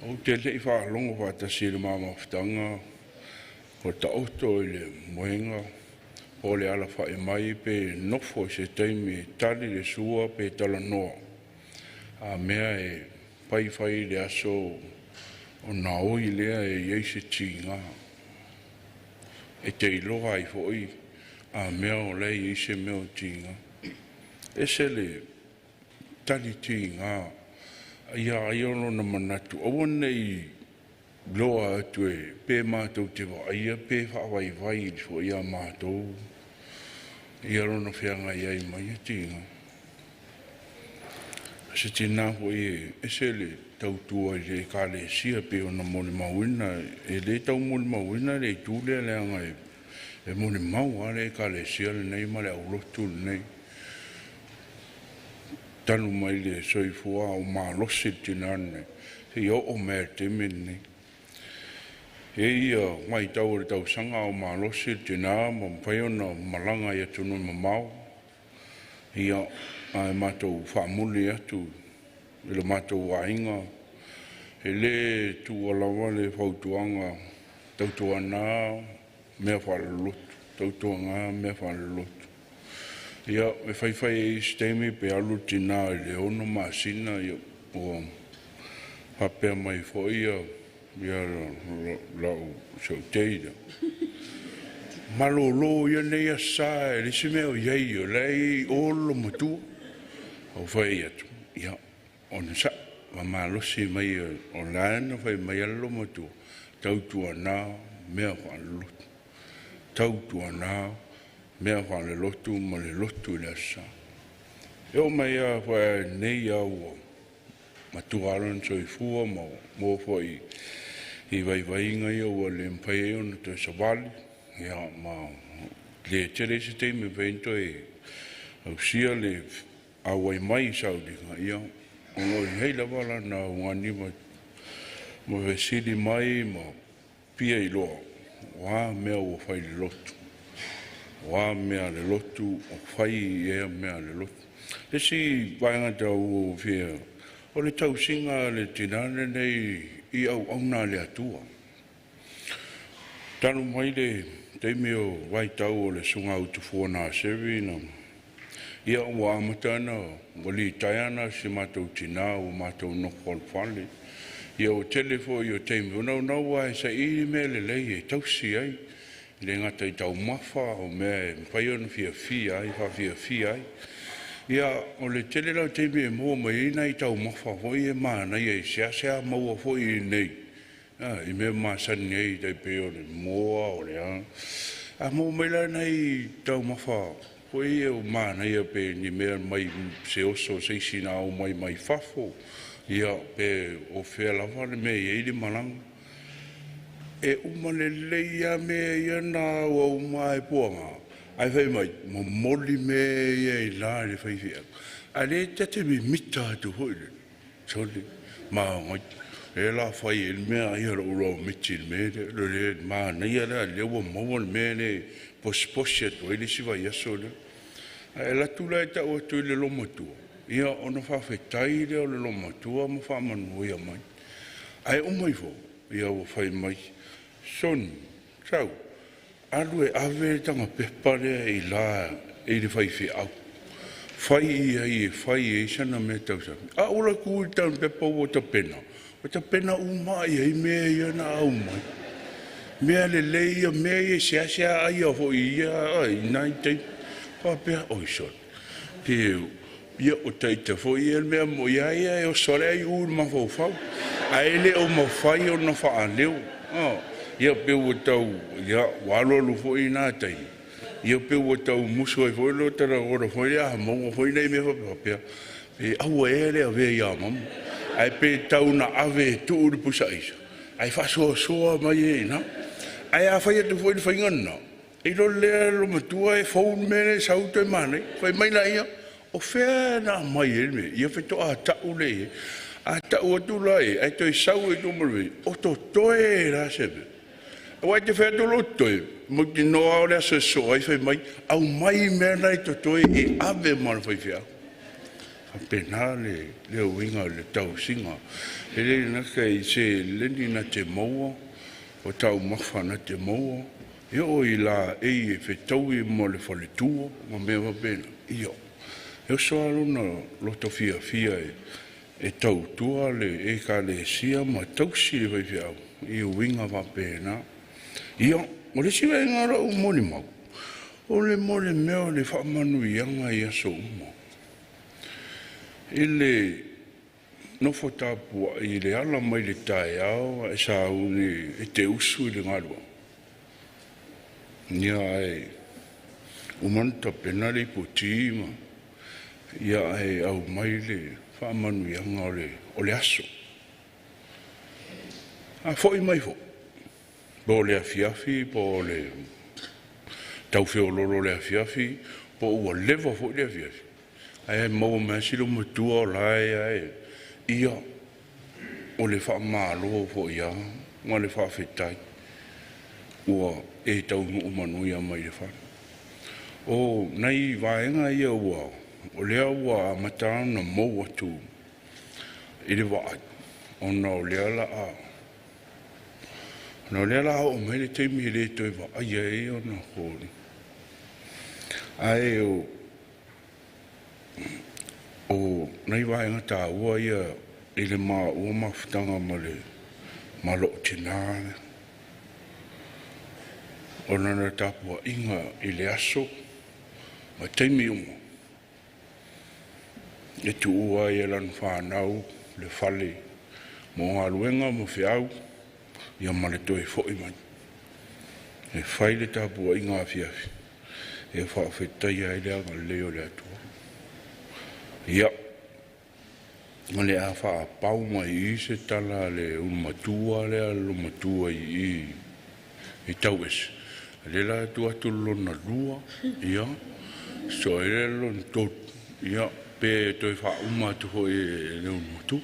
O te lei whaalongo whaatasi le mamawhitanga o taoto i le moenga. O le ala whae mai pe nofo se taimi e tali le sua pe tala noa. A mea e pai whai le aso o nā oi lea e iei se tinga. E te iloa ai foi a mea o lei iei se mea o tinga. E se le tali tinga ia ai ono na manatu. Aua nei loa atu e pe mātou te waia, pe whaawai vai i fo ia mātou. Ia rona whianga iai mai e tinga. Se tina hoi e se le tautua i le ekalesia pe ona mole mauina, e le tau mole mauina le tūlea le anga e mole mau a le ekalesia le nei ma le aulotu le nei. Tanu mai le soifua o malosi le tinane, se i o mea te mene. E ia mai tau le tausanga o malosi le tina ma mwhai ona malanga ia tunu mamau. Ia ai mātou whaamuli atu i le mātou wainga. E le tua lawa le whautuanga tautua nā mea whalalotu, tautua ngā mea whalalotu. Ia e whaiwhai e istemi pe alu tina i le ono masina ia o hapea mai fo ia ia lau sau teira. Malolo ia nei a sa e le se mea o iei o lei olo matua. O whai atu, ia, ona sa, wa malosi mai o lana whai mai alo matua. Tautua nā mea whalalotu. Tautua nā mea whalalotu ma le lotu i le asa. E o mai a whai nei au matua aron soifua ma mō foi i vaivainga ia ua le mpai e ona toe sawali. Ia ma le tele se teimi whainto e ausia le awai mai saulinga ia. Ono i hei lava la na ungani ma vesili mai ma pia i loa. Wā mea ua whai le lotu. Wā mea le lotu o whai ea mea le lotu. Lesi vaenga tau o whia o le tausinga le tinane nei i au auna le atua. Tanu mai le teimi o waitau o le sunga utufua nā sevi na ia ua amatana, ua li taiana si mātou tina, ua mātou nofo alfale. Ia o tele foi o taimi o naunau lava e saili mea lelei e tausi ai, e le gata i taumafa o mea e mafai ona fiafia ai, faafiafia ai. Ia o le tele la o taimi e maua mai ai nai taumafa foi e manaia i seasea maua foi i inei, i mea masani ai tai pei o le moa o le a. A maua mai la nai taumafa foi ia o manaia pe ni mea mai se oso se isi na aumai mai fafo, ia pe o fea lava le mea e i ai le malaga. E uma lelei lava mea ia na auau uma e puaga, ae fai mai, momoli mea ia i la i le faifeau. A le ta te mimita atu foi le, sole, magai. E la fai e le mea ai lou loa miti le mea le le manaia lea lea ua maua le mea le posiposi atu ai le isi vaiaso lea. Ae alu atu la e tau atu i le loomatua, ia ona faafetai lea o le loomatua ma faamanuia mai. Ae uma ifo, ia ua fai mai, Soni, sau, alu e ave le tagapepa lea i la i le faifeau. Fai ia e fai e sana mea tausami. A ula ku i tagapepa ua tapena, ua tapena uma ai ai mea ia na au mai. Mea lelei ia mea ia seasea ai a foi ia ai nai te faapea oi soni. Te ia o taita foi ia mea mo ia ia e o sole ai u le mafaufau. Ae le o mafai ona faaleo. Ia pe ua tau ia ua alualu foi nā taimi. Ia pe ua tau musu ai foi lo tala ora foi a maua foi nei mea faapea. Pe aua e le avea ia mama. Ae pe tau na ave e tuu le pusa isa. Ae faasoasoa mai e ina. Ae a fai atu foi le faiga lena, e lo lea lo matua e fou le mea le sau toe manai. Fai mai la ia, o fea na mai e le mea, ia fetoa tau le e. A tau atu la e, ai toe sau e tu mai, o to toe la se mea. Aua e te fai atu lo toe, mo te noa o le aso e soa ai fai mai, au mai mea na i to toe e ave ma le faifeau. Faapena le uiga o le tausiga. E le naka i se leni na te maua, o taumafa na te maua, e o i la e e fetaui mo le faletua, ma mea faapena. Ia, e oso lona loto fiafia e tautua le ekalesia ma tausi le faifeau, i uiga faapena. Ia, o le isi vaega o lau molimau, o le mo le mea o le faamanuiaga i aso uma. I le nofo tapuai i le ala mai le taeao e sauni e te usu i le galuega. Ia ae uma na tapena le ipoti ma ia ae aumai le faamanuiaga o le aso. A foi mai foi, po o le afiafi, po o le taufeololo o le afiafi, po ua leva foi le afiafi. Ae maua mai si lo matua o la e ae ia o le faamalo foi ia ma le faafetai ua e taunuu manuia mai le fale. O nai vaega ia ua o lea ua amata ona mou atu i le vaai, ona o lea la a ona o lea la oo mai le taimi e le toe vaaia ai ona foliga. Ae o nai vaega taua ia i le maua mafutaga ma le ma loo tinā lea. O lana tapuaiga i le aso ma taimi uma. E tuua ai e lana whānau, le fale, mo galuega ma feau, ia ma le toe foi mai. E fai le tapuaiga afiafi, e faafetaia ai le agalelei o le Atua. Ia, ma le a faapau mai i se tala le ulumatua lea le lumatua i tauese. Le la atu atu lona lua, ia, so e le lona tolu, ia, pe toe faauma atu foi e le ulumatua.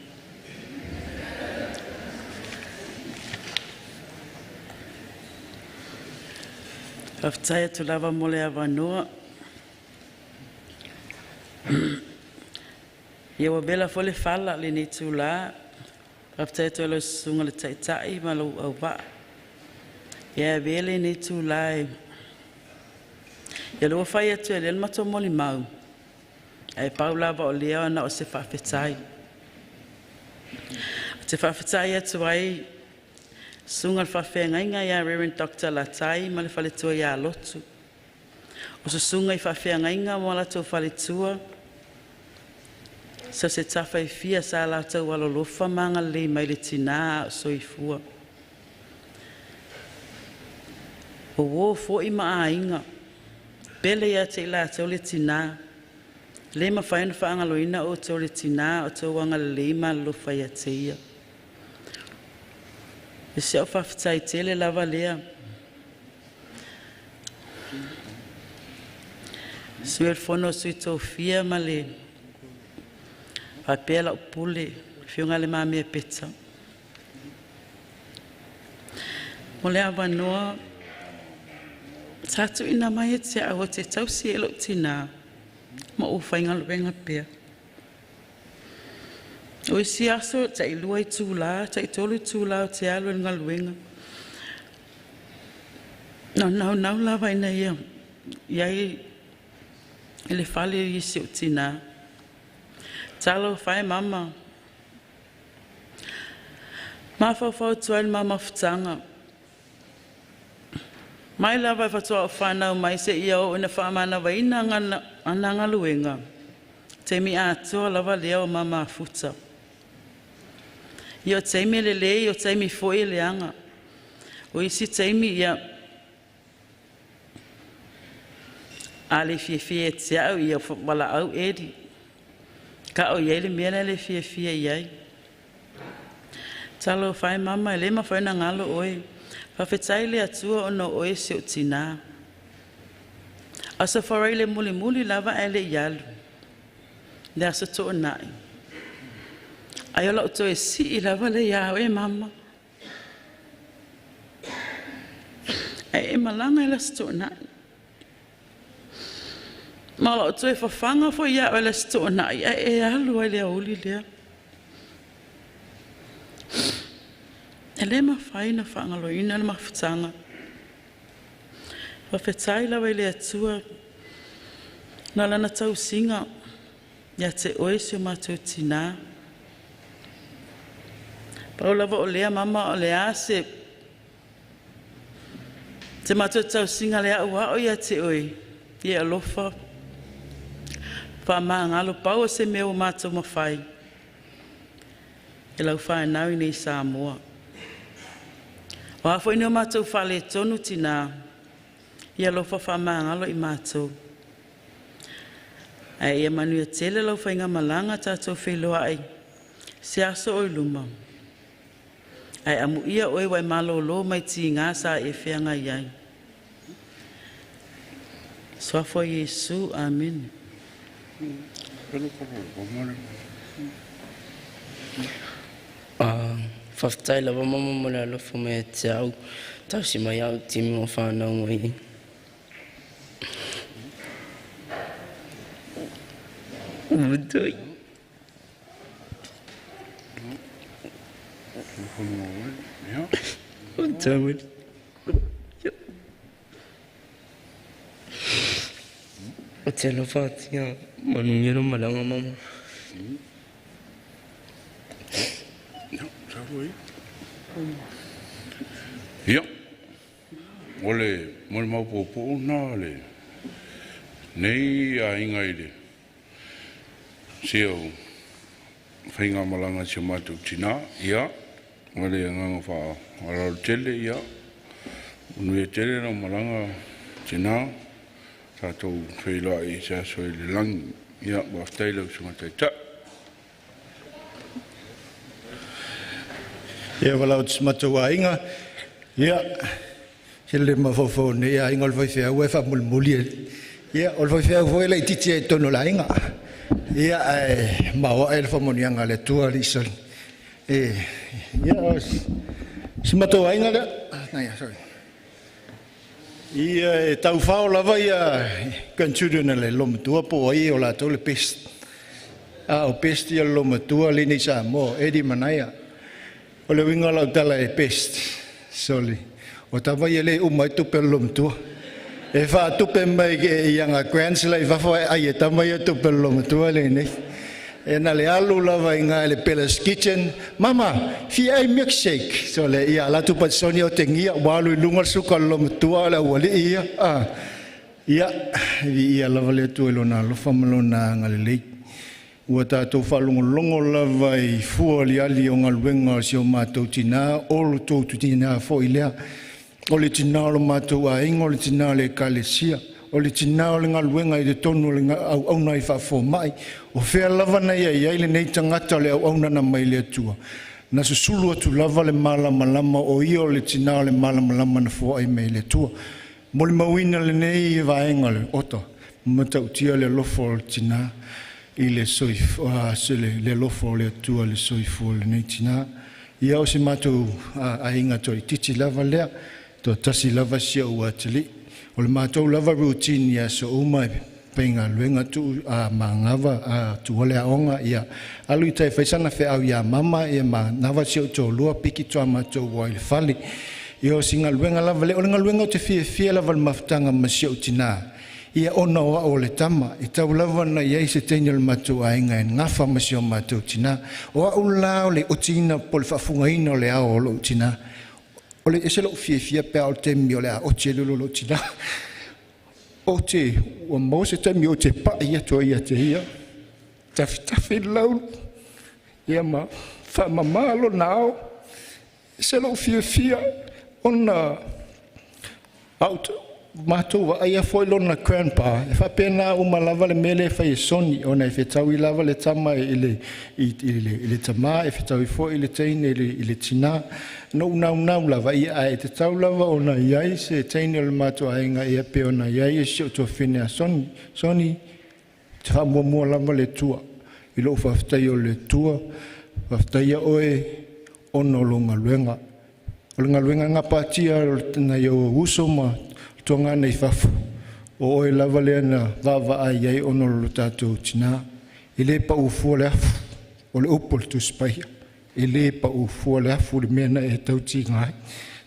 Faafetai atu lava mo le avanoa. Ia ua vela foi le fala lenei tula. Faafetai atu ai lau susuga le taitai ma lou auvaa. Ia e avea lenei tula e ia lua fai atu e lea le matou molimau. Ae pau lava o lea ona o se faafetai. Te faafetai atu ai susuga le faafeagaiga ia Reverend Dr. Latai ma le faletua ia Lotu. O susuga i faafeagaiga ma latou faletua, so se tafa e fia sa latou alolofa ma agalelei mai le tinā a o soifua. O uō foi ma aiga, pele ia te i latou le tinā, le mafai ona faagaloina outou le tinā o tou agalelei ma alolofa ia te ia. E si au faafetai tele lava lea. Sui o le Fono a Sui Tofia ma le faapea lau pule, Afioga Le Mamea Peta. Mo le avanoa, sa tuuina mai e te au te tausi e lou tinā ma ou faigaluega pea. O isi aso tai 2 itulā, tai 3 itulā o te alu e le galuega. Na naunau lava ina ia iai i le fale i si ou tinā. Talofa e mama. Mafaufau atu ai le mamafutaga. Mai lava e faatoa ou fanau mai seia oo ina faamanavaina ana galuega. Taimi atoa lava lea o mamafuta. Ia o taimi e lelei, o taimi foi e leaga. O isi taimi ia a le fiafia e te au ia walaau eri. Ka o iai le mea lea le fiafia iai. Talofa e mama e le mafai ona galo oe. Faafetai le Atua ona o oe si ou tinā. Aso Faraile le mulimuli lava ae le i alu. Le aso toonai. Ai o lau toe sii lava le ia oe mama. Ai e malanga i le aso toonai. Ma o lau toe fafaga foi ia oe le aso toonai. Ai e alu ai le aoauli lea. E le mafai na faagaloina le mafutaga. Faafetai lava i le Atua na lana tausiga ia te oe si o matou tinā. Pau lava o lea mama o le a se te matou tausiga le au ao ia te oe ia alofa faamagalo pau o se mea ua matou mafai e lau whanau i nei Samoa. O a foi ni o matou faaletonu tinā, ia alofa faamagalo i matou. Ae ia manuia tele lau faigamalaga tatou feiloai se aso o i luma. Ae amuia oe ua e malōlō mai tigā sa e feagai ai. Suafa o Iesu, amene. Faafetai lava mama mo le alofa mai ia te au, tausi mai au timi o whanau mai. Mutoi. Mutoi. O te alofa atia, manuia lo malaga mama. Ia, o le mo le maopoopo'o na le nei aiga i le sia o faigamalaga si o matou tinā. Ia, o le agaga faaaloalo tele, ia, manuia tele lau malaga tinā, tatou feiloai i se aso i le lagi. Ia, faafetai lau susuga taita'i. Ia walau te matou aiga, ia, se le mafaufau nei aiga o le faifeau e faamulimuli e. Ia, o le faifeau foi le itiiti ai tonu o le aiga. Ia, ae maoae le faamanuiaga a le Atua alii soli. E, ia, o si matou aiga lea. Ia, sorry. Ia, e taufao lava ia grandchildren a le lomatua po o ai o latou le best. A o best ia le lomatua le nei Samoa, Eddie Manaia. O le uiga o lau tala e best. Sorry. O tama ia le uma ai tupe o le lomatua. E faatupe mai ke ia ngā grants la i fafo e ai e tama ia tupe o le lomatua le nei. E na le alu lava i ngā le Bella's Kitchen. Mama, fi ai milkshake. So le ia la tu patsoni o te ngia walu i lunga suka lo matua le wali ia. Ah. Ia, vi ia lava le tu e lona alofa ma lona agalelei. Ua tātou whaalongolongo lava i fua li ali o ngaluenga o si o mātou tina, o lo tō tu tina fo i lea. O le tina o lo mātou ainga, o le tina o le ekalesia, o le tina o le ngaluenga i te tonu o le au auna i whaafo mai. O whea lava na ia iai le nei tangata o le au auna na mai le atua. Na susulu atu lava le malamalama o ia o le tina o le malamalama na fua ai mai le atua. Mo le mauina le nei vaenga le ota, matautia le alofa o le tina i le soifua, se le alofa o le atua le soifua le nei tina. Ia o se mātou ainga toi titi lava lea, to tasi lava sia ua atili. O le mātou lava routine ia so uma e penga luenga tu a mangava a tu ole aonga ia alu i tai whaisana whe au ia mama ia ma nawa si o tō lua piki toa mātou wa i le fale. Ia o singa luenga lava le, o le ngaluenga o te fia fia lava le mafutanga ma si o tina. Ia ona o ao le tama, i tau lava na iai se teina le mātou ainga e ngafa ma si o mātou tina. O au la o le o tina po le whaafungaina o le ao o lo tina. O le ese lo fia fia pea o te mi o le a o te lolo lo tina. O te, ua mo se temi o te pa ia toa ia te ia. Tawhitawhi lau. Ia ma whamamalo nao. Se lo fia fia ona au mātou wa aia foi lona grandpa. E whapena o malava le mele e whai e soni. Ona e whetau i lava le tama i le tama, e whetau i foi i le teine i le tina. No unau nau lava ia ae te tau lava ona iai se teine o le mātou ainga ia pe ona iai e si o tua whine a soni. Soni, te whaamua lava le tua. I lou whawhitai o le tua, whawhitai oe ono lo ngaluenga. O le ngaluenga ngā pātia o le tēnā i au uso ma tuanga nei whafu. O oe lava lea na vava ai ai ono lo tātou tina. I le pa ufua le afu, o le upo le tuspaia. I le pa ufua le afu le mea na e tau tinga ai.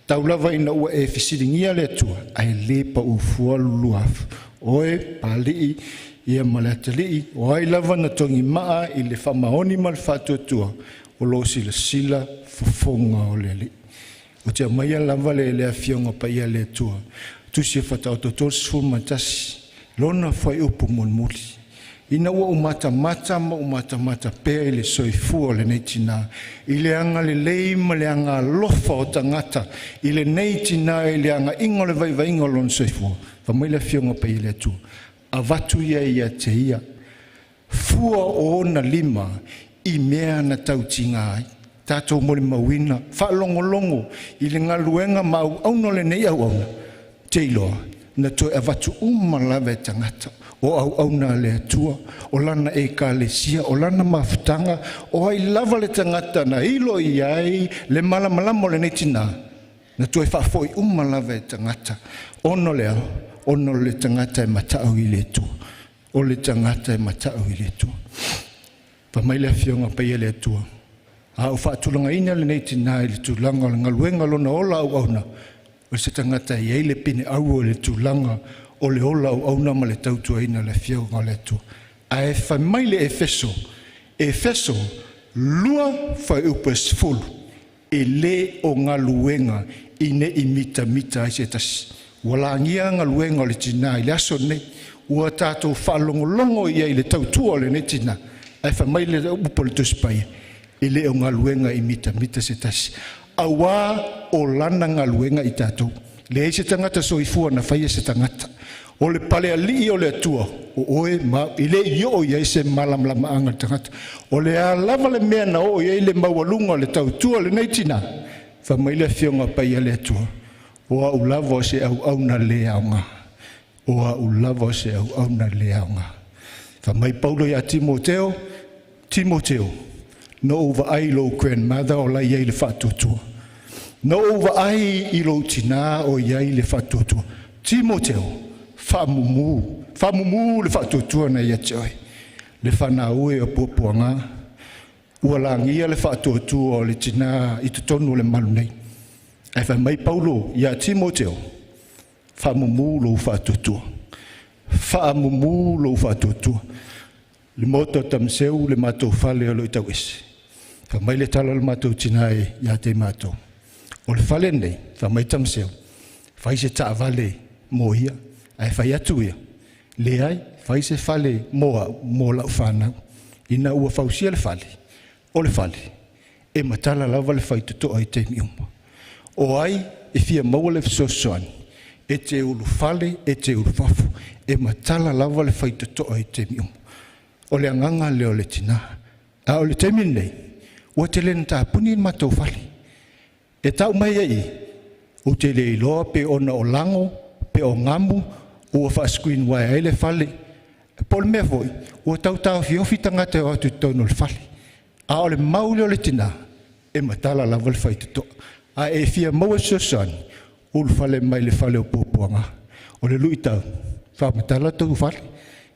Tau lava ina ua e fisiringia le atua, ai le pa ufua lulu afu. Oe pālii ia ma le atalii, o ai lava na tongi maa i le whamaoni ma le whātuatua, o lo sila sila fufonga o le alii. O te maia lava le le afionga pa ia le atua. Tusi e whata o tō matasi, lona whai upu mulmuli. Ina ua umata mata ma umata mata pea i le soifua o le nei tina. I le anga le lei ma le anga alofa o tangata. I le nei tina i le anga ingo le vaiva ingo lona soifua. Wha mai le afionga pa ia le atua. Avatu ia ia te ia. Fua o ona lima i mea na tautinga ai. Tātou mo le mauina, whaalongolongo i le ngaluenga mau auno le nei au auna. Te iloa, na toe avatu uma lava e tangata. O au auna le atua, o lana e kalesia, o lana mafutanga, o ai lava le tangata na ilo i ai le malamalama o le nei tina. Na toe whaafoi uma lava e tangata. Ono lea, ono le tangata e matau i le atua. O le tangata e matau i le atua. Pa mai le afionga pa ia le atua. A o whaatulanga ina le nei tina i le tūlanga o le ngaluenga lona ola au auna. O se tangata i ei le pine au o le tūlanga o le ola au auna ma le tautua ina le fionga o le atua. A e whai mai le Efeso, Efeso, lua whai upas fulu, e le o ngaluenga i ne i mita mita ai se tasi. Ua langia ngaluenga o le tina i le aso nei, ua tātou whaalongolongo ia i le tautua o le nei tina. A e whai mai le upo le tusipaia. I le o ngaluenga i mita mita se tasi. Awa o lana ngaluenga i tātou. Le ei se tangata soifua na whaia se tangata. O le pale alii o le atua. O oe ma i le i o ia se malamalama anga tangata. O le a lava le mea na o ia i le maualunga o le tautua le nei tina. Wha mai le fionga pai a le atua. O a ulava o se au au na le aonga. O a ulava o se au au na le aonga. Wha mai Paulo ia Timoteo. Timoteo. No uva ai lo grandmother o la iai le whaatuatua. No uva ai i lo tina o iai le whaatuatua. Timoteo, whaamumu. Whaamumu le whaatuatua na ia te oi. Le whanau e o puapuanga. Ua langia le whaatuatua o le tina i te tonu o le malu nei. Ai whai mai Paulo ia Timoteo, whaamumu lo whaatuatua. Whaamumu lo whaatuatua. Le maota o Tamaseu le matou fale o lo o i tauese. Fai mai le tala o le matou tina e ia te matou. O le fale nei, fai mai Tamaseu, fai se taavale mo ia, ae fai atu ia, leai, fai se fale mo au, mo lau fanau. Ina ua fausia le fale, o le fale, e matala lava le faitotoa i taimi uma. O ai e fia maua le fesoasoani, e te ulufale, e te ulufafo, e matala lava le faitotoa i taimi uma. O le agaga lea o le tina. A o le taimi lenei, ua tele ina tapuni le matou fale. E tau mai ai, ou te le iloa pe ona o lago, pe o gamu, ua faa-screen wire ai le fale. Po o le mea foi, ua tau taofiofi tagata e o atu i totonu o le fale. A o le mau lea o le tina, e matala lava le faitotoa. A e fia maua se fesoasoani, ulufale mai le fale o Puapuaga. O le luitau, faamatala tou fale.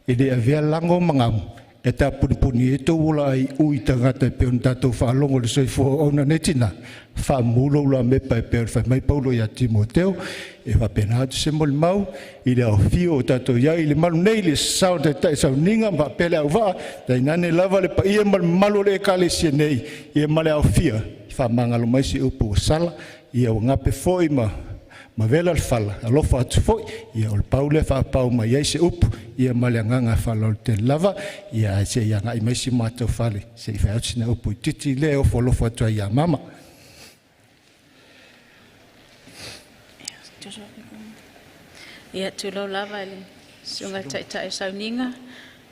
E le avea lago ma gamu, e tapunipuni ai tou ola ai ui tagata e pei ona tatou faalogo i le soifua auauna nei tina, faamumu lou lamepa e pei ona fai mai Paulo ia Timoteo, e faapena atu se molimau i le aofia o tatou i ai i le malu nei le sao taitai sauniga ma faapea le auvaa, tainane lava le paia ma le mamalu o le ekalesia nei, ia ma le aofia, faamagalo mai se upu ua sala, ia ua gape foi ma vela le fala, alofa atu foi, ia o le pau lea faapau mai ai se upu, ia ma le agaga faaaloalo tele lava, ia ae se i agai mai si matou fale, se i fai atu sina upu itiiti lea e ofo alofa atu ai ia mama. Ia tulou lava i le susuga i le Taitai o Sauniga,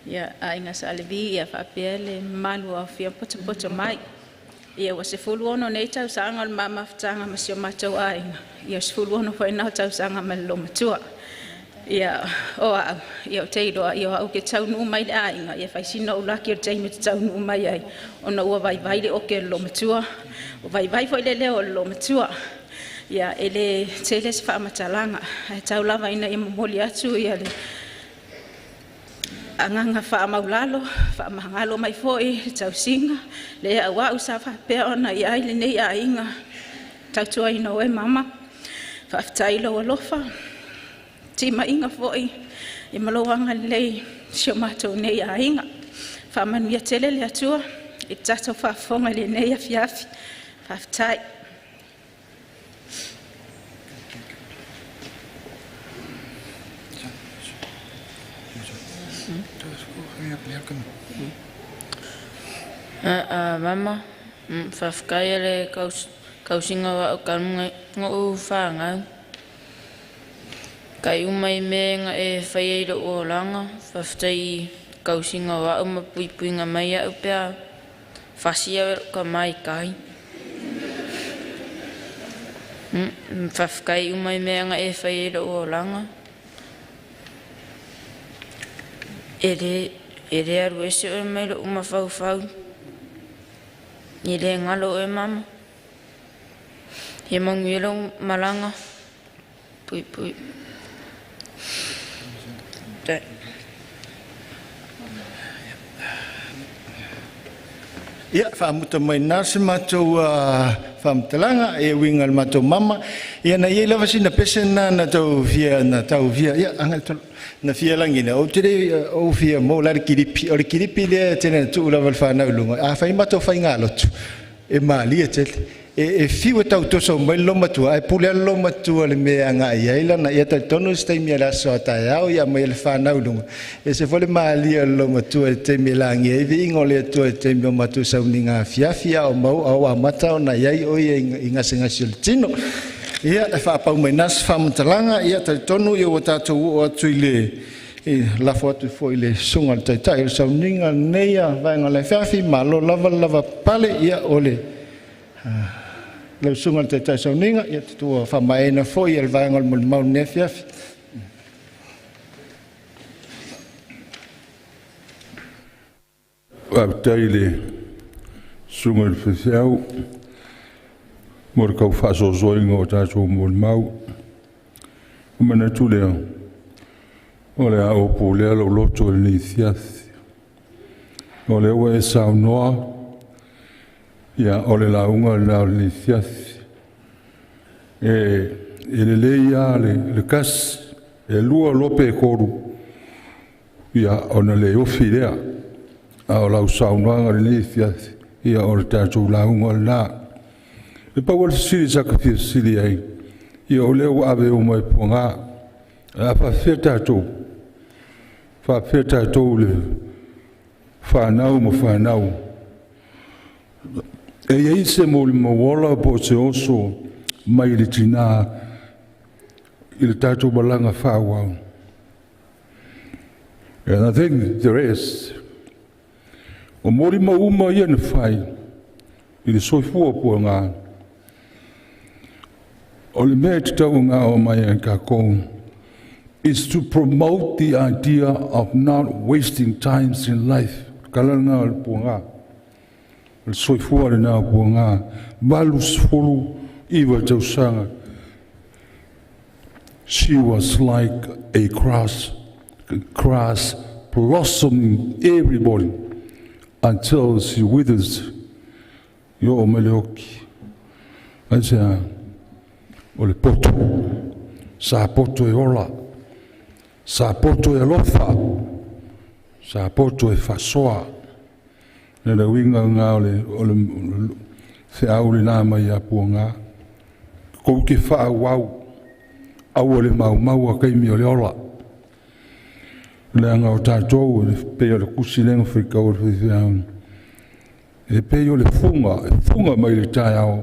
ia aiga Sa Levi, ia faapea le mamalu o aofia potopoto mai. Ia ua 16 nei tausaga o le ma mafutaga ma si o matou aiga, ia 16 foi na o tausaga ma le loomatua. Ia o au, ia o te iloa, ia o au ke taunuu mai le aiga, ia fai sina ou laki o le taimi te taunuu mai ai, ona ua vaivai le oke o le loomatua, ua vaivai foi le leo o le loomatua. Ia e le tele se faamatalaga, ae tau lava ina ia momoli atu ia le agaga faamaulalo, faamagalo mai foi le tausiga, le auau sa faapea ona i ai lenei aiga, tautuaina oe mama, faafetai lou alofa, timaiga foi, ia ma lou agalelei si o matou nei aiga. Faamanuia tele le Atua i le tatou faafofoga i lenei afiafi. Faafetai. Mama, faafetai le kausiga o au talu na ou fanau. Kai uma i mea na e fai ai lou olaga, faafetai i kausiga o au ma puipuiga mai au pea fasi au e lou tama i tai. Faafetai uma i mea na e fai ai lou olaga. E le alu ese oe mai lou mafaufau. E le galo oe mama. Ia manuia lou malaga. Pui pui. Ia, faamuta mai nā se matou faamatalaga e uiga i le matou mama. Ia na iai lava sina pese na na tau fia na tau fia ia agai tolo na fia lagina ou te le ou fia mo la le kilipi o le kilipi lea tele na tuu lava le fanau i luga. A fai matou faigalotu e malie tele. E fiu e tau toso mai le loomatua, ae pule lava le loomatua le mea e agai ai lana. Ia talitonu se taimi o le aso a taeao ia mai le fanau i luga. E se foi le malie o le loomatua i le taimi e lagia ai viiga o le Atua i le taimi o matou sauniga afiafi a o mau a o amata ona iai o ia i gasegase o le tino. Ia, e faapau mai nā se faamatalaga, ia talitonu ia ua tatou oo atu i le lafo atu foi i le susuga i le Taitai o le sauniga lenei a vaega o le afiafi, malo lava le lava pale, ia o le lau susuga i le Taitai sauniga, ia te tua faamaeaina foi le vaega o le molimau lenei afiafi. Faafetai i le susuga i le faifeau mo le tau faasoasoaina o tatou molimau. O manatu lea, o le a opo lea lou loto i lenei afiafi. O lea ua e saunoa, ia o le lauga lena o lenei afiafi. E lelei lava le tasi, e lua loa pe tolu, ia ona le ofi lea. A o lau saunoaga lenei afiafi, ia o le tatou lauga lena. E pau o le fesili sa ta fia fesili ai, ia o lea ua ave uma e Puaga. A faafefea tatou? Faafefea tatou le fanau ma fanau? E i ai se molimau ola po o se oso mai le tinā i le tatou malaga faaauau. And I think there is. O molimau uma ia na fai i le soifua Puaga. O le mea e tatau ona ao mai ai tatou is to promote the idea of not wasting times in life. Kala lena o le Puaga. O le soifua lena o Puaga. 89 tausaga. She was like a grass blossoming every morning until she withers. Yo o mele oki. Ai se a, o le poto. Sa poto e ola. Sa poto e alofa. Sa poto e fasoa. Le le uiga ngā o le feau le nā mai a Puaga. Kou te whaawau aua le maumau a kaimi o le ola. Le anga o tātou, le pei o le kusi lenga whikau o le whiwhiau. E pei o le funga, e funga mai le taeao.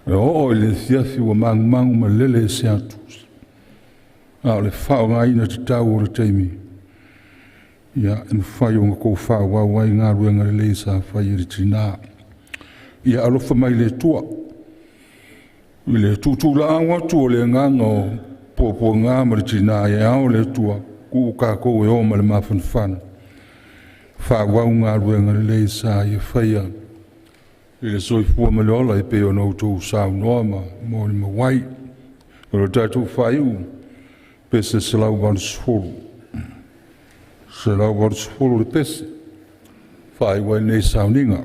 E oo i le fiafi ua mangumangu ma lele e se atu. A o le whaongaina te tau o le taimi. Ia, e mawhai o ngā kou whaawau ai ngā ruenga le lei sa whai e le tina. Ia alofa mai le tua. I le tūtū la atu o le nganga o puapuaga ma le tinā e ao le Atua kuu kākou e o ma le mafanafana. Faaauau galuega lelei sa ia faia i le soifua ma le ola e pei ona outou saunoa ma molimau ai. O le tatou faaiu pese 180. 180 le pese. Faaiu ai lenei sauniga.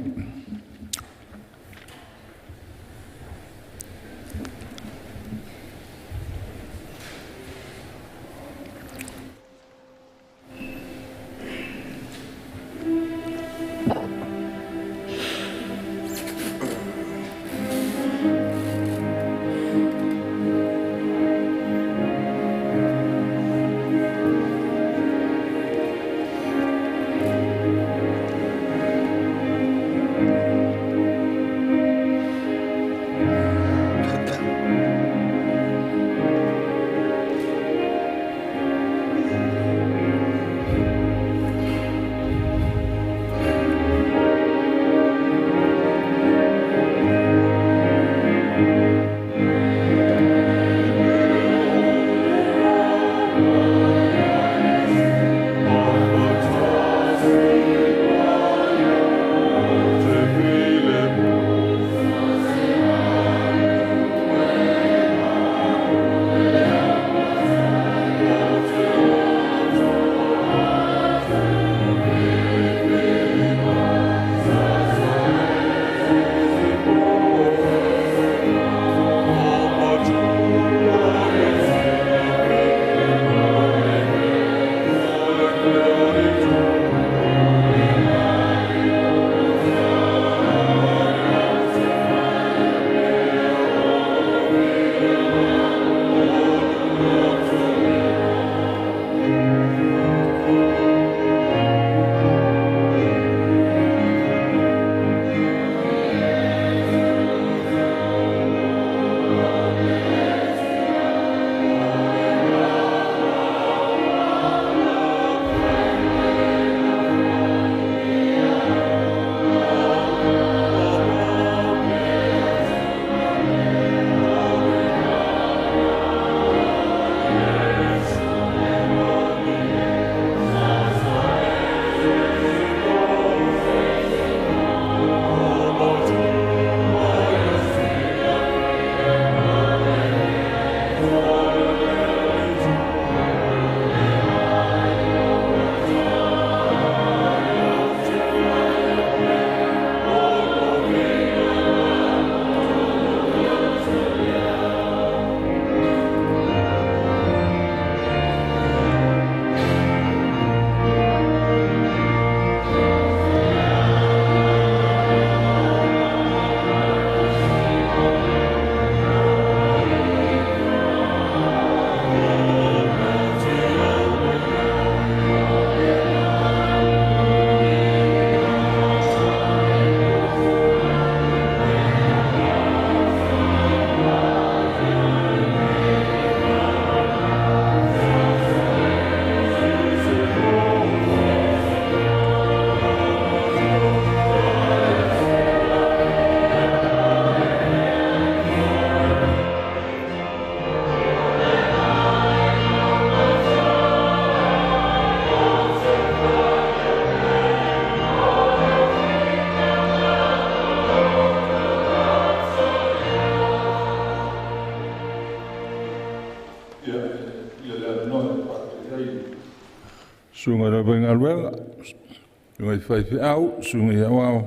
Susuga i le aufaigaluega, susuga i faifeau, susuga i aoao,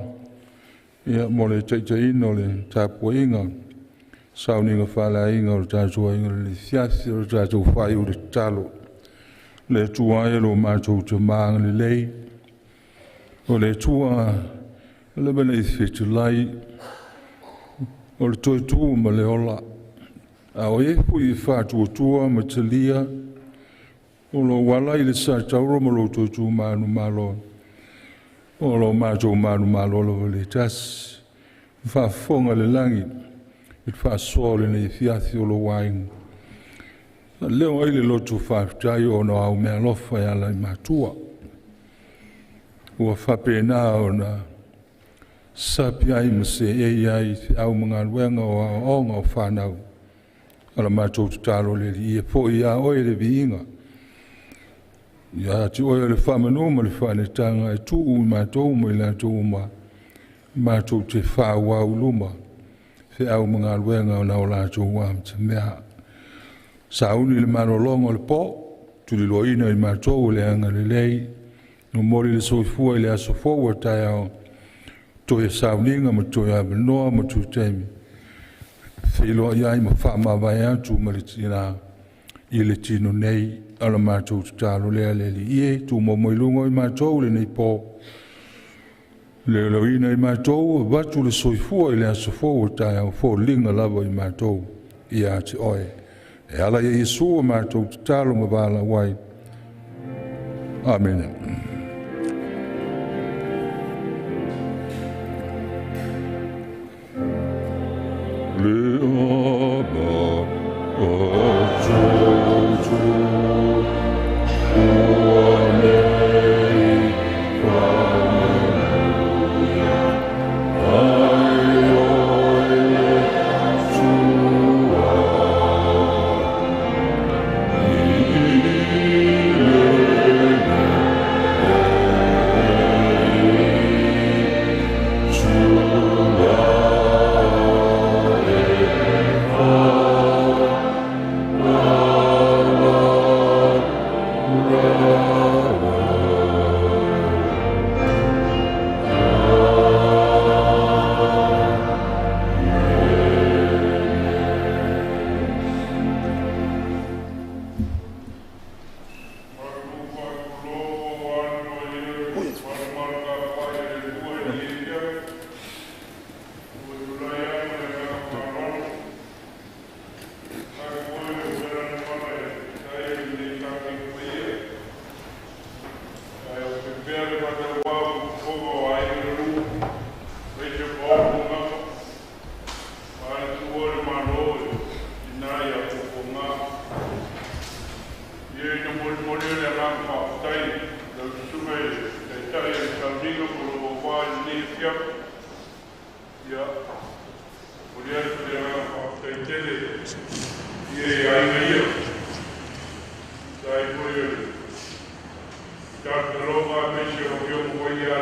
ia mo le taitaiina o le tapuaiga, sauniga faaleaiga o le tatou aiga i lenei afiafi. O le tatou faaiu i le tatalo. Le Atua e lo matou Tama agalelei, o le Atua ua leva ona e fetalai, o le toe tu ma le ola, a o e foi e faatuatua ma talia o lou ala i le satauro ma lou toe tu manumalo, o lo matou manumalo lava le tasi. Faafofoga le lagi i le faasoa o lenei afiafi o lou aiga. Leo ai le loto faafetai ona o au meaalofa e ala i matua. Ua faapena ona sapi ai ma seei ai feau ma galuega o aoaoga o fanau. O la matou tatalo le Alii ia foi ia oe le viiga. Ia te oe o le faamanu ma le faanetaga e tuu i matou ma i latou uma, matou te faaauau luma feau ma galuega ona o latou amatamea. Sauni le malologa o le po, tuliloaina i matou o le agalelei, momoli le soifua i le aso fou a taeao, toe sauniga ma toe avanoa ma toe taimi, feiloai ai ma faamavae atu ma le tina i le tino nei. O la matou tatalo lea le Alii e, tumau mai luga o i matou lenei po, leoleoina i matou, avatu le soifua i le aso fou o taeao, foliga lava i matou ia te oe. E ala ia Iesu o matou tatalo ma valaau ai. Amene. Le ama atoto ua nei faamanuia ai oe le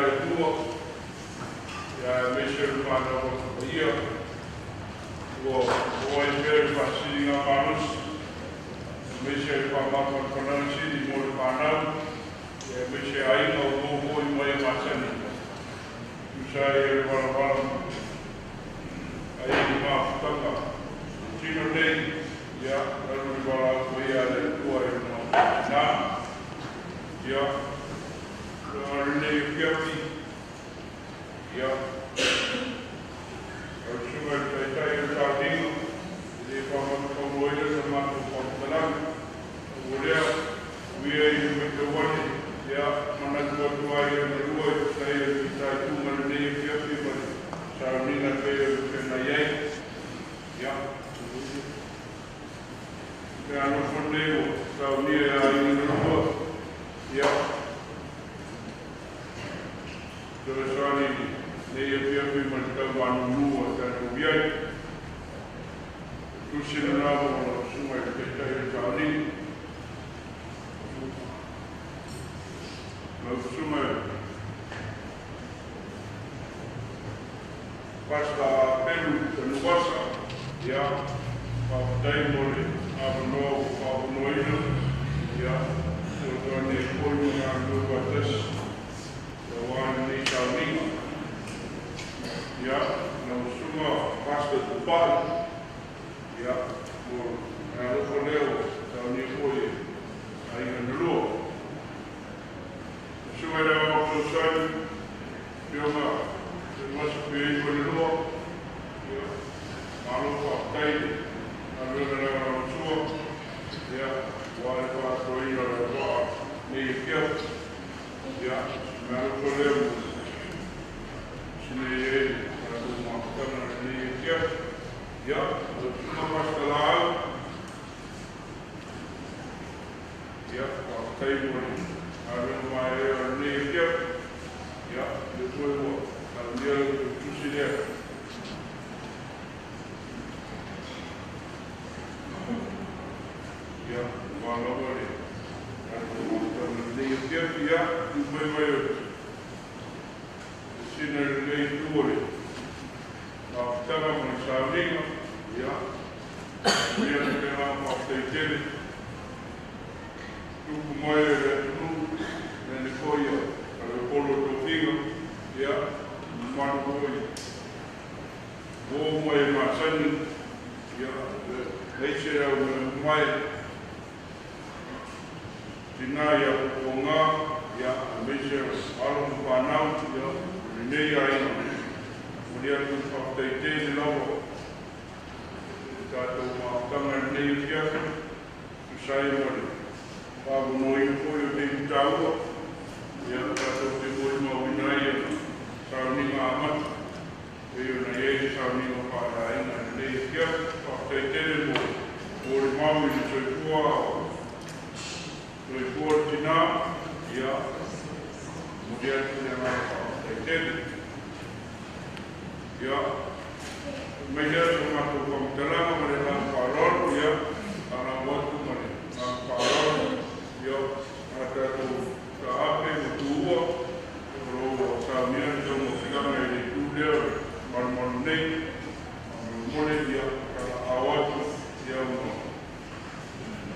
Atua. I galulue faatasi auā lenei sauniga. Ia, lau susuga Pastor Tupai, ia, mo le alofa lea ua saunia foi e aiga na lua. Susuga i le Aoao Fesoasoani, Afioga Tanuvasa Pioi ma le lua, ia, malo faafetai i le galuega lagolagosua, ia, aua le faasoaina o le auvaa nei afiafi. Ia, o le alofa lea ua sinei ai le tatou mafutaga i lenei afiafi. Ia, lau susuga Pastor Laau, ia, faafetai mo le galuega maeaea o lenei afiafi. Ia, lea foi ua saunia lau tusi lea. Ia, aua lava le tatou mafutaga i lenei afiafi. Ia, tuu mai mai o le sina i lenei itu o le mafutaga ma le sauniga. Ia, ia le agaga faafetai tele tupu mai o le atunuu lene foi a Kaleupolu o tofiga. Ia, mamalu foi uo mai e masani. Ia, leise au mai tinā ia pupuagā. Ia, aemaise o alo ma fanau. Ia, o lenei aiga momoli atu le faafetai tele lava i le tatou mafutaga i lenei afiafi tusa ai ma le fa'avonoaina foi o taimi taua. Ia, tatou te molimauina ai ana sauniga amata pei ona i ai se sauniga fa'aleaiga i lenei afiafi. Faafetai tele mo molimau i le soifua soifua le tinā. Ia, momoli atu le agaga faafetai tele. Ia, mai lea so matou faamatalaga ma le agaga faaaloalo. Ia, faalauo atu ma le agaga faaaloalo. Ia, a tatou taape ma tuua o lo ua saunia le taumafiaga i le itu lea o le malumalu nei faamolemole. Ia, talaao atu ia ma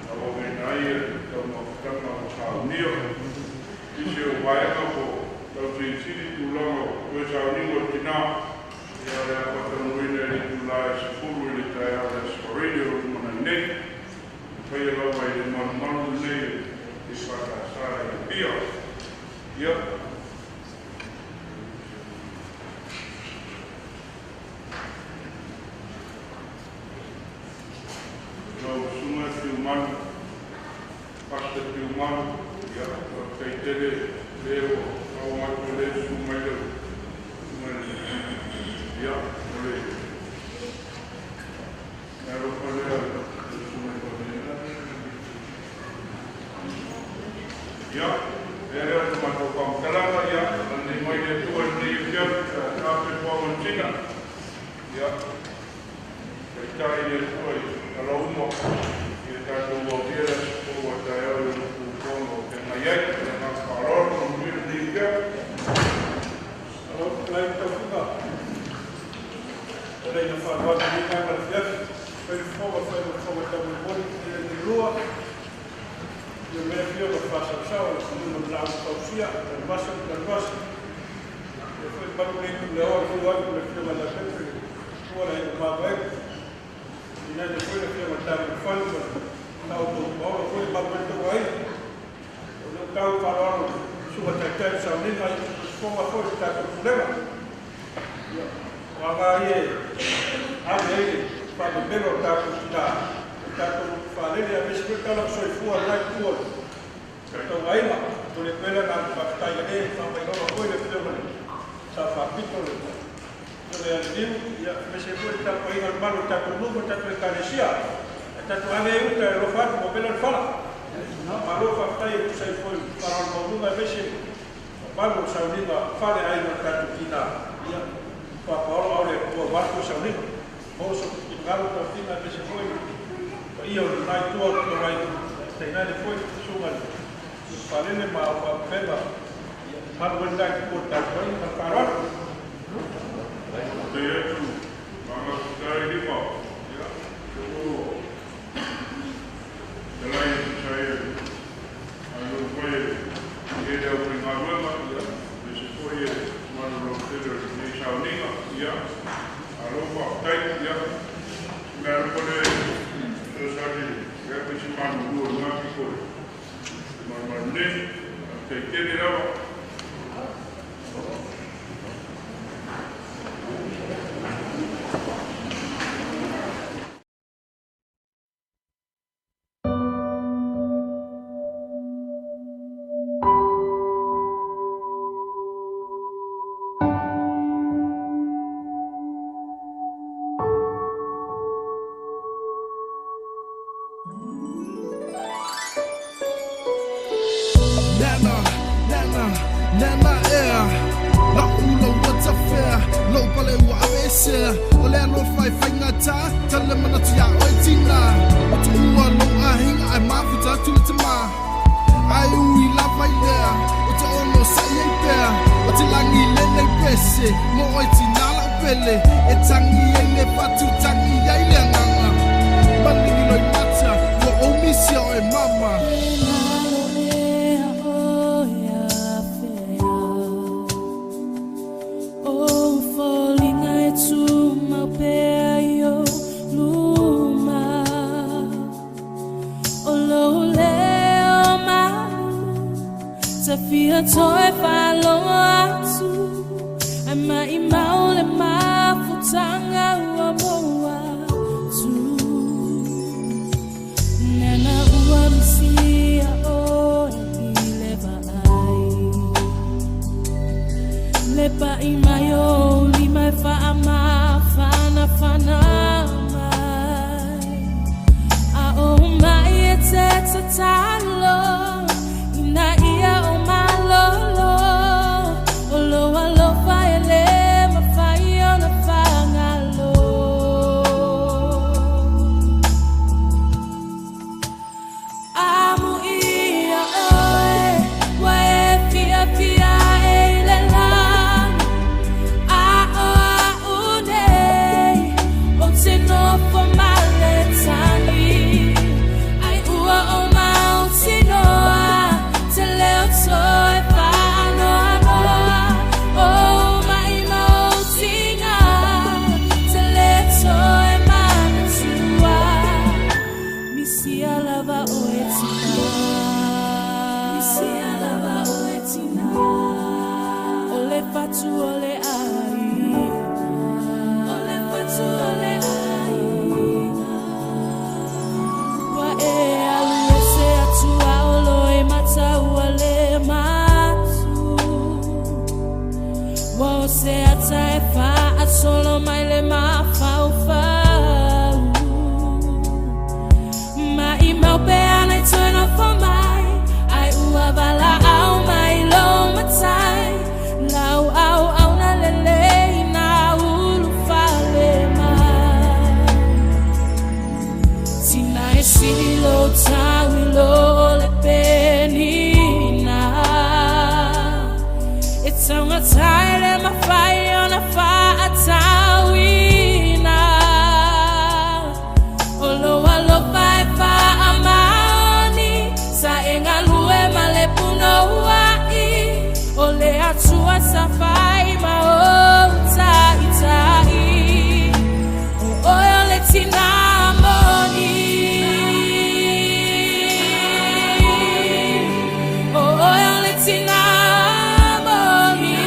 tauaveina ai le taumafataga ua saunia isi o vaega po tausilisili tulaga o toe sauniga o tinā. Ia, o le a faataunuuina i le itulā e 10 i le taeao le Aso Faraile o lumanai nei, faia lava i le malumalu lenei o EFKS i Apia. Ia, lau susuga Tiumanu, Pastor Tiumanu, ia, faafetai tele lea ua ao atu e le susu mai lau susuga. Ia, o le alofa lea susuga. Ia, lea lea o matou faamatalaga. Ia, agalelei mai le Atua i lenei afiafi, tape puamatina. Ia, taitai le Atua i ala uma ia tatou aulia le aso fou a taeao i ona fuafuaga o feagai ai. Le agaga faaaloalo, manuia lenei afiafi. Alo, lai taufuga. O le ina whaanoa ni ngai ma le fiafi. Fai le fofoga, fai le fofoga tau molimoli, i le ni lua. Ia mea fia o whasausau, o le fanuma le lau tausia, le masa, le masa. Ia foi malu nei tu le oa fu atu le fia ma la pepe, tua le o māwae. I nai le foi le fia ma tāmi whanu ma tau tau paola foi malu e tau ai. O le tau whaanoa suga taitai sauniga i fofoga foi le tātou pulega. Ia, o anga ia ave ai le whaamemelo o tātou tina, o tātou whaalele a mesi koe tala soifua lai tua tau aiga. O le pela nā whakatai a e whamairoa koe le whio le sa whapito le le aliliu. Ia, mesi koe le tātou aiga le malu tātou numa tātou ekalesia. E tātou ave e uta e rofa atu mo pela le whala. Malo whakatai e tusai foi wharal maununga e mesi malu o sauniga whale aiga tātou tina. Ia, whapaolo au le kua watu o sauniga. Mo so ki ngalo tau tina e mesi foi pa ia o le nai tua o te wai teinane foi sunga le whalele ma au whapena. Ia, malu e nai kua tātou ai, ma wharoa. Te atu, manga kutai lima. Ia, te ua. Te lai e tusai e. Alo pai e. Faamalu lelei, faafetai tele lava. Nana, nana, nana ea. La ula ua tafea, lou pale ua aveesea. O le alofa e faigata, tale manatu iā oe tina. Ua tuua lou aiga ae mafuta atu le tamā. Ae ui lava i lea, o te onosai ai pea. O te lagi lenei pese, mo oe tinā lau pele. E tagi ai le fatu, tagi ai le agaga. Maligi loimata, ua ou misia oe mama. Fia toe whaalongo atu Ai mai mau le mafutanga ua moa tu Nena ua misia oe i le vaai Le pa'i mai o lima e whaamawhana whana mai A o mai e te tatalo Ina ia o malolo O lo alofa e le mawhai o na whangalo Amu ia oe Wa e fia fia e i le lani A o a unei O te nofo male tangi Ai ua o mau tinoa Te leo toe whaanoa noa O mai mau tinga Te le toe manatua Misia lava o e tina Misia lava o e tina O le fatu o le ai O le fatu o le ai Wa e alu e se atua o lo e mataua le matu Wa o se ata e wha solo mai le mafaufau Mai mau pe ana i turn off for mai Ai ua vala au mai lo matai Lau au au na lele na ulu fale mai Tina e sili lo tawi lo le penina E taunga tai le mawhai o na whaatauina O lo alofa e whaamaoni Sa e ngalue ma le puno uai O le atua sa whai ma o tai tai O oe o le tina moni O oe o le tina moni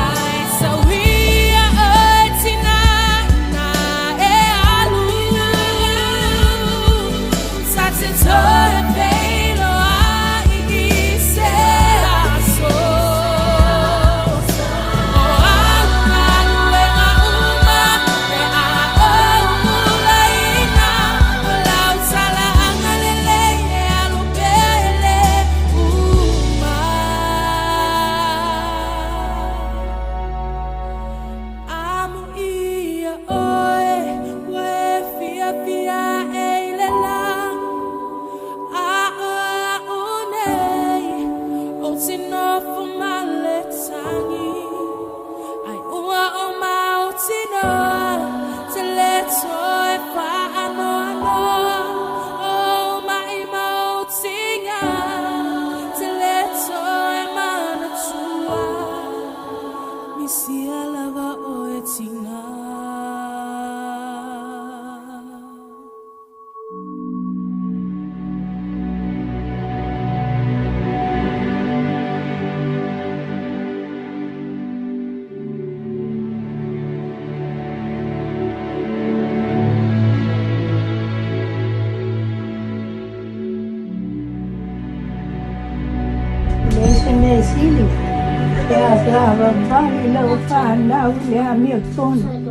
Ai sawia oe tina na e alu Sa te toe peilo ai i se se mea sili. E a sa vavali lau whanau le amio tonu.